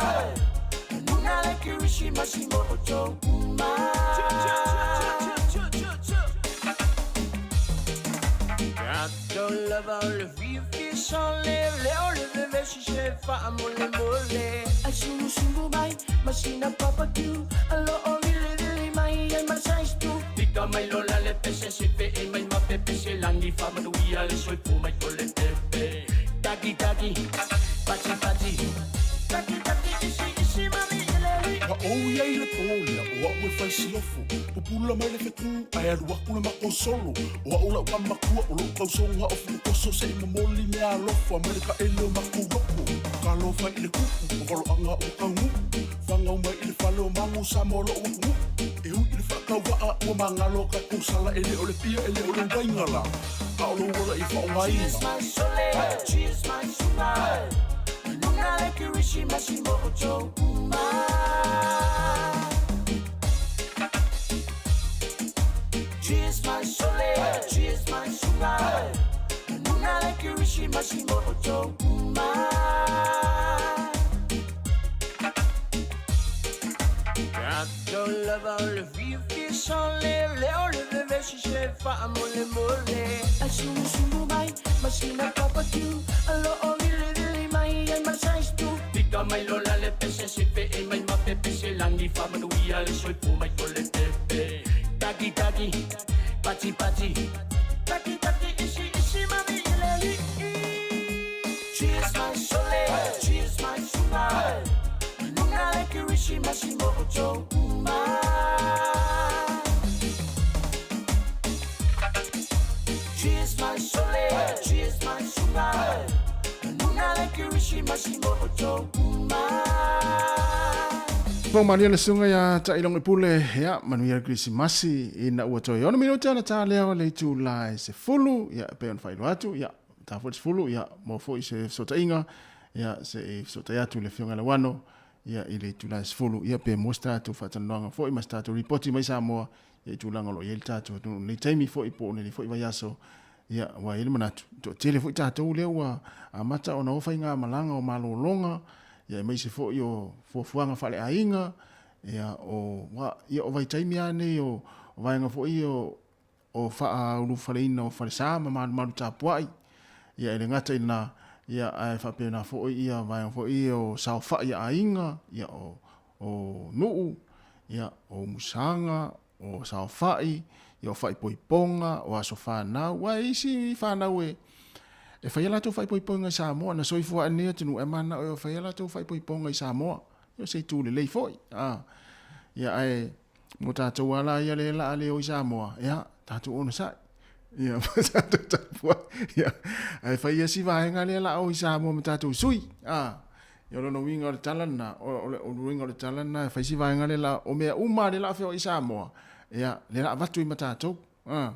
Luna le kirishima shimo ocho uma. Gato lava le fifi sole, le o le bebe shishe fa mole mole. Ai sungu sungu mai, masina papa tu. Alo o li li li mai ai masais tu. Pika mai lola le pese se fe e mai ma pepe se langi fa manuia le soi fu mai kole pepe. Taki taki, pati pati. Taki taki isi isi mami ele. A o ia i le pōlea, o au e whai silofo. Pupula mai le whetū, ai alu aku le mako solo. O au lau ka makua, o lou kausonga o fukoso se i mamoli mea alofa, mai le ka ele o makou loko. Ka alofa i le kuku, o valoanga o kaungu. Whangau mai i le fale o mangu, sa mo loo wakungu. E ui i le whakauaa, ua mangalo ka kausala, e le o le pia, e le o le waingala. A o lou ola i whaongaina. Cheers my sole, cheers my suma. Luna le kirishima shimo ocho uma. Cheers my sole, cheers my suma. Luna le kirishima shimo ocho uma. Gato lava le fifi sole, le o le bebe shishe fa mole mole. Ai sungu sungu mai, masina papa tu. Alo o li li li mai ai masais tu. Pika mai lola le pese se fe e mai ma pepe se langi fa manuia le soi fu mai kole pepe. Taki taki, pati pati. Taki taki isi isi mami ele. Cheers my sole, cheers my suma. Luna le kirishima shimo ocho uma. Cheers my sole, cheers my suma. Luna le kirishima shimo ocho uma. Po malia le sunga ia tailong i pule ia manuia Krisimasi ina ua toe ono minuta na tā leo le itu la e se fulu ia pe on whailo atu ia tā fo se fulu ia mo fo i se sotainga ia se e sotai atu le fionga le wano ia i le itu la e se fulu ia pe mo sta tu whatanoanga fo i ma sta tu ripoti mai Samoa ia i tūlanga lo i le tātou atu le taimi fo i po ne fo i vaiaso ia wa i le manatu to tele fo i tātou lea ua amata ona o whai ngā malanga o malolonga ia e mai se fo i o fuafuaga faaleaiga Ia, o, wa, ia, o vaitaimi lava nei o, o vaega foi ia o, o faaulufaleina o falesa ma malumalu tapuai. Ia, e le gata i lena, ia, ae faapena foi ia vaega foi ia o saofai a aiga, ia, o, o nuu, ia, o umusaga, o saofai, ia, o faaipoipoga, o aso fanau. Aua e isi fanau e, e fai a latou faaipoipoga i Samoa, na soifua ae lenei atunuu, ae mananao e fai a latou faaipoipoga i Samoa. Ia, o se itu lelei foi. A, ia, ae mo tatou lava la ia lea o le a le o i Samoa, ia, tatou onosai. Ia, ma tatou tapuai. Ia, ae fai ia si vaega lea o le a o i Samoa ma tatou sui. A, ia, o lona uiga o le tala lena, o le uiga o le tala lena, e fai si vaega lea o le a, o mea uma lava lea o le a feoai i Samoa, ia, lea o le a avatu ai ma tatou. A,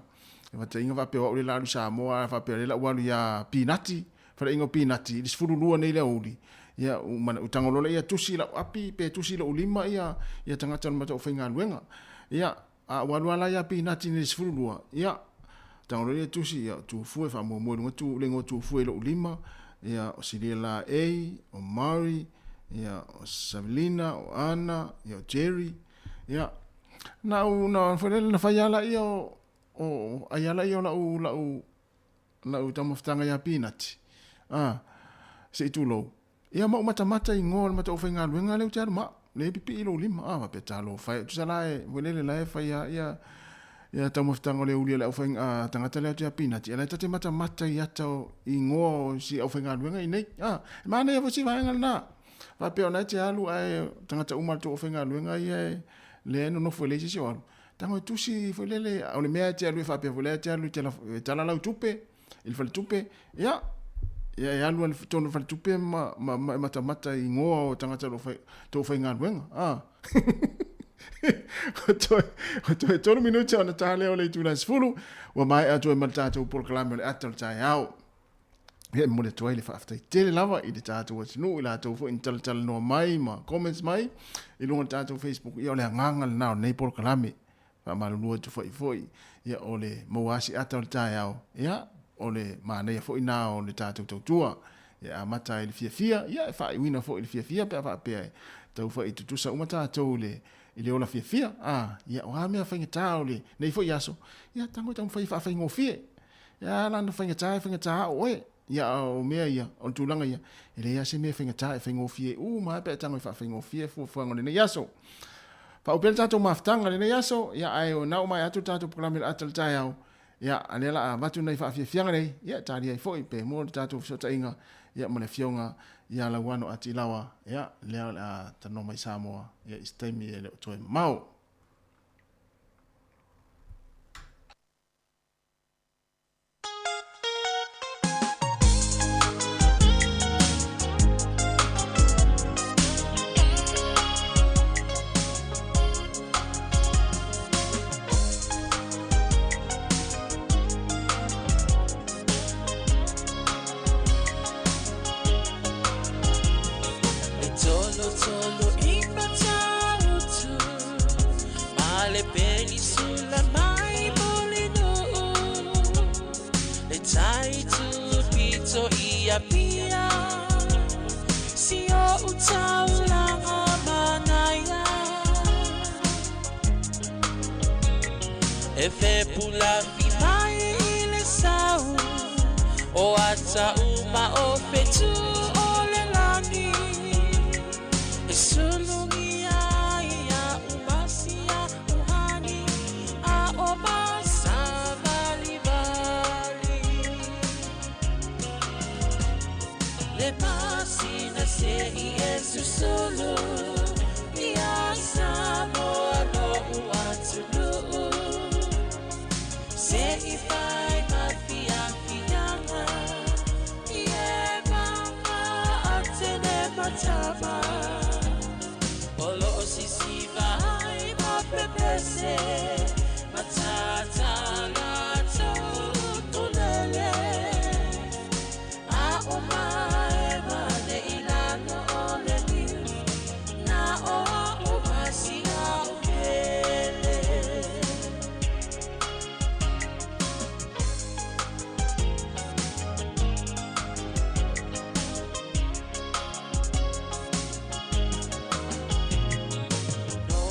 e fataiga faapea o au lea o le a alu i Samoa, ae faapea o lea o le a ou alu ia Pinati, faleaiga o Pinati, i le 12 nei i le aoauli, ia, u tago loa lea ia tusi lau api pe tusi lou lima ia, ia tagata o le matou aufaigaluega. Ia, a ou alu lava la ia Pinati nei i le 12, ia, tago loa lea ia tusi, ia, o Tufue, faamuamua i luga tu, le igoa o Tufue i lou lima, ia, o Silia Laei, o Murray, ia, o Savelina, o Ana, ia, o Jerry, ia, na ou, na, foi lele, na fai lava laia o, o, ai lava laia o lau, lau, lau taumafataga ia Pinati, a, se i tulou, ia ma ou matamata i igoa o le matou aufaigaluega lea ou te alu ma au, lea e pipii i lou lima, a, faapea talofa e, tusa la e, foi lele la e fai lava ia, ia taumafataga o le uli a le aufai, a, tagata lea atu ia Pinati, a la e ta te matamata i ata o igoa o si aufaigaluega i nei, a, e manaia foi si vaega lena. Faapea o lena e te alu ae tagata uma a le tou aufaigaluega ia e lea e nonofo e leai se isi o alu, tago e tusi foi lele, o le mea e te alu e faapea foi lea e te alu e tala lau tupe i le faletupe, ia, ia e alu i totonu o le faletupe ma, ma, ma e matamata i igoa o tagata o lo o tou faigaluega. Ah. Ua toe 3 minute ona ta lea o le itula e 10, ua maea atu ai ma le tatou polokalame o le ata o le taeao. Ia, e momoli atu ai le faafetai tele lava i le tatou atunuu, i latou foi na talatalanoa mai ma comments mai i luga o le tatou Facebook. Ia, o le agaga lena o lenei polokalame. Faamalulu atu foi foi, ia, o le maua asi ata o le taeao, ia, o le manaia foi na o le tatou tautua. E amata ai i le fiafia, ia, e faaiuina foi i le fiafia pe a faapea e taufai tutusa uma tatou i le i le ola fiafia. A, ia, o a mea faigata o lenei foi aso, ia, tago e taumafai e faafaigofie. Ia la na faigata e faigata au oe. Ia a o mea ia, o le tulaga ia, e leai lava se mea e faigata e faigofie uma lava pe a tago e faafaigofie fuafuaga o lenei aso. Faauu pea le tatou mafutaga i lenei aso, ia ae o lena ua maea atu le tatou polokalame o le ata o le taeao, ia a lea la a avatu nai faafiafiaga nei, ia e talia ai foi pe mua le tatou fesootaiga ia ma le afioga ia Lauano Atilawa, ia lea o le a talanoa mai Samoa ia i se taimi e le o toe mamao. E tolo tolo i Matautu Ma le penisula mai Mulinuu Le tai tupito i Apia Si o'u taulaga manaia E fepulafi mai i le sau O ata uma o fetu o le lagi E sulugia ia umasia uhani A o masavalivali Le masina se i e susulu Ia Samoa lo'u atunuu Se i fai ma fiafiaga I e mama atene matama O lo'o sisiva ai ma pepese Matata latou ukulele A o maema le i lalo o le niu Na o a'u ma si a'u pele. No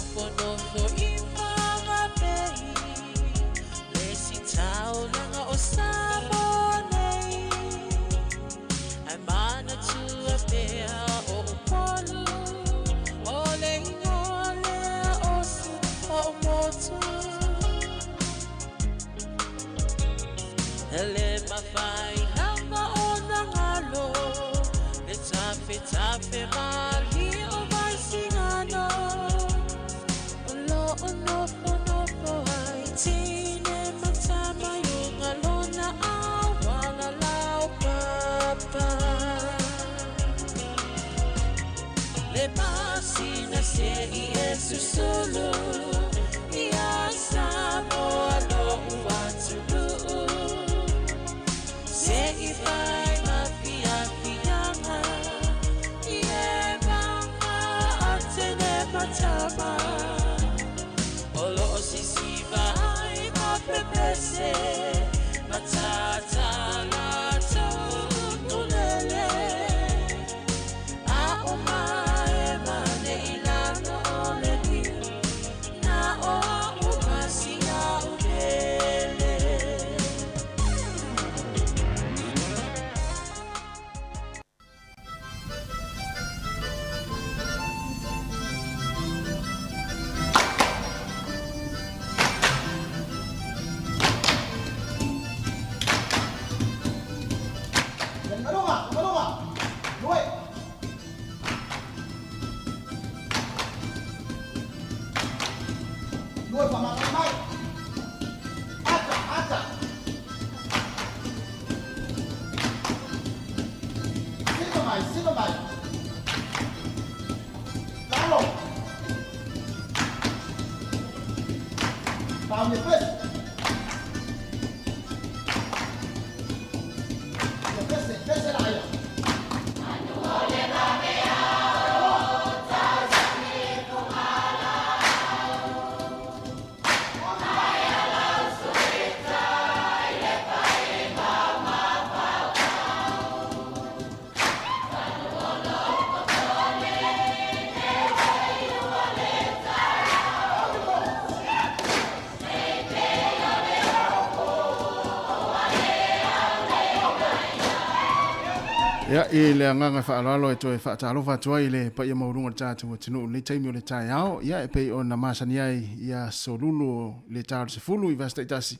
Ia, i le agaga faaaloalo e toe faatalofa atu ai i le paia maualuga o le tatou atunuu i lenei taimi o le taeao, ia e pei ona masani ai i aso lulu o le ta o le 10 i vaiaso taitasi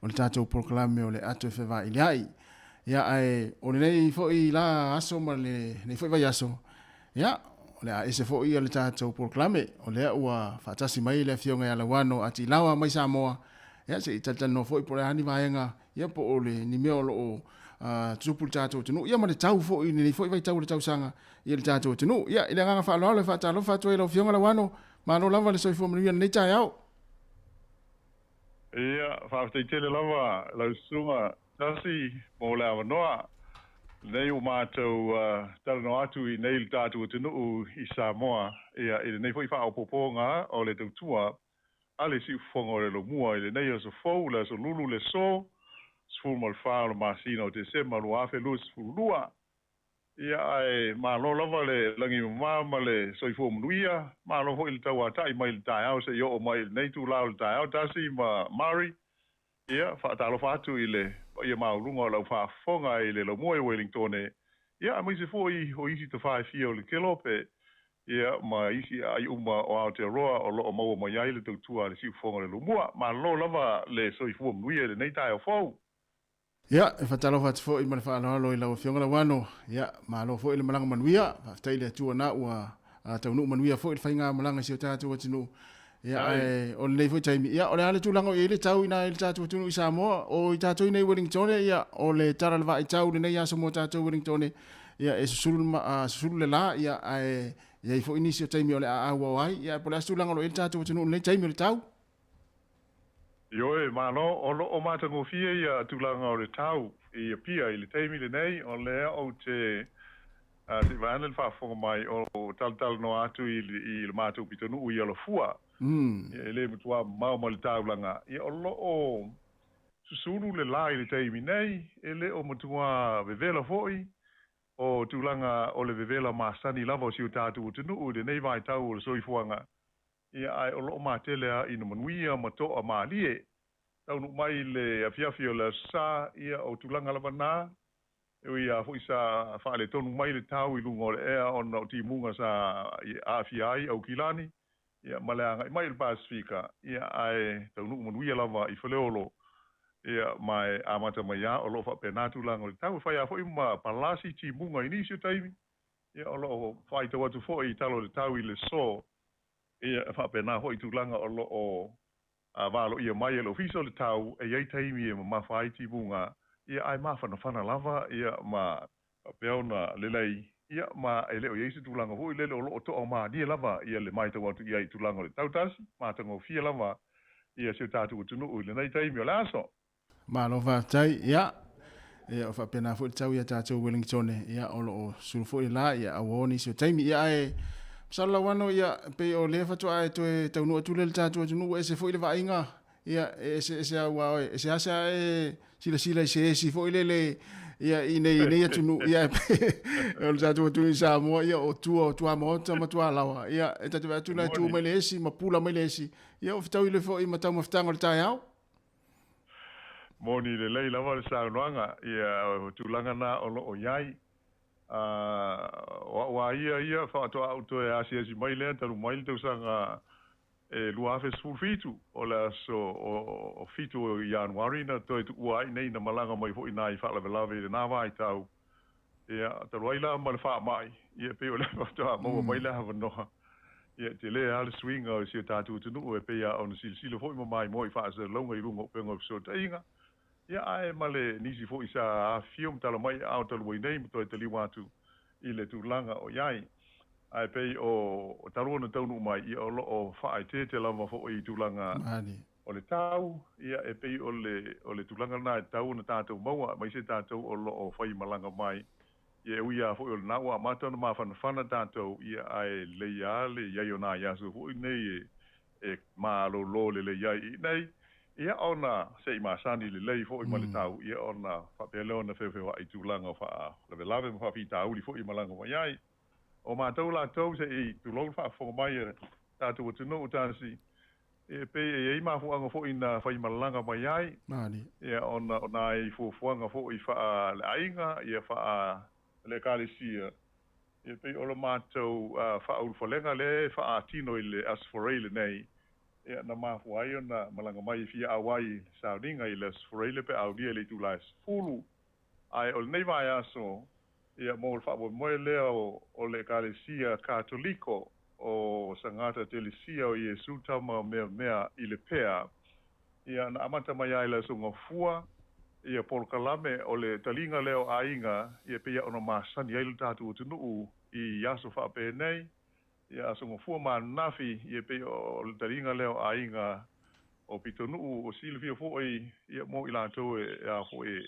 o le tatou polokalame o le ato e fevailiai. Ia, ae o lenei foi la aso ma lenei foi vaiaso, ia, o le a ese foi le tatou polokalame, o lea ua faatasi mai le Afioga ia Lauano Atilawa mai Samoa, ia se i talatalanoa foi po o le a ni vaega ia po o le ni mea o lo o tutupu i le tatou atunuu, ia ma le tau foi i lenei foi vaitau o le tausaga i le tatou atunuu. Ia, i le agaga faaaloalo e faatalofa atu ai i lau Afioga Lauano, malo lava le soifua manuia i lenei taeao. Ia, faafetai tele lava lau Susuga Tasi mo le avanoa. Lenei ua matou talanoa atu i nei i le tatou atunuu i Samoa, ia, i lenei foi faaopoopoga o le tautua a le siufofoga o le Lomua i lenei aso fou, le aso Lulu le aso 14 o le masina o Tesema 2022. Ia, ae malo lava le lagi mama ma le soifua manuia, malo foi le tauatai mai i le taeao seia oo mai i lenei itula o le taeao, Darcy ma Murray. Ia, faatalofa atu i le paia maualuga o lau faafofoga i le Lomua i Wellingtone, ia, aemaise foi o isi tafa e fia o le Kelope, ia, ma isi aai uma o Aotearoa o lo o maua mai ai le tautua a le siufofoga o le Lomua. Malo lava le soifua manuia i lenei taeao fou. Ia, e faatalofa atu foi ma le faaaloalo i lau Afioga Lauano. Ia, malo foi le malaga manuia. Faafetai i le Atua na ua taunuu manuia foi le faiga malaga i si o tatou atunuu. Ia, ae o lenei foi taimi, ia, o le a le tulaga o i ai le tau i ina i le tatou atunuu i Samoa, o i tatou i nei Wellingtone, ia, o le tala o le vaaitau i lenei aso mo tatou Wellingtone, ia, e susulu, susulu le la, ia, ae i ai foi nisi o taimi o le a auau ai, ia, po o le a se tulaga o lo o i ai le tatou atunuu i lenei taimi o le tau? Ioe, malo, o lo o matagofie ia tulaga o le tau i Apia i le taimi lenei, o lea ou te se i vaeane le faafofoga mai o talatalanoa atu i le matou pitonuu i Alafua, ia e le matua mamao ma le taulaga, ia o lo o susulu le la i le taimi nei, e le o matua vevela foi, o tulaga o le vevela masani lava o si o tatou atunuu i lenei vaitau o le soifuaga, Ia, ae o lo o matele a ina manuia ma toa malie. Taunuu mai le afiafi o le Aso Sa, ia, o tulaga lava na, e ui a foi sa faaletonu mai le tau i luga o le ea ona o timuga sa aafia ai Aukilani, ia, ma le agai mai o le Pasefika, ia, ae taunuu manuia lava i Faleolo, ia, ma e amata mai a o lo o faapena tulaga o le tau. E fai a foi ma palasi timuga i nisi o taimi. Ia, o lo o faitau atu foi i tala o le tau i le so, ia, e faapena foi tulaga o lo o valoia mai e le Ofisa o le Tau, e i ai taimi e mamafa ai timuga, ia, ae mafanafana lava, ia, ma faapea ona lelei, ia, ma e le o i ai se tulaga foi lele o lo o toamalie lava ia le matau atu i ai i tulaga o le tau tasi, matagofie lava ia si o tatou atunuu i lenei taimi o le aso. Malo faafetai. Ia, ia o faapena foi le tau ia tatou Wellingtone, ia o lo o sulu foi le la, ia auo nisi o taimi. Ia ae masalo Lauano, ia pei o lea faatoa e toe taunuu atu lea i le tatou atunuu, ua ese foi le vaaiga, ia e eseese lava aua e seasea e silasila i se esi foi lele ia i nei nei atunuu, ia o le tatou atunuu i Samoa, ia o tua o tuamaota ma tualaoa, ia e tatou vaai atu la e tu mai le esi ma pula mai le esi, ia o fetaui le foi ma taumafataga o le taeao. Moni lelei lava le saunoaga, ia o tulaga na o lo o i ai. O au a ia ia, faatoa ou toe asiasi mai lea talu mai le tausaga e 2017, o le aso o 7 o Ianuari na toe tuua ai nei na malaga mai foi nai faalavelave i lena vaitau. Ia, talu ai la ma le faamai, ia pei o lea faatoa maua mai le avanoa. Ia, tele lava le suiga o si o tatou atunuu e pei lava ona silasila foi ma maimoa i faasalalauga i luga o upega o fesootaiga. Ia, ae ma le nisi foi sa afifio ma tala mai i aao talu ai nei ma toe taliu atu i le tulaga o i ai. Ae pei o talu ona taunuu mai, ia o lo o faaeteete lava foi i tulaga o le tau, ia e pei o le o le tulaga lena e tatau ona tatou maua, aemaise tatou o lo o fai malaga mai, ia e ui lava foi o lena ua amata ona mafanafana tatou, ia ae lelei lava le i ai o nai aso foi nei e e malolo lelei ai i inei, ia ona se i masani lelei foi ma le tau, ia ona faapea lea ona feofeoai i tulaga o faalavelave ma faafitauli foi e malaga mai ai. O matou latou se i tulou le faafofoga mai a le tatou atunuu tasi, e pei e i ai mafuaaga foi na faimalaga mai ai, ia ona o nai fuafuaga foi faale-aiga, ia faale-ekalesia, ia pei o le matou faaulufalega lea e faatino i le Aso Faraile lenei, ia na mafua ai ona malaga mai e fia auai i le sauniga i le Aso Faraile pe a aulia i le itula e 10. Ae o lenei vaiaso, ia mo le faamoemoe lea o le Ekalesia Katoliko o Sagata Telesia o Iesu Tama Meamea i Lepea, ia na amata mai ai le Aso Gafua, ia polokalame o le taliga lea o aiga, ia pei ona masani ai lo tatou atunuu i aso faapenei, ia Aso Gafua ma ananafi, ia pei o le taliga lea o aiga o pitonuu o silafia foi, ia mo i latou e a foi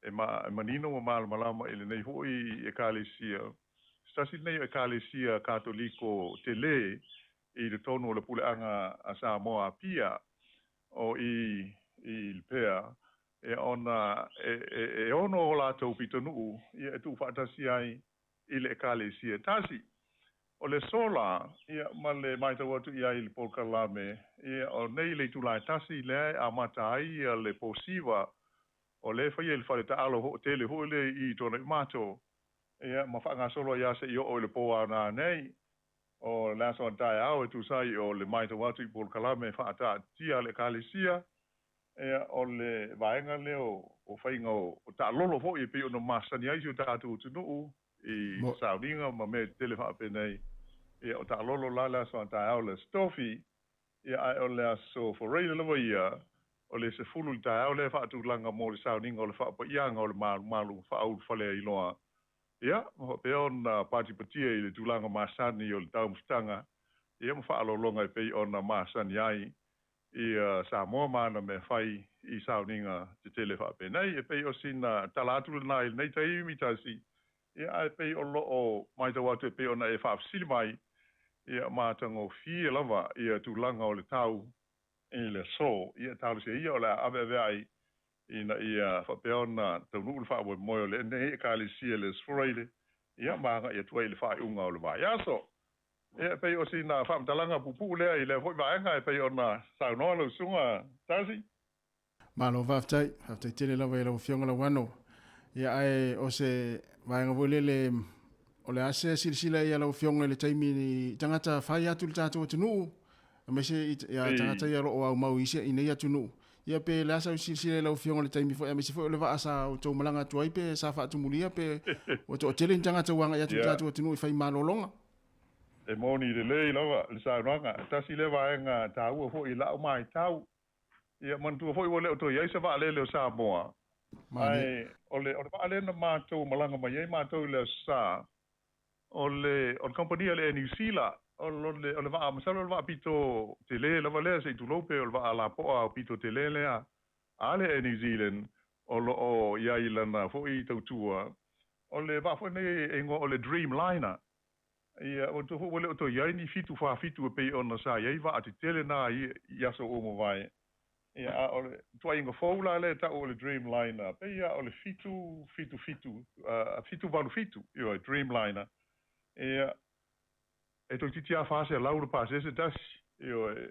e manino ma malamalama i lenei foi Ekalesia. Se tasi lenei o Ekalesia Katoliko tele i totonu o le puleaga a Samoa Apia o i i Lepea, e ona e ono o latou pitonuu ia e tuufaatasi ai i le Ekalesia e tasi. O le aso la, ia, ma le matau atu i ai i le polokalame, ia, o nei le itula e tasi lea e amata ai ia le posiva o lea e faia i le fale taalo hoʻotele foi lea i Tuanaimato, ia, ma faagasolo ai lava seia oo i le po aoga nei. O le aso a taeao e tusa ai o le matau atu i polokalame faataatitia a le Ekalesia, ia, o le vaega lea o faiga o taalolo foi e pei ona masani ai si o tatou atunuu i sauniga ma mea tetele faapenei. Ia, o taalolo la le aso a taeao le Aso Tofi, ia, ae o le Aso Faraile lava ia, o le 10 i le taeao lea e faatulaga mo le sauniga o le faapaiaga o le malumalu faaulufaleailoa. Ia, ma faapea ona patipatia i le tulaga masani o le taumafataga, ia ma faaaloaloga e pei ona masani ai ia Samoa ma ana mea fai i sauniga tetele faapenei. E pei o sina tala atu lena i lenei taimi tasi, ia ae pei o lo o matau atu e pei ona e faafesili mai, ia matagofie lava ia tulaga o le tau i le aso. Ia talosia ia o le a aveave ai ina ia faapea ona taunuu le faamoemoe o lenei Ekalesia i le Aso Faraile, ia ma agai atu ai i le faaiuga o le vaiaso. Ia, e pei o sina faamatalaga puupuu lea i lea foi vaega e pei ona saunoa lau Susuga Tasi. Malo faafetai, faafetai tele lava i lau Afioga Lauano. Ia ae o se vaega foi lele o le a se silasila i lau Afioga i le taimi i tagata fai atu i le tatou atunuu, aemaise ia tagata ia o lo o aumau i nei atunuu. Ia pe le a sau silasila i lau Afioga i le taimi foi aemaise foi o le vaa sa outou malaga atu ai pe sa faatumulia pe ua toatele ni tagata ua agai atu i le tatou atunuu e fai malologa. E moni lelei lava le saunoaga. Tasi lea vaega taua foi i la'u maitau. Ia manatua foi ua le o toe i ai se vaalele o Samoa, ae o le o le vaa lea na matou malaga mai ai matou i le Aso Sa, o le o le kamupani a le Air New Zealand, o le o le vaa masalo o le vaa pito tele lava lea se i tulou pe o le vaa lapoa pito tele lea a le Air New Zealand o lo o i ai i lana foi tautua. O le vaa foi lenei e igoa o le Dreamliner. Ia, manatua foi ua le o toe i ai ni 747 e pei ona sa i ai vaa tetele na i aso ua mavae. Ia, a o le tuaiga fou la lea e tau o le Dreamliner, pei lava o le 777, 787, ioe, Dreamliner. Ia, e toeitiiti lava 400 le pasese tasi, ioe.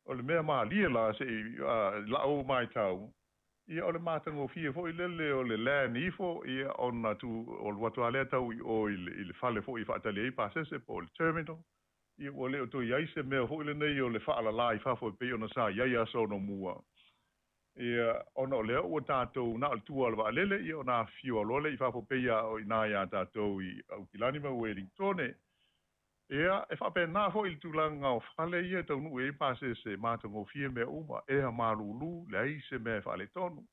O le mea malie la se i la'u maitau, ia o le matagofie foi lele o le land ifo, ia ona tu o alu atu lava lea tau i o i le fale foi e faatali ai pasese po o le terminal. Ia ua le o toe i ai se mea foi lenei o le faalala i fafo e pei ona sa i ai aso ona mua. Ia, ona o lea ua tatou na o le tua o le vaalele, ia ona afifio loa lea i fafo pei lava o i ina iā tatou i Aukilani ma Uelingitone. Ia, e faapena foi i le tulaga o fale ia e taunuu i ai pasese, matagofie mea uma, ea malulu, leai se mea e faaletonu.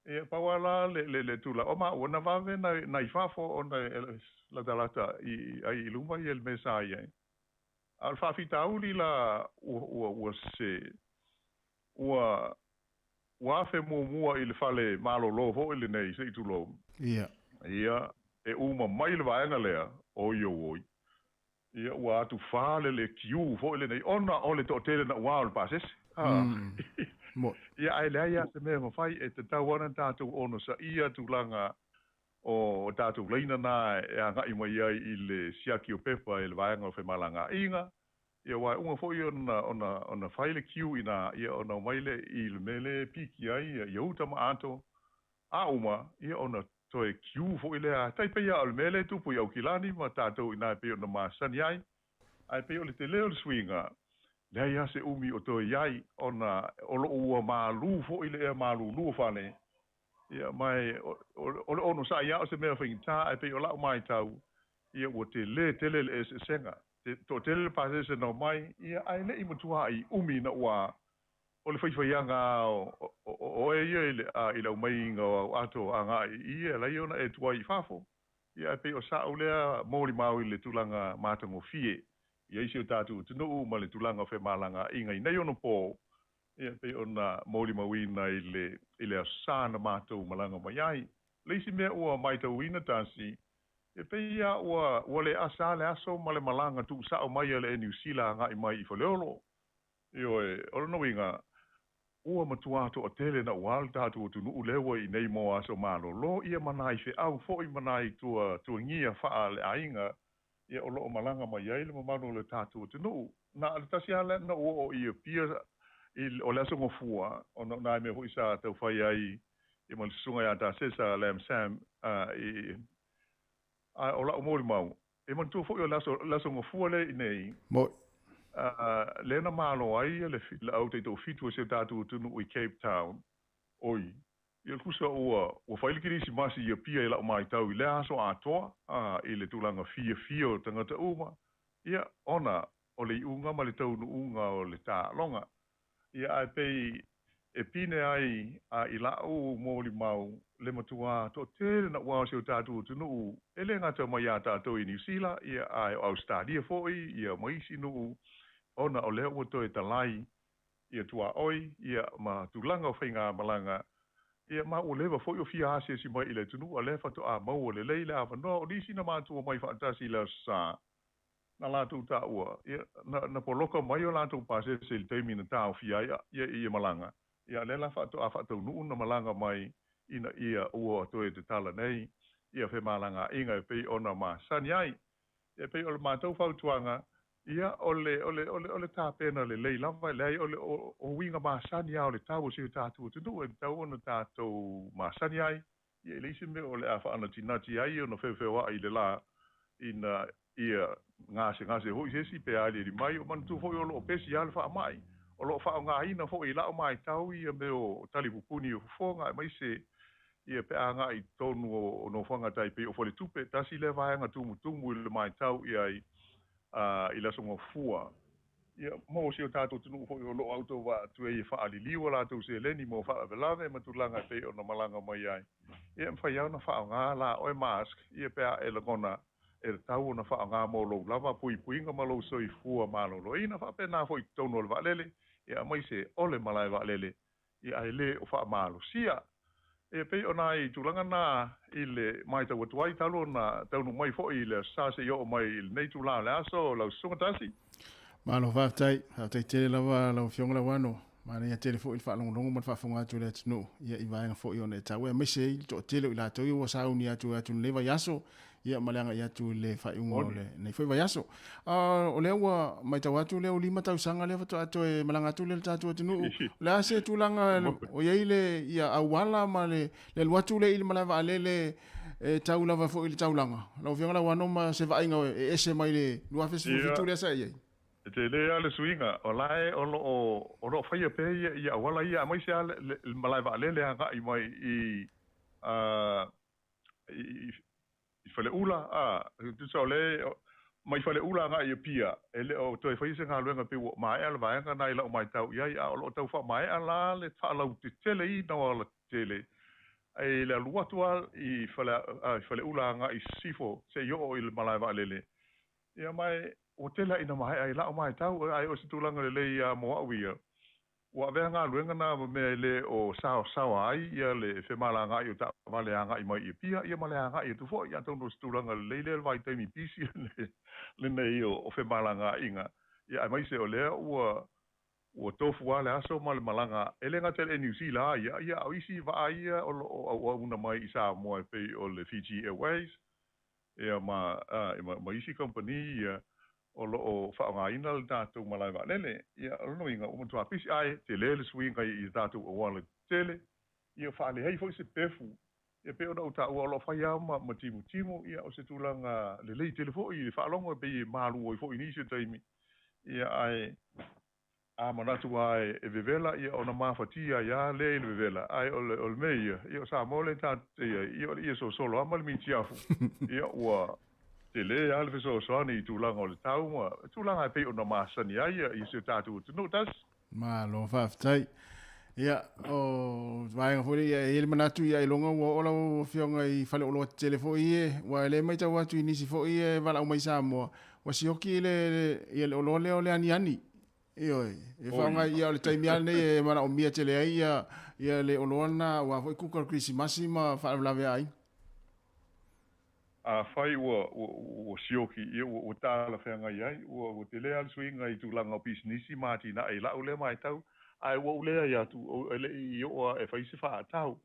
Ia, pau lava la le, le, le tulaga, o maua, na vave na, na i fafo ona e latalata i, ai i luma ia le mea sa i ai. A o le faafitauli la ua, ua, ua se, ua, ua afe muamua i le fale malolo foi lenei, se i tulou. Ia. Ia, e uma mai le vaega lea, oi oi. Ia, ua atu fa le le kiu foi lenei, ona o le toatele naʻauao o le pasese. Ia, ae leai lava se mea e mafai, e tatau lava ona tatou onosaia tulaga o tatou laina na e agai mai ai i le siaki o pepa e le vaega o femalagaaiga. Ia, aua e uma foi ona, ona, ona fai le kiu i ina, ia, ona omai lea i le mea lea e piki ai ia uta ma ato, a uma, ia, ona toe kiu foi lea. Tai pei lava o le mea lea e tupu i Aukilani ma tatou i ina e pei ona masani ai. Ae pei o le tele o le suiga, leai lava se umi o toe i ai, ona o lo o ua malū foi le ea malūlū o fale. Ia, ma e, o le onosai lava o se mea faigata, ae pei o lau maitau, ia, ua tele tele le eseesega. Toatele le pasese na omai, ia, ae le i matuaʻi umi ina ua o le faifaiaga o oe ia i le i le aumaiga o au ato agai i i, e ala ai ona e tuai i fafo. Ia, ae pei o sa'u lea molimau i le tulaga matagofie i ai si o tatou atunuu ma le tulaga o femalagaaiga i nei ono pō, ia, pei ona molimauina i le i le Aso Sa na matou malaga mai ai. O le isi mea ua maitauina tasi, e pei lava ua ua le asa le aso ma le malaga tuusao mai a le Air Niu Sila agai mai i Faleolo. Ioe, o lona uiga, ua matua toatele naʻauao le tatou atunuu lea ua i nei mo aso malolo, ia ma nai feau foi ma nai tua tuagia faale-aiga, ia o lo o malaga mai ai le mamalu o le tatou atunuu. Na o le tasi lava lea na ou oo i Apia i o le Aso Gafua, ona o nai mea foi sa tau fai ai ia ma le susuga ia Tasesa Lam Sam i a o la'u molimau, E manatua foi o le aso, le aso Gafua lea i nei. Moi. Lea na malo ai le, le au taitoafitu o si o tatou atunuu i Cape Town. Oi, ia tusa ua, ua fai le Kerisimasi i Apia i la'u maitau i lea aso atoa, i le tulaga fiafia o tagata uma, ia, ona o le iuga ma le taunuuga o le taaloga. Ia, ae pei e pine ai a i la'u molimau le matuā toatele naʻauao o si o tatou atunuu, e le gata mai iā tatou i Niu Sila, ia, ae o Ausetalia foi, ia, ma isi nuu, ona o lea ua toe talai ia tuaoi, ia, ma tulaga o faigamalaga, ia, ma ua leva foi o fia asiasi mai i le atunuu, a o lea faatoa maua lelei le avanoa. O nisi na matua mai faatasi i le Aso Sa, na latou taua, ia, na, na poloka mai o latou pasese i le taimi na taofia ai ia, ia malaga, ia, a lea la faatoa faataunuu na malaga mai ina ia ua toe tatala nei ia femalagaaiga e pei ona masani ai. Ia, e pei o le matou fautuaga, ia, o le, o le, o le, o le tapena lelei lava, leai, o le, o, o uiga masani lava o le tau o si o tatou atunuu e tatau ona tatou masani ai, Ia, e leai se mea o le a faanatinati ai ona feofeoaʻi i le lā, ina ia gasegase foi se isi pe aliali mai, o manatua foi o lo o pesi lava le faamai. O loo faaaogāina foʻi i laʻu matau ia mea o talipupuni o fofoga aemaise ia pe a agaʻi i totonu o nofoaga taipei o faletupe tasi lea vaega tumutumu i le matau i ai i le aso gafua. Ia mo si o tatou atunuu foʻi o loo autovaa atu ai e faaliliu a latou seleni mo faalavelave ma tulaga e pei ona malaga mai ai. Ia e mafai lava ona faaaogā la oe mask ia pe a e lagona e tatau ona faaaogā mo lou lava puipuiga ma lou soifua maloloina faapena foʻi i totonu o le vaalele ia aemaise o le malae vaalele ia ae lē o faamalosia. E pei ona ai tulaga na i le matau atu ai talu ona taunuu mai foʻi i le aso Sa seia oo mai i lenei itulā o le aso lau susuga Tasi. Malo faafetai, faafetai tele lava lau Afioga Lauano. Manaia tele foi le faalogologo ma le faafofoga atu i le atunuu ia i vaega foi ona e taua aemaise ai le toatele o i latou ia ua sauni atu i lenei vaiaso ia ma le agai atu i le faaiuga o lenei foi vaiaso. O lea ua matau atu lea ua 5 tausaga lea faatoa toe malaga atu lea i le tatou atunuu. O le a se tulaga o i ai le ia auala ma le alu atu lea i le malae vaalele e tau lava foi i le taulaga? Lau Afioga Lauano ma se vaaiga e ese mai le 2017 lea sa i ai. E tele lava le suiga, o la e o lo o o lo o faia pea ia ia auala ia aemaise lava le le malae vaalele agai mai i i i Faleula, a, tusa o le mai Faleula agai i Apia, e le o toe faia se galuega pei ua maea le vaega na i lau matau i ai, a o lo o tau faamaea la le faalauteteleina o alatetele i le alu atu lava i Fale i Faleula agai i Sisifo seia oo i le malae vaalele. Ia ma e ua tele lava ina maea i lau matau, ae o se tulaga lelei lava mo au ia. Ua avea galuega na ma mea e le o saosaoa ai ia le femalagaai o taavale e agai mai i Apia ia ma le agai atu foi. Atonu o se tulaga lelei lea i le vaitaimi pisi lenei o femalagaaiga, ia aemaise o lea ua ua tofu lava le aso ma le malaga e le gata i le Air New Zealand ia, ia a o isi vaa ia o lo o auauna mai i Samoa e pei o le Fiji Airways ia ma ma isi kamupani ia o lo o faaaogaina le tatou malae vaalele. Ia, o lona uiga, ua matua pisi, ae tele le suiga i tatou auala tetele, ia faaleai foi se pefu. Ia pei ona ou taua, o lo o fai lava ma, ma timutimu, ia o se tulaga lelei tele foi i le faalogo e pei e malu ai foi i nisi o taimi. Ia, ae a manatu lava e vevela, ia ona mafatia ai lava lea i le vevela, ae o le, o le mea ia, ia o Samoa lea tatou te i ai, ia o le ie sosolo lava ma le mitiafu, ia ua tele lava le fesoasoani i tulaga o le tau ma tulaga e pei ona masani ai ia i si o tatou atunuu. Tasi. Malo faafetai. Ia, o vaega foi lea, e i ai le manatu ia ailoga ua oo lau Afioga i faleoloa tetele foi ia, aua o lea e matau atu i nisi foi ia e valaau mai i Samoa, ua sioki le, ia le oloa lea o le aniani. Ioe, e faaaoga ia o le taimi lava lenei e manaomia tele ai ia, ia le oloa lena aua foi kuka o le Kerisimasi ma faalavelave a aiga. Afai ua, ua, ua sioki, ia ua, ua talafeagai ai, ua, ua tele lava le suiga i tulaga o pisinisi ma atinae i la'u lea matau, ae ua ou leai atu, e le i oo lava e fai se faaatau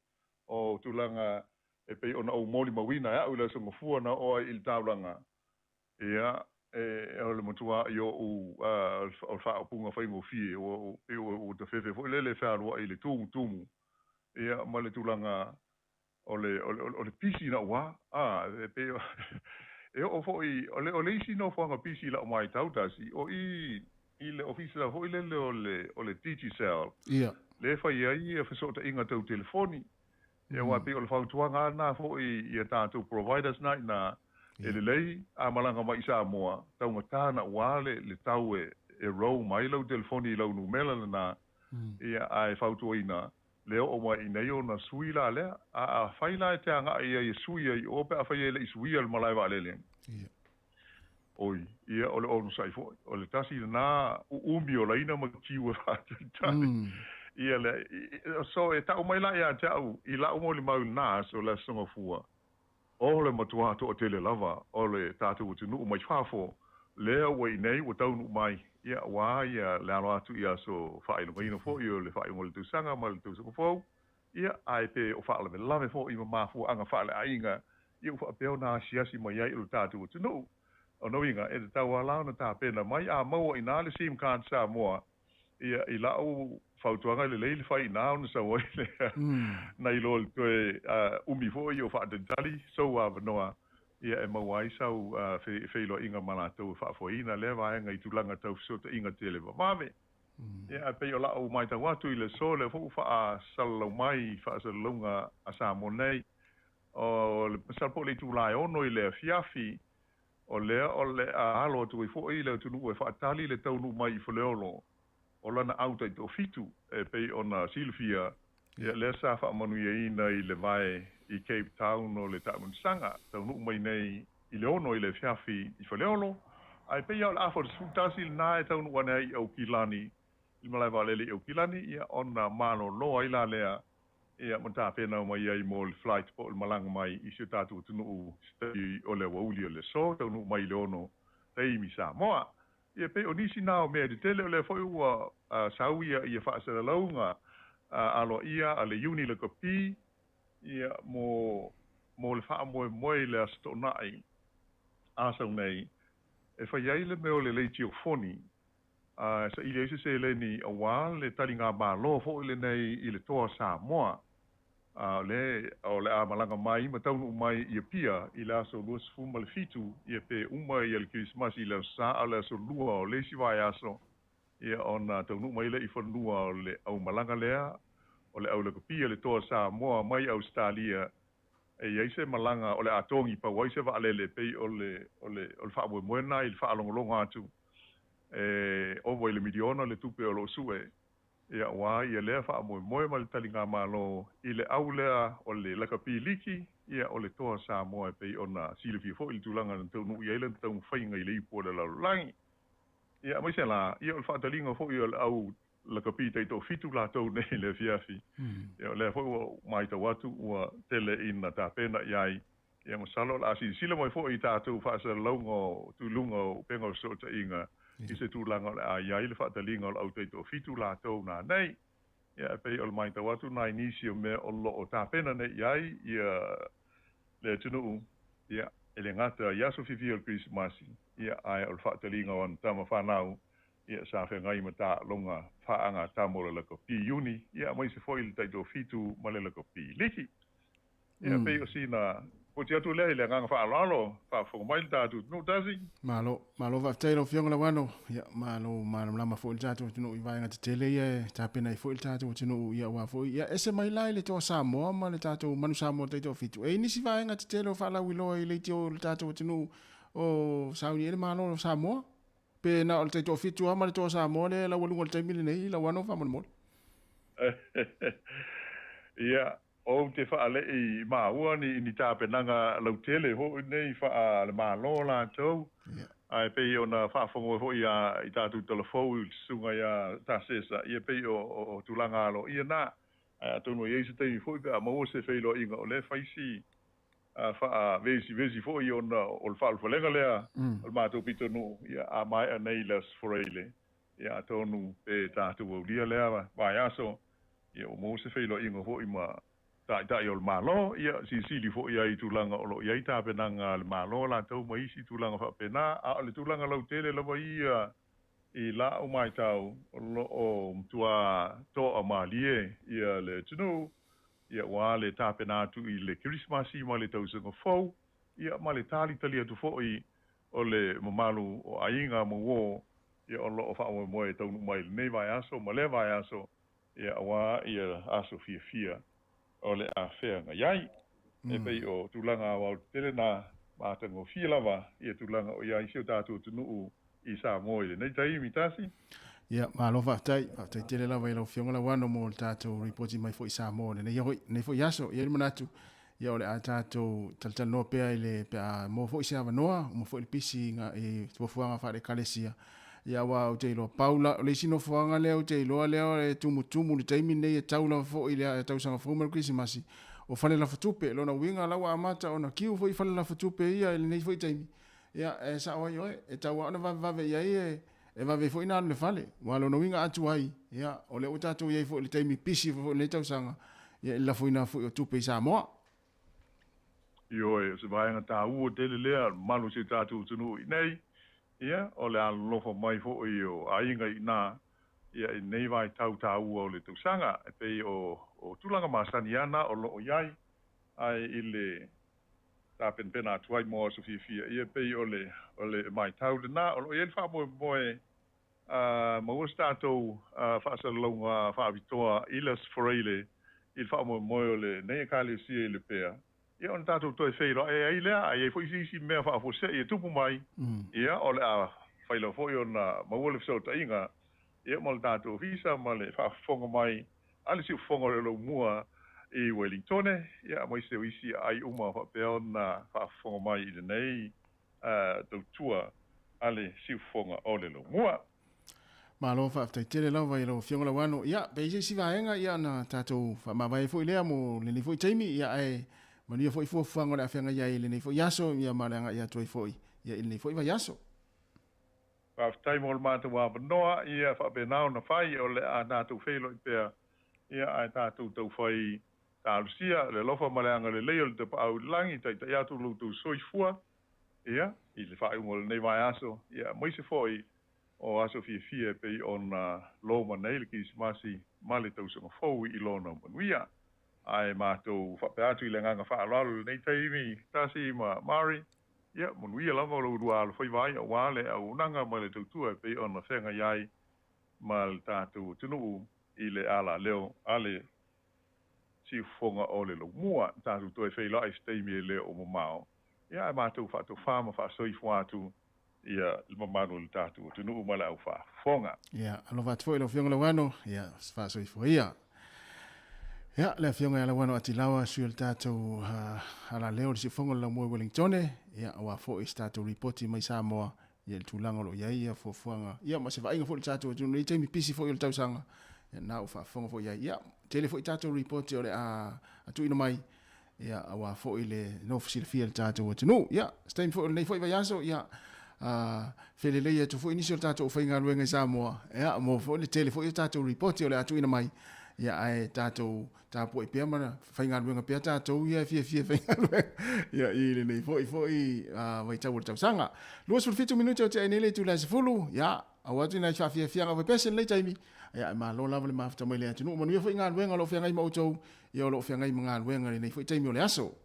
o tulaga e pei ona ou molimauina e a'u i le aso Gafua na oo ai i le taulaga. Ia, e, o le matua'i oʻu, o le faaupuga faigofie, ua, pei ua, ua tafefe foi lele e fealua'i i le tumutumu, ia, ma le tulaga o le, o le, o le pisi la'u a, a, e pei o, e oo foi, o le, o le isi nofoaga pisi i la'u matau tasi, o i, i le ofisa foi lele o le, o le Digicel, Ia. lea e fai ai ia fesootaiga tau telefoni. Ia aua e pei o le fautuaga lava lena foi i a tatou providers na ina e lelei a malaga mai i Samoa, taugata na ua le, le tau e, e roam ai lau telefoni i lau numera lena, ia ae fautuaina le oo mai i inei ona sui la lea. A afai la e te agai ai e sui ai i o pe afai e le i suia le malae vaalele. Oi, ia o le onosai foi. O le tasi lena uumi o laina ma tiu e faatalitali. Ia le, so e tau mai la ia te au i la'u molimau i lena aso, le Aso Gafua, o le matua toatele lava o le tatou atunuu mai fafo, lea ua i inei ua taunuu mai, ia aua ia le alo atu i aso faailogaina foi o le faaiuga o le tausaga ma le tausaga fou, Ia, ae pe o faalavelave foi ma mafuaaga faaleaiga, ia ua faapea ona asiasi mai ai i lo tatou atunuu. O lona uiga, e tatau lava la ona tapena mai, a maua i ina le sim card Samoa, ia, i la'u fautuaga e lelei le fai i ina ona sau ai lea, nai lo le toe umi foi o faatalitali sou avanoa, ia, e maua ai sau feiloaiga ma latou e faafoeina lea vaega i tulaga tau fesootaiga televavave. Ia ae pei o la'u matau atu i le aso lea foi ua fa'asalalau mai i fa'asalalauga a Samoa nei, o le masalo po o le itulā e 6 i le afiafi, o lea o le a alo atu ai fo'i le atunuu e fa'atali le taunuu mai i Faleolo o lana au taitoafitu e pei ona silafia, ia lea sa fa'amanuiaina i le vae i Cape Town o le ta'amilosaga taunuu mai nei i le 6 i le afiafi i Faleolo, ae pei lava o le afa o le 11 lenā e taunuu ane ai i Aukilani, i le malae vaalele i Aukilani, ia ona malōlō ai la lea, ia ma tapena mai ai mo le flight po o le malaga mai i si o tatou atunuu i se taimi o le aoauli o le aso, taunuu mai i le 6 taimi Samoa. Ia pei o nisi na o mea tetele o lea foi ua sau ia faasalalauga aloaia a le Iuni Lakapi, ia mo le faamoemoe i le Aso Toonai a sau nei e fai ai le mea o le leitiofoni a e saili ai se seleni auā le taligamalo foi lenei i le Toa Samoa a o le o le a malaga mai ma taunuu mai i Apia i le aso 27, ia pe uma ia le Kerisimasi i le Aso Sa, a o le aso 2 o le isi vaiaso, ia ona taunuu mai lea i fanua o le aumalaga lea o le au lakapi a le Toa Samoa mai Ausetalia e i ai se malaga o le a togi pau ai se vaalele pei o le o le o le faamoemoe lena i le faalogologo atu e ova i le miliona le tupe o lo o sue, ia auā ia lea faamoemoe ma le taligamalo i le au lea o le lakapi liki, ia o le Toa Samoa e pei ona silafia foi le tulaga na taunuu i ai lana taumafaiga i le ipu o le lalolagi. Ia aemaise la, ia o le faataliga foi o le au lakapi taitoafitu latou nei i le afiafi. Ia o lea foi ua matau atu ua tele ina tapena i ai. Ia masalo o le a silasila mai foi i tatou faasalalauga o tuluga o upega o fesootaiga i se tulaga o le a i ai le faataliga o le au taitoafitu latou nanei. Ia e pei o le matau atu nai nisi o mea o lo o tapena nei i ai ia le atunuu, ia e le gata i aso fiafia o le Kerisimasi, ia ae o le faataliga o ana tama fanau, ia sa feagai ma taaloga faagatama o le lakapi Iuni, ia aemaise foi le taitoafitu ma le lakapi liki. Ia pei o sina poti atu lea i le agaga faaaloalo, faafofoga mai le tatou atunuu tasi. Malo, malo faafetai i lau Afioga Lauano. Ia, malo malamalama foi le tatou atunuu i vaega tetele ia e tapena ai foi le tatou atunuu ia aua foi ia ese mai la i le Toa Samoa ma le tatou Manu Samoa Taitoafitu. E i ai nisi vaega tetele o faalauiloa i leitio o le tatou atunuu o sauni ai le Malo o Samoa? Pe na o le Taitoafitu lava ma le Toa Samoa lea e laualuga i le taimi lenei, Lauano faamolemole? Ia, Ou te faalei maua ni ni tapenaga lautele foi nei faa le Malo latou, ae pei ona faafofoga foi ia i tatou talafou i le susuga ia Tasesa, ia pei o o tulaga aloaia na. Ae atonu e i ai se taimi foi pe a maua se feiloaiga o lea e fai si faavesivesi foi ona o le faaulufalega lea o le matou pitonuu, ia a maea nei le Aso Faraile, ia atonu pe tatou aulia lea vaiaso, ia ua maua se feiloaiga foi ma Taitai o le Malo, ia silisili foi ai i tulaga o lo o i ai tapenaga a le Malo latou ma isi tulaga faapena, a o le tulaga lautele lava ia i la'u matau o lo o matua toamalie ia le atunuu, ia ua le tapena atu i le Kerisimasi ma le tausaga fou, ia ma le talitali atu foi o le mamalu o aiga ma uō, ia o lo o faamoemoe e taunuu mai i lenei vaiaso ma lea vaiaso, ia auā ia aso fiafia o le a feagai ai. E pei o tulaga aoaotetele na matagofie lava ia tulaga o i ai si o tatou atunuu i Samoa i lenei taimi tasi. Ia, malo faafetai. Faafetai tele lava i lau Afioga Lauano mo le tatou ripoti mai foi i Samoa i lenei foi aso. E i ai le manatu, ia o le a tatou talatalanoa pea i le, pe a maua foi se avanoa, uma foi le pisi i fuafuaga faale-Ekalesia. Ia aua ou te iloa, pau la, o le isi nofoaga lea ou te iloa lea e tumutumu i le taimi lenei e tau lava foi i le tausaga fou ma le Kerisimasi, o fale lafotupe. Lona uiga la ua amata ona kiu foi fale lafotupe ia i lenei foi taimi. Ia, e sao ai oe, e tatau lava ona vavevave i ai e, e vave ai foi ona alu i le fale. Aua o lona uiga atu ai, ia, o lea ua tatou i ai foi i le taimi pisi foi o lenei tausaga, ia, i le lafoina foi o tupe i Samoa. Ioe, o se vaega taua tele lea o le mamalu o si o tatou atunuu i inei, ia, o le alolofa mai foi o aiga i ina, ia, i lenei vaitau taua o le tausaga, e pei o, o tulaga masani lava na o lo o i ai, ae i le tapenapena atu ai mo aso fiafia, ia, e pei o le, o le matau lena, o lo o i ai le faamoemoe. maua se tatou faasalalauga faapitoa i le Aso Faraile i le faamoemoe o lenei Ekalesia i Lepea, ia ona tatou toe feiloai ai lea, a i ai foi se isi mea faafuasei e tupu mai, ia o le a fai lava foi ona maua le fesootaiga ia ma le tatou ofisa ma le faafofoga mai a le siufofoga o le Laumua i Welingtone, ia aemaise o isi aai uma faapea ona faafofoga mai i lenei tautua a le siufofoga o le Laumua. Malo faafetai tele lava i lau Afioga Lauano. Ia, pe i ai se isi vaega, ia ona tatou faamavae foi lea mo lenei foi taimi, ia ae manuia foi fuafuaga o le a feagai ai i lenei foi aso, ia ma le agai atu ai foi ia i lenei foi vaiaso. Faafetai mo le matou avanoa, ia faapena ona fai, o le a tatou feiloai pea, ia ae tatou taufai talosia le alofa ma le agalelei o le Tapaau i le Lagi, taitai atu lo outou soifua, ia, i le faaiuga o lenei vaiaso, ia aemaise foi o aso fiafia e pei ona loma nei le Kerisimasi ma le Tausaga Fou i lona manuia. Ae matou faapea atu i le agaga faaaloalo i lenei taimi, Tasi ma Mari, ia, manuia lava lo oulua alofaiva ai aua le auaunaga ma le tautua e pei ona feagai ai ma le tatou atunuu i le alaleo a le siufofoga o le Laumua. Tatou toe feiloai i se taimi e le o mamao, ia, ae matou faatofa ma faasoifua atu ia le mamalu o le tatou atunuu ma le au faafofoga. Ia, alofa atu foi i lau Afioga Lauano, ia, faasoifua ia. Ia, le Afioga ia Lauano Atilawa, sui o le tatou alaleo o le siufofoga o le Laumua i Wellingtone, ia, aua foi se tatou ripoti mai Samoa, ia, i le tulaga o lo o i ai ia fuafuaga, ia, ma se vaaiga foi i le tatou atunuu i lenei taimi pisi foi o le tausaga, ia, na ua faafofoga foi i ai. Ia, tele foi tatou ripoti o le a tuuina mai, ia, aua foi le nofo silafia i le tatou atunuu. Ia, se taimi foi o lenei foi vaiaso, ia, felelei atu foi nisi o le tatou aufaigaluega i Samoa, ia, mo foi le tele foi o tatou ripoti o le a tuuina mai, ia, ae tatou tapuai pea ma faigaluega pea tatou ia e fiafia faigaluega, ia, i lenei foi vaitau o le tausaga. 27 minute o te ai nei le itula e 10, ia, Aua atu nai faafiafiaga vaipese i lenei taimi, ia ae malo lava le mafuta mai le atunuu. Manuia foi galuega o lo o feagai ma outou, ia o lo o feagai ma galuega i lenei foi taimi o le aso.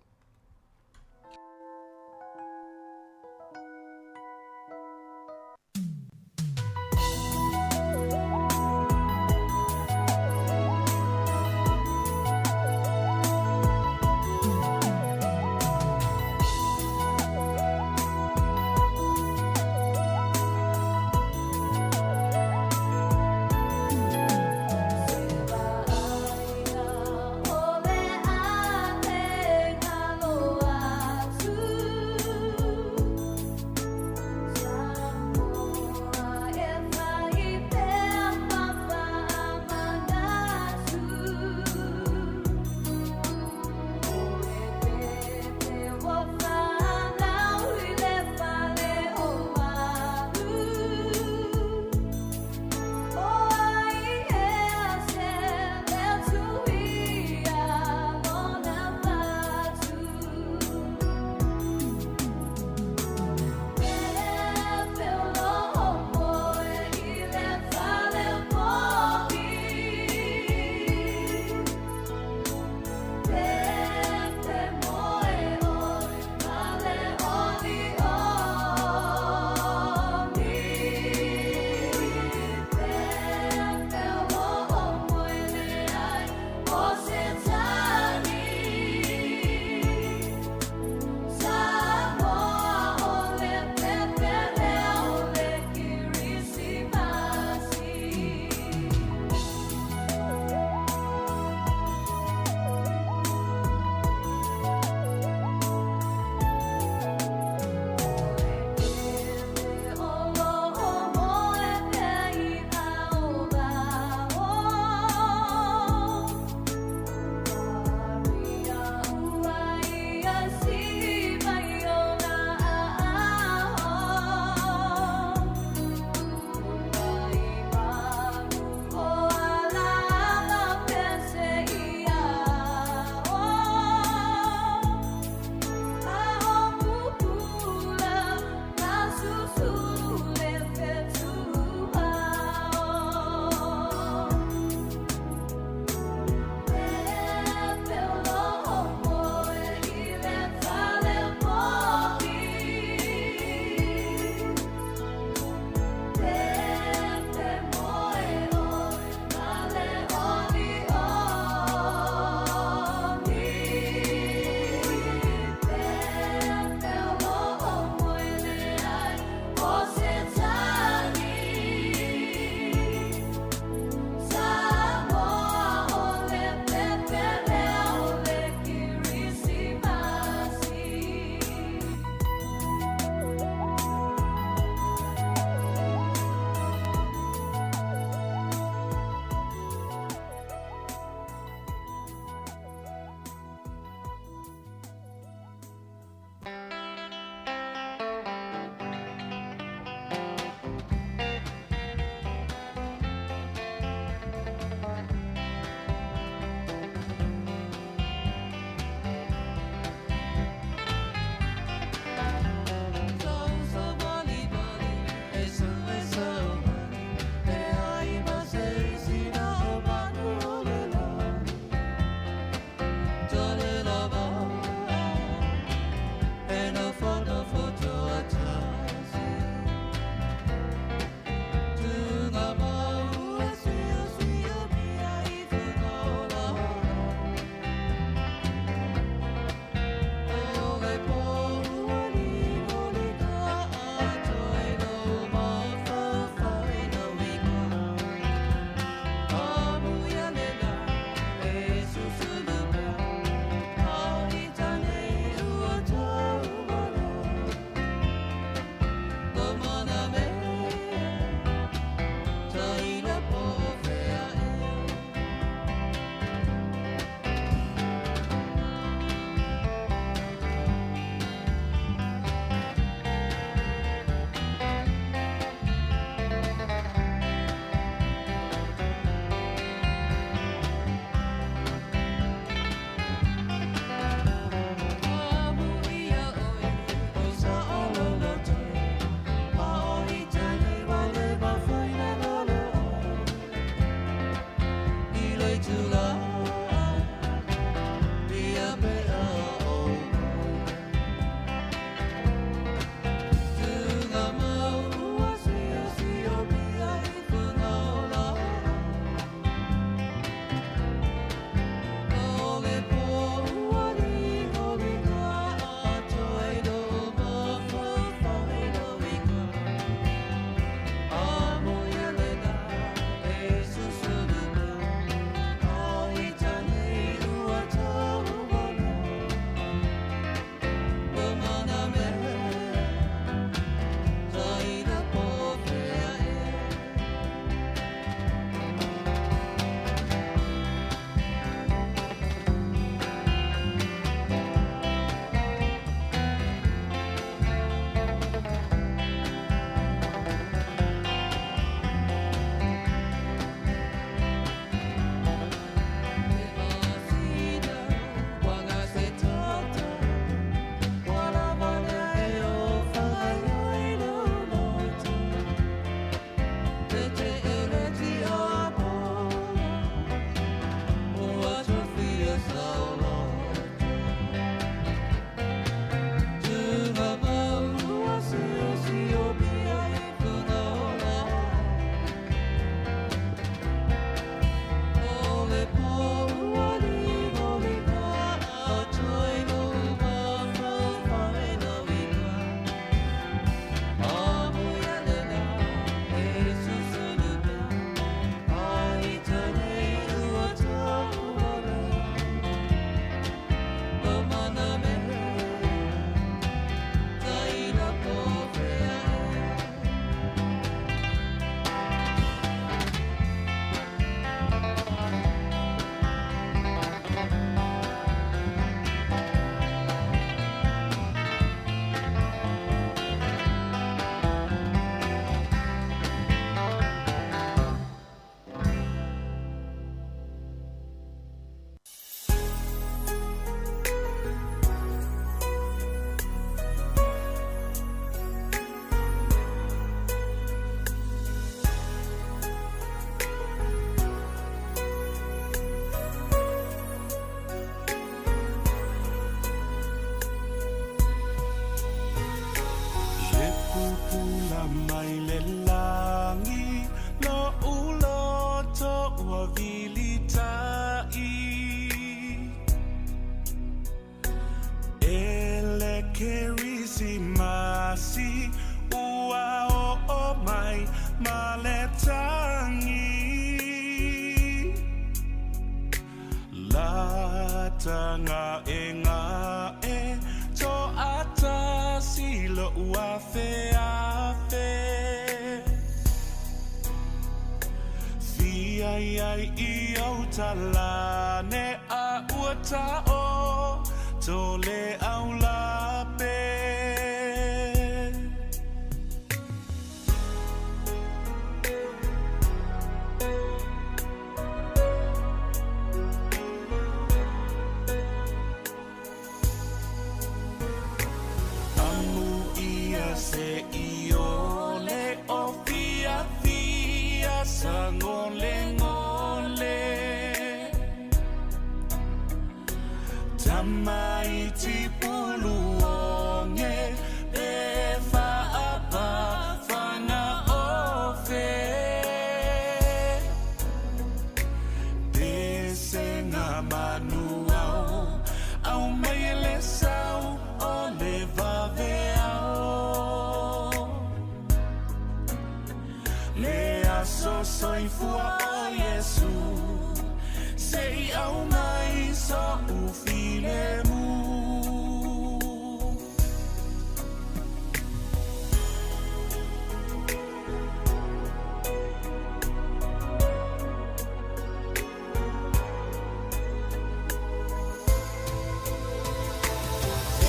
mai le lagi Lo'u loto ua vilita'i E le Kerisimasi ua oo mai ma le tagi Lata ga'ega'e to'atasi lo'u afeafe Fia iai i ou talane a ua ta'oto le aulape. Amu ia se iole o fiafia sagolegole Tamaiti puluoge pe faapa fagaofe Pesega manuao aumai e le sau o le vaveao Le aso soifua o Iesu se i aumai so'u filemu. E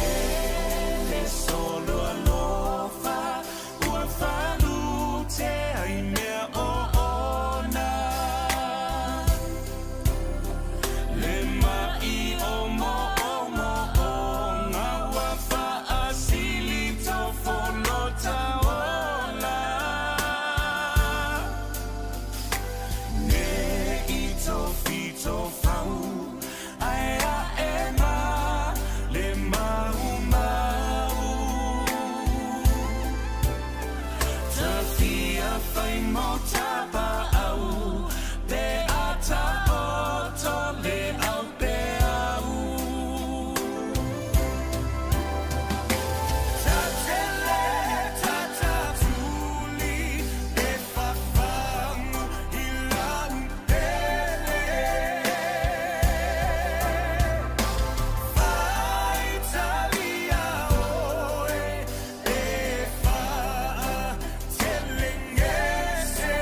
le solo alofa ua falutea i mea oona Le ma'i o mo'omo'oga ua fa'asili tofolota ola Ne i tofitofau ae a'e ma le maumau Tafia fai mo tapa'au pe a ta'oto le aupeau Tatele tatatuli e fafagu i lau pele Faitalia oe e faatelegese.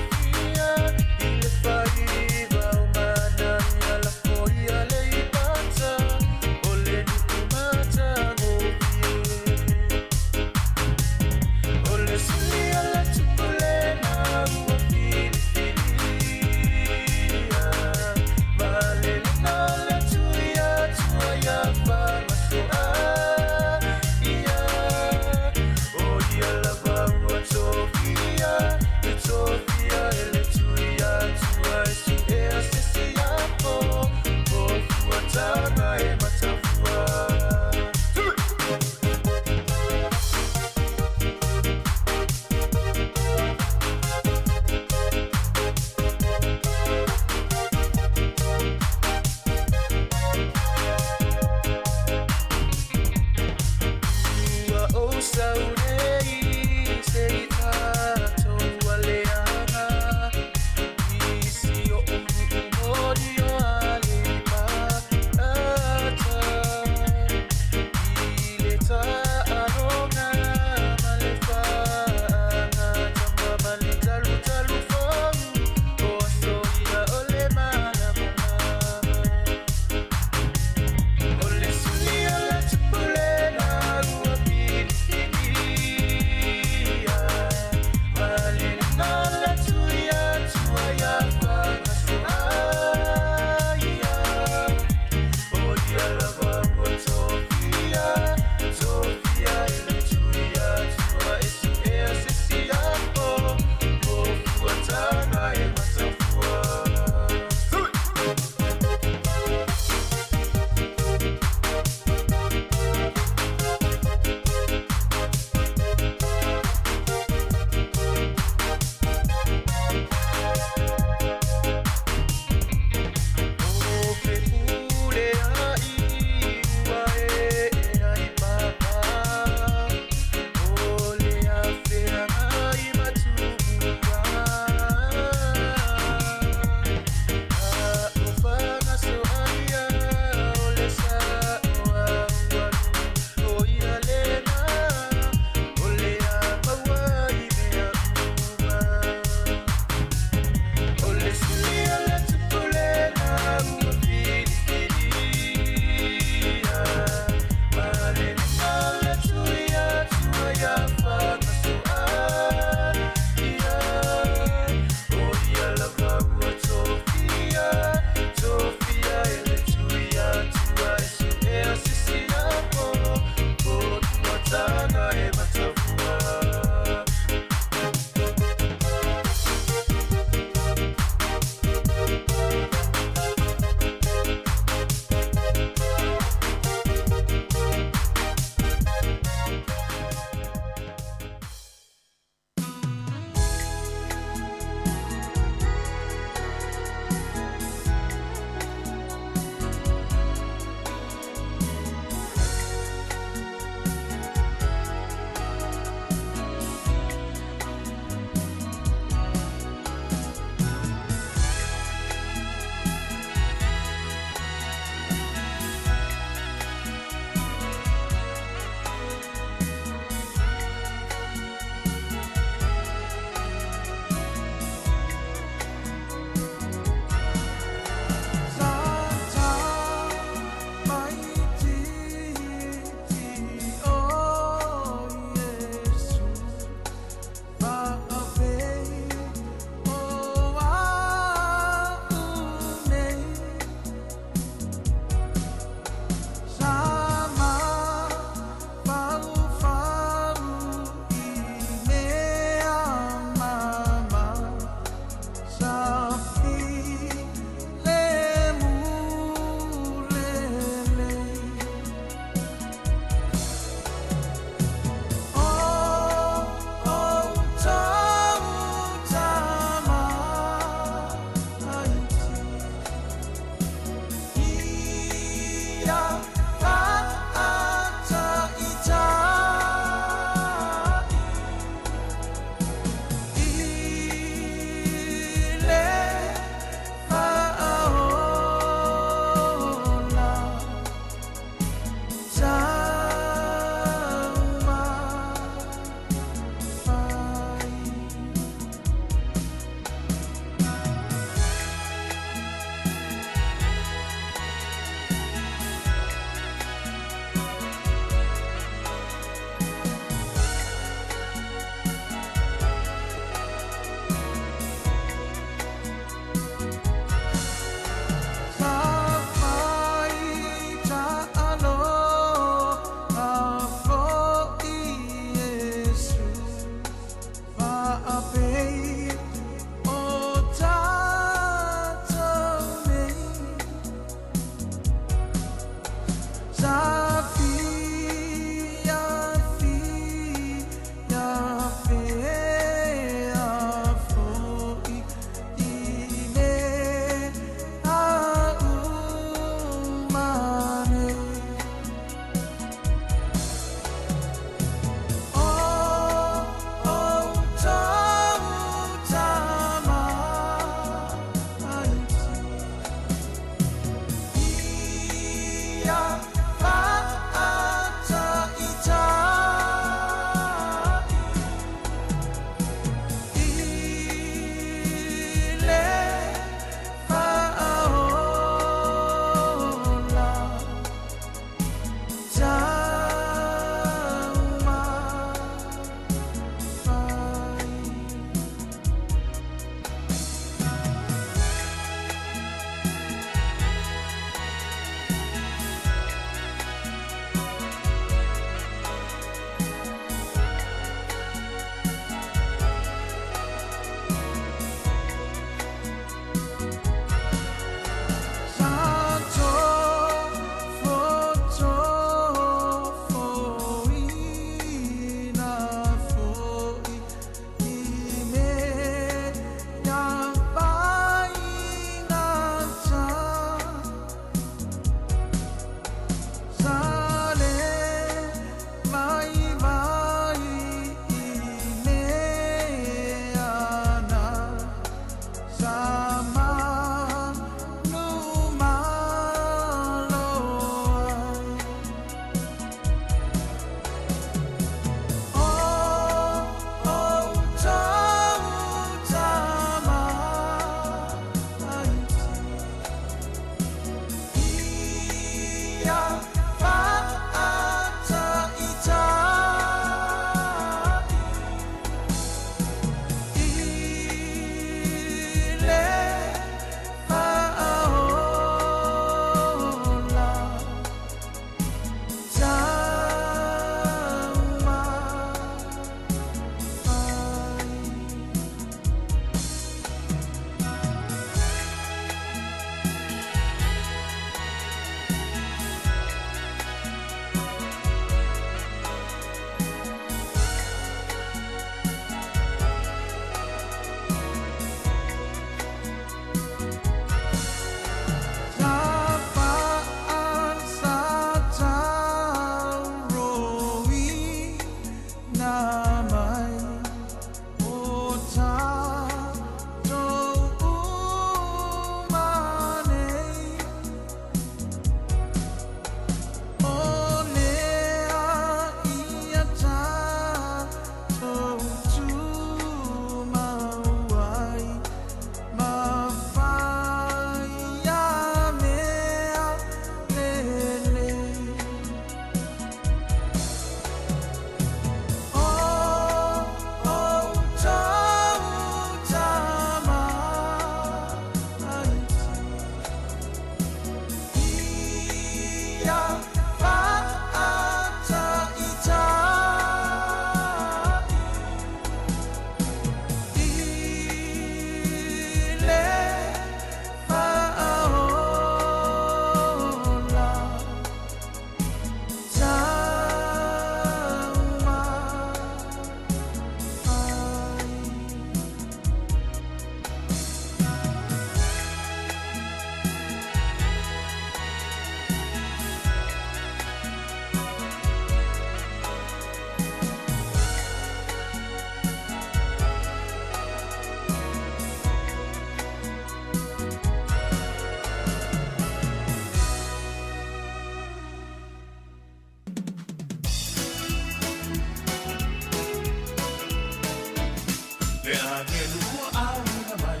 Le agelu ua auina mai,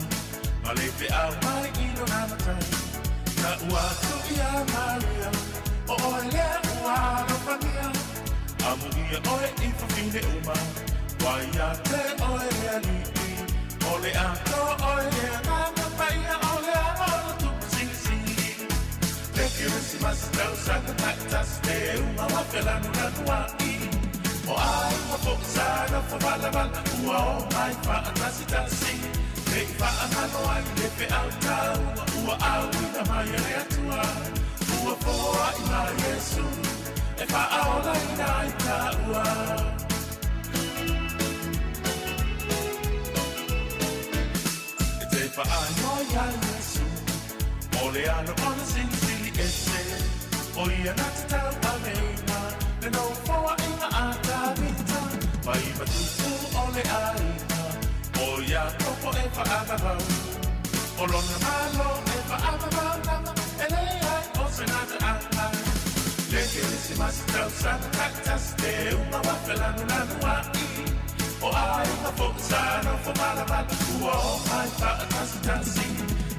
ma le feau mai i lona matai. Na ua atu ia Maria, o oe lea ua alofagia. Amuia oe i fafine uma, ua ia te oe le alii. O le atoa oe le agaga paia, o le alo o le tupu silisili. Le Kerisimasi tausaga taitasi, le uga wa felanulanuai. O aiga foi sa nofo valavala, ua omai faatasitasi. Nei faagalo ai le feau taua, ua auina mai e le Atua. Ua foai mai Iesu, e faaolaina ai taua. E te faaigoa ia Iesu, o le alo o le Silisili Ese. O ia na te tauaveina le nofoaiga a Tavita. Mai matupu o le aiga o Iakopo e faavavau. O lona Malo e faavavau lava, e leai o se gataaga. Le Kerisimasi tausaga taitasi, le uga wa felanulanuai. O aiga foi sa nofo valavala, ua omai faatasitasi.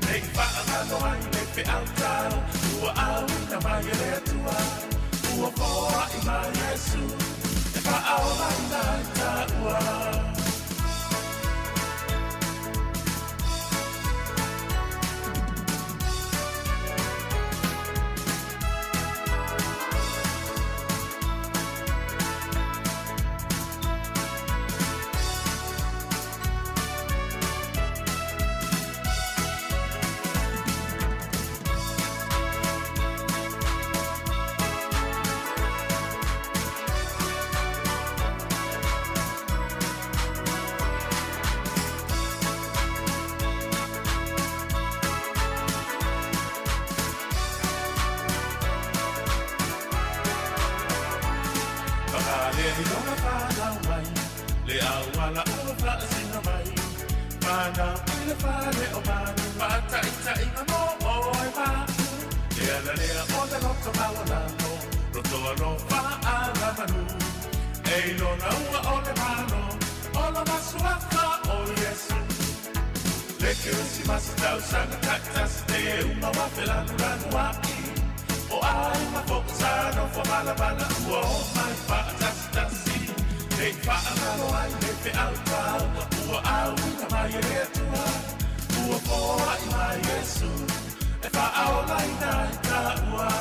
Nei faagalo ai le feau tau, ua auina mai e le Atua. Ua foai mai Iesu, e faaolaina ai taua. Pagalea i lona fanau mai, le auala ua faasino mai. Fanau i le fale o manu, faataitaiga mo oe ma'u. Le ala lea o le loto maualalo, loto alofa alamanu. E i lona ua o le Malo, o lona suafa o Iesu. Le Kerisimasi tausaga taitasi, le uga wa felanulanuai. O aiga foi sa nofo valavala, ua omai faatasitasi. Nei faagalo ai le feau taua, ua auina mai e le Atua. Ua foai mai Iesu, e faaolaina ai taua.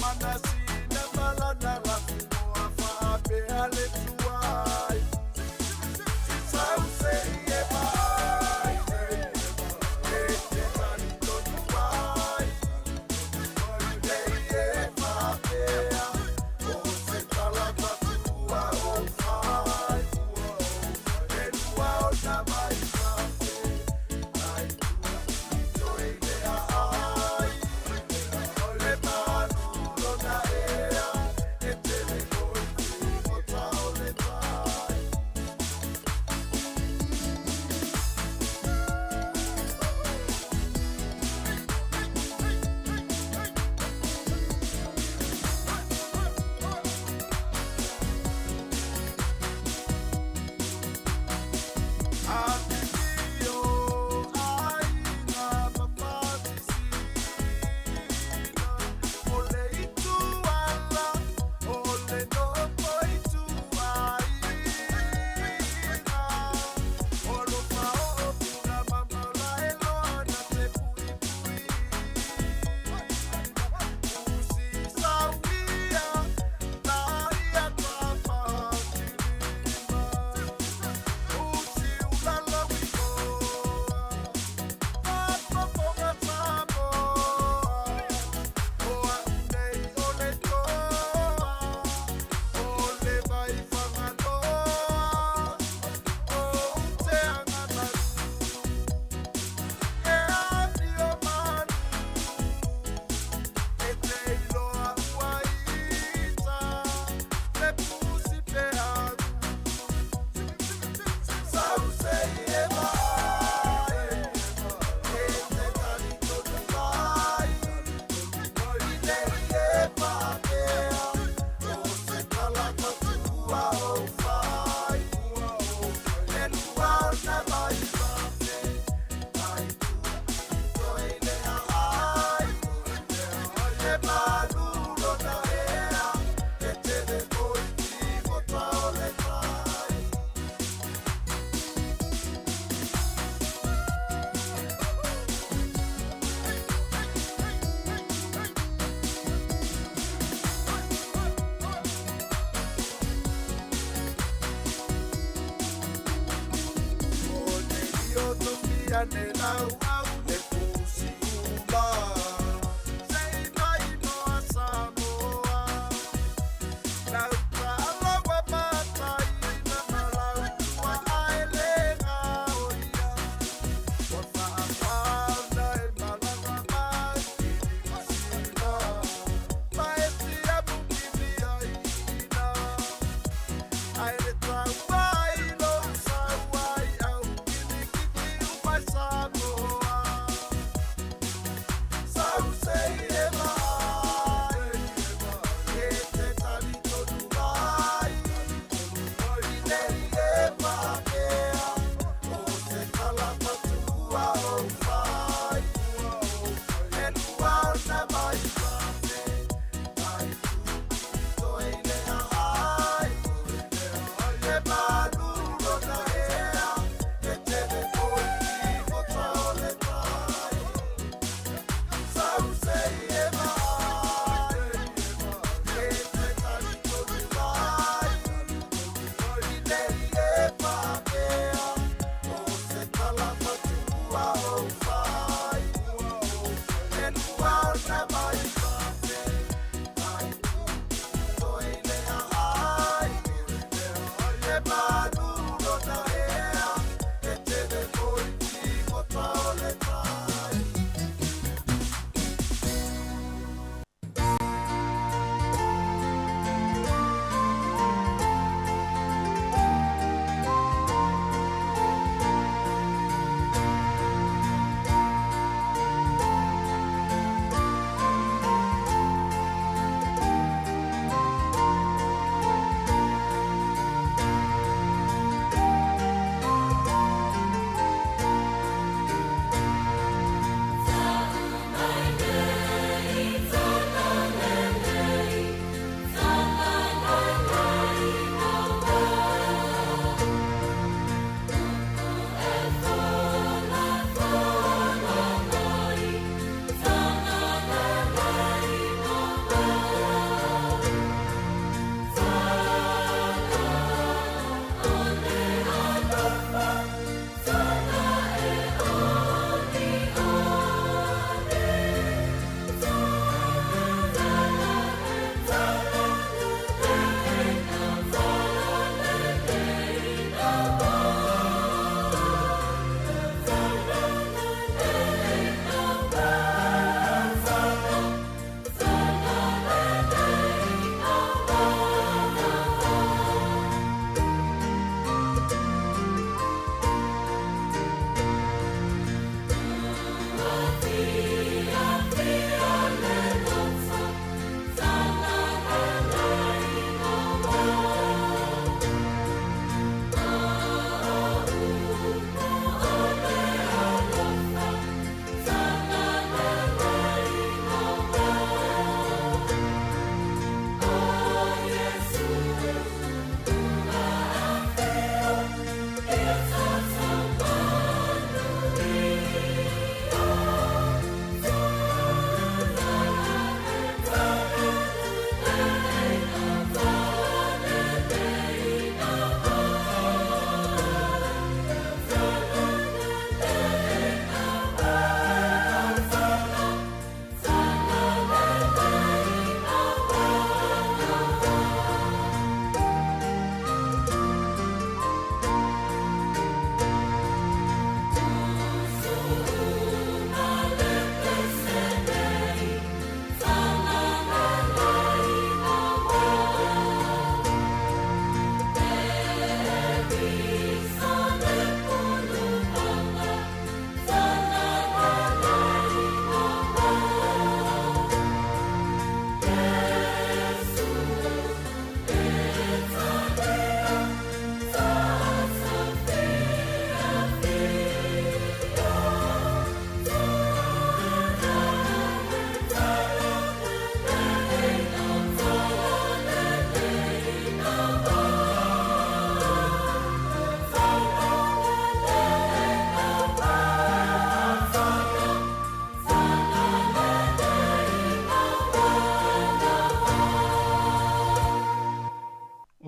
Mana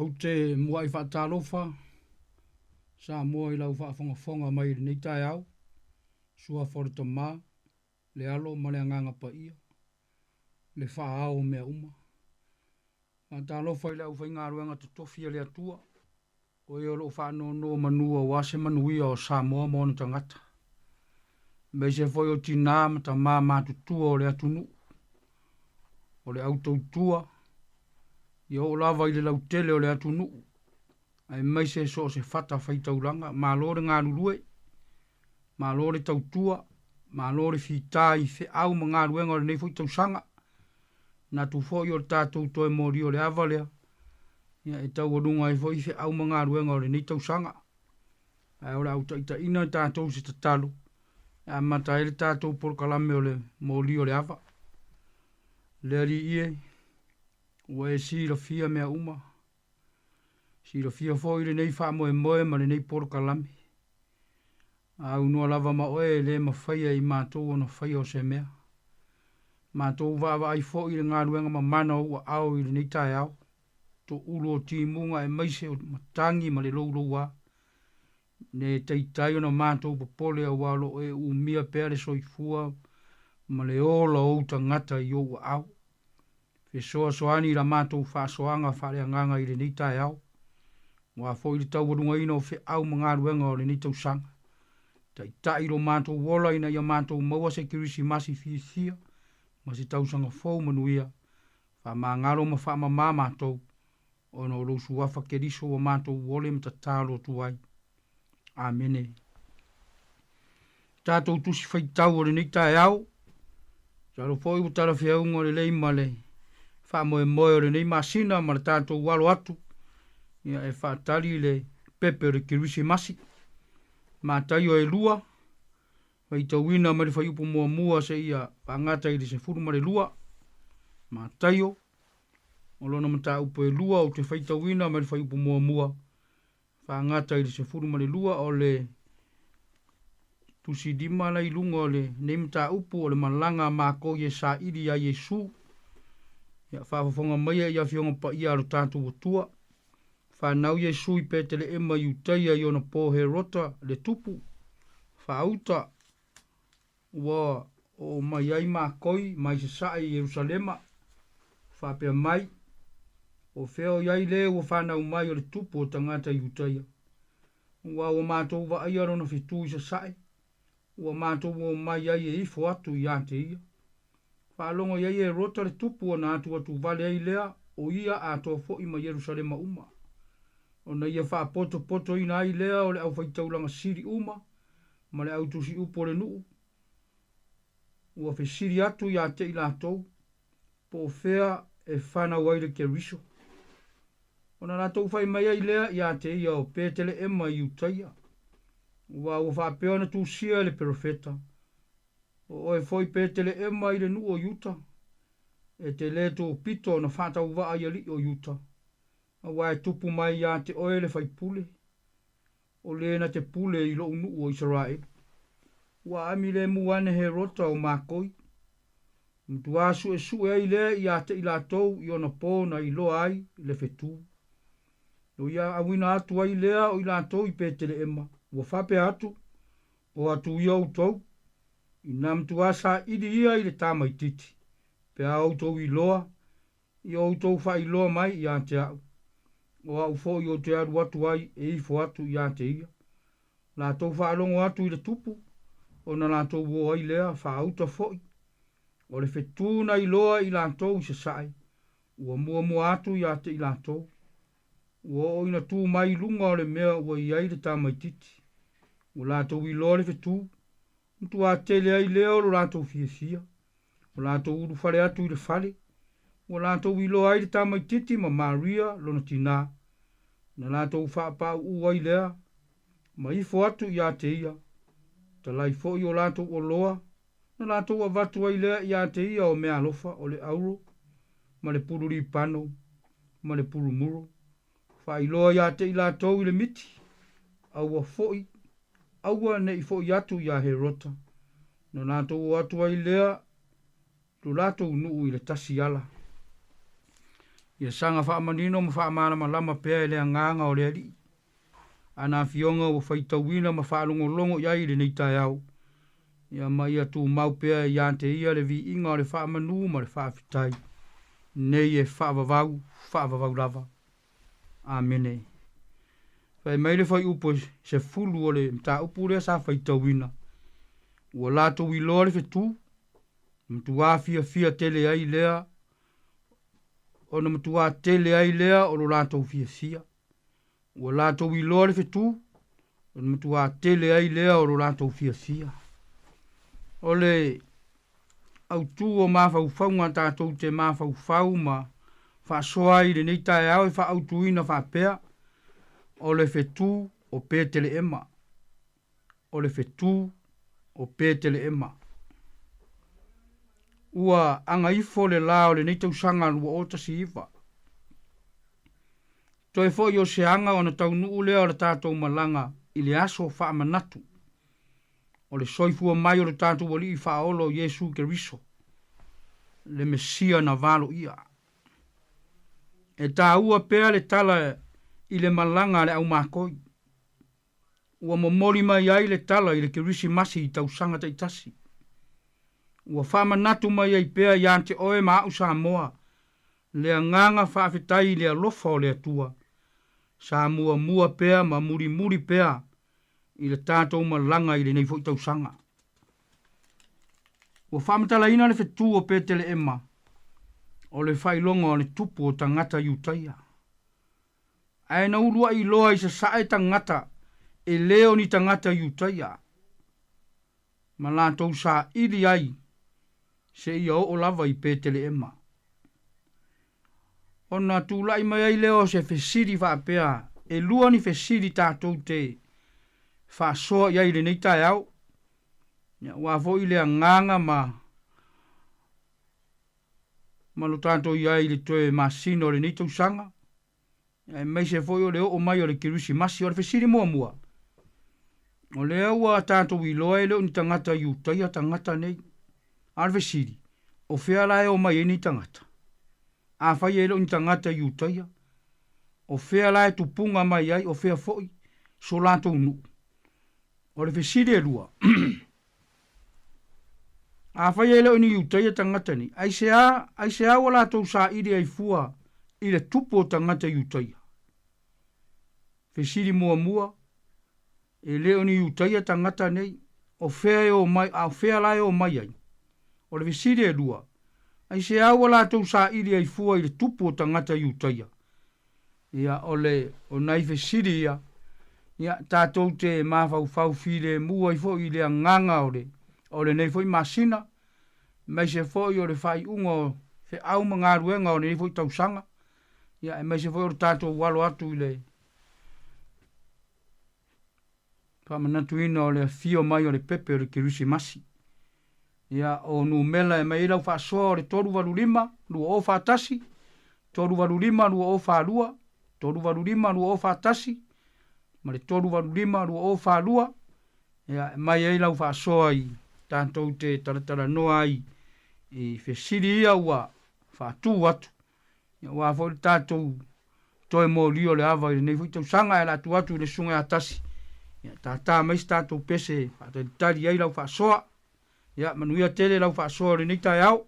Ou te muai faatalofa Samoa i lau faafogafoga mai i lenei taeao. Suafa o le Tamā, le Alo ma le Agaga Paia, le Faaao o mea uma. Faatalofa i le aufaigaluega totofi a le Atua, o e o lo o faanonomanu aua se manuia o Samoa ma ona tagata, aemaise foi o tinā ma tamā matutua o le atunuu, o le au tautua, ia oo lava i le lautele o le atunuu, aemaise so o se fata faitaulaga. Malo le galulue, malo le tautua, malo le fita i feau ma galuega o lenei foi tausaga. Manatu foi o le tatou toe molia o le ava lea, ia e taualuga ai foi feau ma galuega o lenei tausaga. Ae o le a ou taitaiina tatou i se tatalo e amata ai le tatou polokalame o le moli o le ava. Le Alii e, ua e silafia mea uma, silafia foi lenei faamoemoe ma lenei polokalame. A aunoa lava ma oe e le mafaia i matou ona faia o se mea. Matou vaavaai foi i le galuega mamana o ou aao i lenei taeao, toulu o timuga aemaise o matagi ma le louloua. Ne taitai ona matou popole auā o lo o e umia pea le soifua ma le ola o ou tagata i ou aao. Fesoasoani i la matou faasoaga faaleagaga i lenei taeao, aua foi le taualugaina o feau ma galuega o lenei tausaga. Taitai lo matou ola ina ia matou maua se Kerisimasi fiafia ma se tausaga fou manuia, faamagalo ma faamama matou, ona o lou Suafa Keriso ua matou ole ma tatalo atu ai. Amene. Tatou tusi faitau o lenei taeao, masalo foi ua talafeauga lelei ma le faamoemoe o lenei masina ma le tatou alo atu ia e faatali le pepe o le Kerisimasi. Mataio e 2, faitauina mai le fuaiupu muamua seia faagata i le 12. Mataio, o lona mataupu e 2 ou te faitauina mai le fuaiupu muamua faagata i le 12 o le tusi lima la i luga o lenei mataupu o le malaga a makou e saili iā Iesu. Ia faafofoga maia i Afioga Paia a lo tatou Atua. Fanau Iesu i Peteleema i Iutaia i ona po Herota le tupu. Faauta ua oo mai ai makoi mai sasae i Ierusalema, faapea mai, O fea o i ai le ua fanau mai o le tupu o tagata Iutaia? Aua ua matou vaaia lona fetu i sasae, ua matou o mai ai e ifo atu ia te ia. Faalogo i ai Herota le tupu ona atuatuvale ai lea o ia atoa foi ma Ierusalema uma. Ona ia faapotopotoina ai lea o le aufaitaulaga sili uma ma le autusiupu o le nuu, ua fesili atu ia te i latou, po o fea e fanau ai le Keriso. Ona latou fai mai ai lea ia te ia o Peteleema i Iutaia, aua ua faapea ona tusia e le perofeta, O oe foi Peteleema i le nuu o Iuta, e te lē topito ona faatauvaa i alii o Iuta, aua e tupu mai ia te oe le faipule, o lē na te pule i lo'u nuu o Isaraelu. Ua aami lemu ane Herota o makoi, matuā su'esu'e ai lea ia te i latou i ona pō na iloa ai le fetū. No ia auina atu ai lea o i latou i Peteleema, ua faapea atu, O atu ia outou, inā matuā saili ia i le tamaitiiti, pe a outou iloa, ia outou faailoa mai ia te a'u, o a'u foi ou te alu atu ai e ifo atu ia te ia. Latou faalogo atu i le tupu, ona latou o ai lea faauta foi. O le fetū na iloa i latou i sasae, ua muamua atu ia te i latou. Ua oo ina tu mai i luga o le mea ua i ai le tamaitiiti. Ua latou iloa le fetū, matua tele ai lea o lo latou fiafia. Ua latou ulufale atu i le fale, ua latou iloa ai le tamaitiiti ma Maria lona tinā. Na latou faapāuū ai lea, ma ifo atu ia te ia. Talai foi o latou oloa, na latou avatu ai lea ia te ia o meaalofa o le auro ma le pulu lipano ma le pulumuro. Faailoa ia te i latou i le miti, aua foi, aua ne i fo'i atu iā Herota. Na latou o atu ai lea lo latou nuu i le tasi ala. Ia saga faamanino ma faamalamalama pea e le Agaga o le Alii ana afioga ua faitauina ma faalogologo i ai i lenei taeao. Ia ma ia tumau pea ia te ia le viiga o le faamanu ma le faafetai nei e faavavau faavavau lava. Amene. Fai mai le fuaiupu 10 o le mataupu lea sa faitauina. Ua latou iloa le fetū, matuā fiafia tele ai lea, ona matuā tele ai lea o lo latou fiafia. Ua latou iloa le fetū, ona matuā tele ai lea o lo latou fiafia. O le autū o mafaufauga tatou te mafaufau ma faasoa ai i lenei taeao e faaautuina faapea, o le fetū o Peteleema. O le fetū o Peteleema. Ua agaifo le lā o lenei tausaga 2019. Toe foi o se aga ona taunuu lea o le tatou malaga i le aso faamanatu o le soifua mai o le tatou Alii Faaola o Iesu Keriso, le Mesia na valoia. E tāua pea le tala i le malaga a le aumakoi. Ua momoli mai ai le tala i le Kerisimasi i tausaga taitasi. Ua faamanatu mai ai pea ia te oe ma a'u Samoa le agaga faafetai i le alofa o le Atua sa muamua pea ma mulimuli pea i le tatou malaga i lenei foi tausaga. Ua faamatalaina le fetū o Peteleema o le faailoga o le tupu o tagata Iutaia. Ae na ulua'i loa i sasae tagata e lē o ni tagata Iutaia ma latou saili ai seia oo lava i Peteleema. Ona tula'i mai ai lea o se fesili faapea, e lua ni fesili tatou te faasoa i ai i lenei taeao, aua foi le agaga ma ma lo tatou i ai i le toe masina o lenei tausaga, aemaise foi o le oo mai o le Kerisimasi. O le fesili muamua, o lea ua tatou iloa e le o ni tagata Iutaia tagata nei. A o le fesili, o fea la e omai ai nei tagata? Afai e le o ni tagata Iutaia, o fea la e tupuga mai ai, o fea foi so latou nuu? O le fesili e lua, afai e le o ni Iutaia tagata nei, aisea, aisea ua latou saili ai fua i le tupu o tagata Iutaia? Fesili muamua, e le o ni Iutaia tagata nei, o fea e omai, a o fea la e omai ai? O le fesili e lua, aisea ua latou saili ai fua i le tupu o tagata Iutaia? Ia, o le, o nai fesili ia, ia, tatou te mafaufau filemu ai foi i le agaga o le, o lenei foi masina, aemaise foi o le faaiuga o feau ma galuega o lenei foi tausaga, ia, aemaise foi o le tatou alo atu i le faamanatuina o le afio mai o le pepe o le Kerisimasi. Ia, o numela e aumai ai lau faasoa o le 385 2041, 385 2042, 385 2041 ma le 385 2042, ia, e aumai ai lau faasoa i tatou te talatalanoa ai i fesili ia ua faatu atu. Ia, aua foi le tatou toe molia o le ava i lenei foi tausaga, ae o le a tuu atu i le susuga ia Tasi, ia tātā mai se tatou pese e faatalitali ai lau faasoa. Ia, manuia tele lau faasoa o lenei taeao.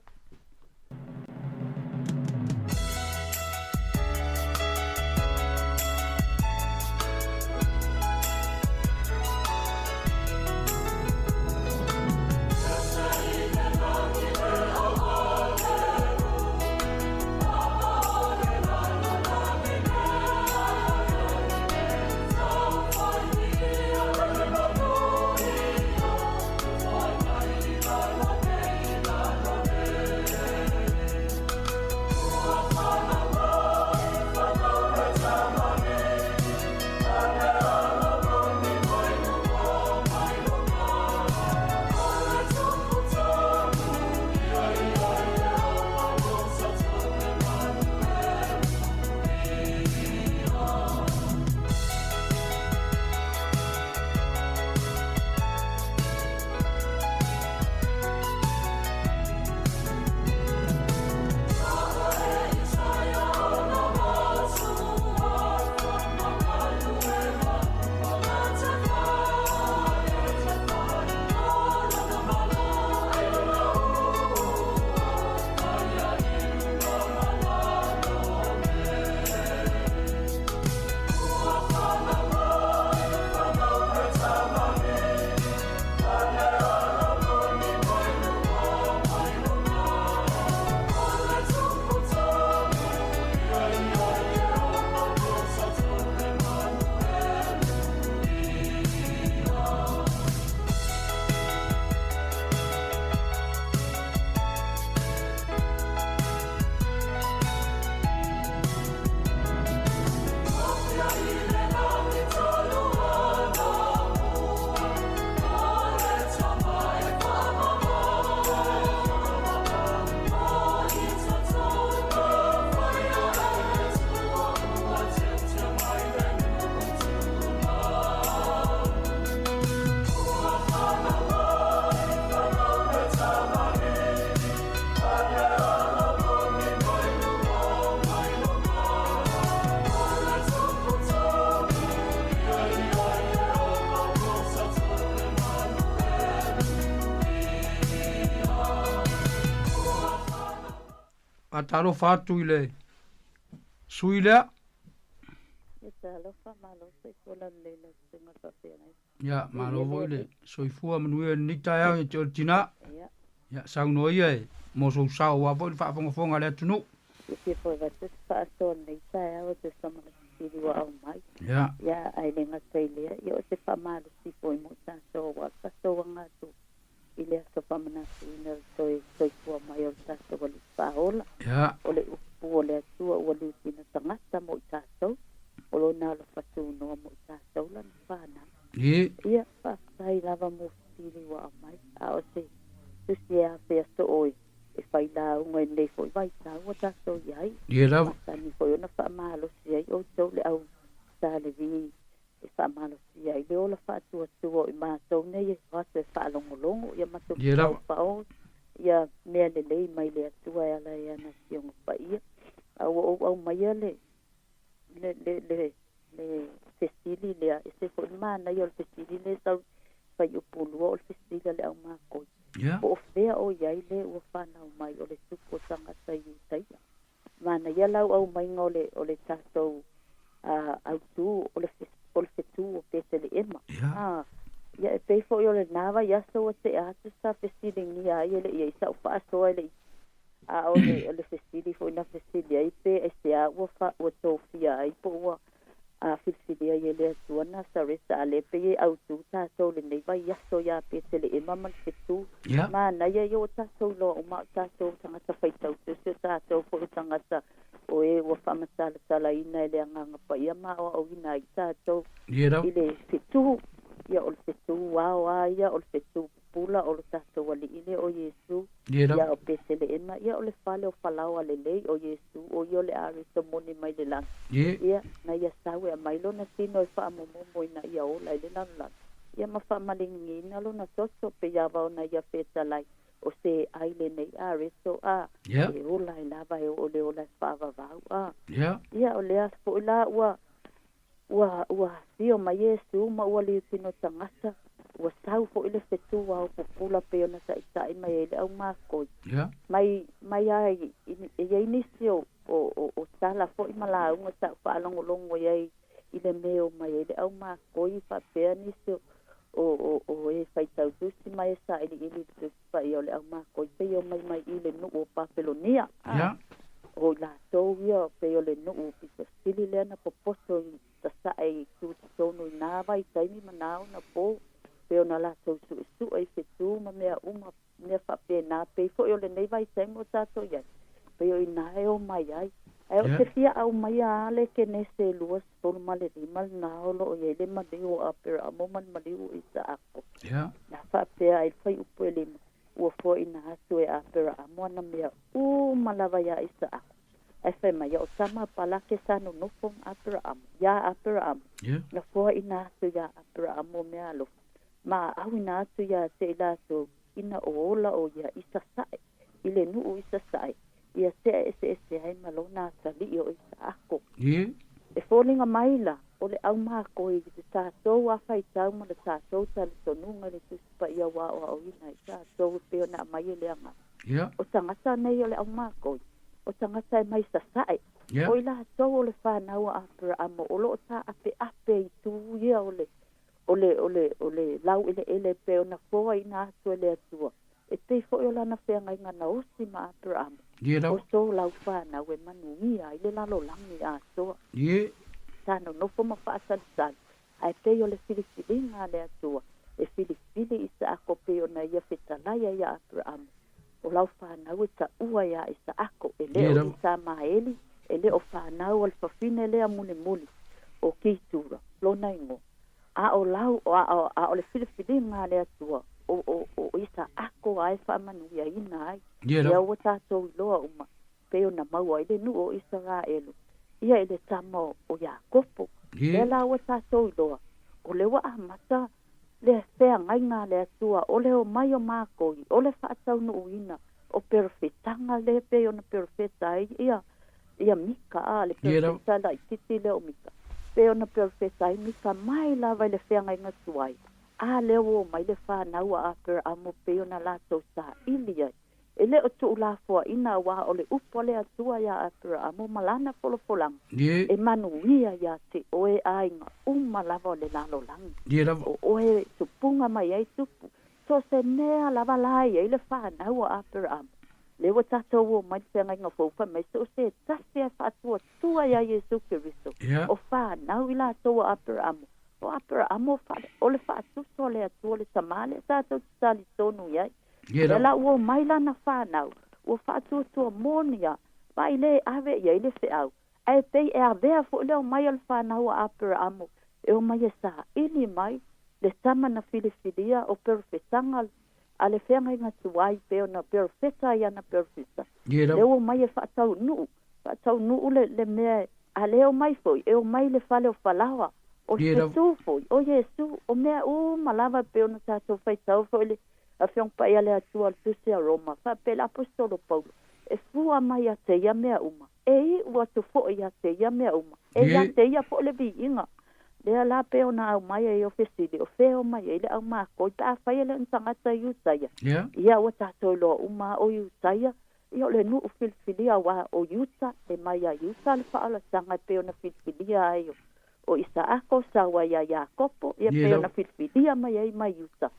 Faatalofa atu i le sui lea. Ia talofa malo soifua lalelei lau susuga faafeagai. Ia, malo foi le soifua manuia i lenei taeao ia te oe le tinā. Ia. Ia, saunoa ia e mo sou sao aua foi le faafogafoga a le atunuu. Fiafia foi avatu se faasoa i lenei taeao e tusa ma le fesili ua aumai. Ia. Ia, ae le gata i lea, ia o se faamalosi foi mo tatou aua le tatou aga atu i le aso faamanatuina o le toe soifua mai o le tatou Alii Faaola. Ia. O le upu o le Atua ua liutina tagata mo i tatou, o Lona alofa tunoa mo i tatou lana fanau. Ie. Ia, faafetai lava mo fesili ua aumai, a o se tusi e afea soo e fai lauga i lenei foi vaitau ua tatou i ai. Ie lava. Masani foi ona faamalosi ai outou le au Sa Levi e faamalosia ai le ola faatuatua o i matou nei e o atu e faalogologo ia matou Ie lava. paopao ia mea lelei mai le Atua e ala i ana Afioga Paia. A ua ou aumaia le le le le le fesili lea, ese foi le manaia o le fesili lea sau fuaiupu 2 o le fesili a le aumakoi. Ia. Po o fea o i ai le ua fanau mai o le tupu o tagata Iutaia. Manaia lau aumaiga o le o le tatou autū o le o le fetū o Peteleema. Ia. Ia e pei foi o lenā vaiaso ua tea atu sa fesiligia ai e le i ai sa'u faasoa e le i a o le o le fesili foi na fesili ai pe aisea ua fa ua tofia ai po ua a filifilia ai e le Atua Nasareta a lea pei e autū tatou i lenei vaiaso iā Peteleema ma le fetū. Ia. Manaia ia ua tatou iloa uma a o tatou tagata faitau tusi o tatou foi o tagata o e ua faamatalatalaina e le Agaga Paia ma aoaoina ai tatou Ie lava. i le fetū. Ia o le fetū ao a ia o le fetū pupula o lo tatou Alii lea o Iesu. Ie lava. Ia o Peteleema, ia o le fale o Falaoa lelei o Iesu, o ia o le Ariso moni mai le lagi. Ie. Ia, na ia sau e aumai lona tino e faamomomo ina ia ola i le lalolagi, ia ma faamaligiina lona toto, pei lava ona ia fetalai, o se ai lenei Ariso a, Ia. e ola ai lava e oo i le ola e faavavau a. Ia. Ia, o lea foi la ua Ua, ua afio mai Iesu ma ua liutino tagata, ua sau foi le fetu ao pupula pei ona taʻitaʻi mai ai le aumakoi. Ia. Mai, mai a i, i, e i ai nisi o, o, o, o tala foi ma lauga sa ou faalogologo i ai i le mea o mai ai le aumakoi faapea nisi o, o, o, o e faitau tusi ma e sailiili i le Tusi Paia o le aumakoi pei o mai mai i le nuu o Papelonia. Ia. O i latou ia pei o le nuu pito sili lea na popoto i sasae i tutotonu i nā vaitaimi ma nā ona pō, pei ona latou suʻesuʻe i fetū ma mea uma, mea faapena, pei foi o lenei vaitaimi ua tatou i ai, pei o i nā e o mai ai. Ae ou te fia aumaia a le Kenese 25 lenā o lo o i ai le maliu o Aperamo ma le maliu o Isaako. Ia. Na faapea ai le fuaiupu e 5, Ua foaina atu e Aperaamo ana mea uma lava iā Isaako. Ae fai mai, O tama a Palake sa nonofo ma Aperaamo, iā Aperaamo. Yeah. Na foaina atu iā Aperaamo mea alofa, ma aʻauina atu iā te i latou ina o ola o ia i sasae, i le nuu i sasae, ia tea eseese ai ma lona atalii o Isaako. Yeah. E foliga mai la, o le aumakoi i le tatou afaitau ma le tatou talitonuga i le Tusi Paia ua aoaoina ai tatou e pei ona aumai e le Agaga. Yeah. O tagata nei o le aumakoi, o tagata e mai sasae, Yeah. o i latou o le fanau a Aperaamo o lo o taapeape i tu ia o le o le o le o le laueleele e pei ona foaina atu e le Atua, e pei foi o lana feagaiga na osi ma Aperaamo. Ie lava. O so lau fanau e manuia ai le lalolagi atoa. Ie. Sa nonofo ma faasalisali, ae pei o le filifiliga a le Atua, e filifili Isaako pei ona ia fetalai ai iā Aperaamo. O lau fanau e taʻua iā Isaako, e le Ie o lava. Isamaeli, e le o fanau a le fafine lea mulimuli, o Kitura, lona igoa. A o lau, a o, a o le filifiliga a le Atua, o, o, o Isaako a e faamanuiaina ai. Ie Ia lava. ua tatou iloa uma, pei ona maua ai le nuu o Isaraelu, ia i le tama o Iakopo. Ie. Lea la ua tatou iloa, o le ua amata le feagaiga a le Atua, o le omai o makoi, o le faataunuuina o perofetaga lea pei ona perofeta ai ia, ia Mika, a, le Ie lava. perofeta laitiiti lea o Mika. Pei ona perofeta ai Mika mai lava i le feagaiga tuai, a lea ua omai le fanau a Aperaamo pei ona latou saili ai E le o tuulafoaʻina auā o le upu a le Atua iā Aperamo ma lana folafolaga e manuia iā te oe aiga uma lava o le lalolagi o oe tupuga mai ai tupu so se mea lava la i ai le fanau a Aperamo le ua tatou o mai le feagaiga fou fai mai so o se tasi ae faatuatua iā Iesu Keriso o fanau i latou a Aperamo o Aperamo o le faatuso a le Atua le tamā lea tatou te talitonu i ai lea la ua omai lana fanau ua faatuatua moni a vaai lē ave i ai le feau ae pei e avea foʻi le omai o le fanau a Aperamo e omai e saili mai le tama na filifilia o perofetaga a le feagaiga tuai pei ona perofeta ai ana perofeta lea ua omai e faataunuu faataunuu le, le mea a lē omai foi e omai le fale o Falaoa o le fetu foi o Iesu o mea uma lava pei ona tatou faitau foi le Afioga Paia le Atua o le Tusi a Roma faapea le Aposetolo Paulo e fua mai ia te ia mea uma e iʻu atu foʻi ia te ia mea uma e ia te ia foʻi le viiga lea la pei ona aumai ai o fesili o fea o mai ai le aumakoi pe afai e le o ni tagata Iutaia ia ua tatou iloa uma o Iutaia ia o le nuu filifilia auā o Iuta e mai ia Iuta le faaolataga e pei ona filifilia ai o Isaako sau ai iā Iakopo ia pei ona filifilia mai ai mai Iuta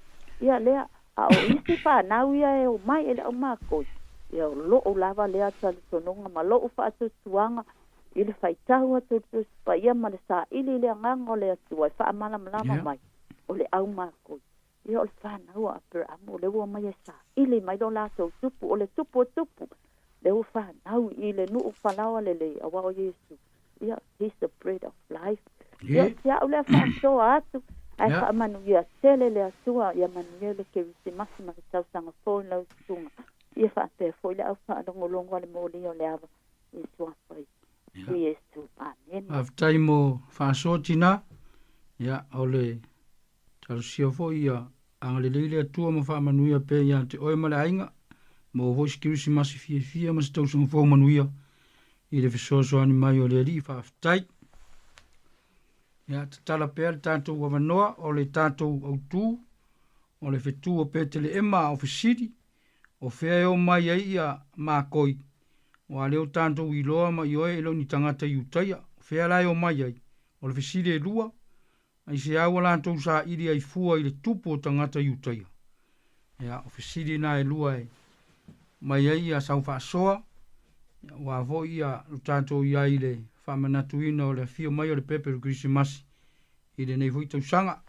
ia lea a o isi fanau ia e omai e le aumakoi ia o lo'u lava lea talitonuga ma lo'u faatuatuaga i le faitau atu i le Tusi Paia ma le saili i le Agaga o le Atua e faamalamalama mai o le aumakoi ia o le fanau a Aperamo lea ua omai e saili mai lo latou tupu o le tupu o tupu lea ua fanau i le nuu falaoa lelei auā o Iesu ia he's the bread of life ia o si a'u lea faasoa atu ae faamanuia tele le Atua ia manuia le Kerisimasi ma le tausaga fou i lau susuga ia faapea foi le au faalogologo a le molia o le ava i suafa i Iesu. Amene. Faafetai mo faasoa tina. Ia, o le talosia foi ia agalelei le Atua ma faamanuia pea ia te oe ma le aiga, maua foi se Kerisimasi fiafia ma se tausaga fou manuia i le fesoasoani mai o le Alii. Faafetai. Ia, tatala pea le tatou avanoa o le tatou autū o le fetu o Peteleema a o fesili, o fea e o mai ai ia makoi, ua lea o tatou iloa ma ioe e le o ni tagata Iutaia, o fea la e o mai ai, o le fesili e lua, aisea ua latou saili ai fua i le tupu o tagata Iutaia. Ia, o fesili na e lua e mai ai ia sau faasoa, ia, ua foi ia lo tatou i ai i le faamanatuina o le afio mai o le pepe o le Kerisimasi i lenei foi tausaga.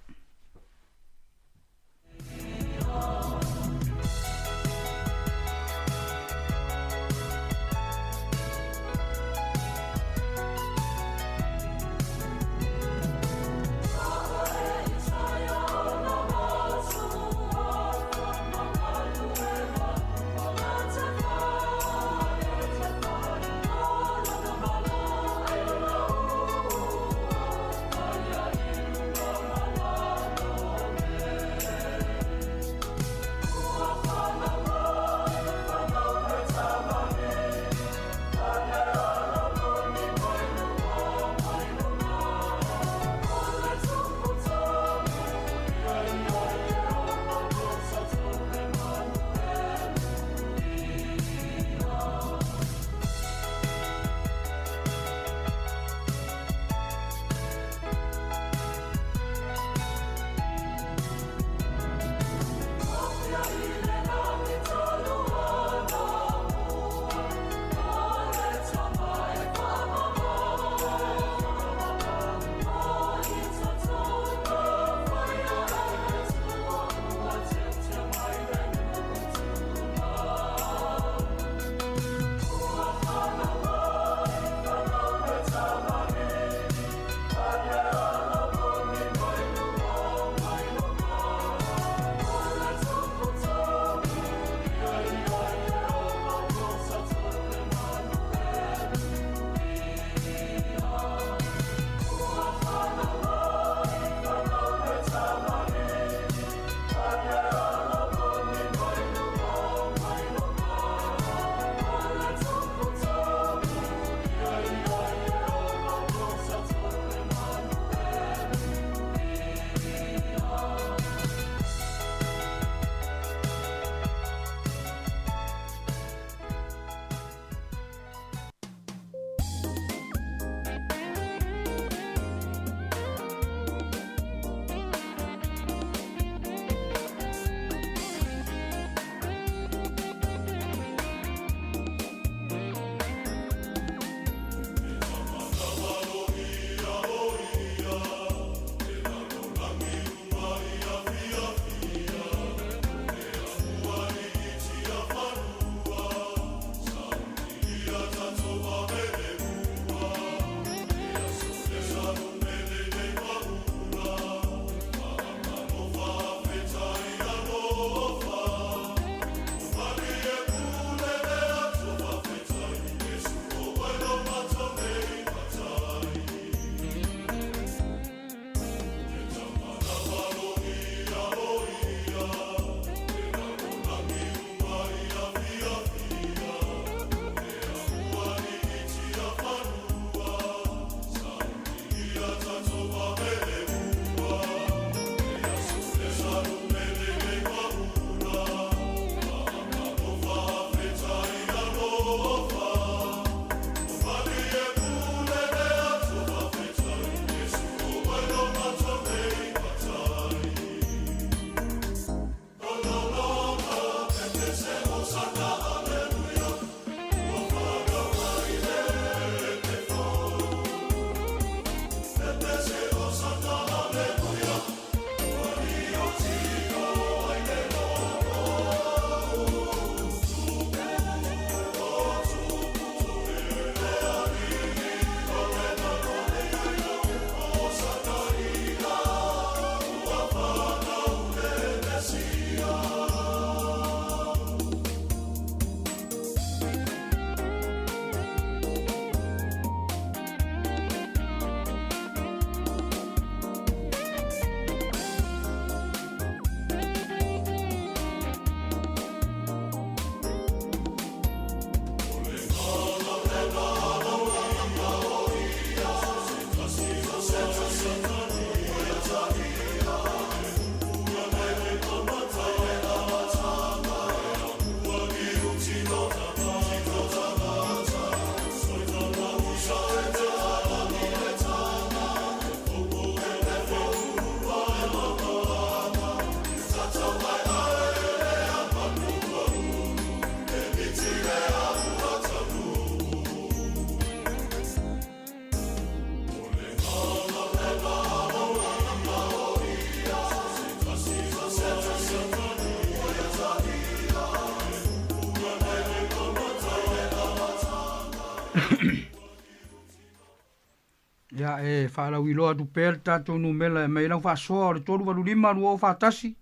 Ia e faalauiloa atu pea le tatou numela e aumai ai lau faasoa o le 385 2041,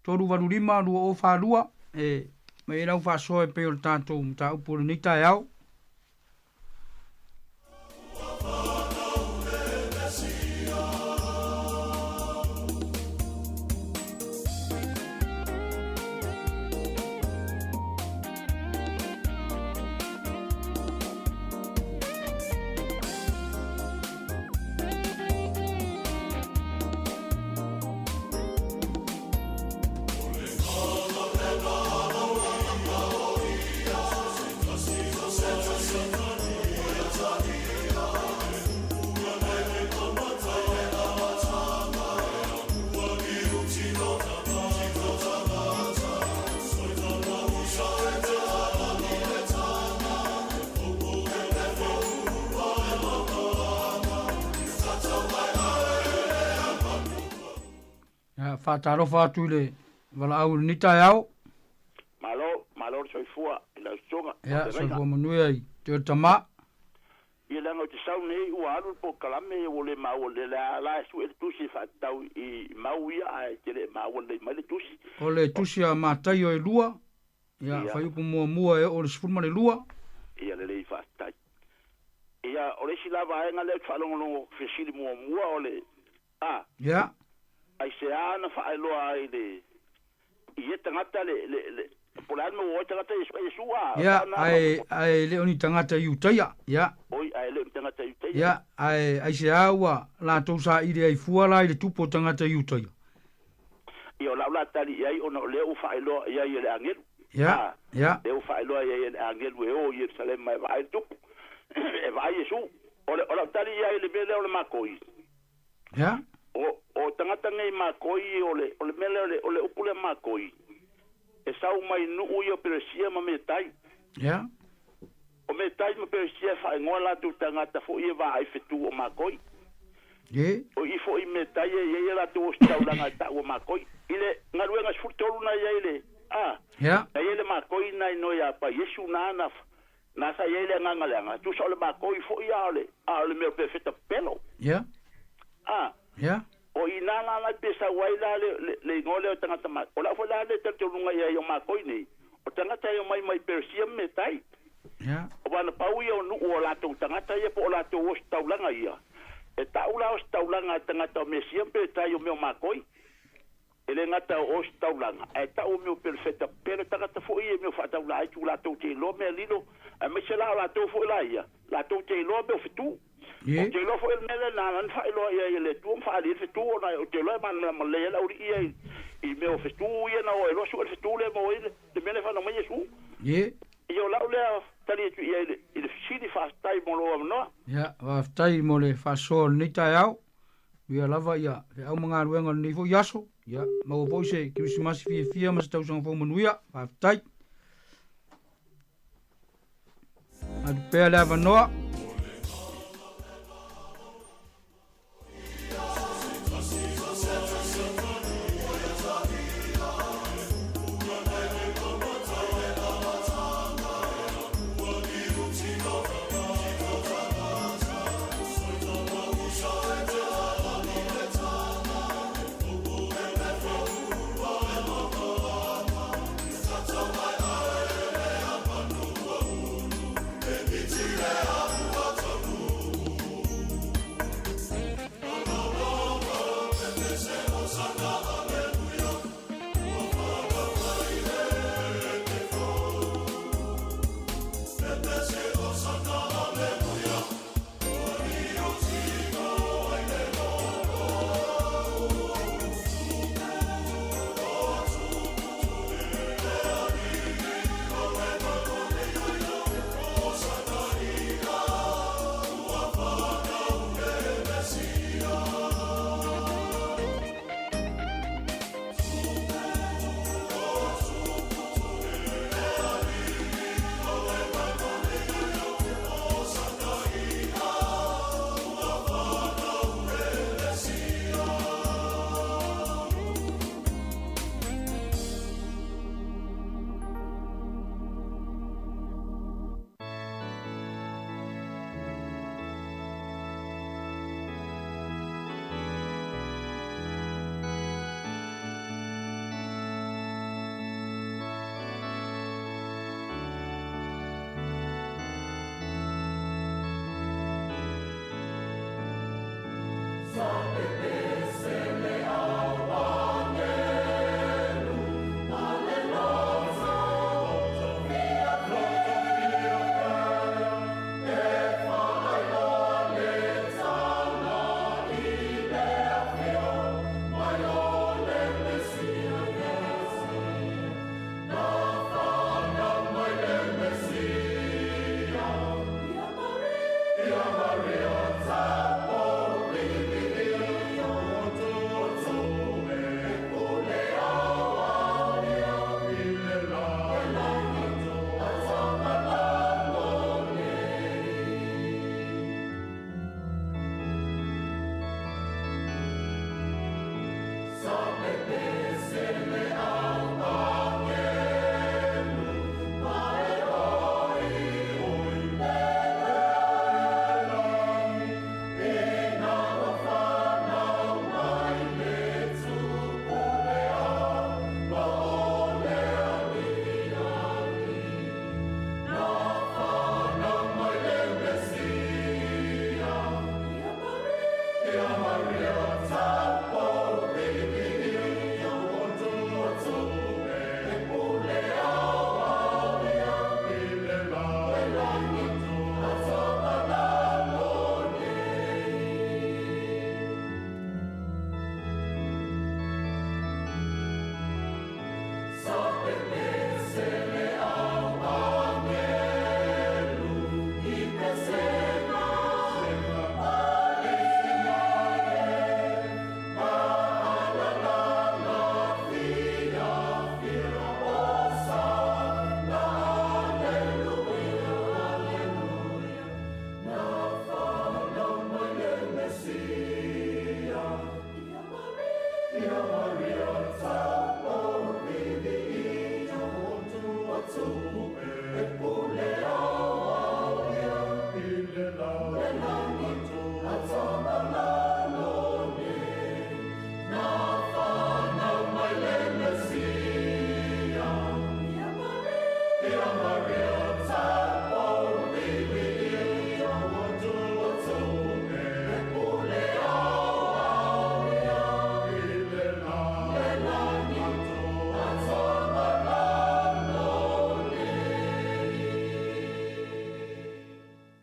385 2042 e aumai ai lau faasoa e pei o le tatou mataupu o lenei taeao. Ia, faatalofa atu i le valaau i lenei taeao. Malo, malo le soifua i lau susuga. Ia, soifua manuia i te oe le tama. Ia leaga ou te sau nei ua alu le polokalame ua le maua le la la e sue le tusi e faatatau i mau ia ae te le maua lelei mai le tusi. O le tusi a Mataio e lua, ia, fuaiupu muamua e oo i le 12. Ia lelei faafetai. Ia o le isi la vaega lea ou te faalogologo fesili muamua o le a. Ia. Aisea na faailoa ai le i ia tagata le le le po o le a le mea ua o ai tagata Iesu a? Ia, ae ae le o ni tagata Iutaia, ia. Oi, ae le o ni tagata Iutaia. Ia, ae aisea ua latou saili ai fua la i le tupu o tagata Iutaia? Ia, o lau la tali i ai ona o lea ua faailoa i ai e le agelu. Ia, ia. Lea ua faailoa i ai e le agelu e o i Ierusalema e vaai le tupu, e vaai Iesu. O le o lau tali i ai i le mea lea o le makoi. Ia. O, o tagata nei makoi, o le, o le mea lea, o le, o le upu lea makoi, e sau mai nuu ia o Peresia ma Metai. Ia. O Metai ma Peresia e faaigoa latou tagata foi e vaai fetu o makoi. Ye. O i foi Metai e i ai a latou ositaulaga e ta'u o makoi. I le galuega 13 na i ai le, a, Ia. na i ai le makoi na inoa ia pa Iesu na na, na sa i ai le agaga leaga, tusa o le makoi foi a o le, a o le mea o pefeta pepelo. Ia. A. Ia. O i nā la la pe sau ai la le, le, le igoa lea o tagata ma, o lau foi la le talitonuga i ai o makoi nei, o tagata e omai mai Peresia ma Metai. Ia. O wana pau ia o nuu o latou tagata ia po o latou ositaulaga ia. E ta'u la ositaulaga a tagata o Mesia ma Peretai o mea o makoi. E le gata o ositaulaga, ae ta'u o mea o perefeta pele tagata foi ia i mea o faataula ai tu latou te iloa mea lilo, aemaise la o latou foi la ia, latou te iloa mea o fetu. Ou te iloa foi o le mea lea na ala ai ona faailoa i ai e le Atua ma faaali ai le fetu, ona ou te iloa e malamalama lelei ai le aualii ia i mea o fetu ia na o ai loa sue le fetu lea e maua ai le mea lea e fanau mai Iesu. Ia o lau lea tali atu i ai i le fesili, faafetai mo lou avanoa. Ia, faafetai mo le faasoa o lenei taeao. Ia lava ia feau ma galuega o lenei foi aso. Ia maua foi se Kerisimasi fiafia ma se tausaga fou manuia. Faafetai. Atu pea le avanoa.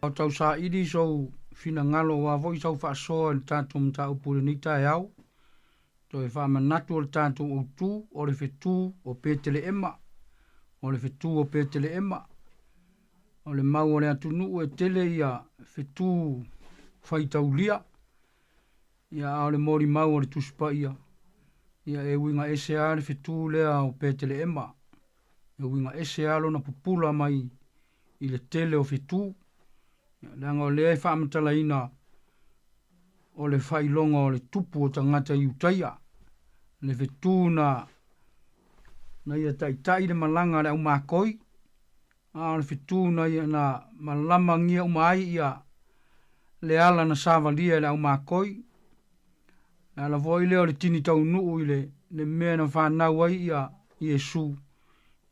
O tausaili sou finagalo ua foʻi sau faasoa i le tatou mataupu i lenei taeao. Toe faamanatu o le tatou autū o le fetū o Peteleema. O le fetū o Peteleema. O le mau o le atunuu e tele ia fetū faitaulia. Ia a o le molimau o le Tusi Paia. Ia e uiga ese lava le fetū lea o Peteleema. E uiga ese lava lona pupula mai i le tele o fetū. Leaga o lea e faamatalaina o le faailoga o le tupu o tagata Iutaia. Le fetū na na ia taitai le malaga a le aumakoi, a o le fetū na ia na malamagia uma ai ia le ala na savalia e le aumakoi. Le ala foi lea o le tini taunuu i le, le mea na fanau ai ia Iesu.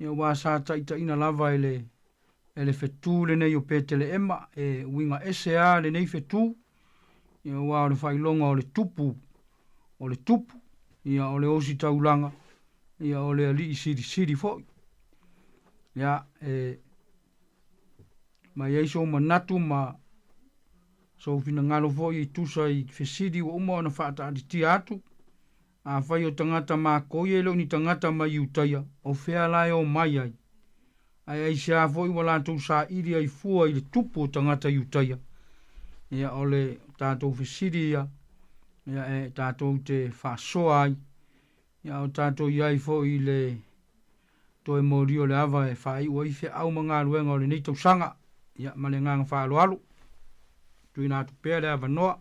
Ia ua sa taitaiina lava e le e le fetū lenei o Peteleema, e uiga ese lava lenei fetū, ia aua o le faailoga o le tupu, o le tupu, ia o le ositaulaga, ia o le alii silisili foʻi. Ia e mai ai sou manatu ma sou finagalo foʻi e tusa i fesili ua uma ona faataatitia atu. Afai o tagata makoi e le o ni tagata mai Iutaia, o fea la e omai ai? Ae aisea foʻi ua latou saili ai fua i le tupu o tagata Iutaia? Ia o le tatou fesili ia, ia e tatou te faasoa ai, ia o tatou i ai foʻi i le toe molia o le ava e faaiu ai feau ma galuega o lenei tausaga. Ia ma le agaga faaaloalo, tuuina atu pea le avanoa.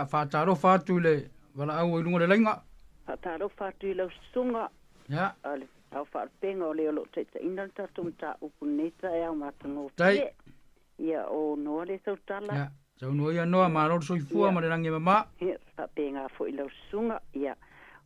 Ia, faatalofa atu i le valaau i luga o le laiga. Faatalofa atu i lau susuga. Ia. A le ao faalupega o le o loo taitaiina le tatou mataupu i lenei taeao matagofie. Tai. Ia, o Noa lea tautala. Ia, saunoa ia Noa, malo le soifua ma le lagi e mama. Ia, faapena foi i lau susuga. Ia,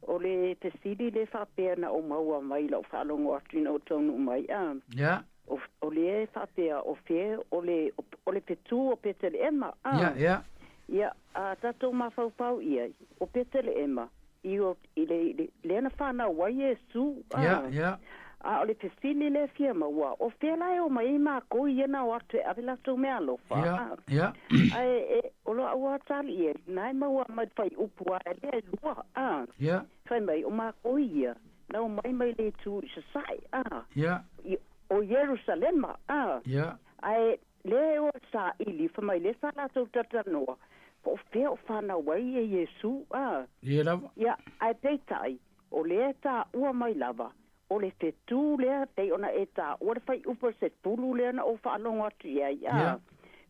o le fesili lea faapea na ou maua mai i lau faalogo atu ina ua taunuu mai, a. Ia. O, o lea e faapea o fea o le, o le fetu o Peteleema, a. Ia, ia. Ia, a tatou mafaufau i ai, o Peteleema, i o, i le, i le, lea na fanau ai Iesu, a. Ia, ia. A o le fesili lea e fia maua, o fea la e omai ai makou ia na o atu e ave latou meaalofa, Ia, a. ia. Ae, e, o lo au atali i ai, na e maua mai le fuaiupu a lea e lua, a. Ia. Fai mai, o makou ia, na omai mai le itu i sasae, a. Ia. I, o Ierusalema, a. Ia. Ae lea e o e saili, fai mai lea sa latou talatalanoa, po o fea o fanau ai e Iesu, a. Ia lava. Ia, ae peitai, o lea e taua mai lava, o le fetu lea, pei ona e taua le fuaiupu o le 10 lea na ou faalogo atu i ai, a. Ia.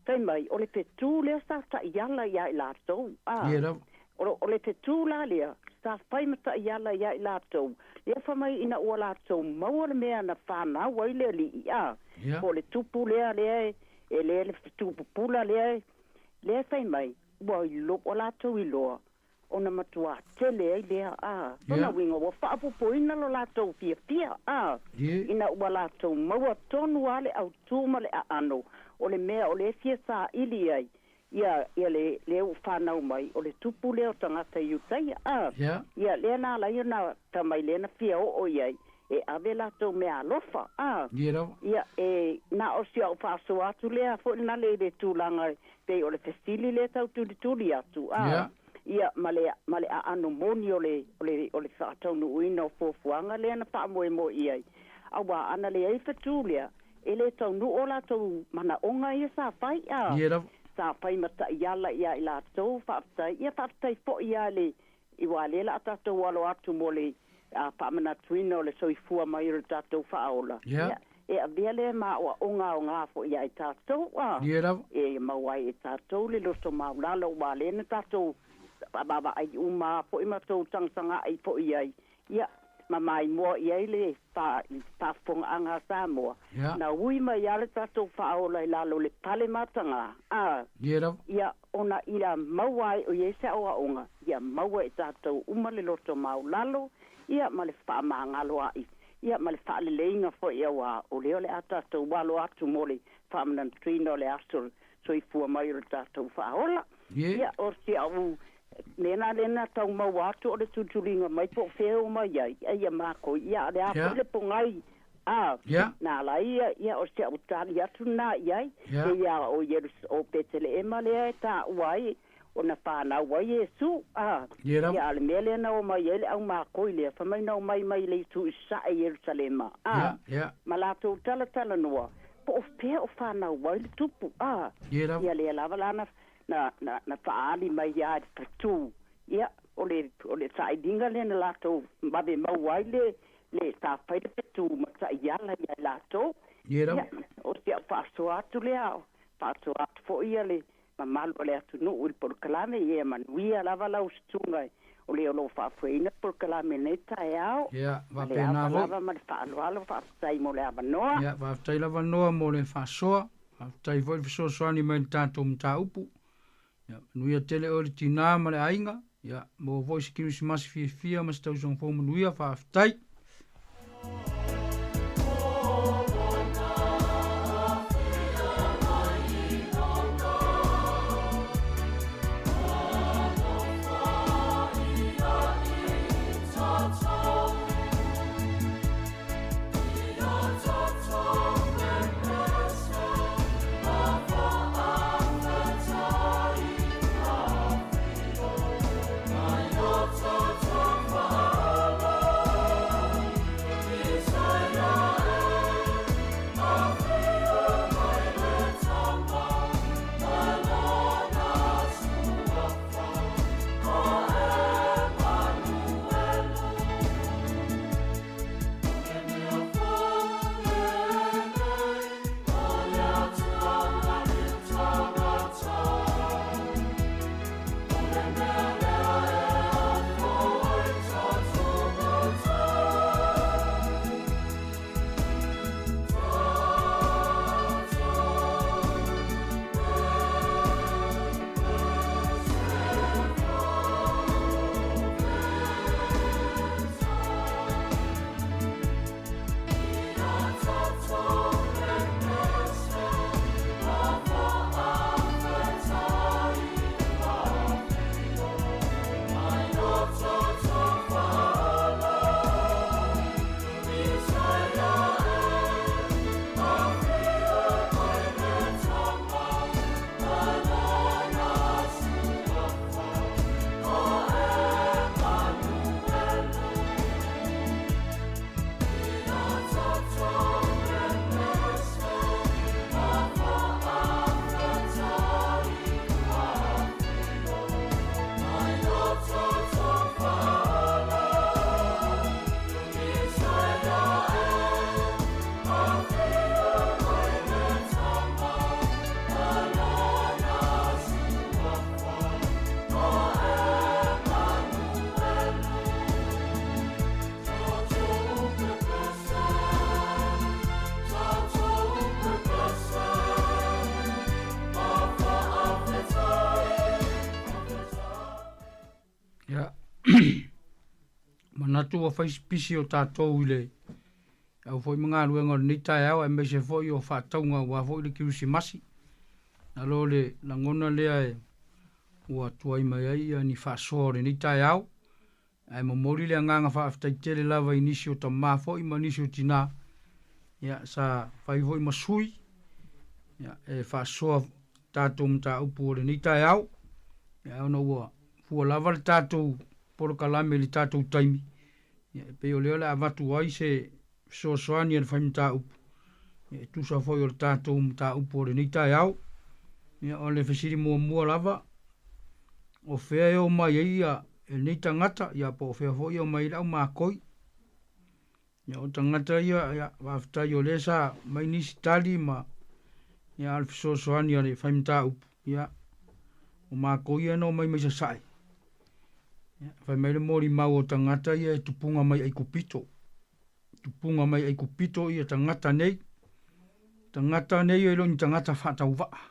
Fai mai, o le fetu lea sa taiala ia i latou, a. Ia lava. O le fetu la lea, sa fai ma taiala ia i latou, lea fai mai ina ua latou maua le mea na fanau ai le alii, a. Ia. Po o le tupu lea, lea e, e lea le fetu pupula lea e, lea fai mai, ua ilo, ua latou iloa, ona matuā tele ai lea, a. Lona Ia. uiga ua faaopoopoina lo latou fiafia, a. Ie. Ina ua latou maua tonu lava le autū ma le aano o le mea o lea e fia saili ai, ia, ia le, lea ua fanau mai, o le tupu lea o tagata Iutaia, a. Ia. Ia, lea na ala ai ona fai mai lea na fia oo i ai, e ave latou meaalofa, a. Ie lava. Ia, e na o si au faasoa atu lea foi lena le i le tulaga pei o le fesili lea tau tulituli atu, a. Ia. Ia, ma le, ma le aano moni o le, o le, o le faataunuuina o fuafuaga lea na faamoemoe i ai. Auā ana leai fetu lea, e le taunuu o latou manaoga ia sa fai, a. Ie lava. Sa fai ma taiala ia i latou, faafetai. Ia, faafetai foi lava le, i uā lea o le a tatou alo atu mo le faamanatuina o le soifua mai o le tatou faaola. Ia. Ia, e avea lea ma aoaoga aoga foi ia i tatou, a. Ie lava. E maua ai e tatou le loto maualalo, uā lea na tatou vaavaai uma foi ma tou tagatagai foi i ai. Ia, ma maimoa i ai le faafofogaaga a Samoa. Ia. Na ui mai lava le tatou faaola i lalo o le pale matagā, a. Ie lava. Ia, ona ia maua ai o i ai se aoaoga, ia maua e tatou uma le loto maualalo, ia ma le faamagaloa'i, ia ma le faaleleiga foi auā o lea o le a tatou alo atu mo le faamanatuina o le aso soifua mai o le tatou faaola. Ie. Ia, o si au lena lena tau maua atu o le tulituliga mai po o fea e o mai ai, ai ia makou, ia o le a Ia. foi le pogai, a. Ia. Na ala ai ia, ia o si au tali atu lena i ai, Ia. e ia o Ierus, o Peteleema lea e taua ai, ona fanau ai Iesu, a. Ie lava. Ia, a o le mea lea na omai ai le au makoi lea, fai mai na omai mai le itu i sasae i Ierusalema, a. Ia, ia. Ma latou talatalanoa, po o fea o fanau ai le tupu, a. Ie lava. Ia lea lava la na, na, na, na faaali mai ia i le fetu. Ia, o le, o le sailiga lea na latou vave maua ai le, le sa fai le fetu ma taiala ia i latou. Ie lava. Ia, o si au faasoa atu lea, faasoa atu foi ia le mamalu o le atunuu i le polokalame, ia manuia lava lau susuga o le o loo faafoeina le polokalame i lenei taeao. Ia, Ma le faapena ava foi. lava ma le faaaloalo, faafetai mo le avanoa. Ia, faafetai lava Noa mo le faasoa. Faafetai foi le fesoasoani mai i le tatou mataupu. Ia, manuia tele oe le tinā ma le aiga. Ia, maua foi se kerisimasi fiafia ma se tausaga fou manuia. Faafetai. Manatu ua fai si pisi o tatou i le au foi ma galuega o lenei taeao aemaise foi o faatauga aua foi le Kerisimasi. Nalo le lagona lea e ua tuai mai ai ia ni faasoa o lenei taeao. Ae momoli le agaga faafetai tele lava i nisi o tamā foi ma nisi o tinā, ia, sa fai foi ma sui, ia, e faasoa tatou mataupu o lenei taeao. Ia, ona ua fua lava le tatou polokalame i le tatou taimi, ia, e pei o lea o le a avatu ai se fesoasoani a le fai mataupu, ia, e tusa foi o le tatou mataupu o lenei taeao. Ia, o le fesili muamua lava, o fea e oo mai ai ia lenei tagata, ia po o fea foi e oo mai ai le aumakoi. Ia, o tagata ia, ia, faafetai o lea sa mai nisi tali ma, ia, a o le fesoasoani a le fai mataupu, ia, o makou ia na omai mai Sasae. Ia, fai mai le molimau o tagata ia e tupuga mai Aikupito. Tupuga mai Aikupito ia tagata nei. Tagata nei e le o ni tagata faatauvaa.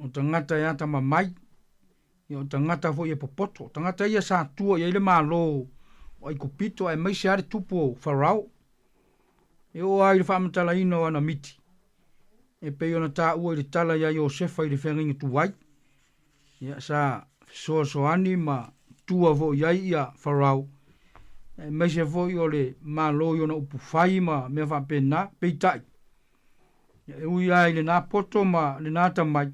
O tagata e atamamai, ia o tagata foi e popoto. O tagata ia sa tua i ai le Malo o Aikupito aemaise lava le tupu o Farao. E oo lava i le faamatalaina o ana miti, e pei ona taua i le tala iā Iosefa i le feagaiga tuai, ia sa fesoasoani ma tua foi i ai ia Farao, aemaise foi o le Malo i ona upufai ma mea faapena. Peitai, ia e ui lava i lena poto ma lena atamai,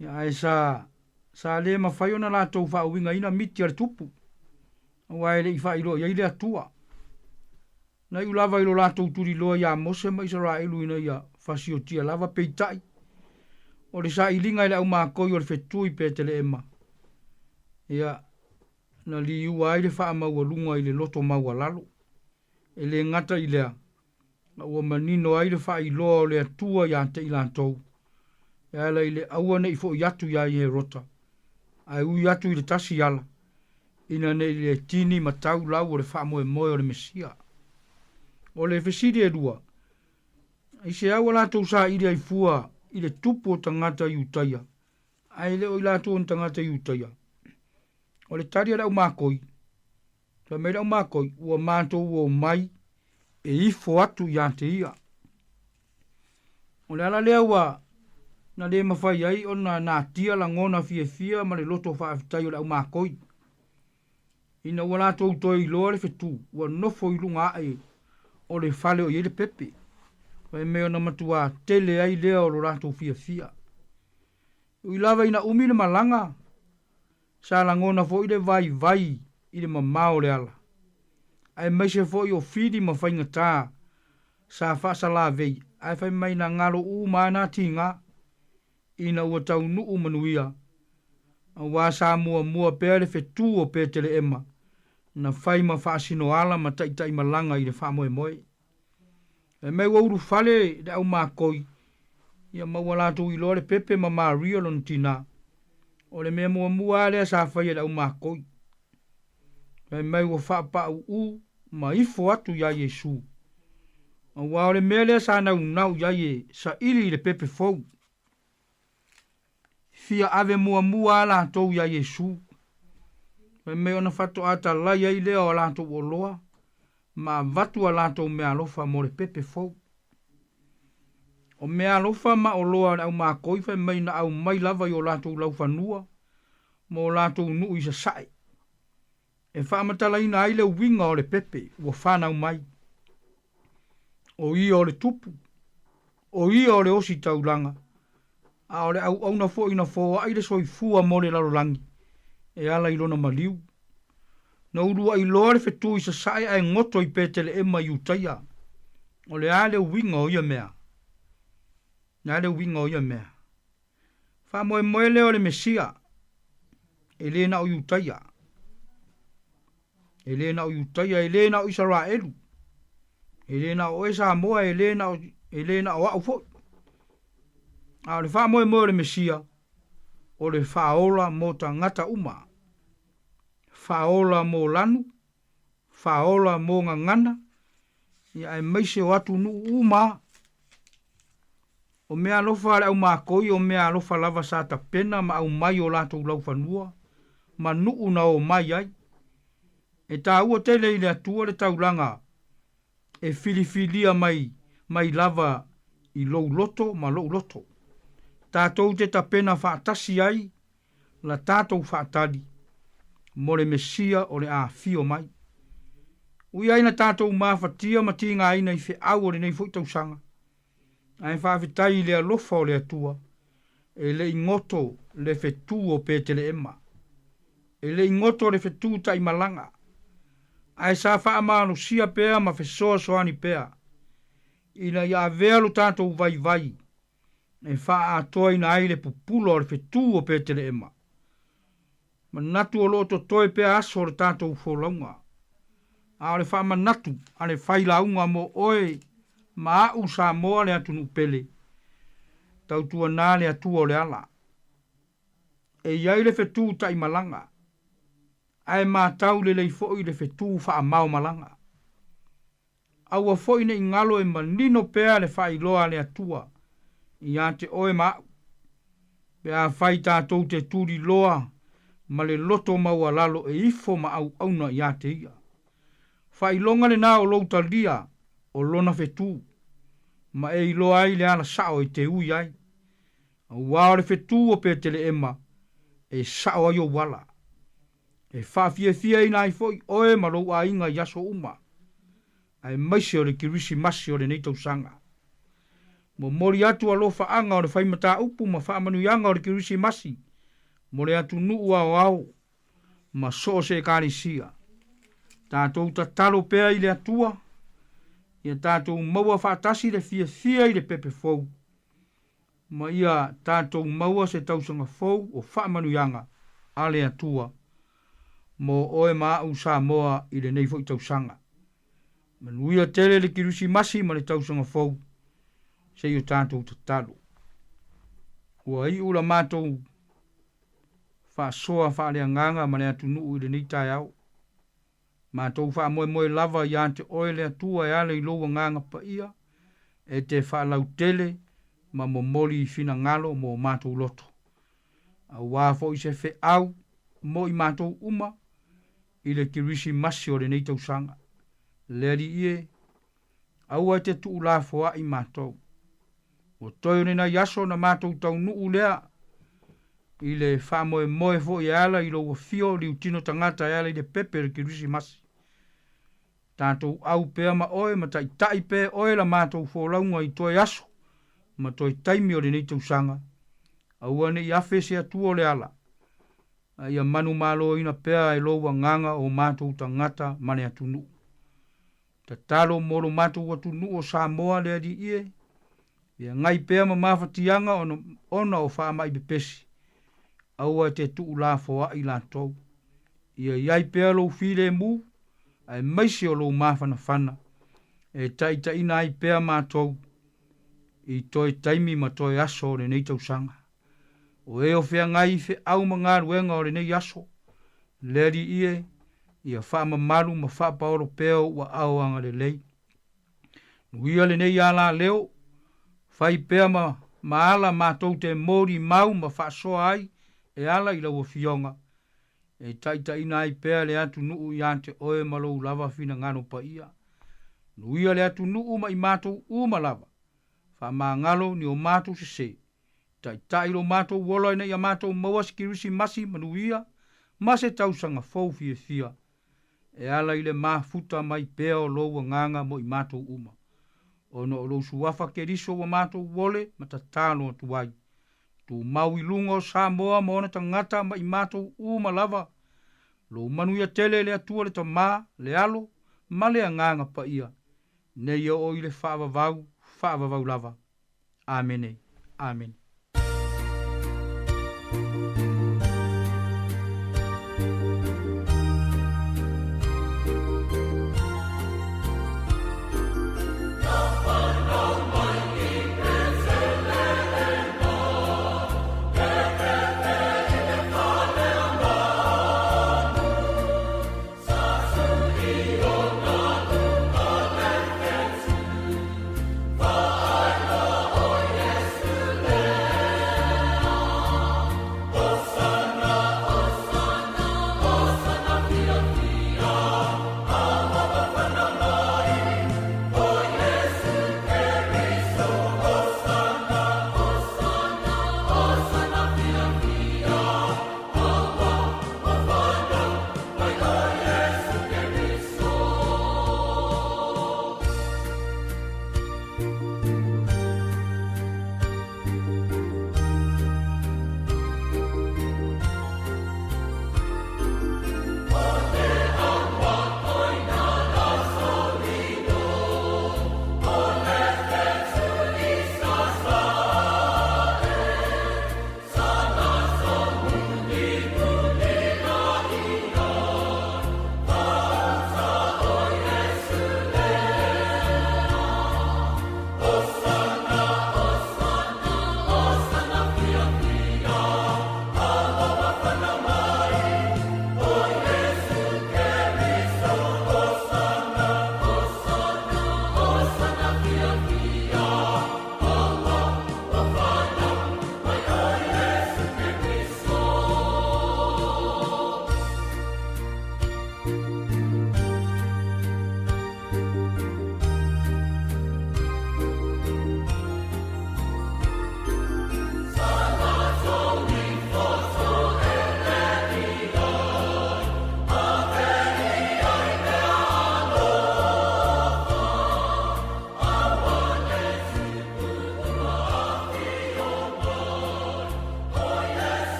ia ae sa sa le mafai ona latou faauigaina miti a le tupu, aua e le i faailoa i ai le Atua. Na iu lava i lo latou tuliloa iā Mose ma Isaraelu ina ia fasiotia lava, peitai, o le sailiga i le aumakoi o le fetu i Peteleema, ia, na liua ai le faamaualuga i le loto maualalo. E le gata i lea, a ua manino ai le faailoa o le Atua iā te i latou, e ala i le aua ne i foʻi atu iā Ierota, ae ui atu i le tasi ala, ina ne i le tini ma tau lau o le faamoemoe o le Mesia. O le fesili e lua, Aisea ua latou saili ai fua i le tupu o tagata Iutaia, ae le o i latou o ni tagata Iutaia? O le tali a le aumakoi, Fai mai le aumakoi, ua matou omai e ifo atu iā te ia. O le ala lea ua na le mafai ai ona natia lagona fiafia ma le loto faafetai o le aumakoi. Ina ua latou toe iloa le fetu, ua nofo i luga ae o le fale o i ai le pepe. Fai mai ona matuā tele ai lea o lo latou fiafia. Ui lava ina umi le malaga, Sa lagona foi le vaivai i le mamao o le ala, aemaise foi o fili ma faigata sa faasalavei ae fai mai na galo uma lava na tiga ina ua taunuu manuia, aua sa muamua pea le fetu o Peteleema na fai ma faasinoala ma taitaimalaga i le faamoemoe. Fai mai ua ulufale le aumakoi, ia ma ua latou iloa le pepe ma Maria lona tinā. O le mea muamua lava lea sa faia e le aumakoi. Fai mai ua faapaauu ma ifo atu iā Iesu. Aua o le mea lea sa naunau i ai e saili i le pepe fou. Fia ave muamua lava latou iā Iesu. Fai mai ona faatoa talai ai lea o a latou oloa ma avatu a latou meaalofa mo le pepe fou. O meaalofa ma oloa a le aumakoi fai mai na aumai lava i o latou laufanua ma o latou nuu i sasae, e faamatalaina ai le uiga o le pepe ua fanau mai. O ia o le tupu, o ia o le ositaulaga, a o le auauna foi na foai le soifua mo le lalolagi e ala i lona maliu. Na uluai loa le fetu i sasae ae goto i Peteleema i Iutaia. O le a le uiga o ia mea? Le a le uiga o ia mea? Faamoemoe lea o le Mesia, e le na o Iutaia. E le na o Iutaia, e le na o Isaraelu, e le na o oe Samoa, e le na o, e le na o au foi. A o le faamoemoe o le Mesia, o le faaola mo tagata uma. Faaola mo lanu, faaola mo gagana, ia aemaise o atunuu uma. O meaalofa a le aumakoi o meaalofa lava sa tapena ma aumai o latou laufanua ma nuu na omai ai. E tāua tele i le Atua le taulaga e filifilia mai mai lava i lou loto ma lo'u loto. Tatou te tapena faatasi ai la tatou faatali mo le Mesia o le a afio mai. Ui ai na tatou mafatia ma tigaina i feau o lenei foi tausaga, ae faafetai i le alofa o le Atua, e le i goto le fetū o Peteleema. E le i goto le fetū taimalaga, ae sa faamalosia pea ma fesoasoani pea, ina ia avea lo tatou vaivai e faaatoaina ai le pupula o le fetū o Peteleema. Manatu o loo totoe pea aso o le tatou folauga. A o le faamanatu a le failauga mo oe ma a'u Samoa le atunuu pele, tautuanā le Atua o le ala. E i ai le fetū taimalaga, ae matau lelei foi le fetū faamaomalaga. Aua foi ne i galo e manino pea le faailoa a le Atua iā te oe ma a'u, pe afai tatou te tuliloa ma le loto maualalo e ifo ma auauna iā te Ia. Faailoga lenā o lou talia o Lona fetū, ma e iloa ai le ala sa'o e te ui ai, auā o le fetū o Peteleema e sa'o ai ou ala. E faafiafiaina ai foi oe ma lou aiga i aso uma, aemaise o le Kerisimasi o lenei tausaga. Momoli atu alofaaga o le faimataupu ma faamanuiaga o le Kerisimasi mo le atunuu aoao ma so o se Ekalesia. Tatou tatalo pea i le Atua, ia tatou maua faatasi le fiafia i le pepe fou, ma ia tatou maua se tausaga fou o faamanuiaga a le Atua mo oe ma a'u Samoa i lenei foi tausaga. Manuia tele le Kerisimasi ma le tausaga fou, se i o tatou tatalo. Ua iu la matou faasoa faaleagaga ma le atunuu i lenei taeao. Matou faamoemoe lava iā te Oe le Atua e ala i Lou Agaga Paia e te faalautele ma momoli i finagalo mo matou loto. Auā foi se feau mo i matou uma i le Kerisimasi o lenei tausaga. Le Alii e, aua e te tuulafoa'i matou. Ua toe o lenai aso ona matou taunuu lea i le faamoemoe foi e ala i Lou afio liutino tagata e ala i le pepe o le Kerisimasi. Tatou au pea ma Oe ma taitai pea Oe la matou folauga i toe aso ma toe taimi o lenei tausaga. Aua ne i afe se Atua o le ala, a ia manumaloina pea e Lou Agaga o matou tagata ma le atunuu. Tatalo mo lo matou atunuu o Samoa le Alii e, feagai pea ma mafatiaga ona, ona o faamai pepesi, aua e te tuulafoa'i latou. Ia i ai pea lou filemu, aemaise o lou mafanafana, e taitaiina ai pea matou i toe taimi ma toe aso o lenei tausaga. O e o feagai i feau ma galuega o lenei aso, le Alii e, ia faamamalu ma faapaolo pea ou aao agalelei. Nuia lenei alaleo, fai pea ma, ma ala matou te molimau ma faasoa ai e ala i lau Afioga, e taitaiina ai pea le atunuu iā te Oe ma Lou lava finagalo paia. Nuia le atunuu ma i matou uma lava, faamagalo ni o matou sesē. Taitai lo matou ola ina ia matou maua se Kerisimasi manuia ma se tausaga fou fiafia e ala i le mafuta mai pea o Lou Agaga mo i matou uma. Ona o Lou Suafa Keriso ua matou ole ma tatalo atu ai. Tumau i luga o Samoa ma ona tagata ma i matou uma lava. Lou manuia tele e le Atua le Tama, le Alo, ma le Agaga Paia, nei e oo i le faavavau, faavavau lava. Amene. Amene.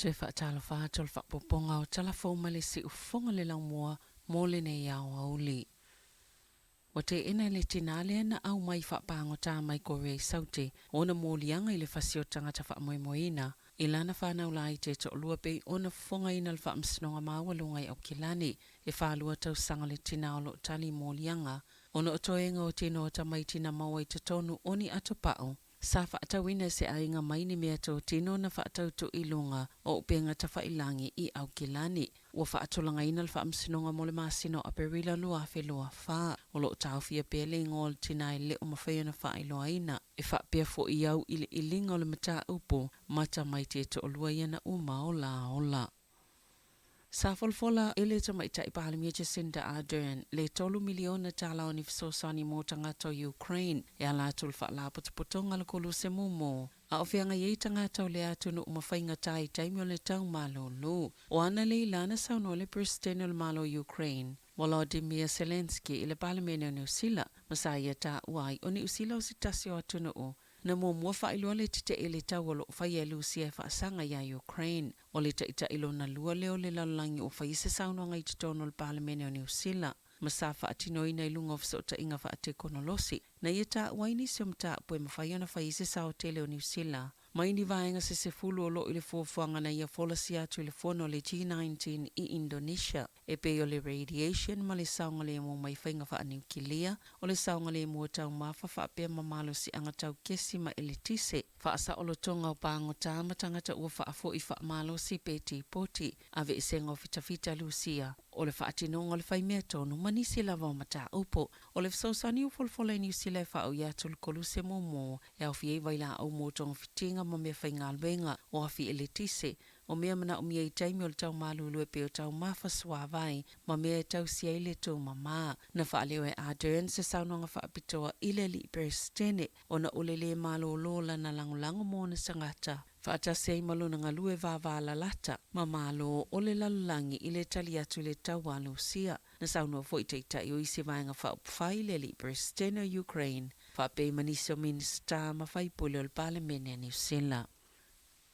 Toe faatalofa atu o le faaopoopoga o tala fou mai le siufofoga le laumua mo lenei aoauli. Ua teena e le tinā lea na aumai faapagota mai Korea i Saute ona moliaga i le fasi o tagata faamoemoeina i lana fanau laiti e toalua pei ona fofogaina le Faamasinoga Maualuga i Aukilani. E 42 tausaga le tinā o lo o tali i moliaga ona o toega o tino o tamaiti na maua i totonu o ni atopau. Sa faatauina e se aiga mai ni meatotino na faatautu i luga o upega tafailagi i Aukilani. Ua faatulagaina le Faamasinoga mo le masina o Aperila 2024. O lo o taofia pea le igoa o le tinā e le o mafai ona faailoaina. E faapea foi auiliiliga o le mataupu ma tamaiti e toalua ia na uma o la ola. Sa folafola e le Tamaitai Palemia Jacinda Ardern le $3 miliona o ni fesoasoani mo tagata o Ukraine e ala atu i le Faalapotopotoga a le Koluse Mumu a o feagai ai tagata o lea atunuu ma faigata i taimi o le tau malūlū. O ana lei lana saunoa le Peresetene o le Malo o Ukraine, Volodymyr Zelensky i le Palemene o Niu Sila, ma sa ia taua ai o Niu Sila o se tasi o atunuu na muamua faailoa le tetee i le taua o lo o faia e Lusia e faasaga iā Ukraine. O le taitai lona lua lea o le lalolagi ua faia se saunoaga i totonu o le Palemene o Niu Sila, ma sa faatinoina i luga o fesootaiga faatekonolosi, na ia taua ai nisi o mataupu e mafai ona fai ai se sao tele o Niu Sila mai ni vaega se 10 o lo o i le fuafuaga na ia folasia atu i le fono a le G19 i Indonesia. E pei o le radiation ma le saogalemu mai faiga faaniukilia, o le saogalemu o taumafa faapea ma malosiaga tau kesi ma eletise, faasaolotoga o pagota ma tagata ua faafo'i faamalosi pe tipoti, aveesega o fitafita Lusia, o le faatinoga o le faimea tonu ma nisi lava o mataupu. O le fesoasoani ua folafola e Niu Sila e faaui atu le koluse mumu e aofia ai vailaau mo togafitiga ma mea faigaluega o afi eletise, O mea manaomia i taimi o le tau malūlū e pei o taumafa suāwai ma mea e tausia ai le tūmamā. Na faaleo e Ardern se saunoaga faapitoa i le alii Peresetene ona o le lē malōlō lana lagolago mo ona tagata faatasi ai ma lona galue vāvālalata ma Malo o le lalolagi i le tali atu i le taua a Lusia. Na saunoa foi taitai o isi vaega faaupufai i le alii Peresetene o Ukraine faapea ai ma nisi o Minisita ma faipule o le Palemene a Niu Sila.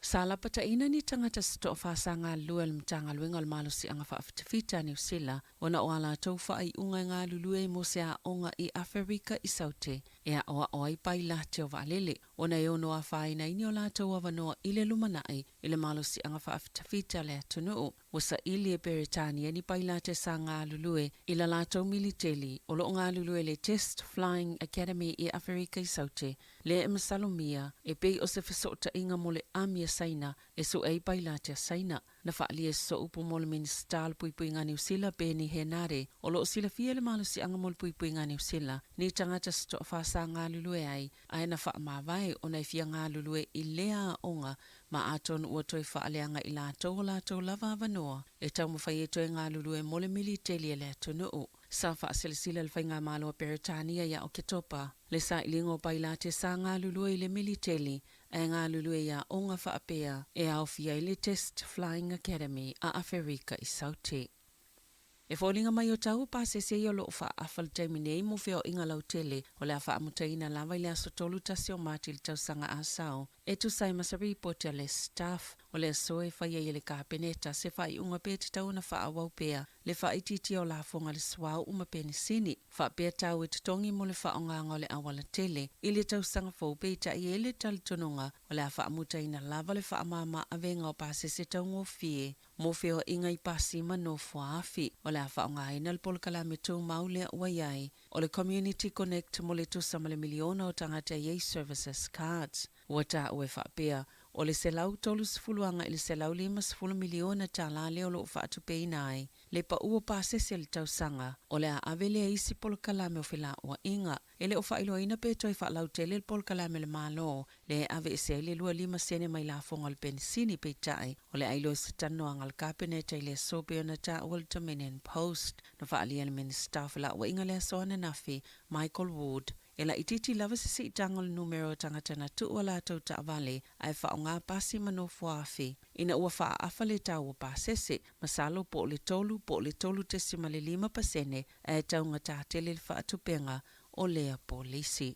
Sa lapataina ni tagata se toafa sa galulue o le Matagaluega o le Malosiaga Faafitafita a Niu Sila ona o a latou faaiuga e galulue ai mo se aoga i Aferika i Saute e aʻoaʻo ai pailate o vaalele ona e ono afaina ai ni o latou avanoa i le lumanai i le malosiaga faafitafita a le atunuu. Ua saili e Peretania ni pailate sa galulue i la latou militeli o lo o galulue i le Test Flying Academy i Aferika i Saute lea e masalomia e pei o se fesootaiga mo le ami a Saina e sue ai pailate a Saina. Na faaalia e se upu mo le Minisita o le Puipuiga a Niu Sila Peeni Henare o lo o silafia e le malosiaga mo le puipuiga a Niu Sila ni tagata se toafa sa galulue ai ae na faamavae ona e fia galulue i lea aoga ma atonu ua toe faaleaga i latou o latou lava avanoa e taumafai e toe galulue mo le militeli a le atunuu. Sa faasilasila le Faigamalo a Peretania ia Oketopa le sailiga o pailate sa galulue i le militeli ae galulue i aoga faapea e aofia ai le Test Flying Academy a Aferika i Saute. E foliga mai o tau o pasese ia o lo o faaafa i le taimi nei mo feoaiga lautele o le a faamutaina lava i le aso 31 o Mati i le tausaga asao e tusa ai ma se ripoti a le Stuff. O le aso e fai ai e le Kapeneta se faaiuga pe tatau ona faaauau pea le faaitiitia o lafoga i le suauu ma penisini, faapea tau e totogi mo le faaaogaga o le auala tele i le tausaga fou peitai e i le talitonuga o le a faamutaina lava le faamama avega o pasese taugofie mo feoaiga i pasi ma nofoaafi. O le a faaaogaina le polokalame tumau lea ua i ai o le Community Connect mo le tusa ma le miliona o tagata i ai Services Cards. Ua taua e faapea, O le $130 agai i le $150 miliona tala lea o lo o faatupeina ai le pau o pasese i le tausaga, o le a ave lea i isi polokalame o felauaiga. E le o faailoaina pe toe faalautele le polokalame a le Malo lea e aveese ai le 25 sene mai lafoga o le penisini, peitai, o le a iloa i se talanoaga a le Kapeneta i le aso pei ona taua le Dominion Post. Na faaalia e le Minisita o Felauaiga le aso ananafi, Michael Wood, e laitiiti lava se siitaga o le numera o tagata na tuu a latou taavale ae faaaoga pasi ma nofoafi ina ua faaafa le tau o pasese, masalo po o le 3 po o le 3.5% ae taugata tele le faatupega o lea polisi.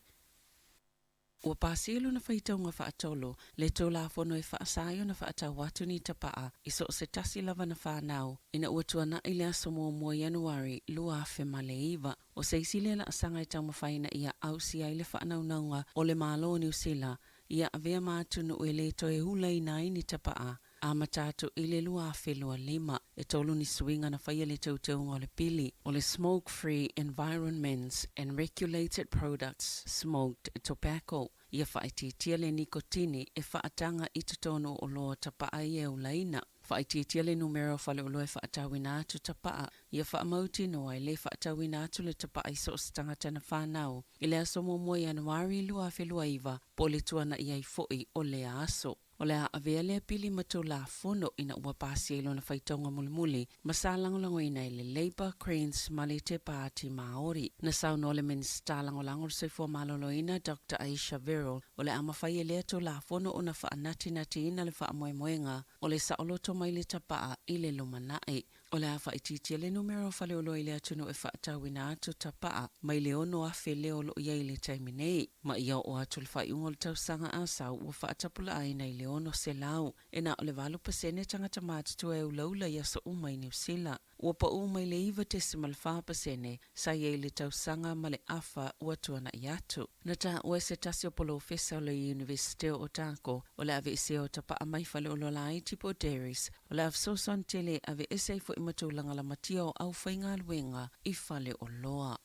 Ua pasia lona faitauga faatolu le Tulafono e faasa ai ona faatau atu ni tapaa i so o se tasi lava na fanau ina ua tuanai le aso 1 Ianuari 2009. O se isi lea laasaga e taumafai ina ia ausia ai le faanaunauga o le Malo o Niu Sila ia avea ma atunuu e le toe ulaina ai ni tapaa amata atu i le 2025. E tolu ni suiga na faia i le teuteuga o le pili o le Smoke Free Environments and Regulated Products Smoked Tobacco ia faaitiitia le nikotini e faataga i totonu o oloa tapaa ia e ulaina. Faaitiitia le numera o faleoloa e faatauina atu tapaa ia faamautinoa e le faatauina atu le tapaa i so o se tagata na fanau i le aso 1 Ianuari 2029 po o le tuanai ai foi o lea aso. O le a avea lea pili ma Tulafono ina ua pasia i lona faitauga mulimuli ma sa lagolagoina e le Labour, Greens ma le Te Pāti Māori. Na saunoa le Minisita Lagolago o le Soifua Maloloina Doctor Ayesha Verrall o le a mafai e lea Tulafono ona faanatinatiina le faamoemoega o le saoloto mai le tapaa i le lumanai. O le a faaitiitia le numera o faleoloa i le atunuu e faatauina atu tapaa mai le 6,000 lea o lo o i ai i le taimi nei. Ma ia oo atu le faaiuga o le tausaga a sau ua faatapulaaina i le 600. E na o le 8% tagata matutua e ulaula i aso uma i Niu Sila. Ua pau mai le 9.4% sa i ai i le tausaga ma le afa ua tuanai atu. Na taua e se tasi o polofesa o le Iunivesite o Otago o le aveesea o tapaa mai faleoloa laiti po o dairies o le a fesoasoani tele e aveese ai foi ma tulaga lamatia o aufaigaluega i faleoloa.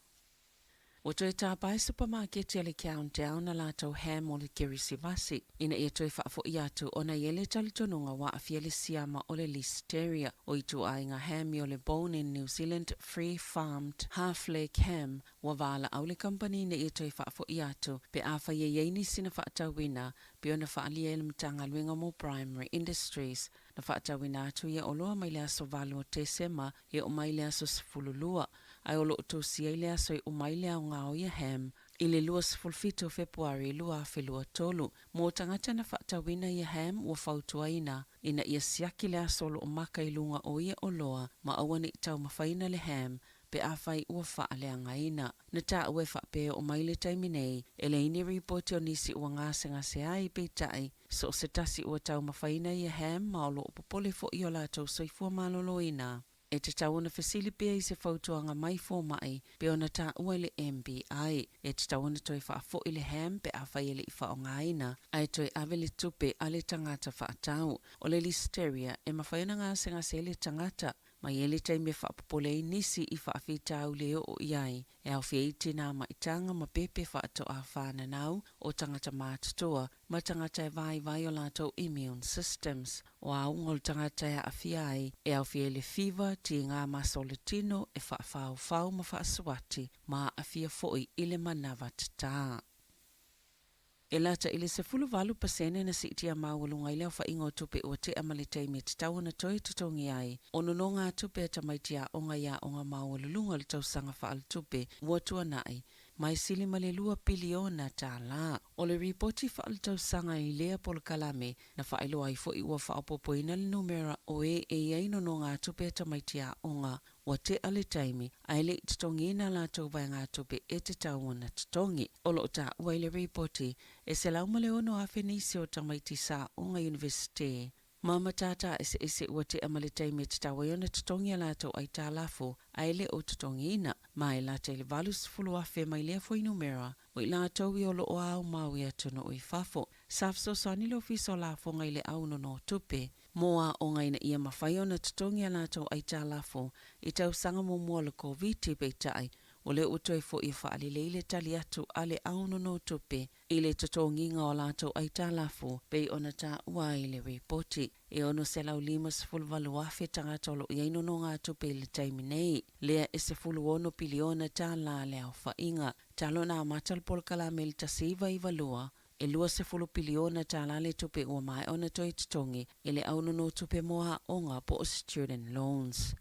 Ua toe tāpae supamaketi a le Countdown a latou ham o le Kerisimasi ina ia toe faafo'i atu ona i ai le talitonuga ua aafia le siama o le Listeria. O ituaiga ham o le Bone in New Zealand Free Farmed Half Leg Ham ua valaau le kamupani ina ia toe faafo'i atu pe afai e i ai nisi na faatauina pei ona faaalia e le Matagaluega mo Primary Industries. Na faatauina atu ia oloa mai le aso 8 o Tesema e oo mai le aso 12 ae o lo o tusi ai le aso e uma ai le aoga o ia ham i le 27 o Fepuari 2023. Mo tagata na faatauina ia ham ua fautuaina ina ia siaki le aso o lo o maka i luga o ia oloa ma aua ne i taumafaina le ham pe afai ua faaleagaina. Na taua e faapea e oo mai le taimi nei, e leai ni ripoti o nisi ua gasegase ai, peitai, so o se tasi ua taumafaina ia ham ma o lo o popole foi i o latou soifua maloloina. E tatau ona fesili pea i se fautuaga mai fomai pei ona taua i le MBI. E tatau ona toe faafoi le ham pe afai e le i faaaogaina, ae toe ave le tupe a le tagata faatau. O le Listeria, e mafai ona gasegase ai le tagata Mai ai le taimi e faapopole ai nisi i faafitauli e oo i ai, e aofia ai tinā maitaga ma pepe faatoa fananau o tagata matutua ma tagata e vaivai o latou immune systems. O auga o le tagata e aafia ai, e aofia ai le fiva, tiga masa o le tino e faafaofao ma faasuati, ma aafia foi i le manava tatā. E lata i le 18% na siitia maualuga ai le aofaiga o tupe ua tea ma le taimi e tatau ona toe totogi ai o nonogatupe a tamaiti aoga i aoga maualuluga o le tausaga faaletupe ua tuanai ma e sili ma le $2 piliona. O le ripoti faaletausaga i lea polokalame na faailoa ai foi ua faaopoopoina le numera o e e i ai nonogatupe a tamaiti aoga Ua tea le taimi, ae le i totogiina a latou vaegatupe e tatau ona totogi. O lo o taua i le ripoti, e 106,000 nisi o tamaiti saaoga Iunivesite ma matata eseese ua tea ma le taimi e tatau ai ona totogi a latou aitalafu ae le o totogiina, ma e lata i le 80,000 mai lea fuainumera o i latou ia o lo o aumau i atunuu i fafo. Sa fesoasoani le Ofisa o Lafoga i le au nonotupe mo aoga ina ia mafai ona totogi a latou aitalafu i tausaga muamua o le Koviti, peitai, O lea ua toe fo'i e fa'alelei le tali atu a le au nonōtupe i le totogiga o a latou aitalafu pei ona tāua ai i le ripoti. E 658,000 tagata o lo o i ai nonogatupe i le taimi nei, lea e 16 piliona tālā le aofa'iga. Talu ona amata le polokalame i le 1992, e 20 piliona tālā le tupe ua maea ona toe totogi e le au nonotupe mo aoga po o student loans.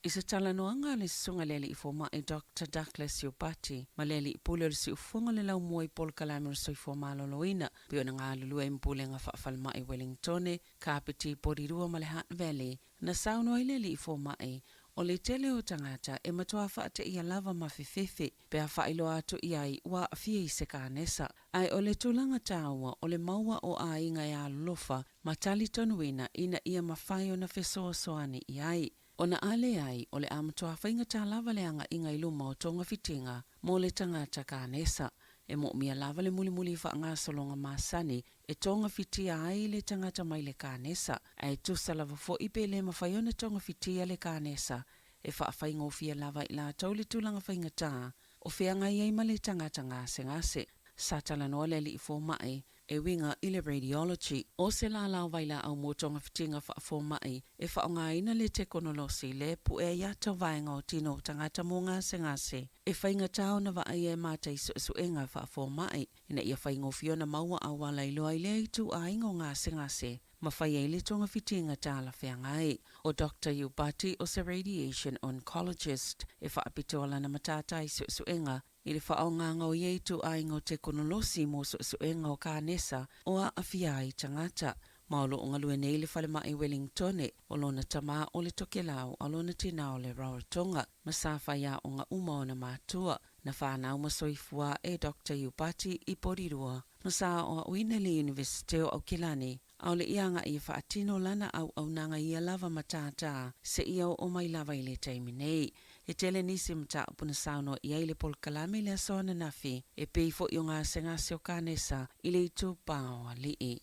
I se talanoaga a le Susuga i le Alii Fomai Doctor Douglas Iupati ma le Alii Pule o le Siufofoga o le Laumua i Polokalame o le Soifua Maloloina pei ona galulue ai ma Pulega Faafalemai Wellingtone, Kapiti, Porirua ma le Hutt Valley, na saunoa ai le Alii Fomai, o le tele o tagata e matua faateia lava ma fefefe pe a faailoa atu i ai ua aafia i se kanesa. Ae o le tulaga taua o le maua o aiga e alolofa ma talitonuina ina ia mafai ona fesoasoani i ai. Ona a leai, o le a matua faigata lava le aga'iga i luma o togafitiga mo le tagata kanesa. E mo'omia lava le mulimuli faagasologa masani e togafitia ai le tagata mai le kanesa, ae tusa lava fo'i pe le mafai ona togafitia le kanesa, e faafaigofie lava i latou le tulaga faigatā o feagai ai ma le tagata gasegase. Sa talanoa le alii foma'i e uiga i le radiology, o se lālā o vailaau mo togafitiga faafoma'i e faaaogaina le tekonolosi le pu'e ai ata o vaega o tino o tagata mo gasegase e faigatā ona vaaia e matai su'esu'ega faafoma'i ina ia faigofie ona maua auala e iloa ai lea ituaiga o gasegase ma fai ai le togafitiga talafeagai. O Doctor Iupati o se radiation oncologist e faapitoa lana matata i su'esu'ega i le faaaogaga o ia ituaiga o tekonolosi mo su'esu'ega o kanesa o aafia ai tagata, ma o lo o galue nei i le falemai Wellingtone. O lona tamā o le Tokelau a o lona tinā o le Rarotonga, ma sa faiaoga uma ona matua. Na fanau ma soifua ae Doctor Iupati i Porirua, ma sa aoaoina i le Iunivesite o Aukilani. ʻAʻole i agaʻi e faatino lana ʻauʻaunaga i ia lava matātā seia oo mai lava i le taimi nei. E tele nisi mataupu na saunoa i ai le polokalame i le aso ananafi e pei foʻi o gasegase o kanesa i le itupa o alii.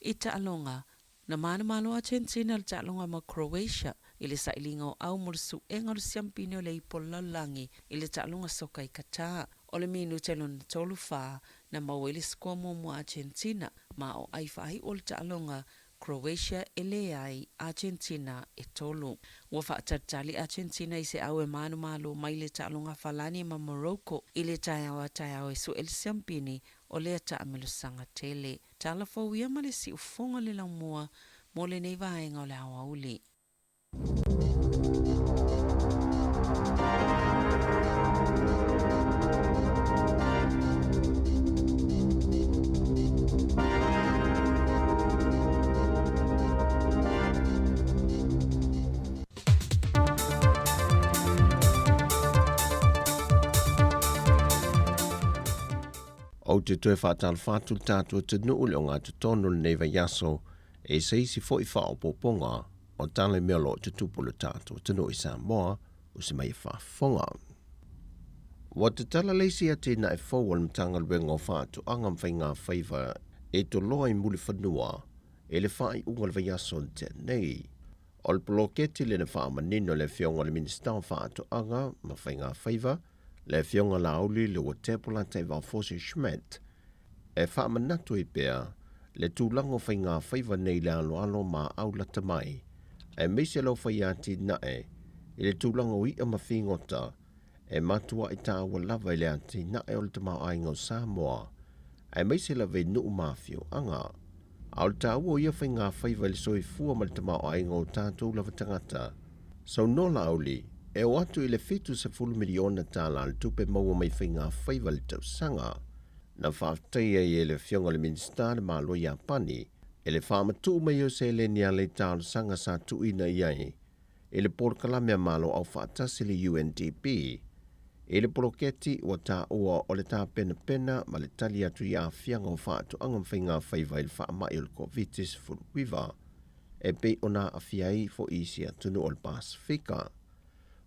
I taaloga, na manumalo Argentina i le taaloga ma Croatia i le sailiga o au mo le suʻega o le siampine o le ipu o le lalolagi i le taaloga soka i Qatar. O le minute lona 34 na maua ai le sikoa muamua a Argentina ma o ʻai faaiʻu o le taaloga Croatia e leai, Argentina e tolu. Ua faatalitali Argentina i se au e manumalo mai le taaloga Falani ma Morocco i le taeao a taeao e suʻe le siampini o lea taamilosaga tele. Tala fou ia ma le siufofoga le laumua mo lenei vaega o le aoauli. Ou te toe faatalofa atu le tatou atunuu i le ogatotonu o lenei vaiaso e se isi foi faaopoopoga o tala i mea o lo o tutupu i lo tatou atunuu i Samoa o se mai e faafofoga. Ua tatala le isi atinae fou a le Matagaluega o Faatoaga ma Faigafaiva e toloa i Mulifanua i le faaiuga o le vaiaso na tea nei. O le poloketi lea na faamanino e le Afioga i le Minisita o Faatoaga ma Faigafaiva, le Afioga Laauli Leuatepo Lataivao-Fosi Schmidt, e faamanatu ai pea le tulaga o faigafaiva nei i le aloalo ma aulata mai, aemaise lau fai atinae i le tulaga o i'a ma figota e matua'i tāua lava i le atinae o le tamaoaiga o Samoa, aemaise lava i nuu ma afioaga. A o le tāua o ia faigafaiva i le soifua ma le tamaoaiga o tatou lava tagata, saunoa Laauli, e oo atu i le $70 miliona tālā le tupe maua mai faigafaiva i le tausaga. Na faafetaia ai e le Afioga i le Minisita le Malo o Iapani i le faamatuu mai o seleni a le talosaga sa tuuina i ai i le Polokalame a Malo Aufaatasi le UNDP i le poloketi ua taua o le tapenapena ma le tali atu i aafiaga o faatoaga ma faigafaiva i le faamai o le Koviti-19 e pei ona aafia ai foi isi atunuu o le Pasefika.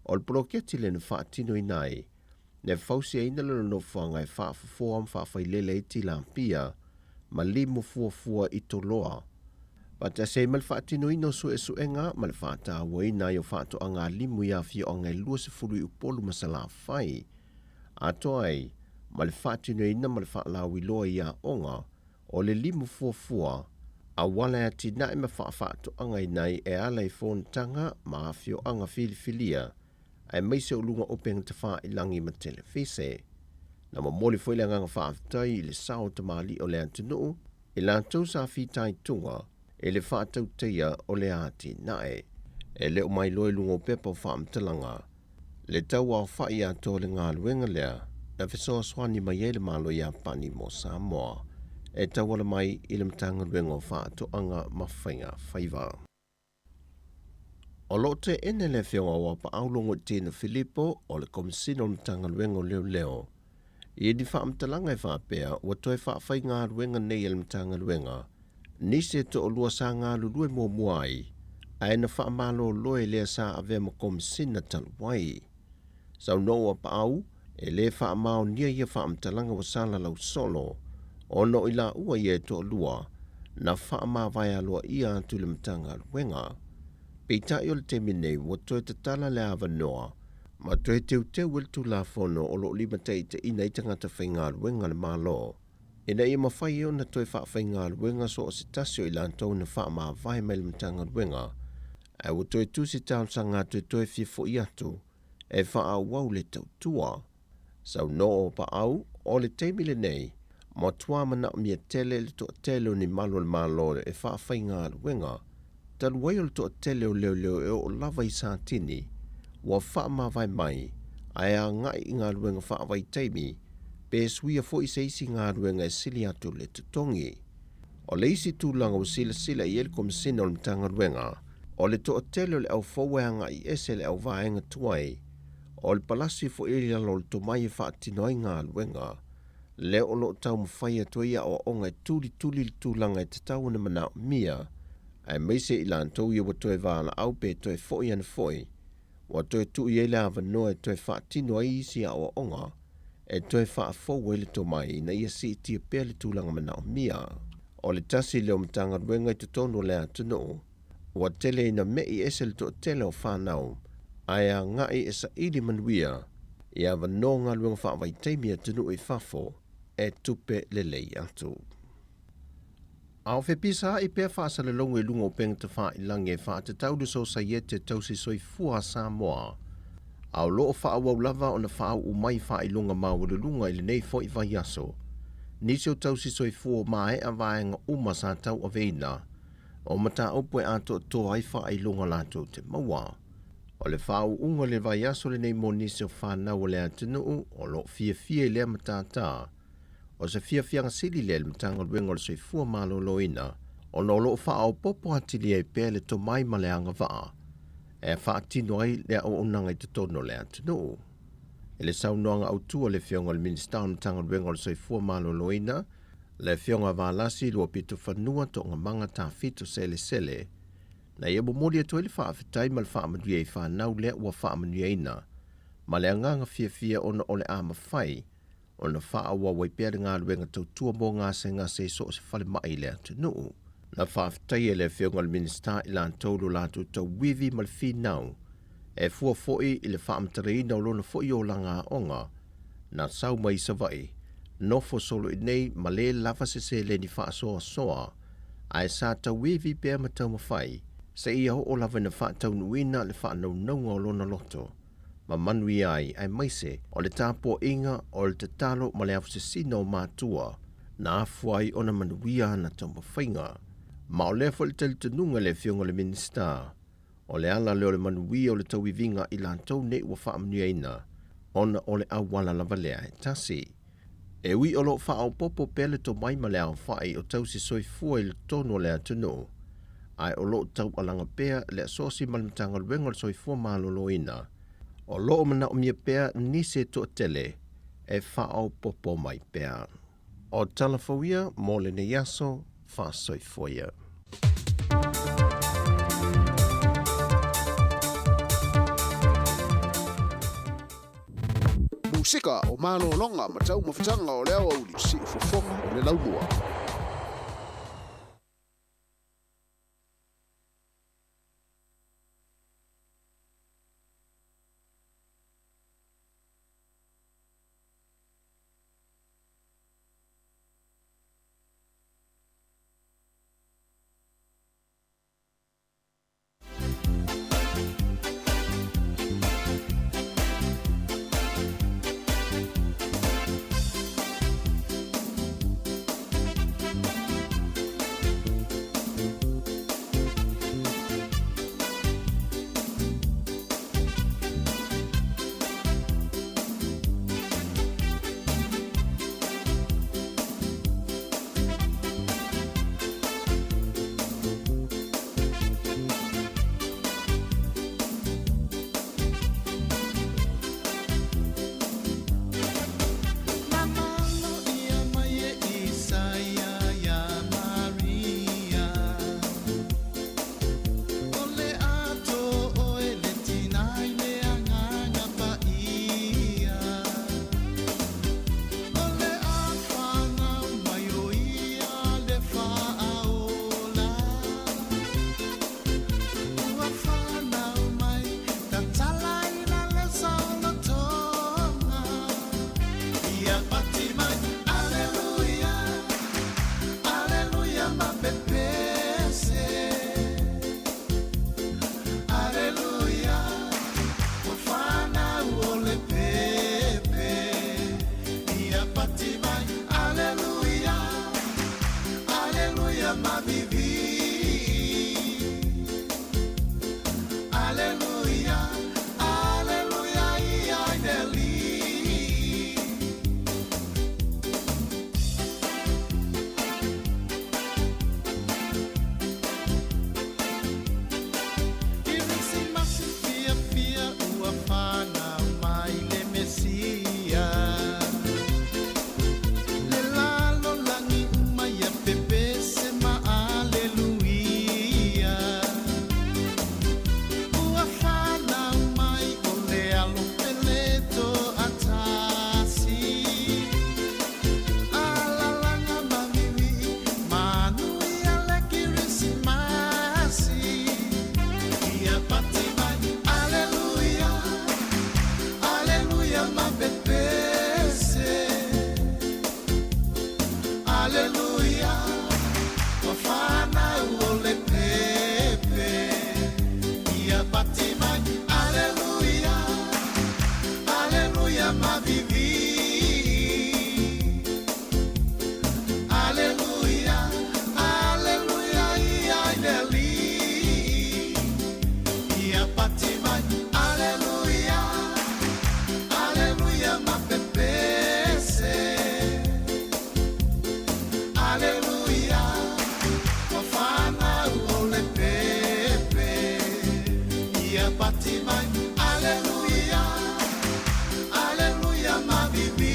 O le poloketi lea na faatinoina ai le fausiaina lona nofoaga e faafofoa ma faafailele ai tilapia ma limu fuafua i Toloa. Faatasi ai ma le faatinoina o suesuega ma le faatauaina ai o faatoaga limu i afioaga e 20 i Upolu ma Salafai, atoa ai ma le faatinoina ma le faalauiloa i aoga o le limu fuafua auala e atinae ma faafaatoagaina ai e ala i fonotaga ma afioaga filifilia aemaise o luga o upega tafailagi ma televise. Na momoli foi le agaga faafetai i le sao o tamalii o le atunuu i latou sa fitaituga i le faatautaia o le atinae. E le o mailoa i luga o pepa o faamatalaga le tauaofa'i atoa o le galuega lea na fesoasoani mai ai le Malo Iapani mo Samoa e tauala mai i le Matagaluega o Faatoaga ma Faiga Faiva. O lo o teena le Afioga o Auapaau Logoitino Filipo o le Komesina o le Matagaluega o Leoleo i ni faamatalaga e faapea ua toe faafaigaluega nei e le Matagaluega nisi e toalua sa galulue muamua ai ae na faamalolo e lea sa avea ma Komesina talu ai. Saunoa Auapaau e lē faamaonia ia faamatalaga ua salalau solo ona o i laua ia e toalua na faamavae aloaia atu i le Matagaluega. Peitai o le taimi nei ua toe tatala le avanoa ma toe teuteu ai le Tulafono o lo o limataitaiina ai tagata faigaluega a le Malo ina ia mafai ai ona toe faafaigaluega so o se tasi o i latou na faamavae mai le Matagaluega ae ua toe tusi talosaga atu e toe fia fo'i atu e faaauau le tautua. Saunoa Auapaau o le taimi lenei, matua manaomia tele le toatele o ni malu o le Malo e faafaigaluega, talu ai o le toatele o leoleo e oo lava i Satini ua faamavae mai ae agai i galuega faavaitaimi pe suia foi se isi galuega e sili atu le totogi. O le isi tulaga ua silasila i ai le Komesina o le Matagaluega, o le toatele o le au fou e agai ese le auvaega tuai, o le palasi foi i lalo o le tomai e faatino ai galuega lea o lo o taumafai atu ai aoaoga e tulituli le tulaga e tatau ona manaomia, aemaise i latou ia ua toe valaau pe toe fo'i ana fo'i, ua toe tuu i ai le avanoa e toe faatino ai isi aoaoga e toe faafou ai le tomai ina ia siitia pea le tulaga manaomia. O le tasi lea o Matagaluega i totonu o le atunuu ua tele ina me'i ese le toatele o fanau ae agai e saili manuia i avanoa galuega faavaitaimi i atunuu i fafo e tupe lelei atu. A o fepisaai pea faasalalauga i luga o upega tafailagi e faatatau le Sosaiete Tausi Soifua a Samoa, a o lo o faaauau lava ona faauu mai faailoga maualuluga i lenei foi vaiaso nisi o tausi soifua ua maea vaega uma sa tauaveina o mataupu e atoatoa ai faailoga latou te maua. O le faauuga o le vaiaso lenei mo nisi o fanau o le atunuu o lo o fiafia i lea matata. O se fiafiaga sili lea i le Matagaluega o le Soifua Maloloina ona o lo o faaopoopo atili ai pea le tomai ma le agavaa e faatino ai le auaunaga i totonu o le atunuu. I le saunoaga autu a le Afioga i le Minisita o le Matagaluega o le Soifua Maloloina, le Afioga Valasi Luapitofanua Toogamaga Tafito Selesele, na ia momoli atu ai le faafetai ma le faamanuia i fanau lea ua faamanuiaina ma le agaga fiafia ona o le a mafai ona faaauau ai pea le galuega tautua mo gasegase i so o se falemai i le atunuu. Na faafetaia le Afioga i le Minisita i latou lo latou tauivi ma le finau e fua foi i le faamatalaina o lona foi olaga aoga na sau mai i Savaii, nofo solo i nei ma lē lava se seleni faasoasoa ae sa tauivi pea ma taumafai seia oo lava ina faataunuuina le faanaunauga o lona loto ma manuia ai aemaise o le tapuaiga o le tatalo ma le afusesina o matua na afua ai ona manuia ana taumafaiga. Ma o lea foi le talitonuga i le Afioga i le Minisita, o le ala lea o le manuia o le tauiviga i latou nei ua faamanuiaina ona o le auala lava lea e tasi. E ui o lo o faaopoopo pea le tomai ma le aofai o tausi soifua i totonu o le atunuu, ae o lo o taualaga pea le asosi ma le Matagaluega o le Soifua Maloloina, o lo o manaomia pea nisi e toatele e faaopoopo mai pea. O tala fou ia mo lenei aso, faasoifua ia. Musika o malologa ma taumafataga o le aoauli, siufofoga o le laumua. mai. Aleluia, aleluia mavivi.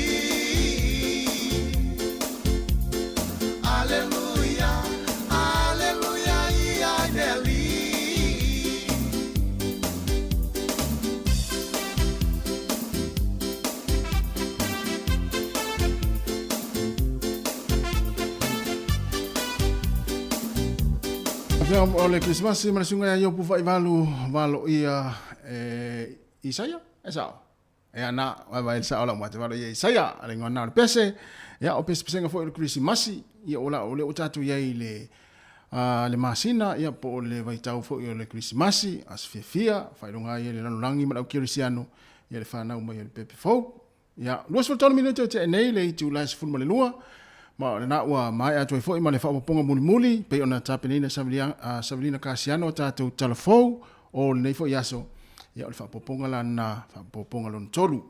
Aleluia, aleluia ia i le Alii. Afioga o le Krisimasi ma le susuga ia Iopu Faivalu valoia e Isaia, e sao? E ana, vaevae le sao lau mate valoia Isaia, le igoa na o le pese, ia o pesepesega foi o le Krisimasi, ia o la o lea ua tatou i ai i le le masina, ia po o le vaitau foi o le Krisimasi, aso fiafia, faailoga ai e le lalolagi ma le au kerisiano, ia le fanau mai o le pepe fou. Ia, 23 minute o tea nei le itula e 12, ma o lena ua maea atu ai foi ma le faaopoopoga mulimuli, pei ona tapenaina e Savelina Kasiano a tatou tala fou o lenei foi aso. Ia, o le faaopoopoga la lena, faaopoopoga lona tolu.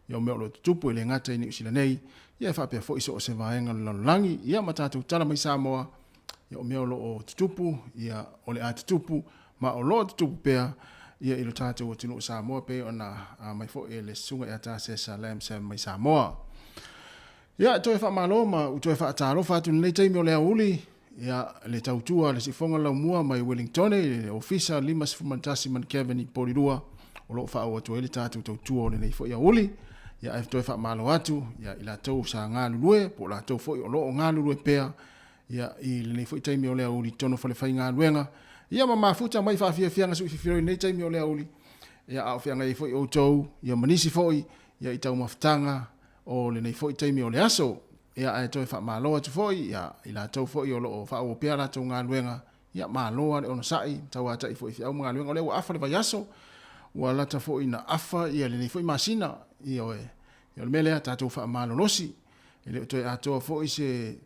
Ia, o mea o lo o tutupu e le gata i Niu Sila nei, ia e faapea foi so o se vaega o le lalolagi, ia ma tatou tala mai Samoa, ia o mea o lo o tutupu, ia o le a tutupu, ma o lo o tutupu pea, ia i lo tatou atunuu o Samoa pei ona aumai foi e le Susuga ia Tasesa Lamsam mai Samoa. Ia, toe faamalo ma ou toe faatalofa atu i lenei taimi o le aoauli, ia, le tautua a le Siufofoga Laumua mai Wellingtone i le Ofisa 51 Mount i Porirua, o lo o faaauau atu ai le tatou tautua o lenei foi aoauli. Ia, ae toe faamalo atu ia i latou sa galulue, po o latou foi o lo o galulue pea Ia, i lenei foi taimi o le aoauli i totonu o falefaigaluega, ia ma mafuta mai faafiafiaga suififioi i lenei taimi o le aoauli, ia, a o feagai ai foi outou, ia ma nisi foi, ia, i taumafataga o lenei foi taimi o le aso. Ia, ae toe faamalo atu foi, ia, i latou foi o lo o faaauau pea a latou galuega, ia, malo lava le onosai, tauatai foi i feau ma galuega, o lea ua afa le vaiaso, ua lata foi ina afa ia lenei foi masina, ioe. Ia, o le mea lea, tatou faamalolosi, E le o toe atoa foi se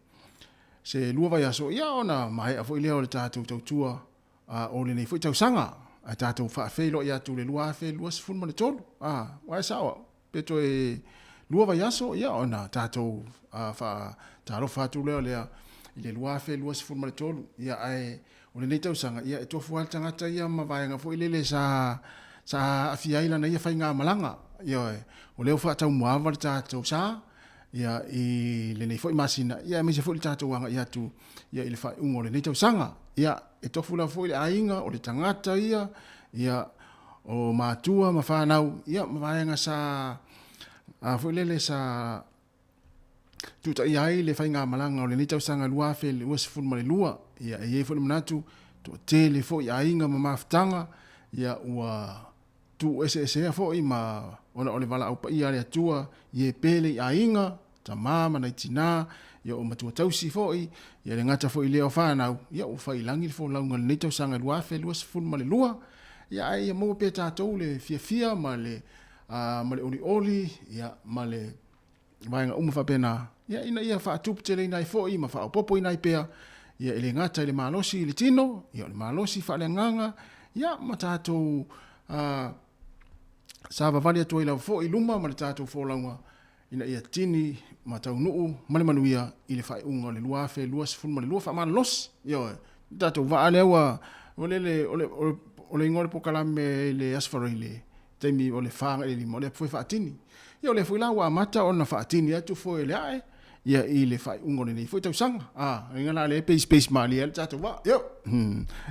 se lua vaiaso, ia ona maea foi lea o le tatou tautua a, o lenei foi tausaga. Ae tatou faafeiloai atu i le 2023. A, aua e sao au, pe toe lua vaiaso, ia ona tatou faatalofa atu lea lea i le 2023. Ia ae o lenei tausaga, ia e tofu lava le tagata ia ma vaega foi lele sa sa aafia ai lana ia faigamalaga. Ioe, o lea ua faataumuaava le tatou sa, ia i lenei foi masina, ia aemaise foi le tatou agai atu ia i le faaiuga o lenei tausaga. Ia, e tofu lava foi le aiga, o le tagata ia, ia o matua ma fanau, ia ma vaega sa a foi lele sa tutaia ai le faigamalaga o lenei tausaga 2022. Ia, e i ai foi le manatu, toatele foi aiga ma mafutaga, ia ua tuueseesea foi ma ona o le valaau paia a le Atua i e pele i aiga, tama ma nai tinā, ia o matua tausi foi, ia le gata foi lea o fanau, ia ua fai i lagi le folauga i lenei tausaga 2022, ia ae ia maua pea tatou le fiafia ma le, ma le olioli, ia ma le vaega uma faapena, ia, ina ia faatuputeleina ai foi ma faaopoopoina ai pea, ia, e le gata i le malosi i le tino, ia, o le malosi faaleagaga, ia, ma tatou uh, savavali atu ai lava foi i luma ma le tatou folauga ina ia tini ma taunuu ma le manuia i le faaiuga o le 2022 faamalolosi. Ioe, tatou vaa lea ua, o le, o le, o le igoa o le polokalame i le Aso Faraile, taimi o le 4 agai i le 5, o lea foi faatini. Ia o lea foi la ua amata ona faatini atu foe le ae, ia i le faaiuga o lenei foi tausaga. A, inga la lea peispeis malie ai le tatou vaa. Io,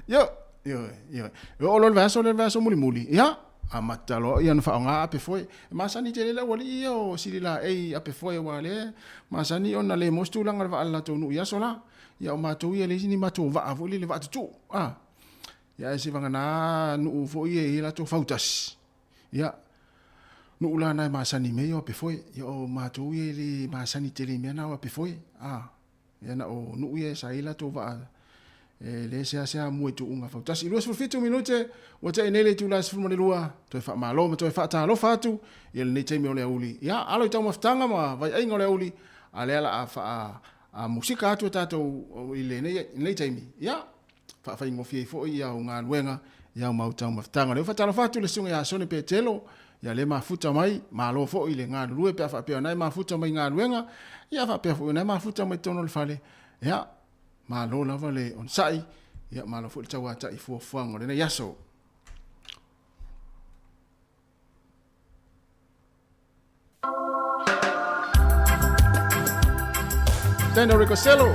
io, io, io. E oo loa le vaiaso lea le vaiaso mulimuli, ia, amata loa ia ona faaaoga ape foe. E masani tele le aualii ia o Sililaei ape foe aua o lea e masani ona le maua se tulaga o le vaa a le latou nuu i aso la. Ia o matou ia e leai ni matou vaa foi lele vaa tutuu. A, Ia ae seivagana nuu foi ia e i ai latou fautasi, ia, nuu la na e masani i mea ia o apefoe. Ia o matou ia e le masani tele i mea na o apefoe. A, ia na o nuu ia sa i ai latou vaa e le seasea mua i tuuga fautasi. 27 minute ua tea nei le itula e 12, toe faamalo ma toe faatalofa atu i lenei taimi o le aoauli. Ia, alo i taumafataga ma vaiaiga o le aoauli, a lea la a faa a musika atu e tatou i lenei taimi. Ia, faafaigofie ai foi au galuega i au mau taumafataga. O lea ua faatalofa atu le Susuga ia Sone Petelo, ia lea mafuta mai, malo foi le galulue pe a faapea o na e mafuta mai galuega, ia faapea foi o na e mafuta mai totonu o le fale. Ia, malo lava le onosai, ia malo foi le tauatai i fuafuaga o lenei aso. Daniel Ricosello.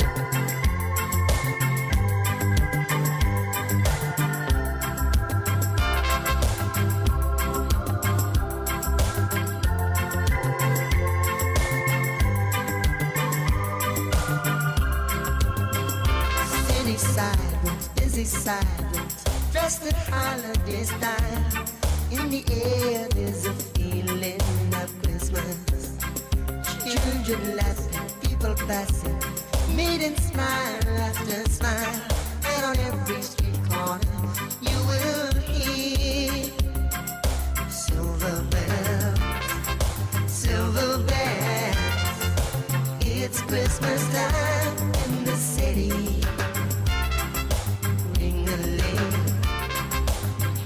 City sidewalks, busy sidewalks, dressed in holiday style. In the air, there's a feeling of Christmas. Children laughing, people passing, meeting smile after smile. And on every street corner, you will hear silver bells, silver bells. It's Christmas time in the city. Ring-a-ling,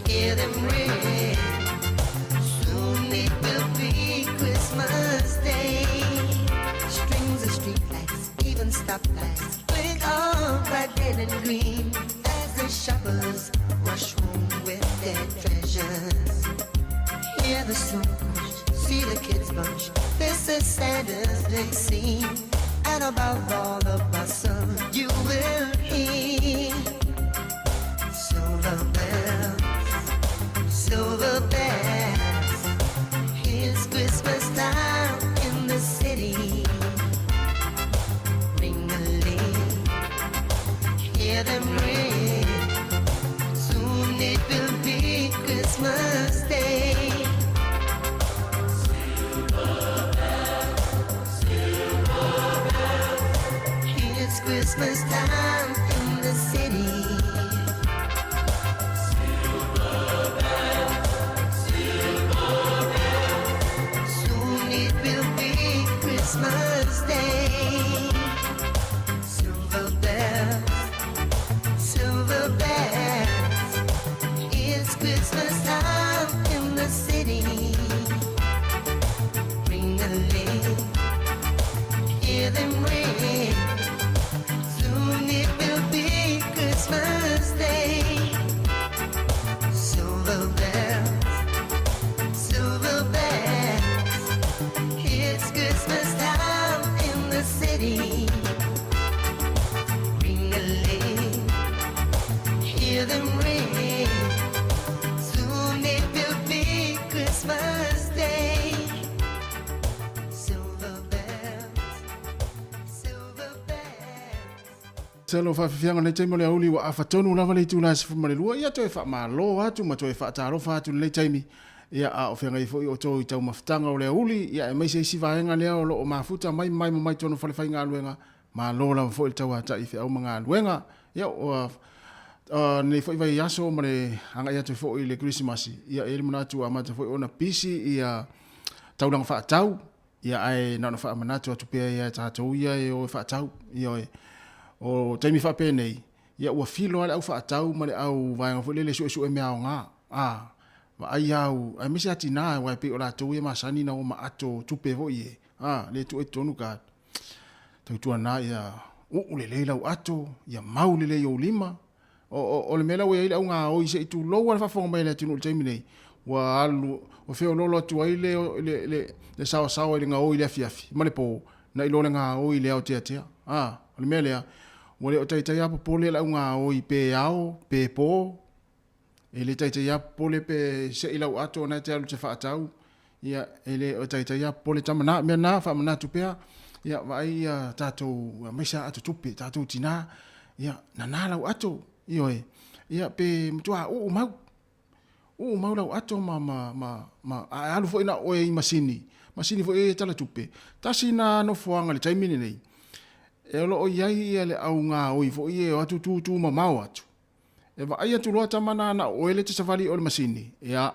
hear them ring. Soon it will be Christmas Day. Strings of streetlights, even stoplights, blink all bright red and green as the shoppers rush home with their treasures. Hear the snow crunch, see the kids bunch. This is Santa's big scene, and above all the bustle, you will hear silver bells, silver bells. It's Christmas time in the city. Ring-a-ling, hear them ring. Soon it will be Christmas Day. It's Christmas time in the city. Soon it will be Christmas Day. Silver bells, silver bells. It's Christmas time in the city. Ring-a-ling, hear them ring. Soon it will be Christmas Day. Silver bells, silver bells. It's Christmas time in the city. Ring-a-ling, hear them ring. Soon it will be Christmas Day. Silver bells, silver bells. Selo faafiafiaga lenei taimi o le aoauli ua afa tonu lava le itula e 12, ia toe faamalo atu ma toe faatalofa atu i lenei taimi, ia a o feagai foi outou i taumafataga o le aoauli, ia aemaise isi vaega lea o lo o mafuta mai ma mai tonu fale faigaluega, malo lava foi le tauatai i feau ma galuega. Ia ua lenei foi vaiaso ma le agai atu foi i le Kerisimasi, ia e i ai le manatu ua amata foi ona pisi ia taulaga faatau, Ia ae na ona faamanatu atu pea ia tatou ia e o e faatau. Ioe. O taimi faapenei, ia ua filo lava le au faatau ma le au vaega foi lele e suesue mea aoga. A, vaai au, aemaise lava tina aua e pei o latou ia e masani ona o ma ato tupe foi e, a, le tuu ai totonu card. Tautuana ia uu lelei lau ato, ia mau lelei ou lima. O, o, o le mea la ua i ai le au gaoi se i tulou lava le faafofoga mai a le atunuu i le taimi nei, ua alu, ua feoloolo atu ai le, le, le, le saoasaoa i le gaoi i le afiafi ma le po, na i lo le gaoi i le aoteatea. A, o le mea lea, ua le o taitai lava popole le au gaoi pe ao, pe po, e le taitai lava popole pe sei lau ato na e te alu te faatau, ia, e le o taitai lava popole tama na, mea na, faamanatu pea, ia, vaai ia tatou, aemaise lava ato tupe, tatou tina, ia, nana lau ato, ioe, ia, pe matua uu mau, uu mau lau ato ma, ma, ma, ma, a alu foi na oe i masini, masini foi e tala tupe, tasi na nofoaga i le taimi lenei, e o lo o i ai ia le au gaoi foi e o atu tutu mamao atu, e vaai atu loa tama na na o oe le te savali o le masini, ia,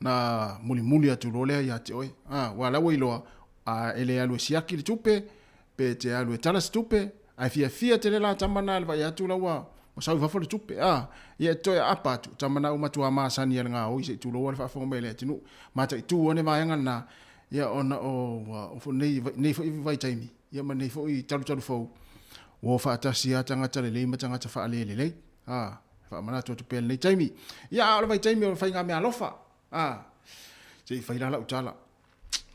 na mulimuli atu loa lea ia te oe. A, ua la ua iloa, a e le alu e siaki le tupe, pe te alu e tala se tupe, ae fiafia tele la tama na le vaai atu la ua ua sau i fafo le tupe. A, ia e toe aapa atu, tama na ua matua masani a le gaoi se i tulou a le faafofoga mai a le atunuu. Mataitu ane vaega lena, ia ona o ua o nei, nei foi vaitaimi, ia ma nei foi talutalu fou, ua o faatasi lava tagata lelei ma tagata faalelelei. A, Faamanatu atu pea i lenei taimi. Ia, a o le vaitaimi o le faigameaalofa. A, se i fai la lau tala.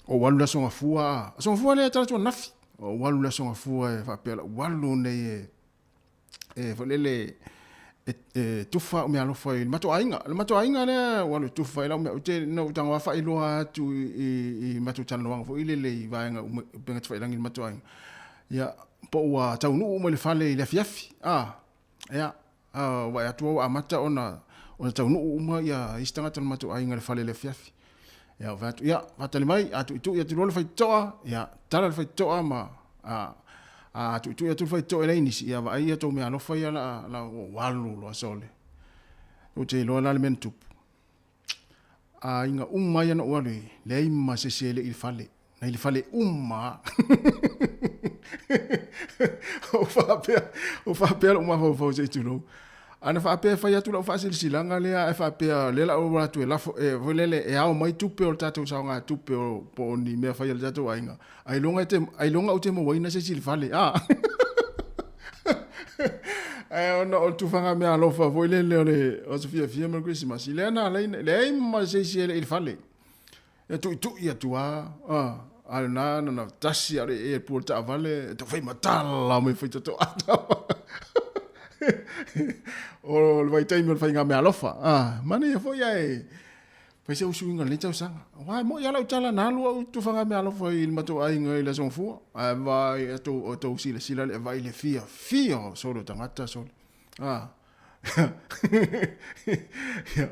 Ou alu i le Aso Gafua, a. Aso Gafua lea e tala atu ananafi. Ou alu i le Aso Gafua e faapea lau alu nei e e foi lele e, e tufa au meaalofa i le matou aiga. Le matou aiga lea ua alu e tufa i lau mea, ou te, na ou tago lava faailoa atu i, i, i matou talanoaga foi lele i vaega uma, upega tafailagi i le matou aiga. Ia, po ua taunuu uma i le fale i le afiafi, a, ia, a, vaai atu ua amata ona, ona taunuu uma ia isi tagata o le matou aiga i le fale i le afiafi. Ia, ou fai atu, ia, faatali mai, a tuitui atu loa le faitotoa, ia, tala le faitotoa ma, a, a tuitui atu le faitotoa e leai nisi, ia, vaai ia tou meaalofa ia la, la ua alu loa sole. Ou te iloa la le mea na tupu. Aiga uma ia na ou alu i ai, leai ma se isi e le i le fale. Na i le fale uma Ou faapea, ou faapea lou mafaufau se i tulou. Ana faapea e fai atu lau faasilasilaga lea ae faapea lea la ou atu e lafo e foi lele e ao mai tupe o le tatou saogatupe o po o ni mea fai a le tatou aiga. Ailoga e te ailoga ou te mauaina se isi i le fale. Ah. Ae ona o le tufaga meaalofa foi lele o le o se fiafia ma le Kerisimasi, lea na ala ai leai ma se isi e le i le fale. E tuitui atu lava, a o lena na ona tasi lava o le ee pua o le taavale, e tau fai matala mai faitotoa. O le vaitaimi o le faiga meaalofa. Ah, manaia foi ae fai se usuina o lenei tausaga. Aua e moni lava lau tala na alu au i tufaga meaalofa i le matou aiga i le Aso Gafua. Ae vaai atu o tou silasila le vaai i le fiafia o sole o tagata sole. Ah. Ia,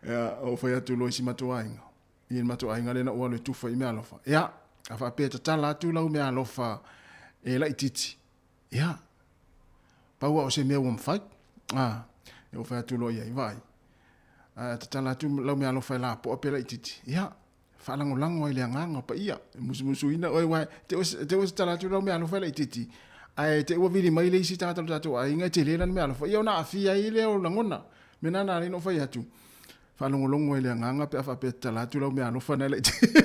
ia, ou fai atu loa i si matou aiga. I le matou aiga lea na ou alu e tufa i meaalofa. Ia, a faapea e tatala atu lau meaalofa e laitiiti, ia, pau lava o se mea ua mafai. Ah, ia ou fai atu loa i ai, vaai, a tatala atu lau meaalofa e lapoa pe laitiiti, ia, faalagolago ai i le agaga paia, e musumusuina oe, aua te i te i ua tatala atu lau meaalofa e laitiiti, ae te i ua vili mai le isi tagata o le tatou aiga e tele lana meaalofa, ia ona aafia ai lea o lagona. Mea lena na ala ai ona ou fai atu, faalogologo ai i le agaga pe a faapea e tatala atu lau meaalofa na e laitiiti.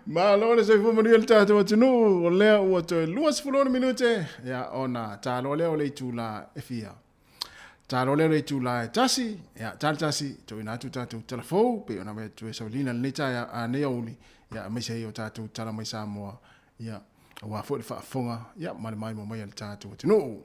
Malo le soifua manuia le tatou atunuu, o lea ua toe 26 minute, ia ona taloa lea o le itula e fia. Talo lea o le itula e tasi, ia, talo tasi, tuuina atu tatou tala fou, pei ona avea atu e saulina lenei taeao, a nei aoauli, ia, aemaise ai o tatou tala mai Samoa, ia, aua foi le faafofoga, ia, ma le maimoa mai a le tatou atunuu.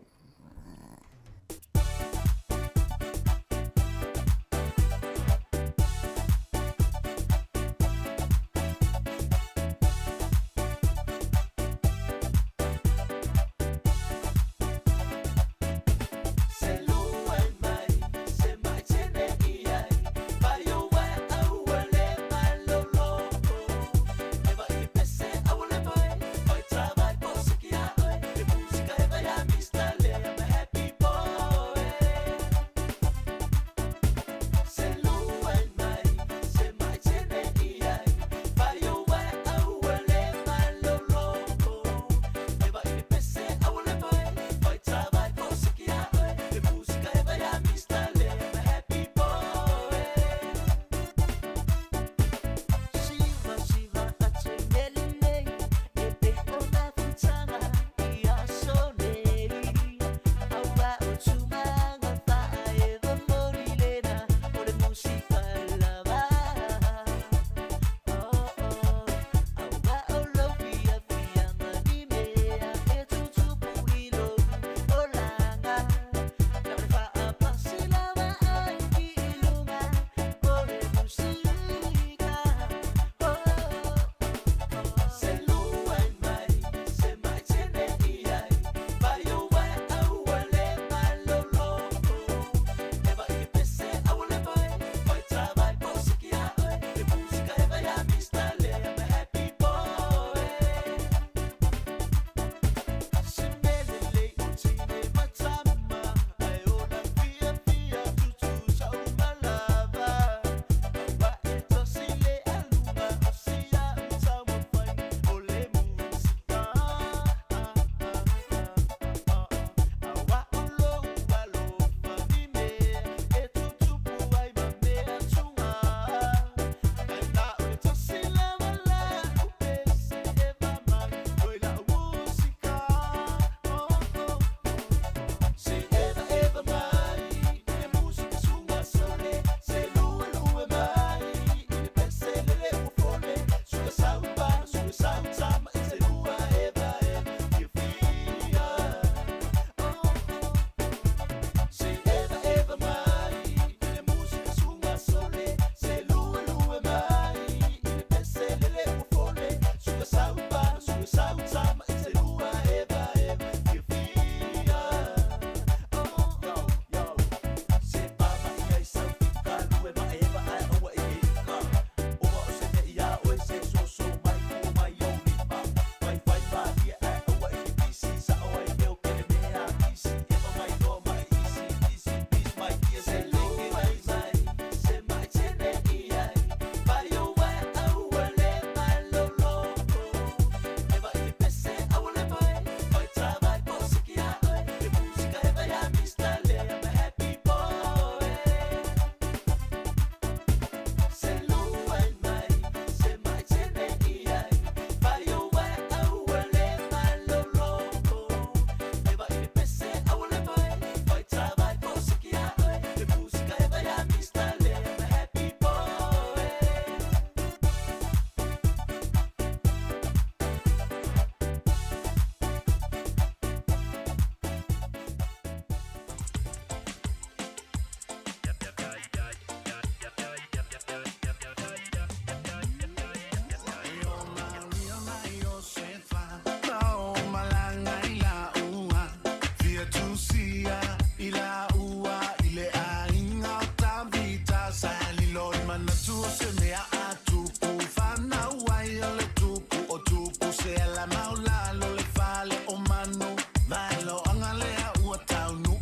manatu o se mea a tupu Whanau ai o le tupu o tupu Se ala maulalo le fale o manu Valo anga lea ua taunu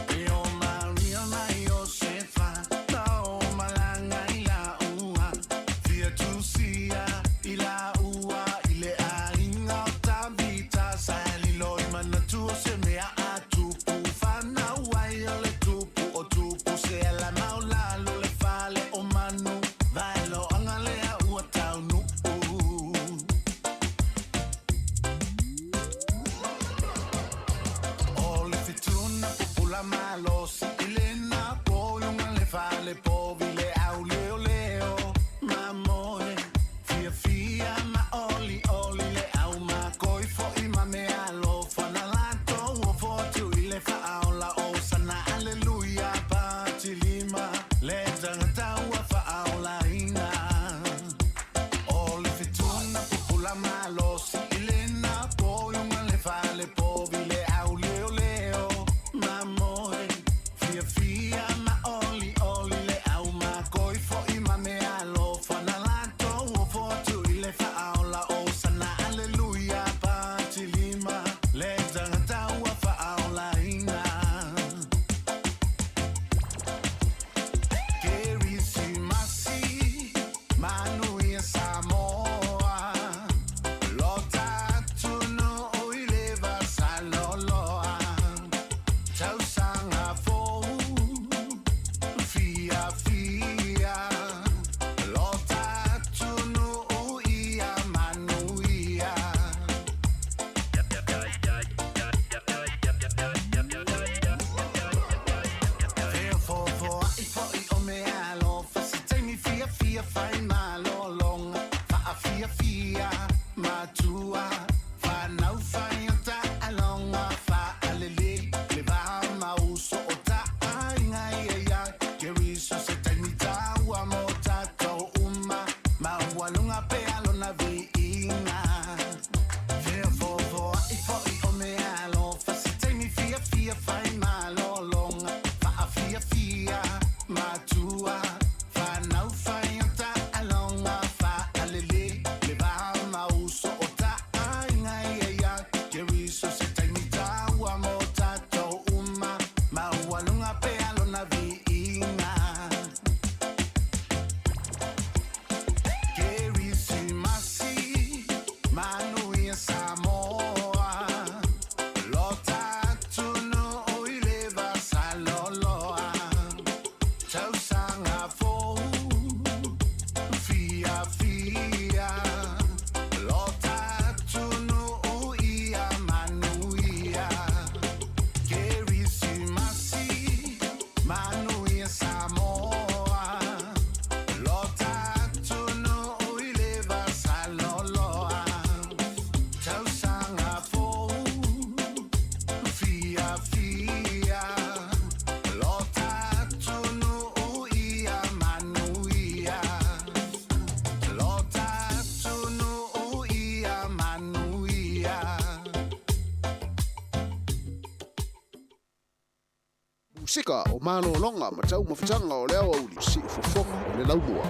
E o Maria mai o Sefa Na o malanga i la ua Fia tusia i la ua I le ainga o Tavita Sa lilo i manatu o se mea a tupu Whanau ai o le tupu o tupu Se ala maulalo le fale o manu Valo anga lea ua taunu O le fituna pupula malosi I lena po iuga le fale povi le au leo leo Mamoe fia fia ma oli oli le au makoi foi ma mea alofa Na latou ofo atu i le faaola o sana aleluia Patilima le tagata ua faaolaina O le fituna pupula malosi I lena po iuga le fale povi le au leo leo Mamoe fia fia ma oli oli le au makoi foi ma mea alofa Na latou ofo atu i le faaola o sana aleluia Patilima le tagata ua faaolaina Kerisimasi manuia Samoa Lo tatou i le vasaloloa Tausaga fou fia fia Lo tatou ia manuia Fea fofoa'i fo'i o mea alofa Se taimi fiafia fai malologa Faafiafia matua Fanau fai o taaloga Faalelei le va ma uso o taaiga ia ia Keriso se taimi taua mo tatou uma Maualuga pea lona viiga Fea fofoa'i fo'i o mea alofa Se taimi fiafia fai malologa Faafiafia matua Fanau fai o taaloga Faalelei le va ma uso o taaiga ia ia Keriso se taimi taua mo tatou uma Maualuga pea lona viiga Kerisimasi manuia Samoa Lo tatou i le vasaloloa Tausaga fou fia fia Lo tatou ia manuia Kerisimasi manuia Samoa Lo tatou i le vasaloloa Tausaga fou fia fia Lo tatou ia manuia Lo tatou ia manuia Musika o malologa ma taumafataga o le aoauli siufofoga o le laumua.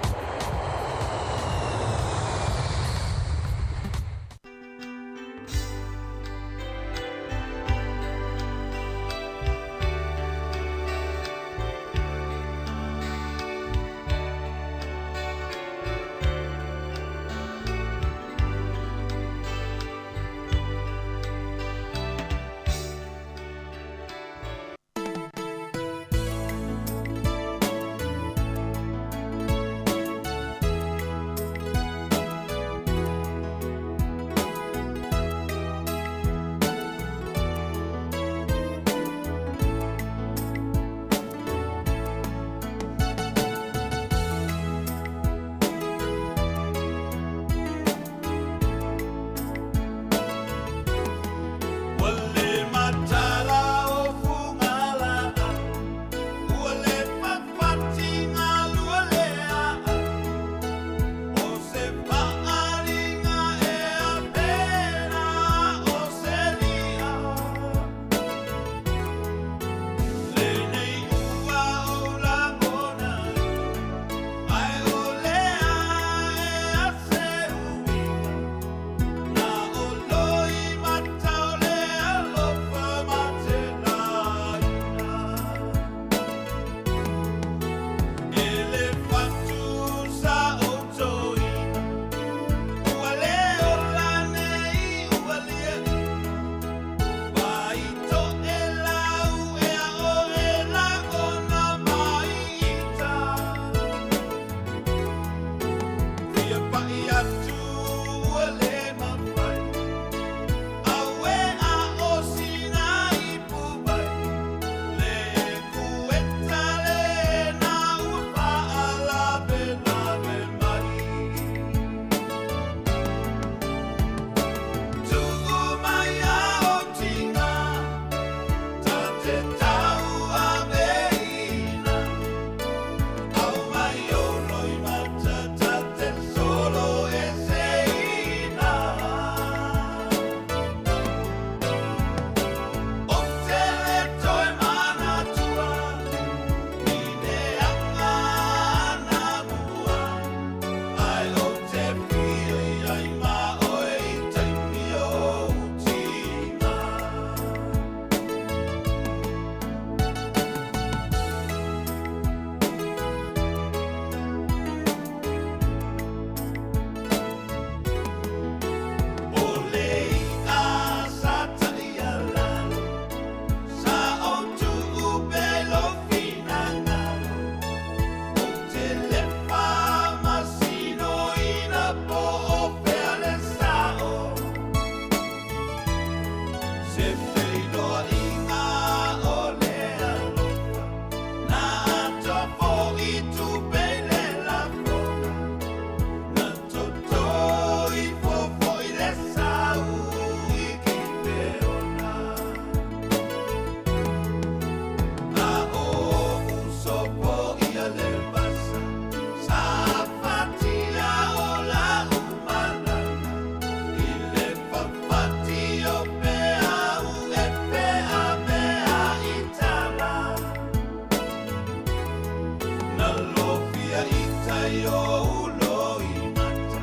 mai ou loimata,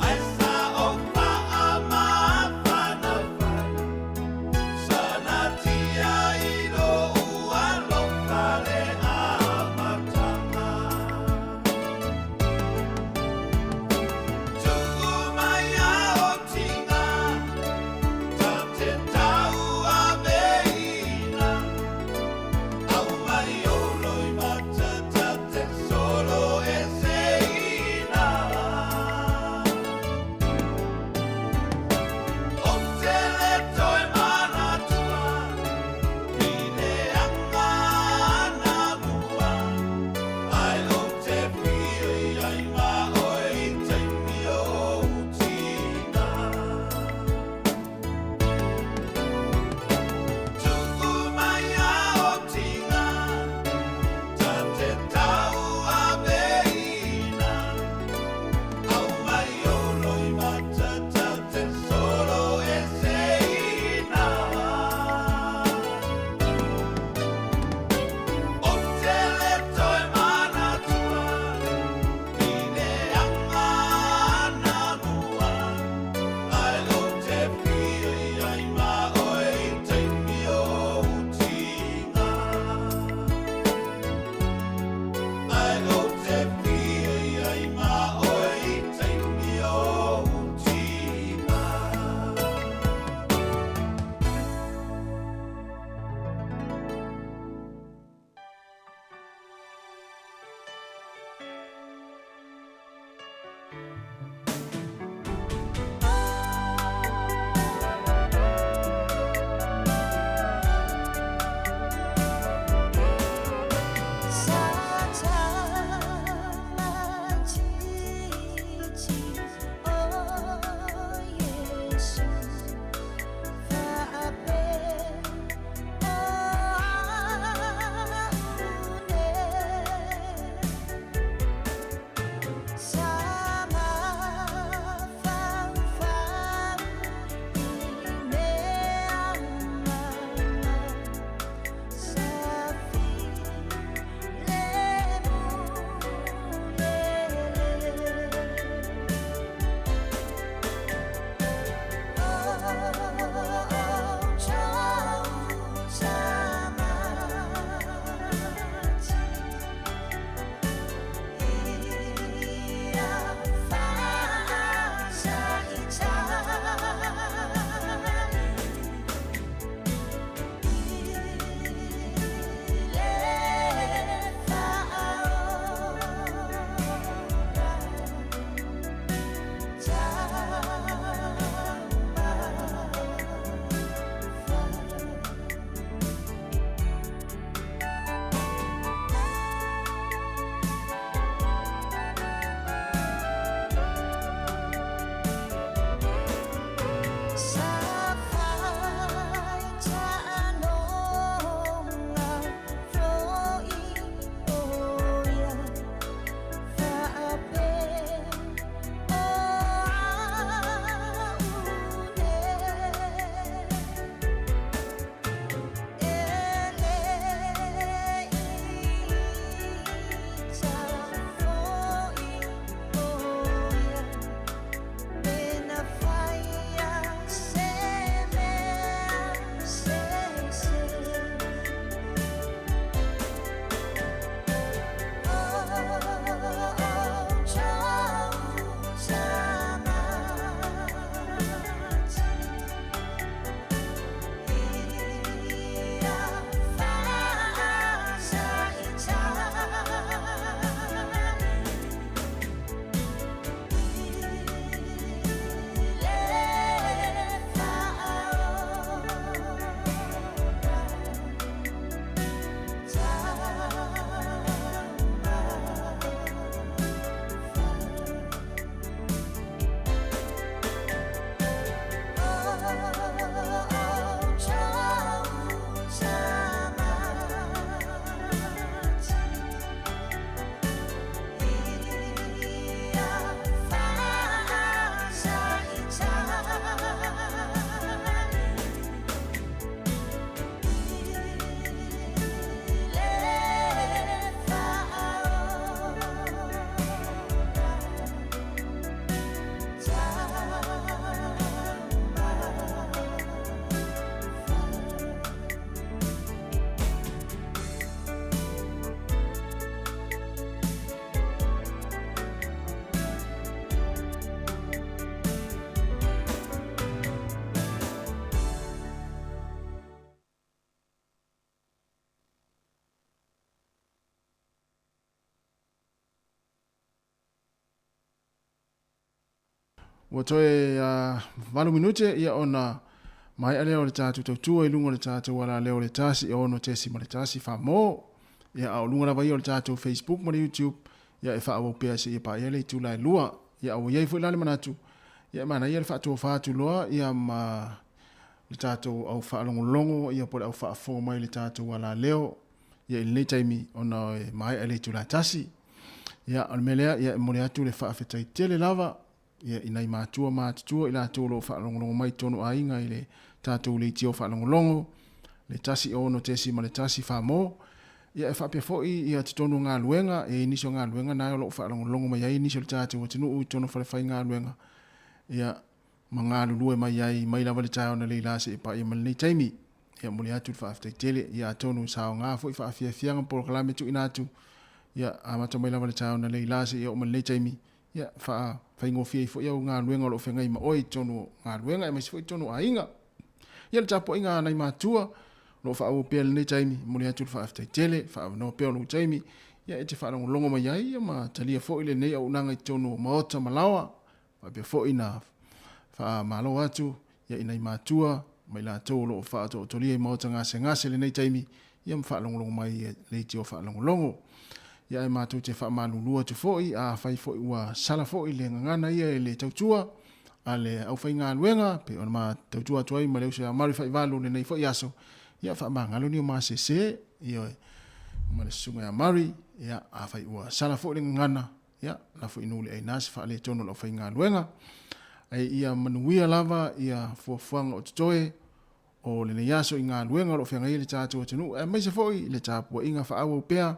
Ae sa ou faamafanafana, Sanatia i lou alofa le amataga. Tuku mai aotiga, ta te tauaveina, Aumai ou loimata ta te solo eseina. Ua toe 8 minute ia ona maea lea o le tatou tautua i luga o le tatou alaleo o le 1 6.1 famo. Ia a o luga lava ia o le tatou Facebook ma le YouTube ia e faaauau pea seia paia le itula e 2. Ia a ua i ai foi la le manatu ia e manaia le faatofa atu loa ia ma le tatou au faalogologo ia po o le au faafofoga mai i le tatou alaleo ia i lenei taimi ona e maea le itula e 1. Ia o le mea lea ia e momoli atu le faafetai tele lava ia i nai matua matutua i latou o lo o faalogologo mai i totonu o aiga i le tatou leitio faalogologo le 1 6.1 famo. Ia e faapea foi ia totonu o galuega, e i ai nisi o galuega na o lo o faalogologo mai ai nisi o le tatou atunuu i totonu o falefaigaluega ia ma galulue mai ai mai lava le taeao analeila seia paia mai lenei taimi. Ia momoli atu le faafetai tele ia atonu sa aoga foi faafiafiaga ma polokalame tuuina atu ia amata mai lava le taeao analeila seia oo mai lenei taimi ia faafaigofie ai foi au galuega o lo o feagai ma oe i totonu o galuega aemaise foi i totonu o aiga. Ia le tapuaiga a nai matua o lo o faaauau pea i lenei taimi, e momoli atu le faafetai tele, faaavanoa pea o lou taimi ia e te faalogologo mai ai ia ma talia foi lenei auaunaga i totonu o maota ma laoa, faapea foi na faamalo atu ia i nai matua ma i latou o lo o faatootolia i maota gasegase i lenei taimi ia ma faalogologo mai i leitio faalogologo. Ia ae matou te faamalulu atu foi, afai foi ua sala foi le gagana ia i le tautua a le aufaigaluega, pei ona ma tautua atu ai ma le uso ia Mary Faivalu i lenei foi aso, ia faamagalo ni o masese, ioe, ma le susuga ia Mary, ia afai ua sala foi le gagana, ia lafo i nuu le aina se faaletonu o le aufaigaluega. Ae ia manuia lava ia fuafuaga o totoe o lenei aso i galuega o lo o feagai ai le tatou atunuu, aemaise foi le tapuaiga faaauau pea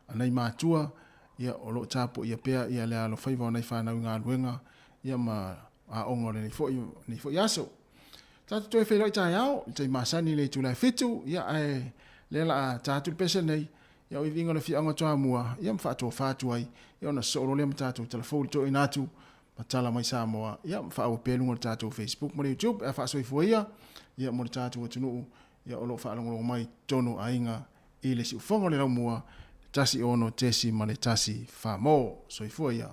a nai matua ia o lo o tapuaia pea ia le alofaiva o nai fanau i galuega ia ma aoga o lenei foi, lenei foi aso. Tatou toe feiloai taeao i le taimi masani i le itula e 7, ia ae lea la a ta atu le pese nei, ia o iviga o le afioaga o Toamua, ia ma faatofa atu ai, ia ona sosoo loa lea ma tatou talafou i le toeaina atu ma tala mai Samoa, ia ma faaauau pea i luga o le tatou Facebook ma le YouTube, ae faasoifua ia, ia mo le tatou atunuu, ia o lo o faalogologo mai i totonu o aiga i le siufofoga o le laumua, 1 6.1 Famo. Soifua ia.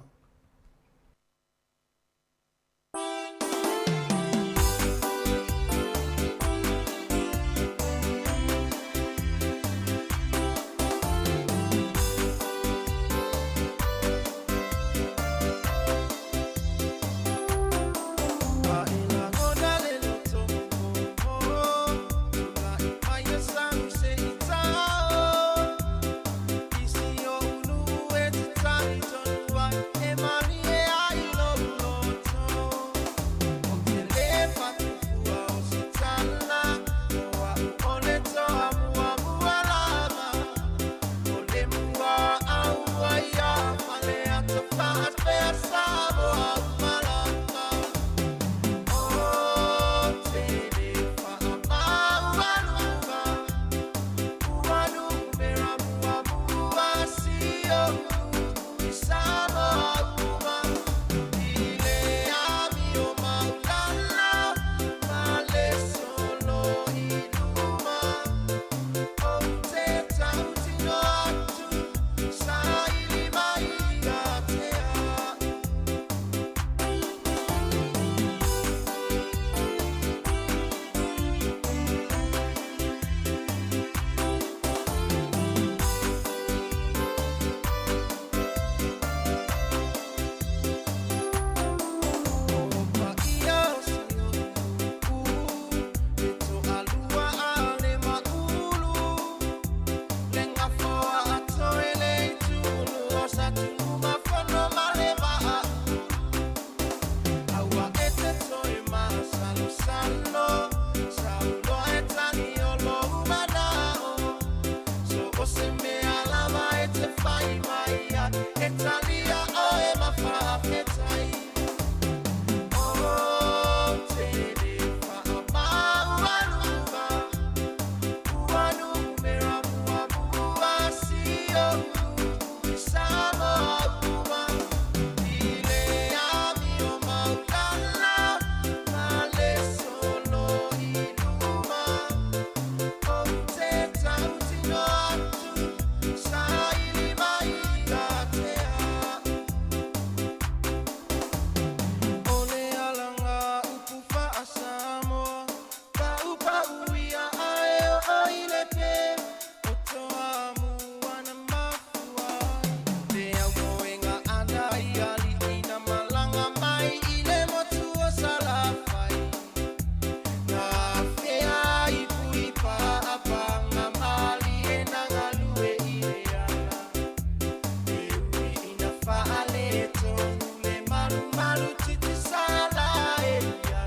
Faaletonu le malumalu titisala e ia.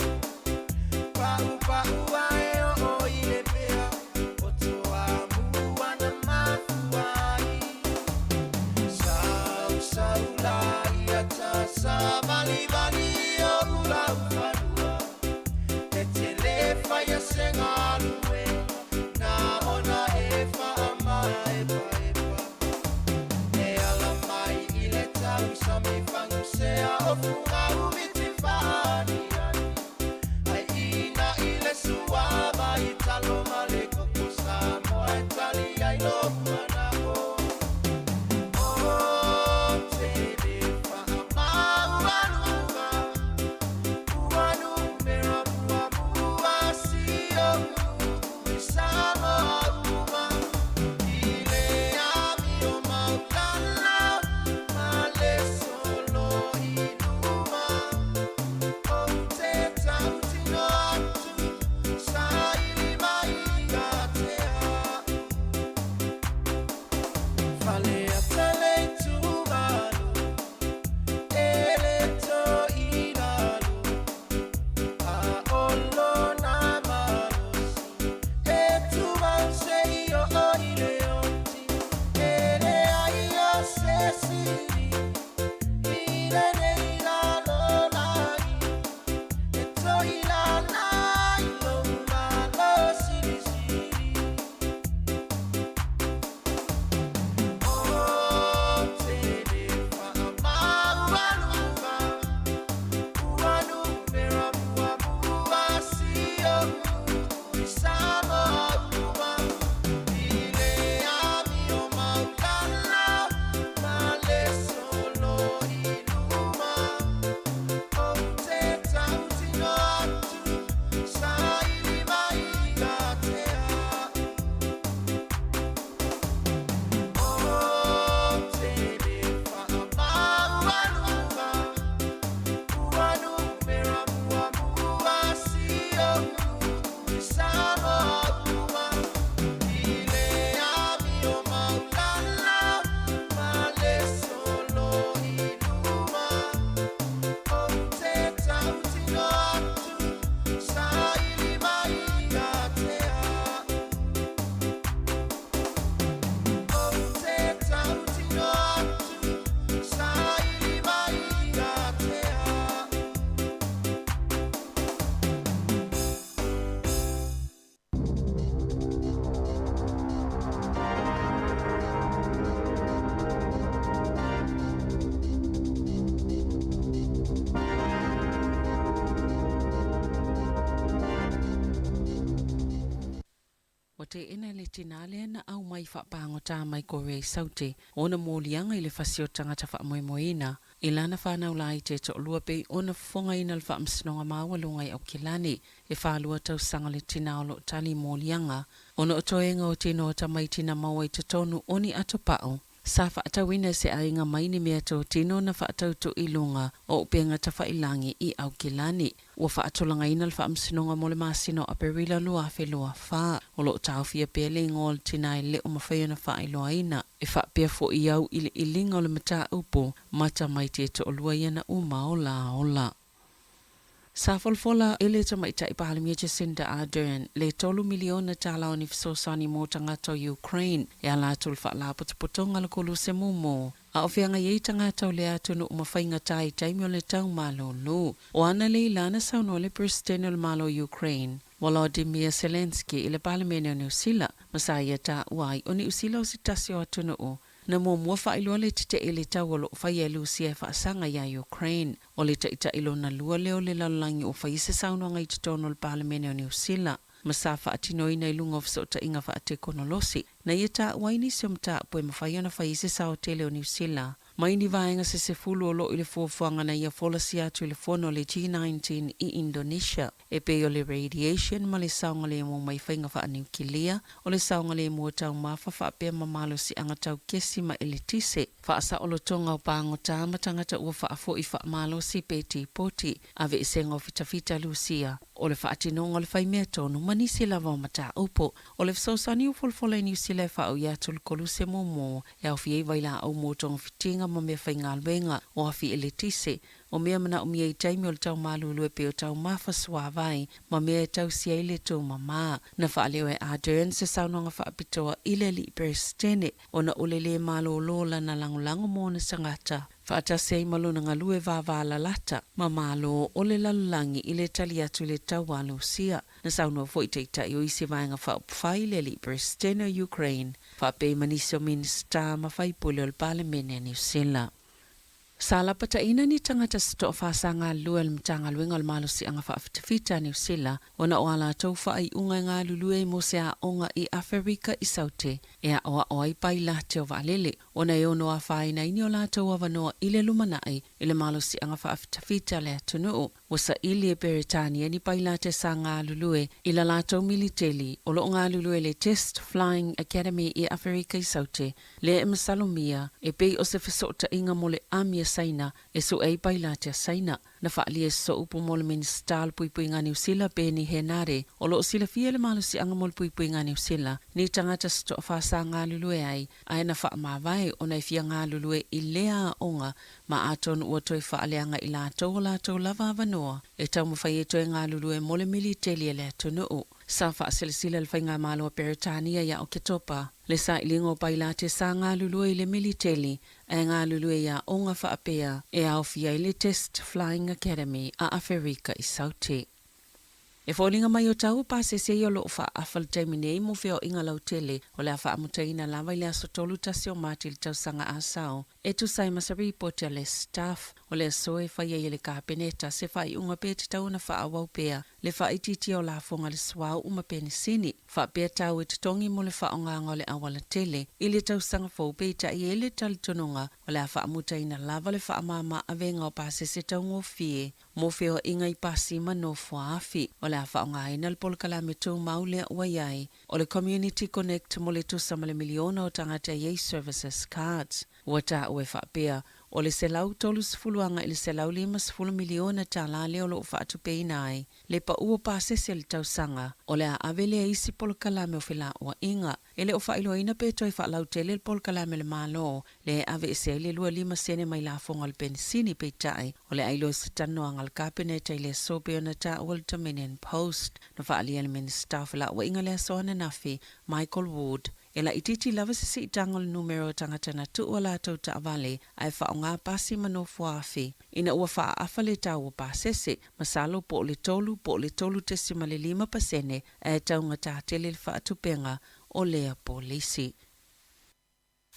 Paʻupaʻu ae oo i le pea o Toamua na mafua ai. Sausau laia tasavalivali o ulaufanua. E te lē faia se galuega na ona e faamaepaepa. E ala mai i le tausami fagusea o fugaumiti faaniani. Ai ina i le suava i talo ma le koko Samoa e tali ai lou manaʻo. O te lē faamaualuga ua numera muamua si ou nuu i Samoa uma. I le amio maulala ma le solo i luma. Ou te tautino atu saili mai ia te au. Faleata le ituvalu e le to i lalo. A o lona malosi e tumau seia oo i le oti. E leai o se sili i lenei lalolagi e toʻilala ai lou malosilisili. O te lē faamaualuga ua numera muamua si ou nuu i Samoa uma. I le amio maulala ma le solo i luma. Ou te tautino atu saili mai ia te au. O te lē faamaualuga ua numera muamua si ou nuu i Samoa uma. I le amio maulala ma le solo i luma. Ou te tautino atu saili mai ia te au. Ou te tautino atu saili mai ia te au. Ua teena e le tinā lea na aumai faapagota mai Korea i Saute ona moliaga i le fasi o tagata faamoemoeina i lana fanau laiti e toalua pei ona fofogaina le Faamasinoga Maualuga i Aukilani. E 42 tausaga le tinā o loo tali i moliaga ona o toega o tino o tamaiti na maua i totonu o ni atopa'u sa faatauina e se aiga mai ni meatotino na faatautu i luga o upega tafailagi i Aukilani. Ua faatulagaina le Faamasinoga mo le masina o Aperila 2024. O loo taofia pea le igoa o le tinā e le o mafai ona faailoaina. E faapea foʻi auiliiliga o le mataupu ma tamaiti e toalua ia na uma o la ola. Sa folafola e le Tamaitai Palemia Jacinda Ardern le $3 miliona o ni fesoasoani mo tagata o Ukraine e ala atu i le Faalapotopotoga a le Koluse Mumu. A o feagai ai tagata o lea atunuu ma faigata i taimi o le tau malōlō. O analeila na saunoa le Peresetene o le Malo o Ukraine, Volodymyr Zelensky i le Palemene o Niu Sila, ma sa ia taua ai o Niu Sila o se tasi o atunuu na muamua faailoa le tetee i le taua o loo faia e Lusia e faasaga iā Ukraine. O le taitai lona lua lea o le lalolagi ua faia se saunoaga i totonu o le Palemene o Niu Sila ma sa faatinoina i luga o fesootaiga faatekonolosi. Na ia taua ai nisi o mataupu e mafai ona faia se sao tele o Niu Sila mai ni vaega se 10 o loo i le fuafuaga na ia folasia atu i le fono o le G19 i Indonesia e pei o le radiation ma le saogalemu mai faiga faaniukilia, o le saogalemu o taumafa faapea ma malosiaga tau kesi ma eletise, faasaolotoga o pagota ma tagata ua faafoʻi faamalosi pe tipoti, aveesega o fitafita Lusia. o le faatinoga o le faimea tonu ma nisi lava o mataupu. O le fesoasoani ua folafola e Niu Sila e faaui atu le koluse muamua e aofia ai vailaau mo togafitiga ma meafaigaluega o afi eletise, o mea manaomia i taimi o le taumalulu e pei o taumafa suavai ma mea e tausia ai le tumamā. Na faaleo e Ardern se saunoaga faapitoa i le Alii Peresetene ona o le lē malōlō lana lagolago mo ona tagata faatasi ai ma lona galue vāvālalata ma Malo o le lalolagi i le tali atu i le taua a Lusia. Na saunoa foi Taitai o isi vaega faaupufai i le Alii Peresetene o Ukraine faapea ai ma nisi o Minisita ma faipule o le Palemene a Niu Sila. Sa lapataiina ni tagata se toafa sa galulue o le Matagaluega o le Malosiaga Faafitafita a Niu Sila ona o a latou faaiuga e galulue ai mo se aoga i Aferika i Saute e aʻoaʻo ai pailate o vaalele ona e ono afaina ai ni o latou avanoa i le lumanai i le malosiaga faafitafita a le atunuu. Ua saili e Beretania ni pailate sa galulue i la latou militeli o lo o galulue i le Test Flying Academy i Aferika i Saute, lea e masalomia e pei o se fesootaiga mo le ami a Saina e sue ai pailate a Saina. Na faaalia e soo upu mo le Minisita o le Puipuiga a Niu Sila, Peeni Henare, o lo o silafia le malosiaga mo le puipuiga a Niu Sila, ni tagata se toafa sa galulue ai, ae na faamavae ona e fia galulue i lea aoga ma atonu ua toe faaleaga i latou o latou lava avanoa e taumafai ai toe galulue mo le militeli a le atunuu. Sa faasilasila le Faigamalo a Peretania ia Oketopa le sailiga o pailate sa galulue i le militeli ae galulue i aoga faapea e aofia ai le Test Flying Academy a Aferika i Saute. E foliga mai o tau pasese ia o lo o faaafa le taimi nei mo feoaiga lautele o le a faamutaina lava i le aso 31 o Mati i le tausaga asao e tusa ai ma se ripoti a le Staff. O le aso e fai ai e le Kapeneta se faaiuga pe tatau ona faaauau pea le faaitiitia o lafoga a le suauu ma penisini faapea tau e totogi mo le faaaogaga o le auala tele i le tausaga fou peitai e i ai le talitonuga o le a faamutaina lava le faamama avega o pasese taugofie mo feoaiga i pasi ma nofoaafi. O le a faaaogaina le polokalame tumau lea ua i ai o le Community Connect mo le tusa ma le miliona o tagata e i ai Services Cards. Ua taua e faapea, o le $130 agai i le $150 miliona tala lea o lo o faatupeina ai le pau o pasese i le tausaga, o le a ave lea i isi polokalame o felauaiga. E le o faailoaina pe toe faalautele le polokalame a le Malo lea e aveese ai le 25 sene mai lafoga o le penisini, peitai, o le a iloa i se talanoaga a le Kapeneta i le aso pei ona taua le Dominion Post. Na faaalia e le Minisita o Felauaiga le aso ananafi, Michael Wood, e laitiiti lava se siitaga o le numera o tagata na tuu a latou taavale ae faaaoga pasi ma nofoaafi ina ua faaafa le tau o pasese, masalo po o le 3 po o le 3.5% ae taugata tele le faatupega o lea polisi.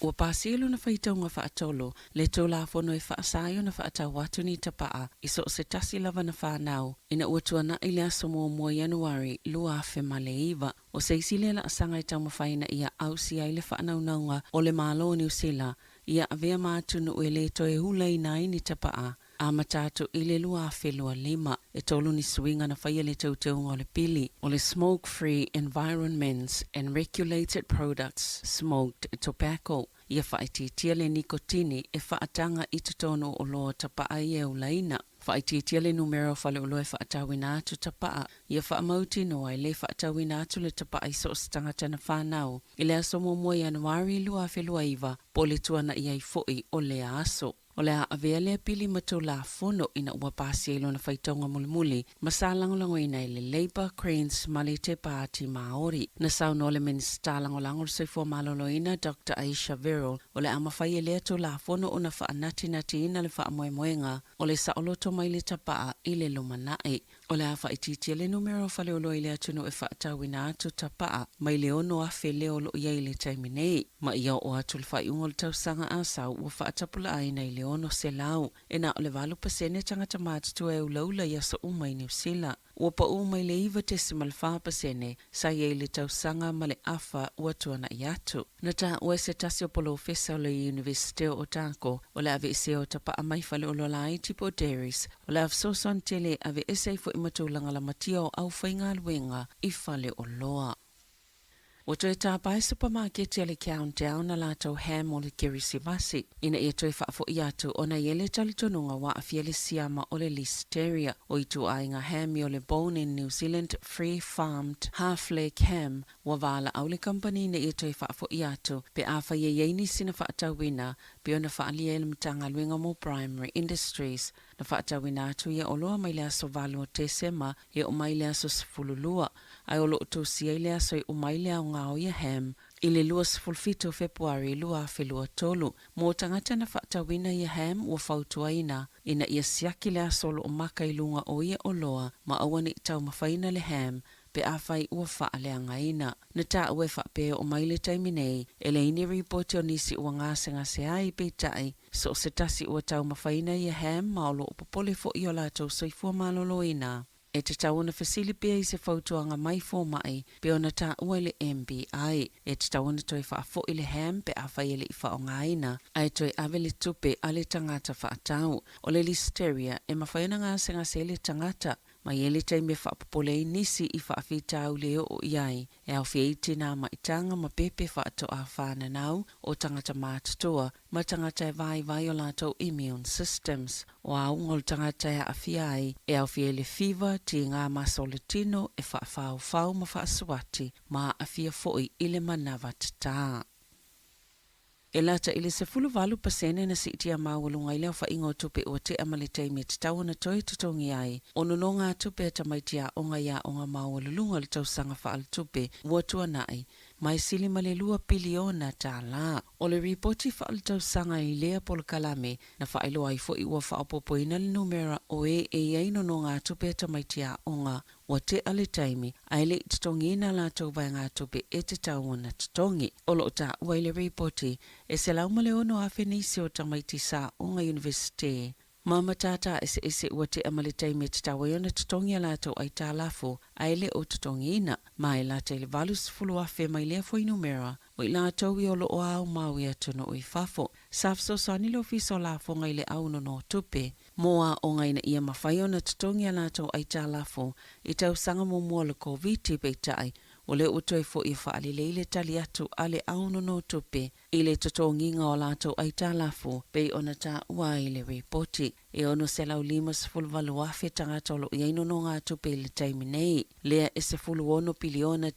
Ua pasia lona faitauga faatolu le Tulafono e faasa ai ona faatau atu ni tapaa i so o se tasi lava na fanau ina ua tuanai le aso muamua Ianuari 2009. O se isi lea laasaga e taumafai ina ia ausia ai le faanaunauga o le Malo o Niu Sila ia avea ma atunuu e le toe hulaina ai ni tapaa amata atu i le 2025. E tolu ni suiga na faia le teuteuga o le pili o le Smoke Free Environments and Regulated Products Smoked Tobacco ia faaitiitia le nikotini e faataga i totonu o oloa tapaa ia e ulaina. Faaitiitia le numera o faleoloa e faatauina atu tapaa ia faamautinoa e le faatauina atu le tapaa i so o se tagata na fanau i le aso muamua Ianuari 2029 po o le tuana'i ai foi o lea aso. O le a avea lea pili ma Tulafono ina ua pasia i lona faitauga mulimuli ma sa lagolagoina e le Labour, Greens ma le Te Pāti Māori. Na saunoa le Minisita Lagolago o le Soifua Maloloina Doctor Ayesha Verrall o le a mafai e lea Tulafono ona faanatinatiina le faamoemoega o le saoloto mai le tapaa i le lumanai. O le a faaitiitia le numera o faleoloa i le atunuu e faatauina atu tapaa mai le 6,000 lea o lo o i ai i le taimi nei, ma ia oo atu le faaiuga o le tausaga asau ua faatapulaaina i le 600. E na o le 8% tagata matutua e ulaula i aso uma i Niu Sila. Ua pau mai le 9.4% sa i ai i le tausaga ma le afa ua tuanai atu. Na taua e se tasi o polofesa o le Iunivesite o Otago o le aveesea o tapaa mai faleoloa laiti po o dairies O le a fesoasoani tele e aveese ai foi ma tulaga lamatia o aufaigaluega i faleoloa. Ua toe tāpae supamaketi a le Countdown a latou ham o le Kerisimasi ina ia toe faafo'i atu ona i ai le talitonuga ua aafia le siama o le Listeria. O ituaiga ham o le Bone in New Zealand Free Farmed Half Leg Ham ua valaau le kamupani ina ia toe faafo'i atu pe afai e i ai nisi na faatauina pei ona faaalia e le Matagaluega mo Primary Industries. Na faatauina atu ia oloa mai le aso 8 o Tesema e oo mai le aso 12, ae o lo o tusia i le aso e uma ai le aoga o ia ham i le 27 o Fepuari 2023. Mo tagata na faatauina ia ham ua fautuaina ina ia siaki le aso o lo o maka i luga o ia oloa ma aua ne i taumafaina le ham pe afai ua faaleagaina. Na taua e faapea e oo mai le taimi nei, e leai ni ripoti o nisi ua gasegase ai, peitai, so o se tasi ua taumafaina ia ham ma o lo o popole foi i o latou soifua maloloina. E tatau ona fesili pea i se fautuaga mai fomai pei ona taua i le MBI. E tatau ona toe faafoi le ham pe afai e le i faaaogaina, ae toe ave le tupe a le tagata faatau. O le Listeria, e mafai ona gasegase ai le tagata Mai ai le taimi e faapopole ai nisi i faafitauli e oo i ai, e aofia ai tinā maitaga ma pepe faatoa whānanau o tagata mātutua ma tagata e vaivai o latou immune systems. O auga o le tagata e aafia ai, e aofia ai le fiva, tīgā masa o le tino e faawhaofao ma faasuati, ma aafia foi i le manawa tatā. E lata i le 18% na siitia maualuga ai le aofaiga o tupe ua tea ma le taimi e tatau ona toe totogi ai o nonogatupe a tamaiti aoga i aoga maualuluga o le tausaga faaletupe ua tuanai ma e sili ma le $2 piliona. O le ripoti faaletausaga i lea polokalame na faailoa ai foi ua faaopoopoina le numera o e e i ai nonogatupe a tamaiti aoga Ua tea le taimi, ae le i totogiina latou vaegatupe e tatau ona totogi. O lo o taua i le ripoti, e 106,000 nisi o tamaiti saaoga Iunivesite ma matata eseese ua tea ma le taimi e tatau ai ona totogi a latou aitalafu ae le o totogiina, ma e lata i le 80,000 mai lea fuainumera o i latou ia o lo o aumau i atunuu i fafo. Sa fesoasoani le Ofisa o Lafoga i le au nonotupe Mō aoga ina ia mafai ona totogi a latou aitalafu i tausaga muamua o le Koviti, peitai, ua le ua toe fo'i e faalelei le tali atu a le au nonotupe i le totogiga o a latou aitalafu pei ona taua ai le ripoti. E 658,000 tagata o lo o i ai nonogatupe i le taimi nei, lea e $16 piliona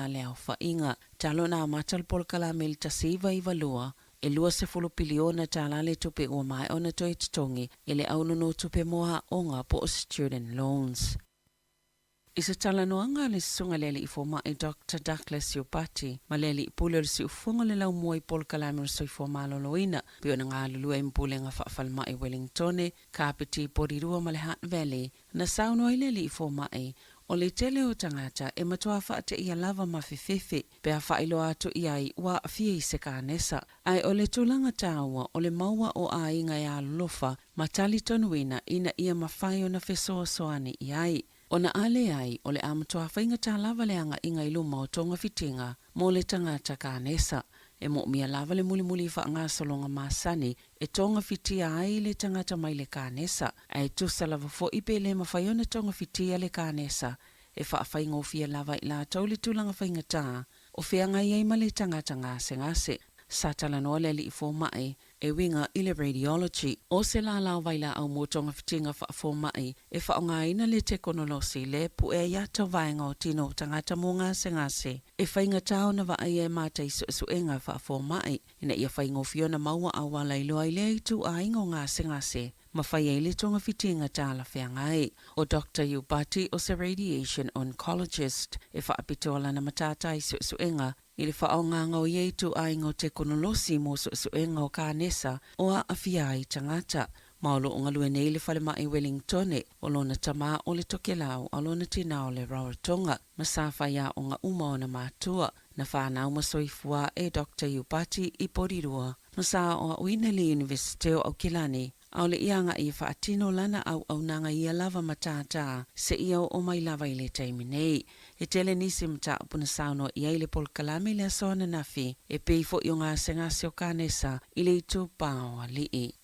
le aofaiga. Talu ona amata le polokalame i le 1992, E $20 piliona le tupe ua maea ona toe totogi e le au nonotupe mo aoga po o student loans. I se talanoaga a le Susuga i le Alii Fomai Doctor Douglas Iupati ma le Alii Pule o le Siufofoga o le Laumua i Polokalame o le Soifua Maloloina pei ona galulue ai ma Pulega Faafalemai Wellingtone, Kapiti, Porirua ma le Hutt Valley, Na saunoa ai le alii fomai, o le tele o tagata e matua faateia lava ma fefefe pe a faailoa atu i ai ua aafia i se kanesa. Ae o le tulaga taua o le maua o aiga e alolofa ma talitonuina ina ia mafai ona fesoasoani i ai. Ona a leai, o le a matua faigata lava le agaiga i luma o togafitiga mo le tagata kanesa. E moomia lava le mulimuli i faagasologa masani e togafitia ai le tagata mai le kanesa, ae tusa lava foi pe le mafai ona togafitia le kanesa, e faafaigofie lava i latou le tulaga faigata o feagai ai ma le tagata gasegase. Sa talanoa le alii fomai e uiga i le radiology. O se lālā o vailaau mo togafitiga faafomai e faaaogaina le tekonolosi le pue ai ata o vaega o tino o tagata mo gasegase e faigata ona vaaia e matai suesuega faafomai ina ia faigofie ona maua auala iloa ai lea ituaiga o gasegase ma fai ai le togafitiga talafeagai. O Doctor Iupati o se radiation oncologist e faapitoa lana matata i suesuega i le faaaogaga o ia ituaiga o tekonolosi mo suesuega o kanesa o aafia ai tagata. Ma o lo o galue nei i le falemai Wellingtone, o lona tama o le Tokelau a o lona tina o le Rarotonga, ma sa faiaoga uma ona matua. Na whanau ma soifua e Doctor Iupati i Porirua, ma sa aoaoina i le Iunivesite o Aukilani, ʻaʻole i agaʻi e faatino lana auaunaga i ia lava matata seia oo mai lava i le taimi nei. E tele nisi mataupu na saunoa i ai le polokalame i le aso ananafi, e pei foi o gasegase o kanesa i le itupa o alii.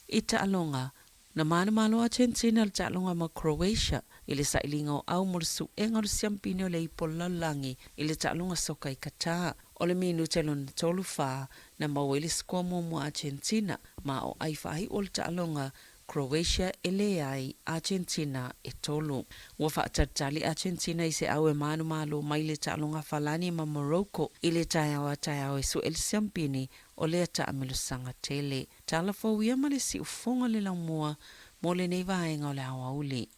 I taaloga. Na manumalo Argentina i le taaloga ma Croatia i le sailiga o au mo le suega o le siampine o le Ipu o le Lalolagi i le taaloga soka i Qatar. O le minute lona 34 na maua ai le sikoa muamua a Argentina ma o ai faaiu o le taaloga Croatia e leai, Argentina e tolu. Ua faatalitali Argentina i se au e manumalo mai le taaloga Falani ma Morocco i le taeao a taeao e sue le siampine o lea taamilosaga tele. Tala fou ia ma le siufofoga le laumua mo lenei vaega o le aoauli.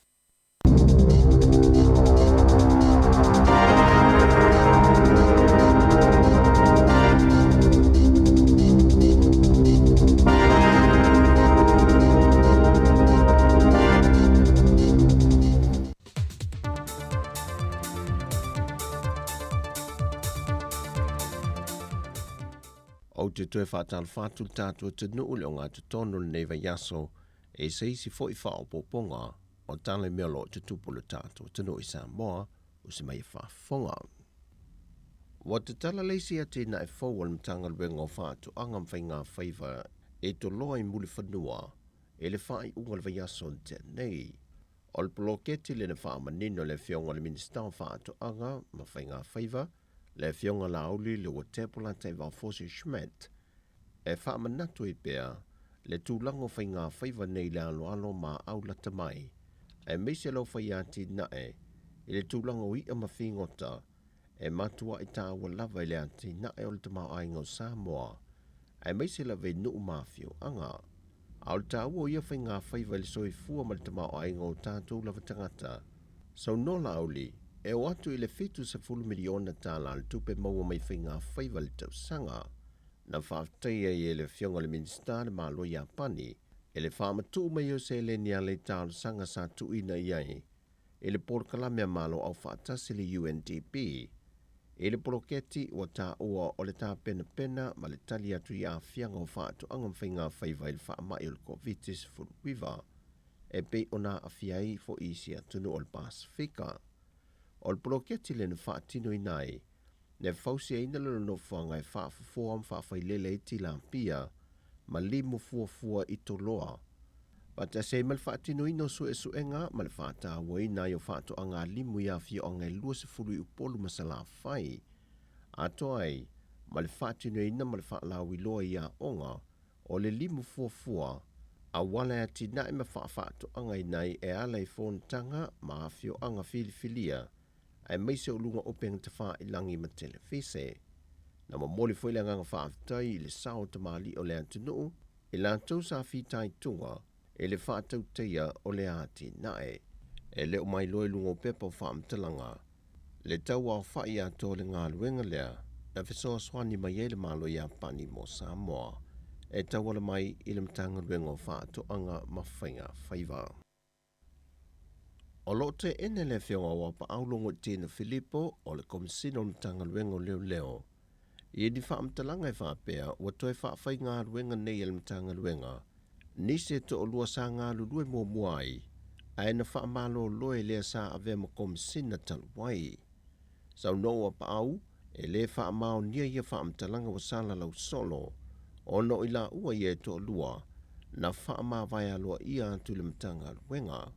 Ou te toe faatalofa atu le tatou atunuu i le ogatotonu o lenei vaiaso e se isi foi faaopoopoga o tala i mea o lo o tutupu i le tatou atunuu i Samoa o se mai e faafofoga. Ua tatala le isi atinae fou a le Matagaluega o Faatoaga ma Faiga Faiva e toloa i Mulifanua i le faaiuga o le vaiaso na tea nei. O le poloketi lea na faamanino e le Afioga i le Minisita o Faatoaga ma Faiga Faiva, le Afioga Laauli Leuatepo Lataivao-Fosi Schmidt, e faamanatu ai pea le tulaga o faiga faiva nei i le aloalo ma aulata mai, aemaise lau fai atinae i le tulaga o i'a ma figota e matua'i tāua lava i le atinae o le tamaoaiga o Samoa, aemaise lava i nuu ma afioaga. A o le tāua o ia faiga faiva i le soifua ma le tamaoaiga o tatou lava tagata, saunoa Laauli, e oo atu i le $70 miliona tālā le tupe maua mai faiga faiva i le tausaga. Na faafetaia ai e le Afioga i le Minisita le Malo Iapani i le faamatuu mai o seleni a le talosaga sa tuuina i ai i le polokalame a Malo Aufaatasi le UNDP i le poloketi ua taua o le tapenapena ma le tali atu i aafiaga o faatoaga ma faigafaiva i le faamai o le Koviti-19 e pei ona aafia ai foi isi atunuu o le Pasefika. O le poloketi lea na faatinoina ai le fausiaina lona nofoaga e faafofoa ma faafailele ai tilapia ma limu fuafua i Toloa, faatasi ai ma le faatinoina o suesuega ma le faatauaina ai o faatoaga a limu i afioaga e 20 i Upolu ma Salafai, atoa ai ma le faatinoina ma le faalauiloa i aoga o le limu fuafua auala e atinae ma faafaatoagaina ai e ala i fonotaga ma afioaga filifilia aemaise o luga o upega tafailagi ma televise. Na momoli foi le agaga faafetai i le sao o tamalii o le atunuu i latou sa fitaituga i le faatautaia o le atinae. E le o mailoa i luga o pepa o faamatalaga le tauaofa'i atoa o le galuega lea na fesoasoani mai ai le Malo Iapani mo Samoa e tauala mai i le Matagaluega o Faatoaga ma Faiga Faiva. O lo o teena le Afioga o Auapaau Logoitino Filipo o le Komesina o le Matagaluega o Leoleo i ni faamatalaga e faapea ua toe faafaigaluega nei e le Matagaluega nisi e toalua sa galulue muamua ai ae na faamalolo e lea sa avea ma Komesina talu ai. Saunoa Auapaau e le faamaonia ia faamatalaga ua salalau solo ona o i laua ia e toalua na faamavae aloaia atu i le Matagaluega.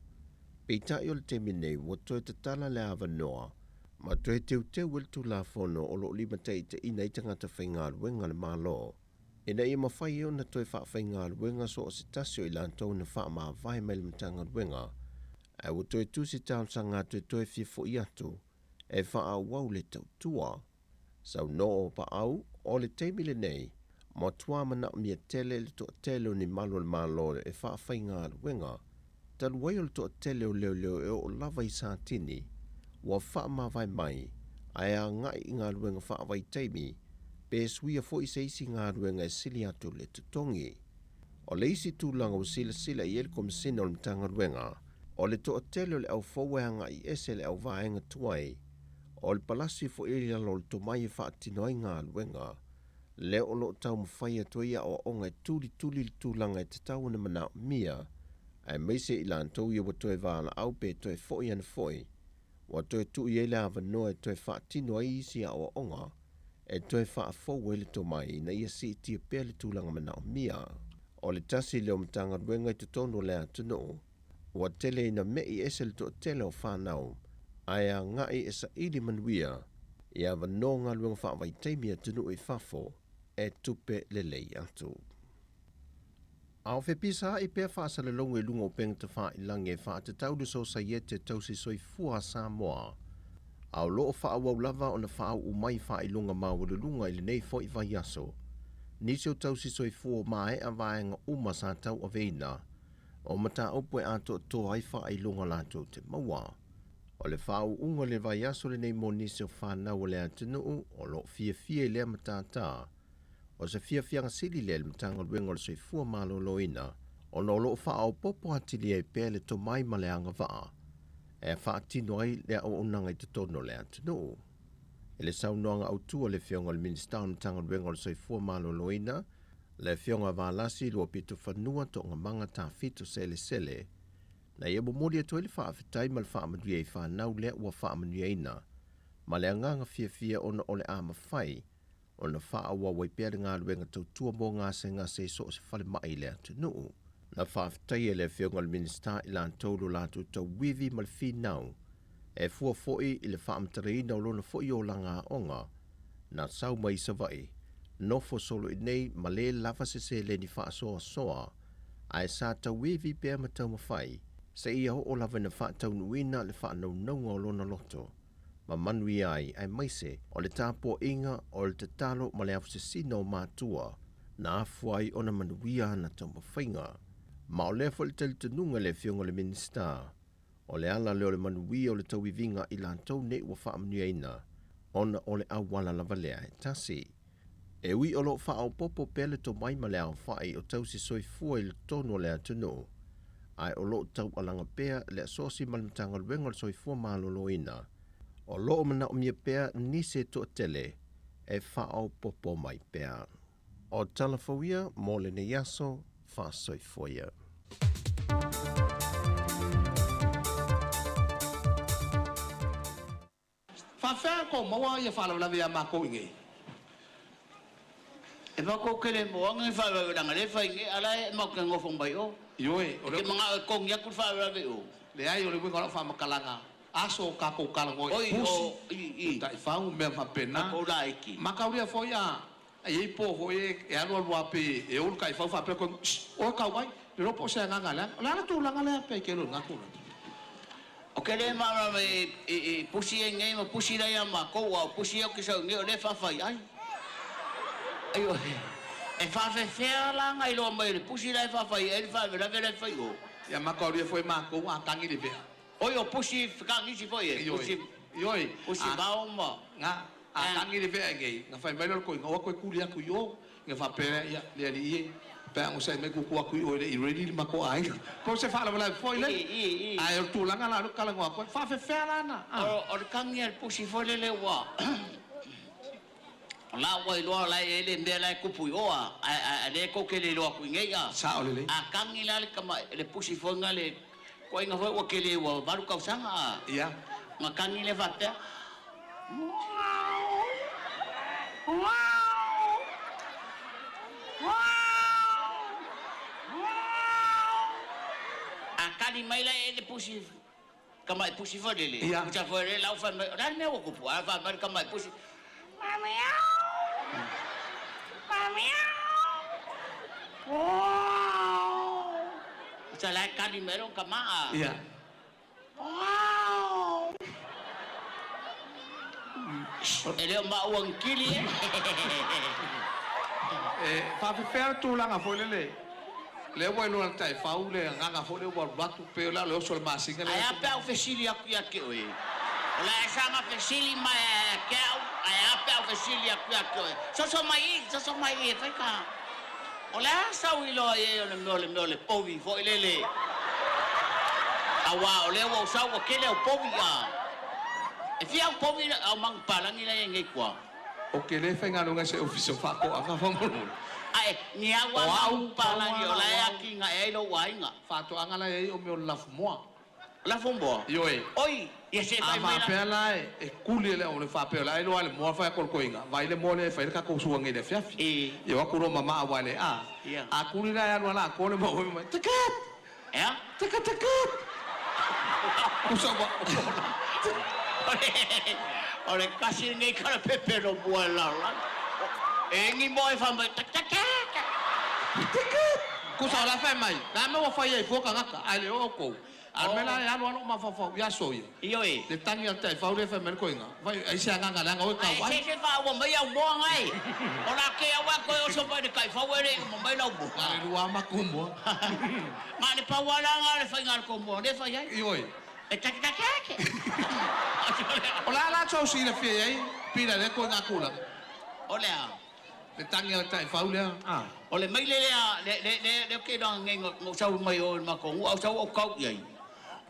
Peitai o le taimi nei ua toe tatala le avanoa ma toe teuteu ai le Tulafono o lo o limataitaiina ai tagata faigaluega a le Malo ina ia mafai ai ona toe faafaigaluega so o se tasi o i latou na faamavae mai le Matagaluega ae ua toe tusi talosaga atu e toe fia fo'i atu e faaauau le tautua. Saunoa o Paau, o le taimi lenei, matua manaomia tele le toatele o ni malu o le Malo e faafaigaluega, talu ai o le toatele o leoleo e oo lava i Satini, ua faamavae mai ae agai i galuega faavaitaimi pe suia foi se isi galuega e sili atu le totogi. O le isi tulaga ua silasila i ai le Komesina o le Matagaluega, o le toatele o le au fou e agai ese le au vaega tuai, o le palasi foi i lalo o le tomai e faatino ai galuega lea o lo o taumafai atu ai aoaoga e tulituli le tulaga e tatau ona manaomia, aemaise i latou ia ua toe valaau pe toe foi ana foi, ua toe tuu i ai le avanoa e toe faatino ai isi aoaoga e toe faafou ai le tomai ina ia siitia pea le tulaga manaomia. O le tasi lea o Matagaluega i totonu o le atunuu ua tele ina me'i ese le toatele o fanau ae agai e saili manuia i avanoa galuega faavaitaimi i atunuu i fafo e tupe lelei atu. A o fepisaai pea faasalalauga i luga o upega tafailagi e faatatau le Sosaiete Tausi Soifua a Samoa, a o lo o faaauau lava ona faauu mai faailoga maualuluga i lenei foi vaiaso nisi o tausi soifua ua maea vaega uma sa tauaveina o mataupu e atoatoa ai faailoga latou te maua. O le faauuga o le vaiaso lenei mo nisi o fanau a le atunuu o lo o fiafia i lea matata. O se fiafiaga sili lea i le Matagaluega o le Soifua Maloloina ona o lo o faaopoopo atili ai pea le tomai ma le agavaa e faatino ai le auaunaga i totonu o le atunuu. I le saunoaga autu a le Afioga i le Minisita o le Matagaluega o le Soifua Maloloina, le Afioga a Valasi Luapitofanua Toogamaga Tafito Selesele, na ia momoli atu ai le faafetai ma le faamanuia i fanau lea ua faamanuiaina ma le agaga fiafia ona o le a mafai ona faaauau ai pea le galuega tautua mo gasegase i so o se falemai i le atunuu. Na faafetaia le Afioga i le Minisita i latou lo latou tauivi ma le finau e fua foi i le faamatalaina o lona foi olaga aoga na sau mai i Savaii, nofo solo i nei ma le lava se seleni faasoasoa ae sa tauivi pea ma taumafai seia oo lava ina faataunuuina le faanaunauga o lona loto ma manuia ai aemaise o le tapuaiga o le tatalo ma le afosesina o matua na afua ai ona manuia ana taumafaiga. Ma o lea foi le talitonuga i le Afioga i le Minisita, o le ala lea o le manuia o le tauiviga i latou nei ua faamanuiaina ona o le auala lava lea e tasi. E ui o lo o faaopoopo pea le tomai ma le aofai o tausi soifua i totonu o le atunuu, ae o lo o taualaga pea le asosi ma le Matagaluega o le Soifua Maloloina, o lo o manaomia pea nisi e toatele e faaopoopo mai pea. O tala fou ia mo lenei aso, faasoifua ia. Faafea kou maua ia faalavelave ia makou i nei? E makou ke le moaga ni faalavelave le fai nei, a la e matou te nofo mai o. Ioe, o le. E te manao e togi atu le faalavelave i o. Leai, o le uiga o lau faamatalaga, aso o tatou talanoa i pusi, o taifau, mea faapena. Tatou laiti. Mataulia foi a i ai po foi e alu alu lava pe e ou le taifau faapea koe, Shh, oe kau mai, le iloa po o se agaga leaga. O le a le tulaga lea pe ke lena tulaga? O ke le malamalama i pusi ai nei ma pusi la ia makou, a o pusi ia ou te sau nei o lea e faafai ai. Aioe, e faafefea la na iloa mai o le pusi la e faafai ai le faalavelave la e fai o. Ia mataulia foi makou a tagi le vea. Oi o pusi fekagisi foi e, pusi, Ioe, pusi vao ma. Nga, a tagi le vea nei, na fai mai lea o le koina, o atu e kuli atu i o, na faapea lea, ia, le alii e, pe a onosai mai kuku atu i o e le i ready le matou aiga. Po o se faalavelave foi lea, ae o le tulaga la o lea ou te talanoa atu ai, faafefea la na, a. O le tagi a le pusi foi lele ua, o la ua iloa o la e i ai le mea la e tupu i o, a, a, a lea tou te le iloa atu i nei, a. Sao lelei. A tagi la le tama, le pusi foi na le, koaiga foi ua tele ua 8 tausaga, a. Ia. Na tagi lea faapea, A kali mai la e le pusi, tamai pusi foi lele. Ia. Pusa foi lele lau fai mai, o le a le mea ua tupu? A fai mai le tamai pusi, Pusa la e kali mai lona tama a. Ia. E le o maua ni kili e. E faafefea le tulaga foi lele, lea ua iloa e le taifau le agaga foi lea ua alu atu pei o le a o le oso o le masina lea. Ae a pe a ou fesili atu ia te oe? O le a e saga fesili mai ia te au, ae a pe a ou fesili atu ia te oe? Soso mai i, soso mai i e fai ka. O le a sau iloa i ai o le mea o le mea o le povi foi lele? Aua o lea ua ou sau ua tele au povi a. E fia au povi au manupapalagi la e i ai nei tua? Ou te le faigaluega i se ofisa o faatoaga faamolemole. Ae, ni au a manupapalagi o la e atinae ai lou aiga. Faatoaga la e i ai o mea o le lafumoa. Lafo moa. Ioe. Oi, ia se A fai mai la. faapea la e kuli e le o le faapea la e loa le moa fai a kolokoiga vai le moa lea e fai le takou suaga i le afiafi. Ia o atu loa mamaa ua le a. Ia. A kuli la e alu ala atoa le moa mai takat. Ea? Takat takat. Usa ua. O le kasi lenei kalapepe no mua e lalolagi. E egi moa e faamai tak tak tak. Kusa o la fai mai. La mea ua fai ai fua tagata ae le oo kou. A le mea la e alu alu o mafaufau i aso ia. Ioe. Le tagi a le taifau lea e fai mai le koiga. Fai ai se agaga leaga oe Ai kau ai. se se faaua mai au moa gai. O la ke au a koe oso mai le taifau e le uma mai lau moa. Na le lua maku moa. Ma le pau ala nga le faiga o le kou moa le fai ai. Ioe. E tak tak tak. O la la tou silafia i ai pila lea koiga tulaga. O le a. Le tagi a le taifau lea. A. O le maile lea le le le le ke loa nge ngo sau mai o le makou au sau au kau i ai.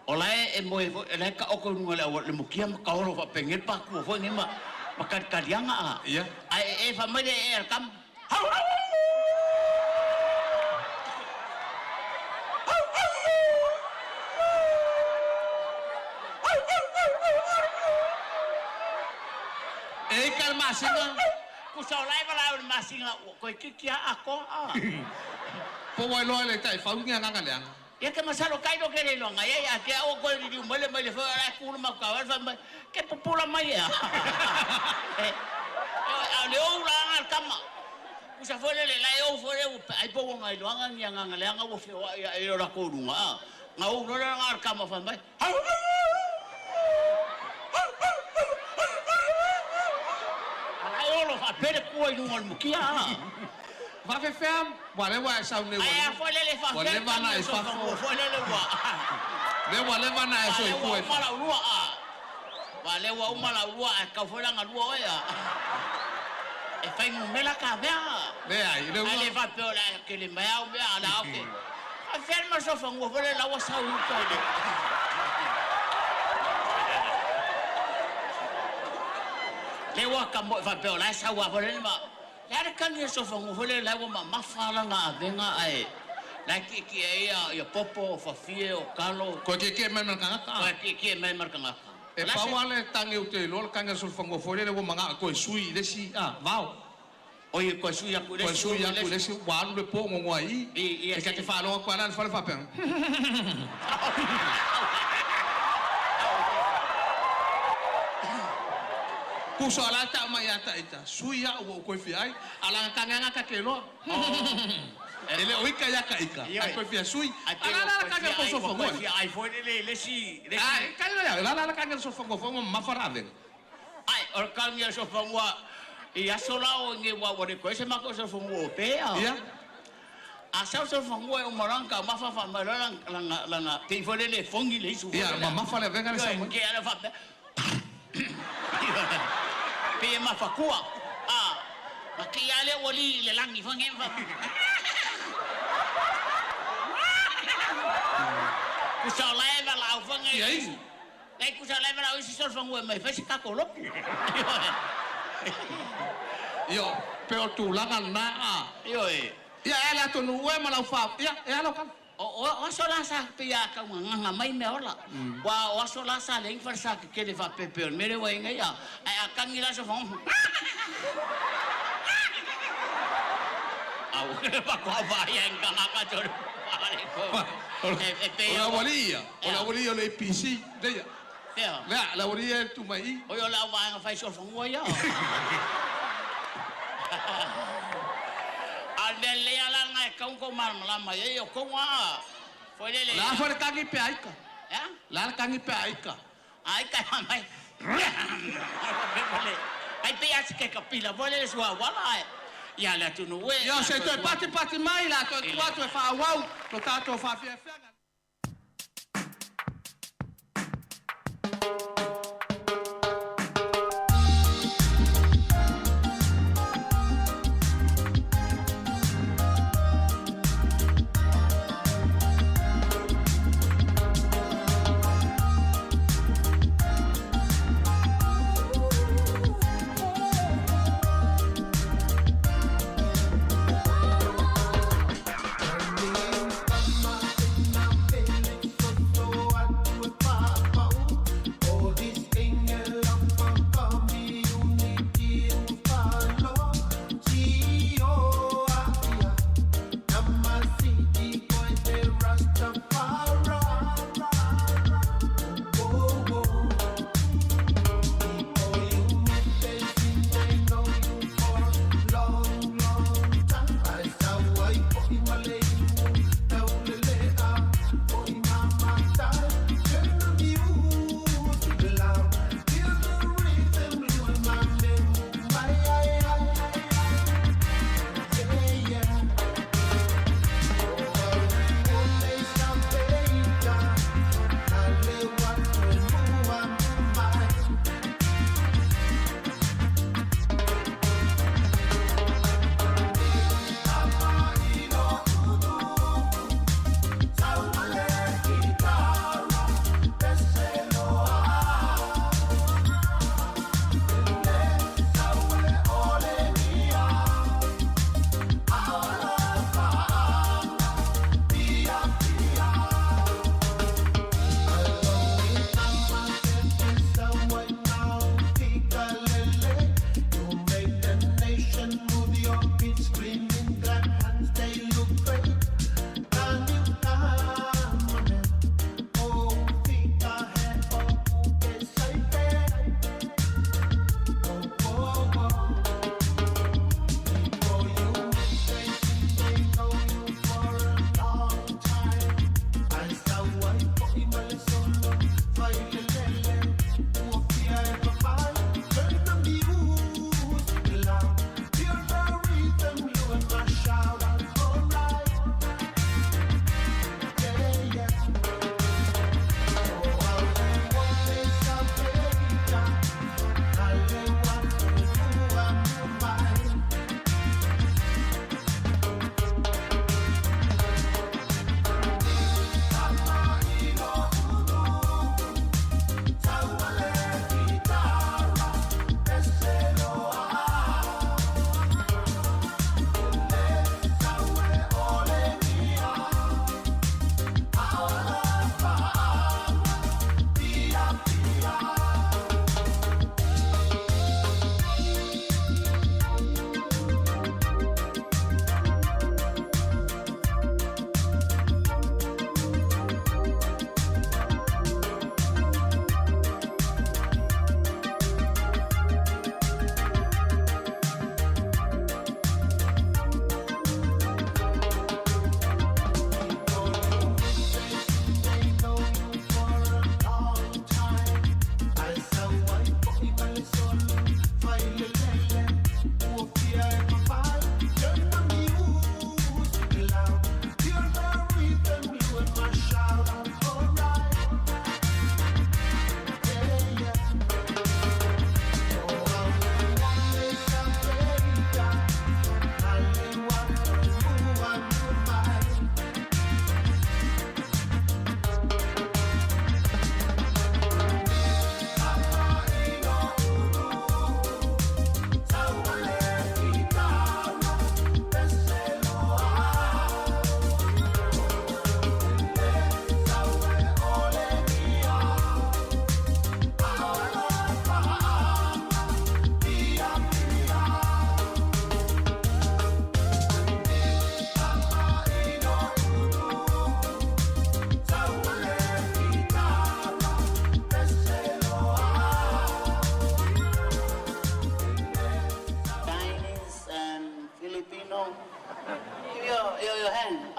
O la e moe foi e la e kaoko i luga le au le mukia ma kaolo faapegei le pakua foi nei ma ma kalikaliaga a. Ia. Ae e faamai le ee a le kama. E ika le masina. Kusa o la e valaau i le masina ua koe kiki a akoa a. Po ua iloa e le taifau ni agaga leaga. Ia ke masalo kai lo ke le iloa ngai ai a ke au koe liliu mai le mai le foi o la e ku le mau kau ai mai ke pupula mai ea. E a le ou la anga le kama. Kusa foi le le la e ou foi le ua ai po ua ngai loanga ni agaga leaga ua feoai ae i lo lakou luga a. Nga ou loa le anga le kama fai mai. A la e olo faapea le pua i luga o le mukia a. Faafefea ua lea ua e sau nei ua Ai a foi le le ua faafefea le leva na tagi e o sofa fafo. mua foi le le ua. Lea ua leva na e Wa le ua soifua e uma lau lua a. Wa le ua uma lau lua a kau foi langa lua oe a. E fai ngumela ka mea. Leai, le Ai le ua. faapea o le a kele mai au mea a la au ke. Faafefea le masofa ngua foi le la ua sau i uka i le. Le ua ka mo faapea o la e sau a foi le ma. Le a le kagi e sofa ngua foi le la ua mamafa lana avega ae. La ki ki e ia ia popo o fafie o kalo. Koe kiekie mai ma le tagata a. Koe kiekie mai ma le tagata. E La se pau lava le tagi ou te iloa le tagi a le solofanua foi lele ua maga'a koe sui i le isi a vao. Oi koe sui aku i le Koe isi sui i aku le i le isi. isi ua alu le po gogoa i i. I ia E ka te se. faalogo atu a la le fale faapea. Puso a la tau mai ia taita. Sui a'u ua ou koe fia ai. A laga kagaga ka ke loa. E le o ika ia ka ika. Ae koe fia sui. Ai A la la la koe kage fia le ai sofa koe ngua. fia ai foi le le le isi le Ai isi. kage le la la la kage le sofa ngua foi ua mamafa la avega. Ai o le kagi a le sofa ngua i aso la o nge ua ua le koe se mako sofa ngua o pea. Ia. A sau sofa ngua e umaranga ka mafa fa mai la langa langa te foi le le fongi le isu foi Ia le. mamafa le avega le Ioe sau mai. ke ala faapea. Pe e mafakua. A. Ma ke ia le ua li le lagi foi nge fa. Kusa o la e valaau foi nge. Ia isi. Lai kusa o la e valaau isi sofa ngua mai fai se kako lopu. Ia pe o tulaga lena a. Ioe. Ia e le atunuu e ma lau fa. Ia e ala o kala. O o o aso la sa pe ia kau nganga mai mea ola. Wa o aso la sa le ingi sa ke kele fa pepe o le mere wa inga ia. Ai a kangi la so fa. Au pa ko va ia inga ngaka to. E e pe O la aualii ia. O le aualii o le APC. Leia. Fea. Lea, le aualii e tu mai i. O yo la wa inga fai so fa ngua ia. A le le ala ngai kau ko malamalama ia o kou a. Foi le le. La foi le kagi pe aika. Ea? La le kagi pe aika. Ai kai mai. Ai pe asi ke kapila foi le sua wala ai. Ia le atunu e. Ia se toe pati pati mai la toe tua toe faaauau lo tatou faafiafiaga.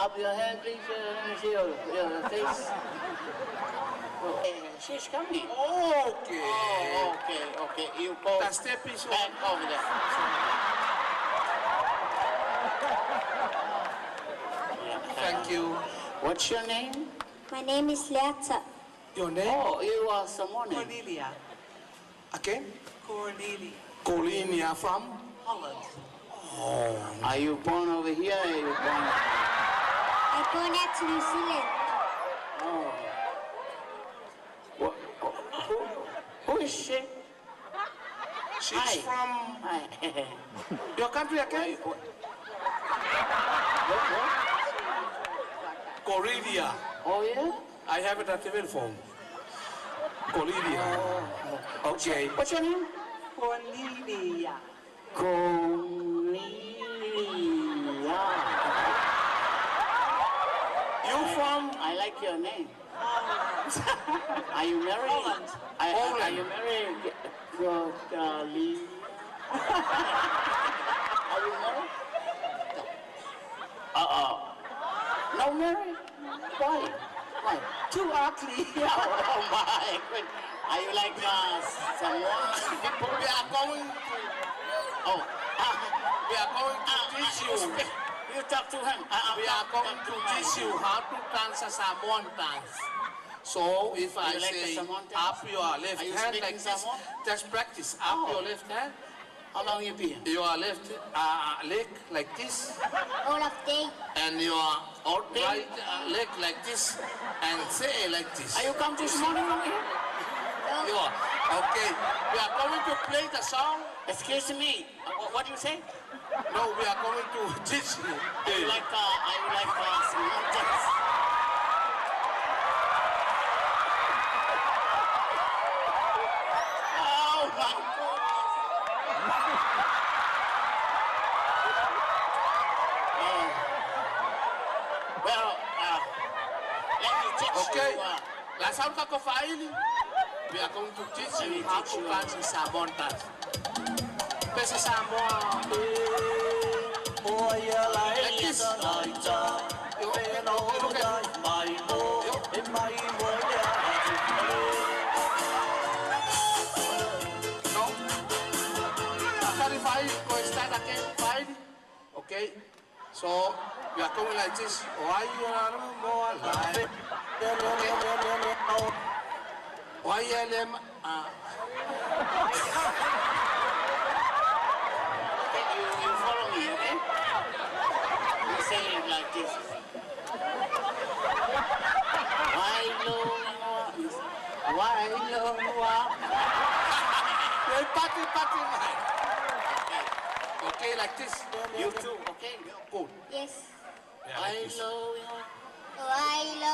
Up your hand, please. Let me see your face. Oh, she's coming. Okay. Oh, okay, okay. You go The step is back over there. Thank you. What's your name? My name is Leata. Your name? Oh, you are Samoan. Cornelia. Again? Cornelia. Cornelia from? Holland. Oh. Are you born over here or are you born? I born out to New Zealand. Oh. What, who is she? She's Hi. from Hi. your country again? What? Cornelia. Oh, yeah? I have it at the phone. Cornelia. Oh. Okay. What's your name? Cornelia. Cornelia. You from? I like your name. Holland. Are you married? Holland. Holland. Are you married? Cornelia. Are you married? No. Uh-oh. No married? Why? Why? Too ugly. Oh my goodness. Are you like Samoan people? We are going to. Oh. We are going to teach you. You talk to him. We are going to teach you how to dance a Samoan dance. So if I You like the say Samoan dance? up your left Are you hand speaking like this, Samoan? just practice up Oh. your left hand, How long you been? your left leg like this, All of day. and your right leg like this, and say like this. Are you come this morning over here? You are. Okay. We are going to play the song. Excuse me. What do you say? No, we are going to teach you. Are you like Samoan dance? Oh my goodness. Oh. Well, let me teach Okay. you. La sound kako faili. We are going to teach Let me you how teach to you. dance Samoan dance. Pese Samoa. Like this. You look at No. Akari faili. Go start again. Faili. Okay. So we are going like this. Why you are more alive? Okay. Why you Okay, you follow me, okay? You say it like this. Why lo why lo Party, party, man. Okay, like this. You too, okay? Good. Yes. Yeah, like this. Why lo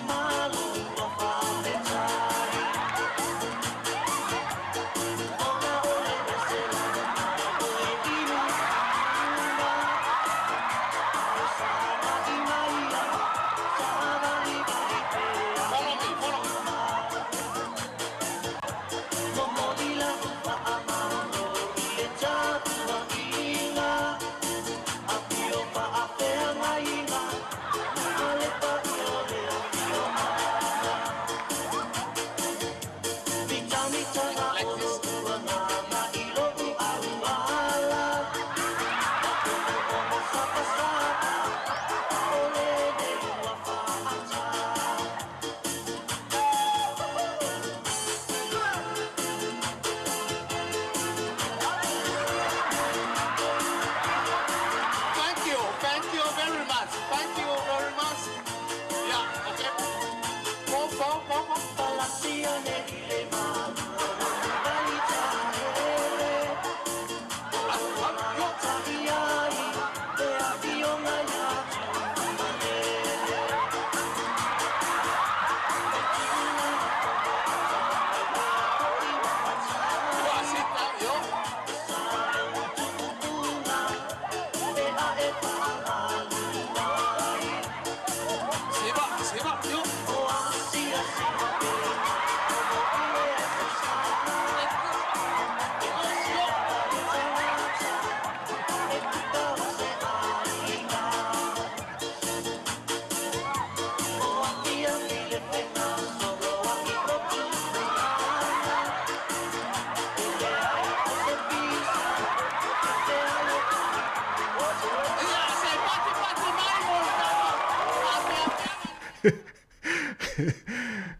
Malu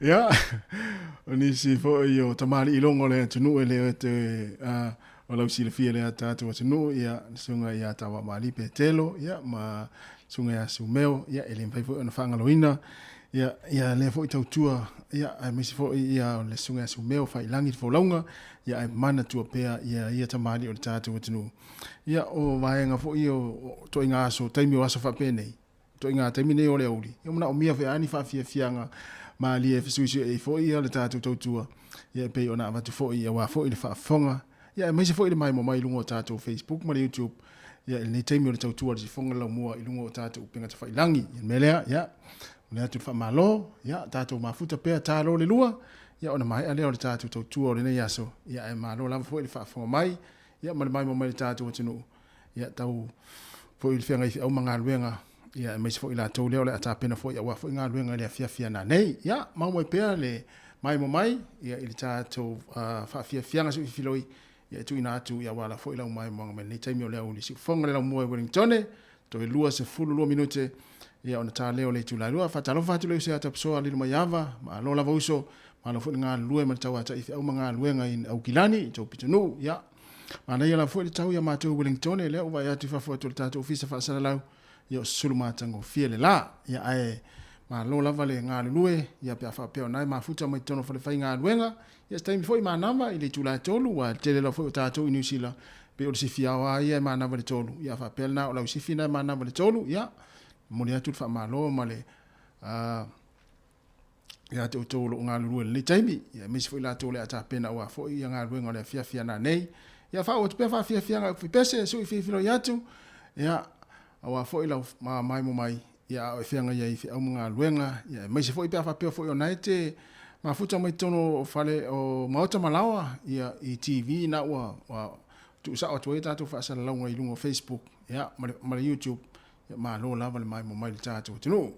Ia, o nisi foi o tamalii logo o le atunuu e le te o lau silafia lea tatou atunuu, ia, le susuga ia Tauamalii Petelo, ia, ma susuga ia Sumeo, ia, e le mafai foi ona faagaloina, ia, ia lea foi tautua, ia, aemaise foi ia o le susuga ia Sumeo Faiilagi le folauga, ia, ae manatua pea ia ia tamalii o le tatou atunuu. Ia, o vaega foi ia o ituaiga aso, taimi o aso faapenei, ituaiga taimi nei o le aoauli, ia manaomia foi lava ni faafiafiaga malie e fesuisuiai ai foi le tatou tautua, ia e pei ona avatu foi aua foi le faafofoga, ia aemaise foi le maimoa mai i luga o tatou Facebook ma le YouTube, ia i lenei taimi o le tautua a le sifoga le laumua i luga o tatou upega tafailagi. Ia le mea lea, ia, momoli atu le faamalo, ia tatou mafuta pea talo le lua, ia ona maea lea o le tatou tautua o lenei aso, ia ae malo lava foi le faafofoga mai, ia ma le maimoa mai i le tatou atunuu. Ia tau foi le feagai feau ma galuega, ia aemaise foi latou lea o le a tapena foi aua foi galuega i le afiafi a nanei. Ia mau mai pea le maimoa mai ia i le tatou faafiafiaga suifiloi, ia e tuuina atu ia aua la foi lau maimoaga mai lenei taimi o le aoauli siufofoga le laumua i Wellingtone toe 22 minute ia ona ta lea o le itula e lua. Faatalofa atu le uso ia Tapusoa Lilomaiava, malo lava uso, malo foi le galulue ma le tauatai feau ma galuega i Aukilani i tou pitonuu. Ia Manaia lava foi le tau ia matou i Wellingtone, lea ua vaai atu i fafo atu o le tatou ofisa faasalalau, ia o sulu matagofie le la. Ia ae malo lava le galulue, ia pe a faapea o na e mafuta mai totonu o falefaigaluega, ia se taimi foi manava i le itula e 3, ua tele lava foi o tatou i Niu Sila, pei o le sifi ao lava ia e manava i le 3, ia a faapea lena o lau sifi na e manava i le 3, ia momoli atu le faamalo ma le ia te outou o lo o galulue i lenei taimi, ia aemaise foi latou o le a tapena aua foi ia galuega o le afiafi a nanei. Ia faauu atu pea faafiafiaga i pese, sui filifiloi atu, ia aua foi lau maimo mai, ia a o e feagai ai i feau ma galuega, ia aemaise foi pe a faapea foi o na e te mafuta mai totonu o fale o maota ma laoa, ia i TV na ua tuusao atu ai tatou faasalalauga i luga o Facebook, ia ma le YouTube, ia malo lava le maimo mai i le tatou atunuu.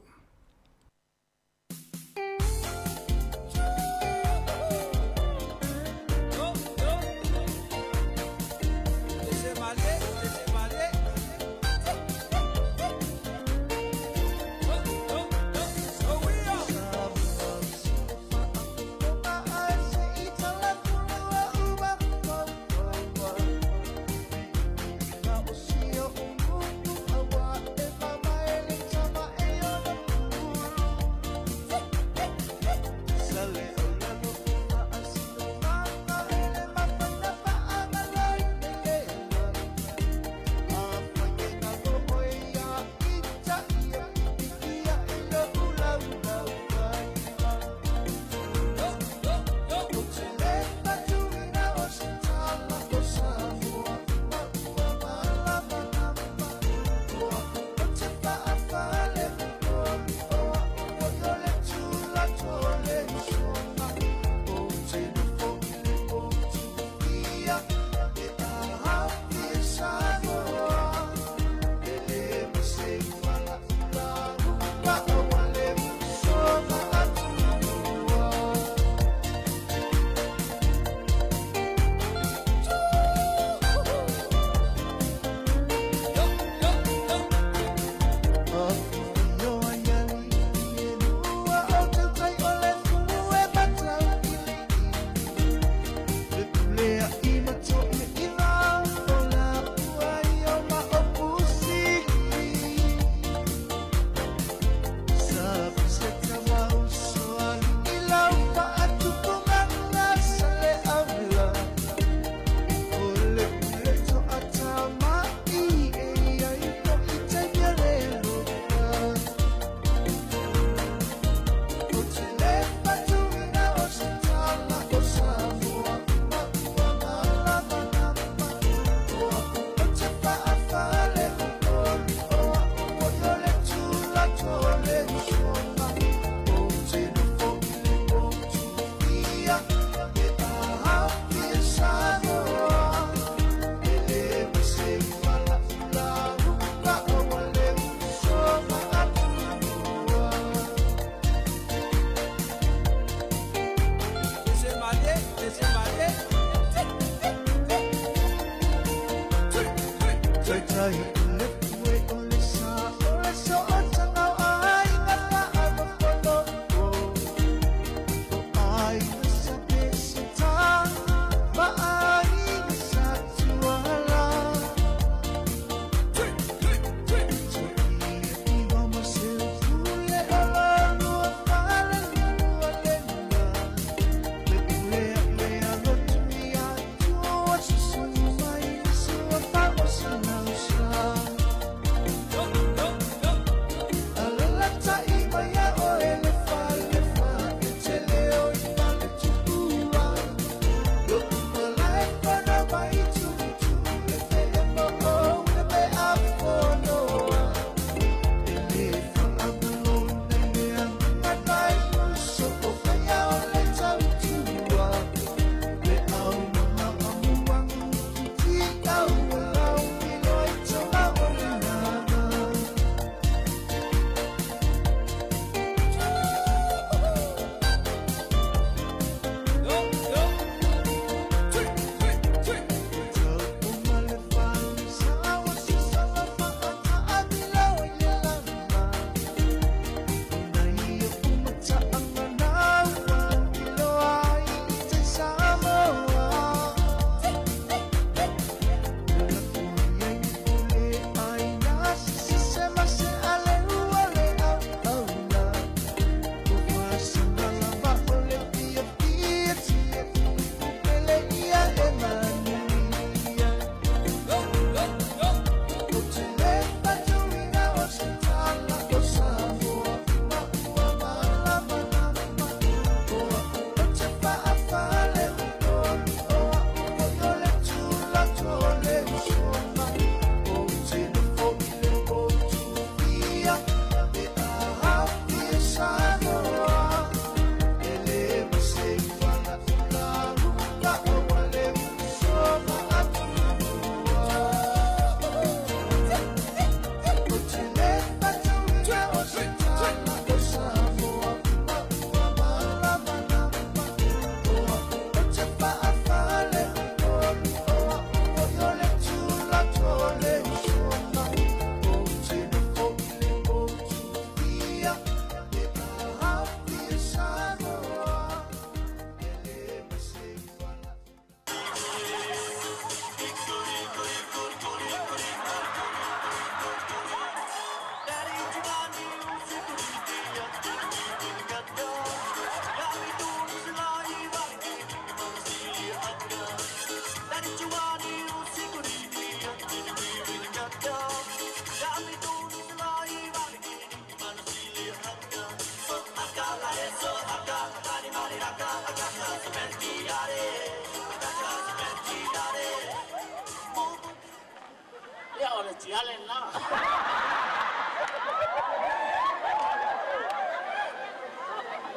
tiale na.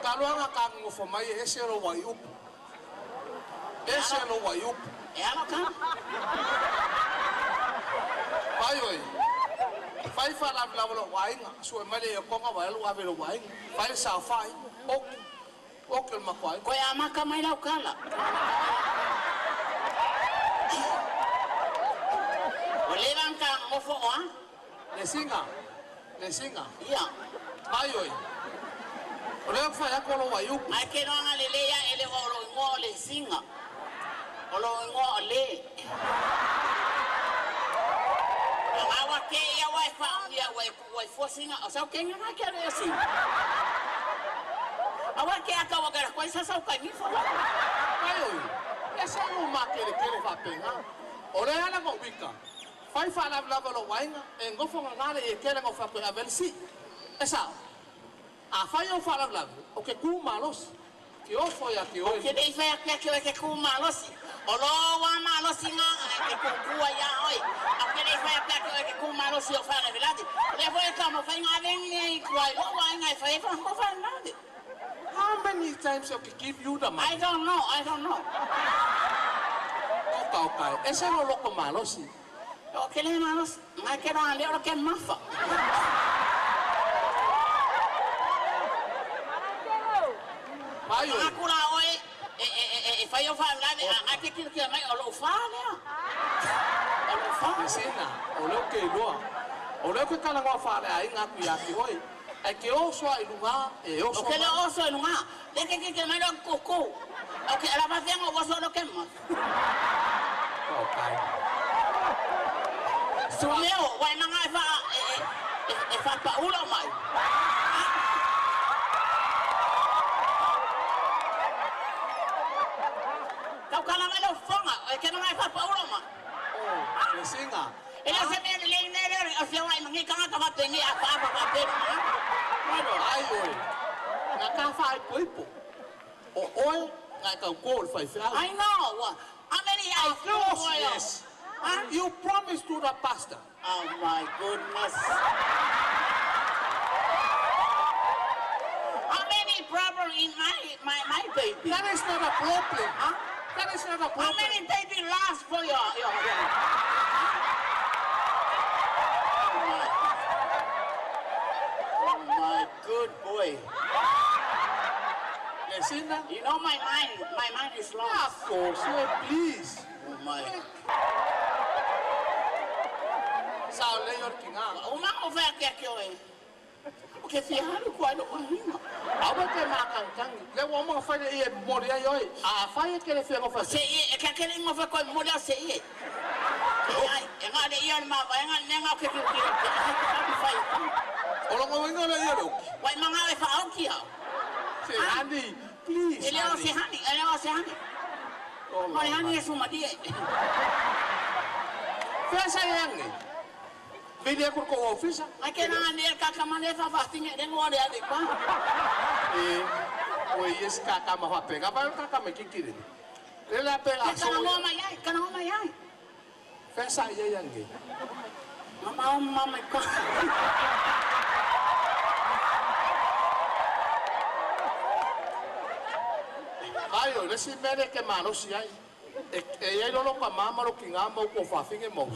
Taluanga ka ngofo mai e ese lo wai upu. Ese lo wai upu. E alo ka. Pai oi. Fai fa la la lo wainga. Sue mai le konga wa lu ave lo wainga. Fai sa fai. Oki. Oki o makwai. Koe a maka mai lau kala. O le ka ngofo o a? Le singa. Le singa. Ia. Pai oi. O le fai ako lo wai upu. Mai ke noanga le lea e le o lo ingoa o le singa. O lo ingoa o le. Awa ke ia wai wha ia wai wai fuasinga. O sau kenga nga kia le singa. Awa ke aka wakara koe sa sau kai mifo. Pai oi. E se lo ma kele kele fa penga. O le ala ngo wika. Fai fa la la lo wainga. E ngofo nga ngale e kele ngo fa ko avel si. E sa. A fai o fa la la. O ke ku malos. Ke ofo ya ke oi. Ke nei whea kia ke ke ku malosi. O lo wa malosi nga ke ku kua ia oi. A ke nei whea kia ke ke ku malosi o whare velati. Le foi ka mo whai ngā vengi nei kuai lo wa ngai whai wha ko whai nadi. How many times I give you the money? I don't know, I don't know. O kau kai. E se lo loko malosi. O ke le malosi. Mai ke roa leo ke mafa. Pai oi. Aku la oi e whai o whai lave a ke kiro kia mai o lo wha lea. O lo wha. Le sina. O leo ke loa. O leo ke kala ngā whale a inga ku ia ki hoi. E ke oso a ilunga, e oso O ke le oso i lunga. Le ke ke ke mai lo koko. O ke ala whawhenga o oso lo ke mafa. O kai. Sumeo, wai manga e wha e wha paula mai. Tau kana mai lo whanga, e ke manga e wha paula mai. Le singa. E leo se mea le le le le o whia wai mangi kanga ka whapengi a wha wha wha Bueno, ai oi. Ngā ka whai poipo. O oi, ngā kau kō le whai whiau. I know. How many I Of course, yes. Huh? You promised to the pastor. Oh my goodness. How many problem in my baby? That is not a problem. Huh? That is not a How problem. many baby last for your Oh my good boy. Le singa. You know my mind is lost. Of course, yeah, please. Oh my. Sa le yor kinga. O ma o whea kia kia oe. O ke whia haru kua lo wahinga. Awe ke mākangkangi. Le wa mga whai le e mori ai oi. A whai e kere whia ngowha. Se ie, e kia kere ingo whai koe mori au se ie. E ngā le ia le mawa, e ngā le ngā o ke kiro kiro. E hai ke whai whai. O longo winga le ia le oki. Wai manga e whaauki au. Se hani, please. E leo se hani, e leo se hani. Oh, O le hani e suma die. Whia sa e ange? Vili e kuro ofisa. Ai ke nanga ne kaka mane fa fastinga de ngo le ade pa. E o yes kaka ma fa pega pa kaka me kikire. Le la pega Ke kana ngo mai ai, kana ngo mai ai. Whia sa e ange? Mama o mama ka. Ai o le si mere ke malosi ai. E e ai lolo ka mama lo kinga mo ko fa finge mo.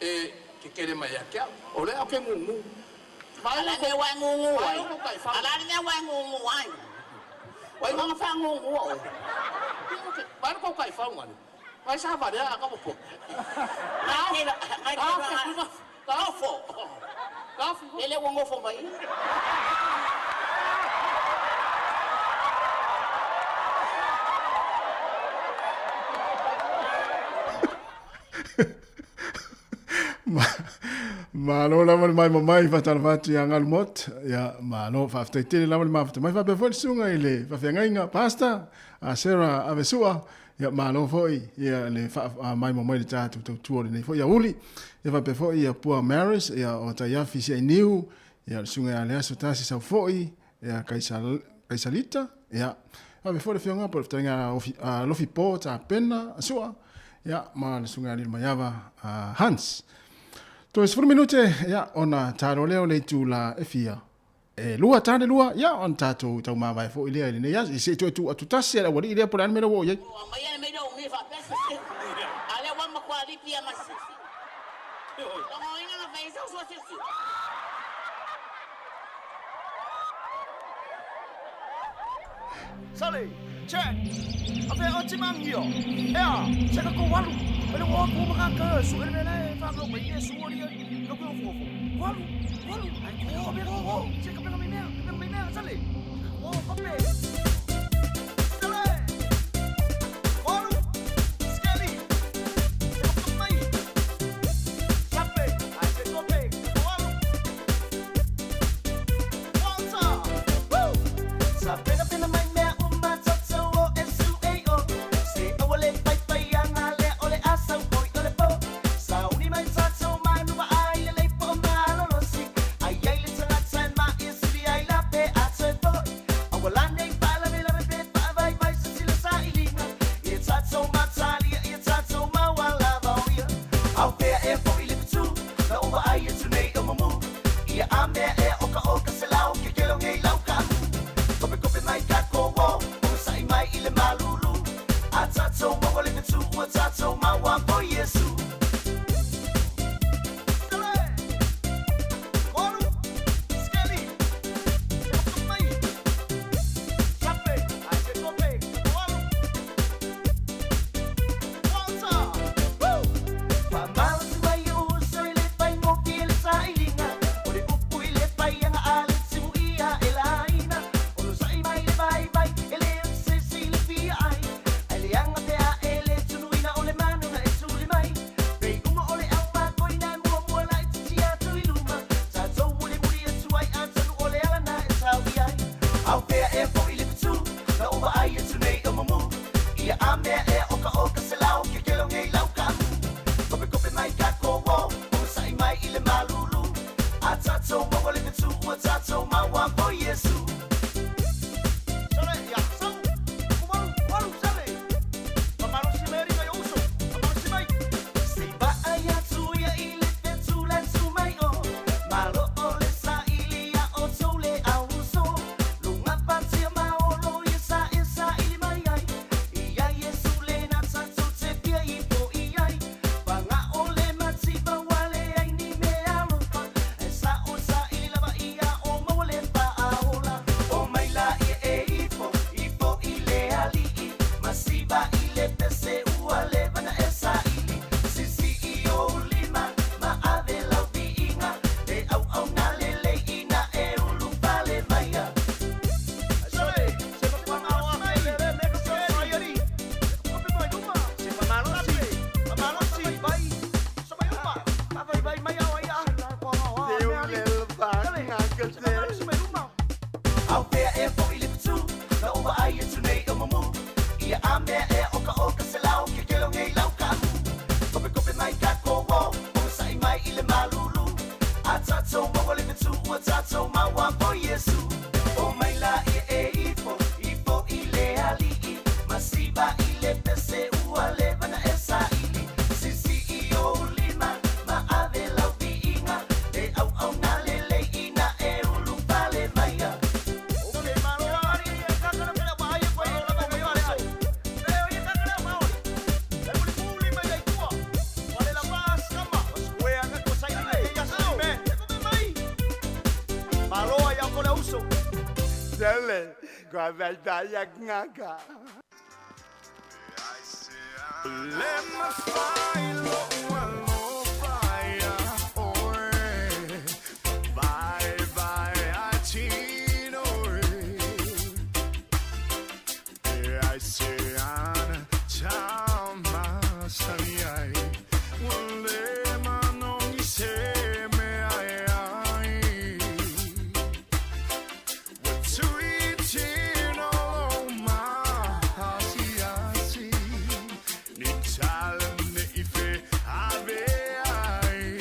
E ke kere mai a kia. O le au ke ngungu. Vai Ala me wa ngungu ai. Vai lo kai fa. Ala me wa ngungu ai. Wai manga fa ngungu o. Vai ko kai fa ngani. Vai sa va a ka po. Ai ke ai ke Gafo. Gafo. Ele o ngofo mai. Malo lava le mai mamai whatalawatu ia ngalu mot. Ia malo whaaftai tele lava le mawhata mai whapea foi le sunga i le whawhiangaiga pasta a Sarah Avesua. Ia malo foi ia le wha mai mamai le tātou tautua le nei foi ia uli. Ia whapea foi ia Pua Maris ia o Taiafi sia i niu. Ia le sunga ia le aso tasi sau foi ia Kaisalita. Ia whapea foi le whionga po le whatainga lofi po tā pena asua. Ia ma le sunga ia lili maiava Hans. Toe 10 minute, ia, ona talo lea o le itula e fia. E lua tane lua, ia, ona tatou taumavae foi lea i lenei aso. I se i toe tuu atu tasi a le aualii lea po o le a le mea lea ua oo i ai. Sale, check. A fe o timangio. Ea, se ka ko walu. Ele o ko maka ka su ele le fa ko mai e su ori. No ko fo fo. Walu, walu. Ai ko be ko. Se ka pe me me, me me sale. O ko pe. Sale. Walu. Skelly. Ko mai. Sape. Ai se ko pe. Walu. Walter. Woo. Sa pena pena mai mea uma tata o e su e o. Se o le pai pai anga le o le asa o i o le po. Sa uni mai tata o mai numa ai le le po ma lo lo si. Ai ai le tanga tai ma i sili ai la pe a te po. A wala nei pa la me la me pe pa vai vai sa sila sa ilinga. I tata o ma tali i tata o ma wala va o ia. Au pea e po i le pitu. Na uwa ai e tunei o mamu. Ia a mea e oka oka se lau ke kelo ngei lau ka amu. Kope kope mai ka ko wo, o sai mai i le malulu. A tatou maua le fetu, ua tatou maua po Iesu. Sele, Koru, Skelly, Kope mai, Sape, ai se kope, Koru, Walter, woo! Pamalo mai o uso i le pai mo ki le sailinga. O le upu i le pai anga a le timu ia e laina. O lo sai mai le vai vai, e le o se si le fia ai. Ai le anga pe a e le tunuina o le manu na e tuli mai. Pei uma o le au mākoi na mua mua la e titi atu i luma. Tātou muli muli atu ai a tanu o le ala na e tau i ai. Au pea e fo i le pitu, na uwa ai e tunei o mamu. Ia a mea e oka oka se lau ke kelo ngei lau ka amu. Kope kope mai ka ko wo, o sai mai i le malulu. A tatou maua le fetu, ua tatou maua po Iesu. Sale, ia, sau, kumalu, walu, sale. Pamalo si meri ngai uso, pamalo si mai. Si ba ai atu ia i le fetu le tu mai o. Malo o le sa ili ia o tou le au uso. Lunga patia maolo ia sa e sa ili mai ai. Ia Iesu le na tatou te pia i po i ai. Panga o le matipa wale ai ni me alofa. E sa o sa ili lava ia o maua le pa a ola. O mai la ia e ifo, ifo i le alii. Masiva i le pese ua leva na e sa ili. Sisi i o lima, ma ave lau viiga. Le au au na le lei ina e ulu pale maia. Sole, se pa mai, me ka se mai ari. Kope mai luma, se pa malo si, pa malo si, vai. So mai luma, pa vai vai mai au ai a. Se pa malo si mai luma. Au pea e fo i le pitu, na uwa ai e tunei o mamu. Ia a mea e oka oka se lau ke kelo ngei lau ka amu. Kope kope mai ka ko wo, o sai mai i le malulu. A tatou maua le fetu, ua tatou maua po Iesu. O mai la ia e ifo, ifo i le alii. Masiva i le pese ua leva na e saili. Sisi i o lima, ma ave lau viiga. Le au au na le lei ina e ulu pale maia. Sele, kwa vai ngaka. Le mafai lo alofa ia oe, vai vai a tino e ai se ana tama sani ai, ua le manongi se me ai ai. Ua tui tino lo ma asi asi, ni tala ne i fe ave ai.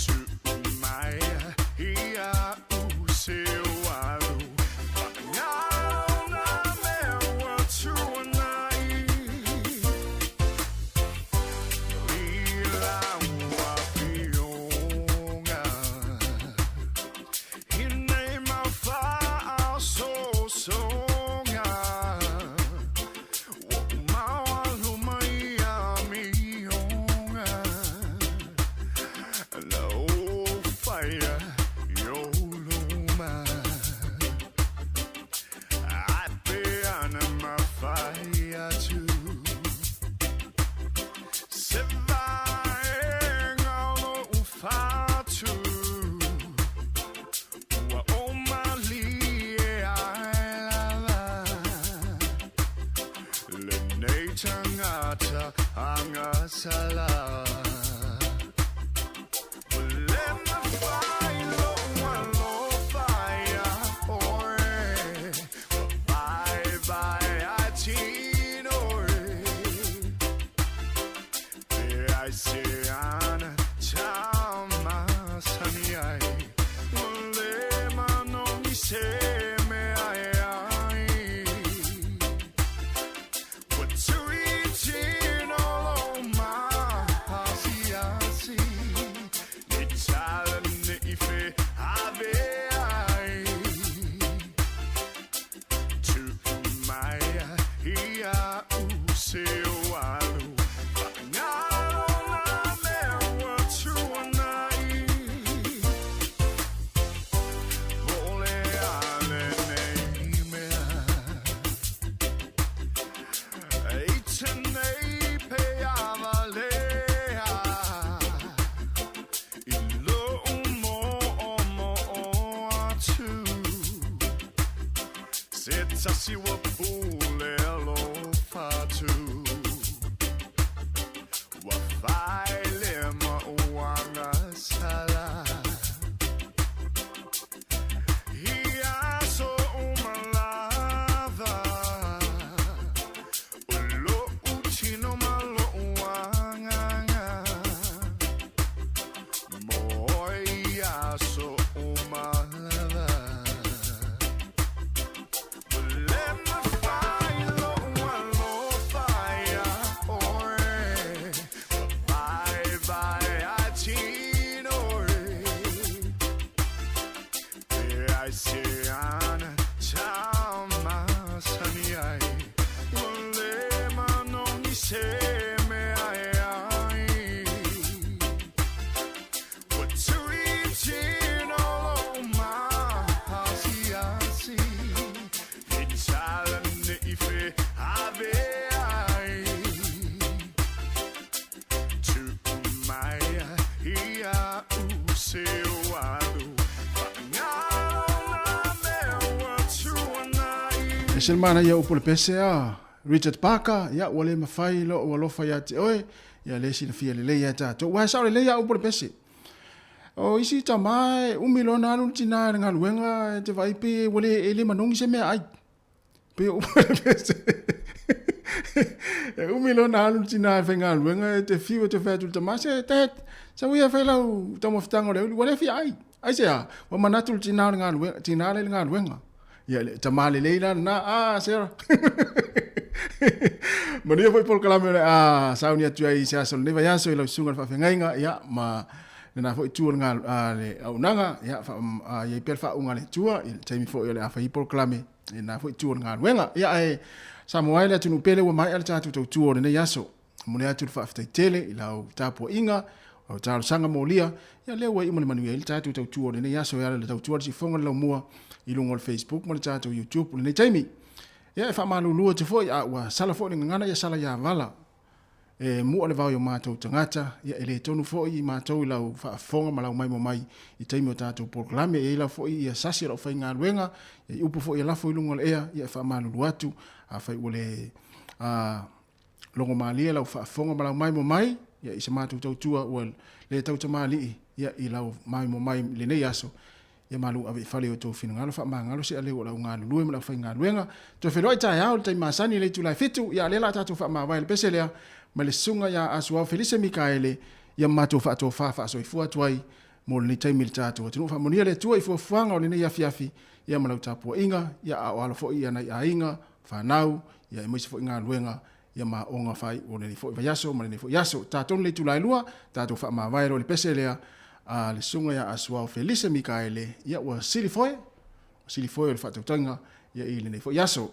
Tu mai ia u se walu, whakangalo na tagata agasala. Ua le mafai lo'u alofa iā oe, ua vaevae atino e. Pe aiseana taumasani ai, ua lē manogi se mea e ai. Ua tuitino lou maasiasi, i tala nei feaveai. Tuu mai iaʻu se ualu, faagalo nā mea ua tuanai. Po o le a lenei mea, i tenei pe avalea, i lo'u mo'omo'o atu, se tasi ua pule alofa atu. Ua fai le mauagasala i aso uma lava, o lo'u tino ma lo'u agaga, mo oe i aso uma lava. Ua le mafai lo'u alofa iā oe, ua vaevae atino e. Pe aiseana taumasani ai, ua lē manogi se mea e ai. Ua tuitino lou maasiasi, i tala nei feaveai. Tuu mai iaʻu se ualu, faagalo nā mea ua tuanai. E se le manaia upu o le pese a Richard Parker, ia ua le mafai lo'u alofa iā te oe, ia lē silafia lelei ia tatou. Ua sao lelei a upu o le pese. O isi tamā e umi loa ona alu le tinā i le galuega e te vaai pei ua le e le manogi se meaai. Pei o upu o le pese. E umi loa ona alu le tinā e faigaluega e te fiu e te fai atu i le tamā, se dad, sau ia e fai lau taumafataga o le auli, ua le fia ai. Aisea? Ua manatu le tinā o le galuega, tinā lea i le galuega. Ia, le tamā lelei la lena, ah, Sarah. Manuia foi polokalame o le a sauni atu ai i se aso o lenei vaiaso i lau susuga i le faafeagaiga, ia, ma lena foi itu o le, le auaunaga, ia, fa, i ai pea le faauuga a le Atua i le taimi foi o le a fai ai polokalame i lena foi itu o le galuega. Ia, ae Samoa e le atunuu pele ua maea le tatou tautua o lenei aso. Momoli atu le faafetai tele i lau tapuaiga, lau talosaga molia, ia lea ua iu ma le manuia ai le tatou tautua o lenei aso e ala i le tautua a le siufofoga o le laumua i luga o le Facebook ma le tatou YouTube o lenei taimi. Ia e faamalulu atu foi a ua sala foi le gagana ia sala ia vala. E mua le vao i o matou tagata, ia e le tonu foi i matou i lau faafofoga ma lau maimoa mai i taimi o tatou polokalame. E i ai lava foi ia sasi o lau faigaluega, ia i upu foi e lafo i luga o le ea, ia e faamalulu atu afai ua le logo malie lau faafofoga ma lau maimoa mai, ia i se matou tautua ua le tautamalii, ia i lau maimoa mai i lenei aso, ia malu ave i fale i o outou finagalo faamagalo se aleu o le au galulue ma le aufaigaluega. Toe feiloai taeao i le taimi masani i le itula e 7, ia a o lea la a tatou faamavae i le pese lea mai le susuga ia Asuao Felise Mikaele, ia ma matou faatofa faasoifua atu ai mo lenei taimi i le tatou atunuu. Faamanuia le Atua i fuafuaga o lenei afiafi, ia ma lau tapuaiga, ia a o alo foi ia nai aiga, fanau, ia aemaise foi galuega, ia ma aoga faaiu o lenei foi vaiaso ma lenei foi aso. Tatou le itula e 2, tatou faamavae loa i le pese lea a le susuga ia Asuao Felise Mikaele, ia ua silifoe, ua silifoe o le faatautaiga ia i lenei foi aso.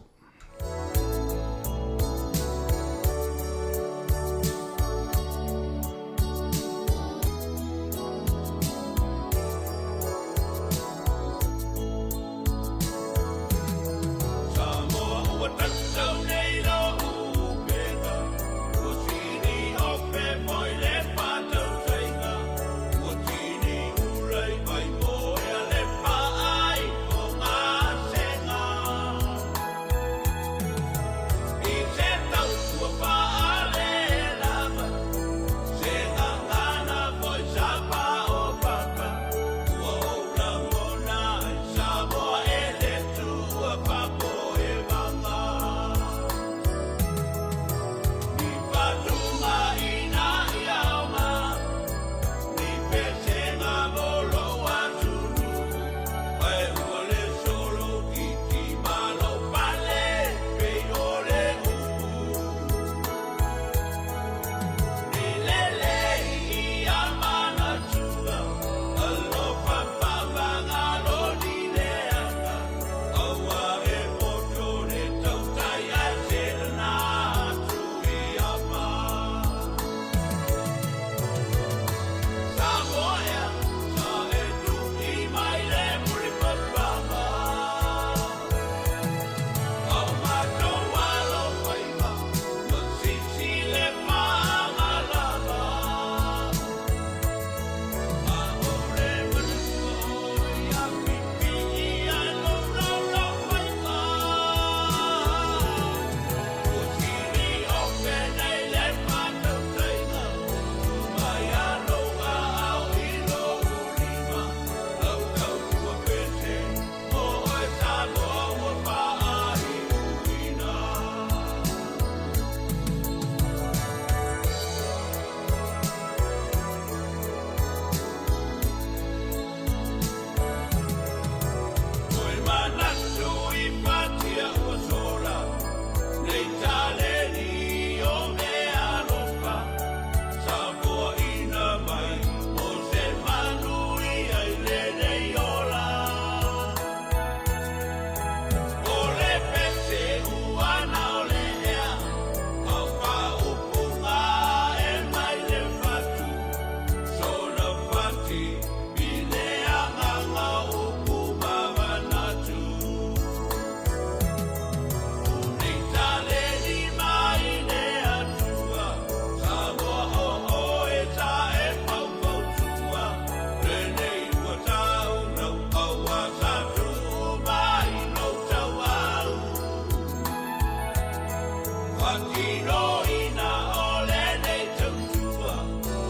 Faatinoina o lenei tautua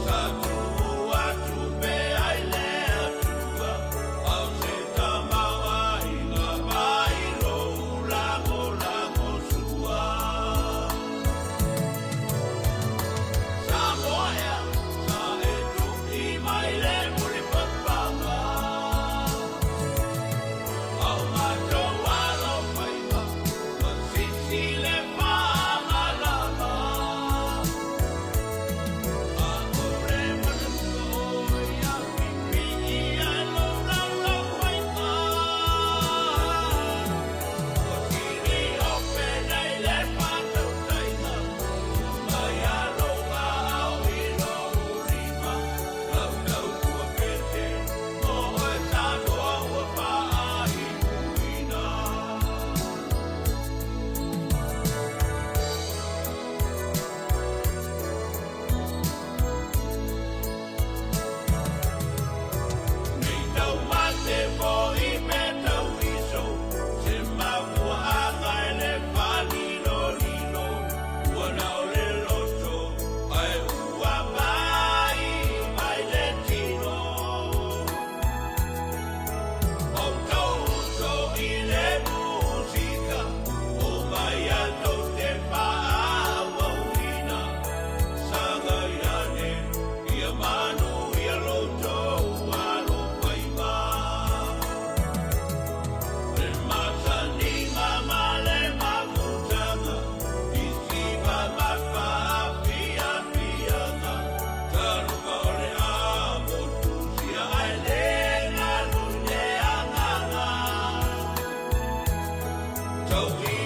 sa tuu atu pea i le Atua, a o se tamaoaiga mai lou lagolagosua. Samoa ea, sa e tu'i mai le mulipapaga, a o matou alofaiva ua sisi le faamalama. A o le manatua o ia pipii ai lou laulaufaiva, ua kiliope nei le faatautaiga, mai a lou aao i lou lima, lau tautua pese mo oe Samoa ua faaiuina. Nei taumate foi pe tauiso, se mafuaaga e le faalilolilo, ua na o le loto ae ua mai mai le tino. Outou uso i le musika, omai tatou te faaauauina, sagai ane ia manuia loutou alofaiva. Le masaniga ma le mafutaga, i siva ma faafiafiaga, talofa o le amotusia ae le galu i le agaga. Tauina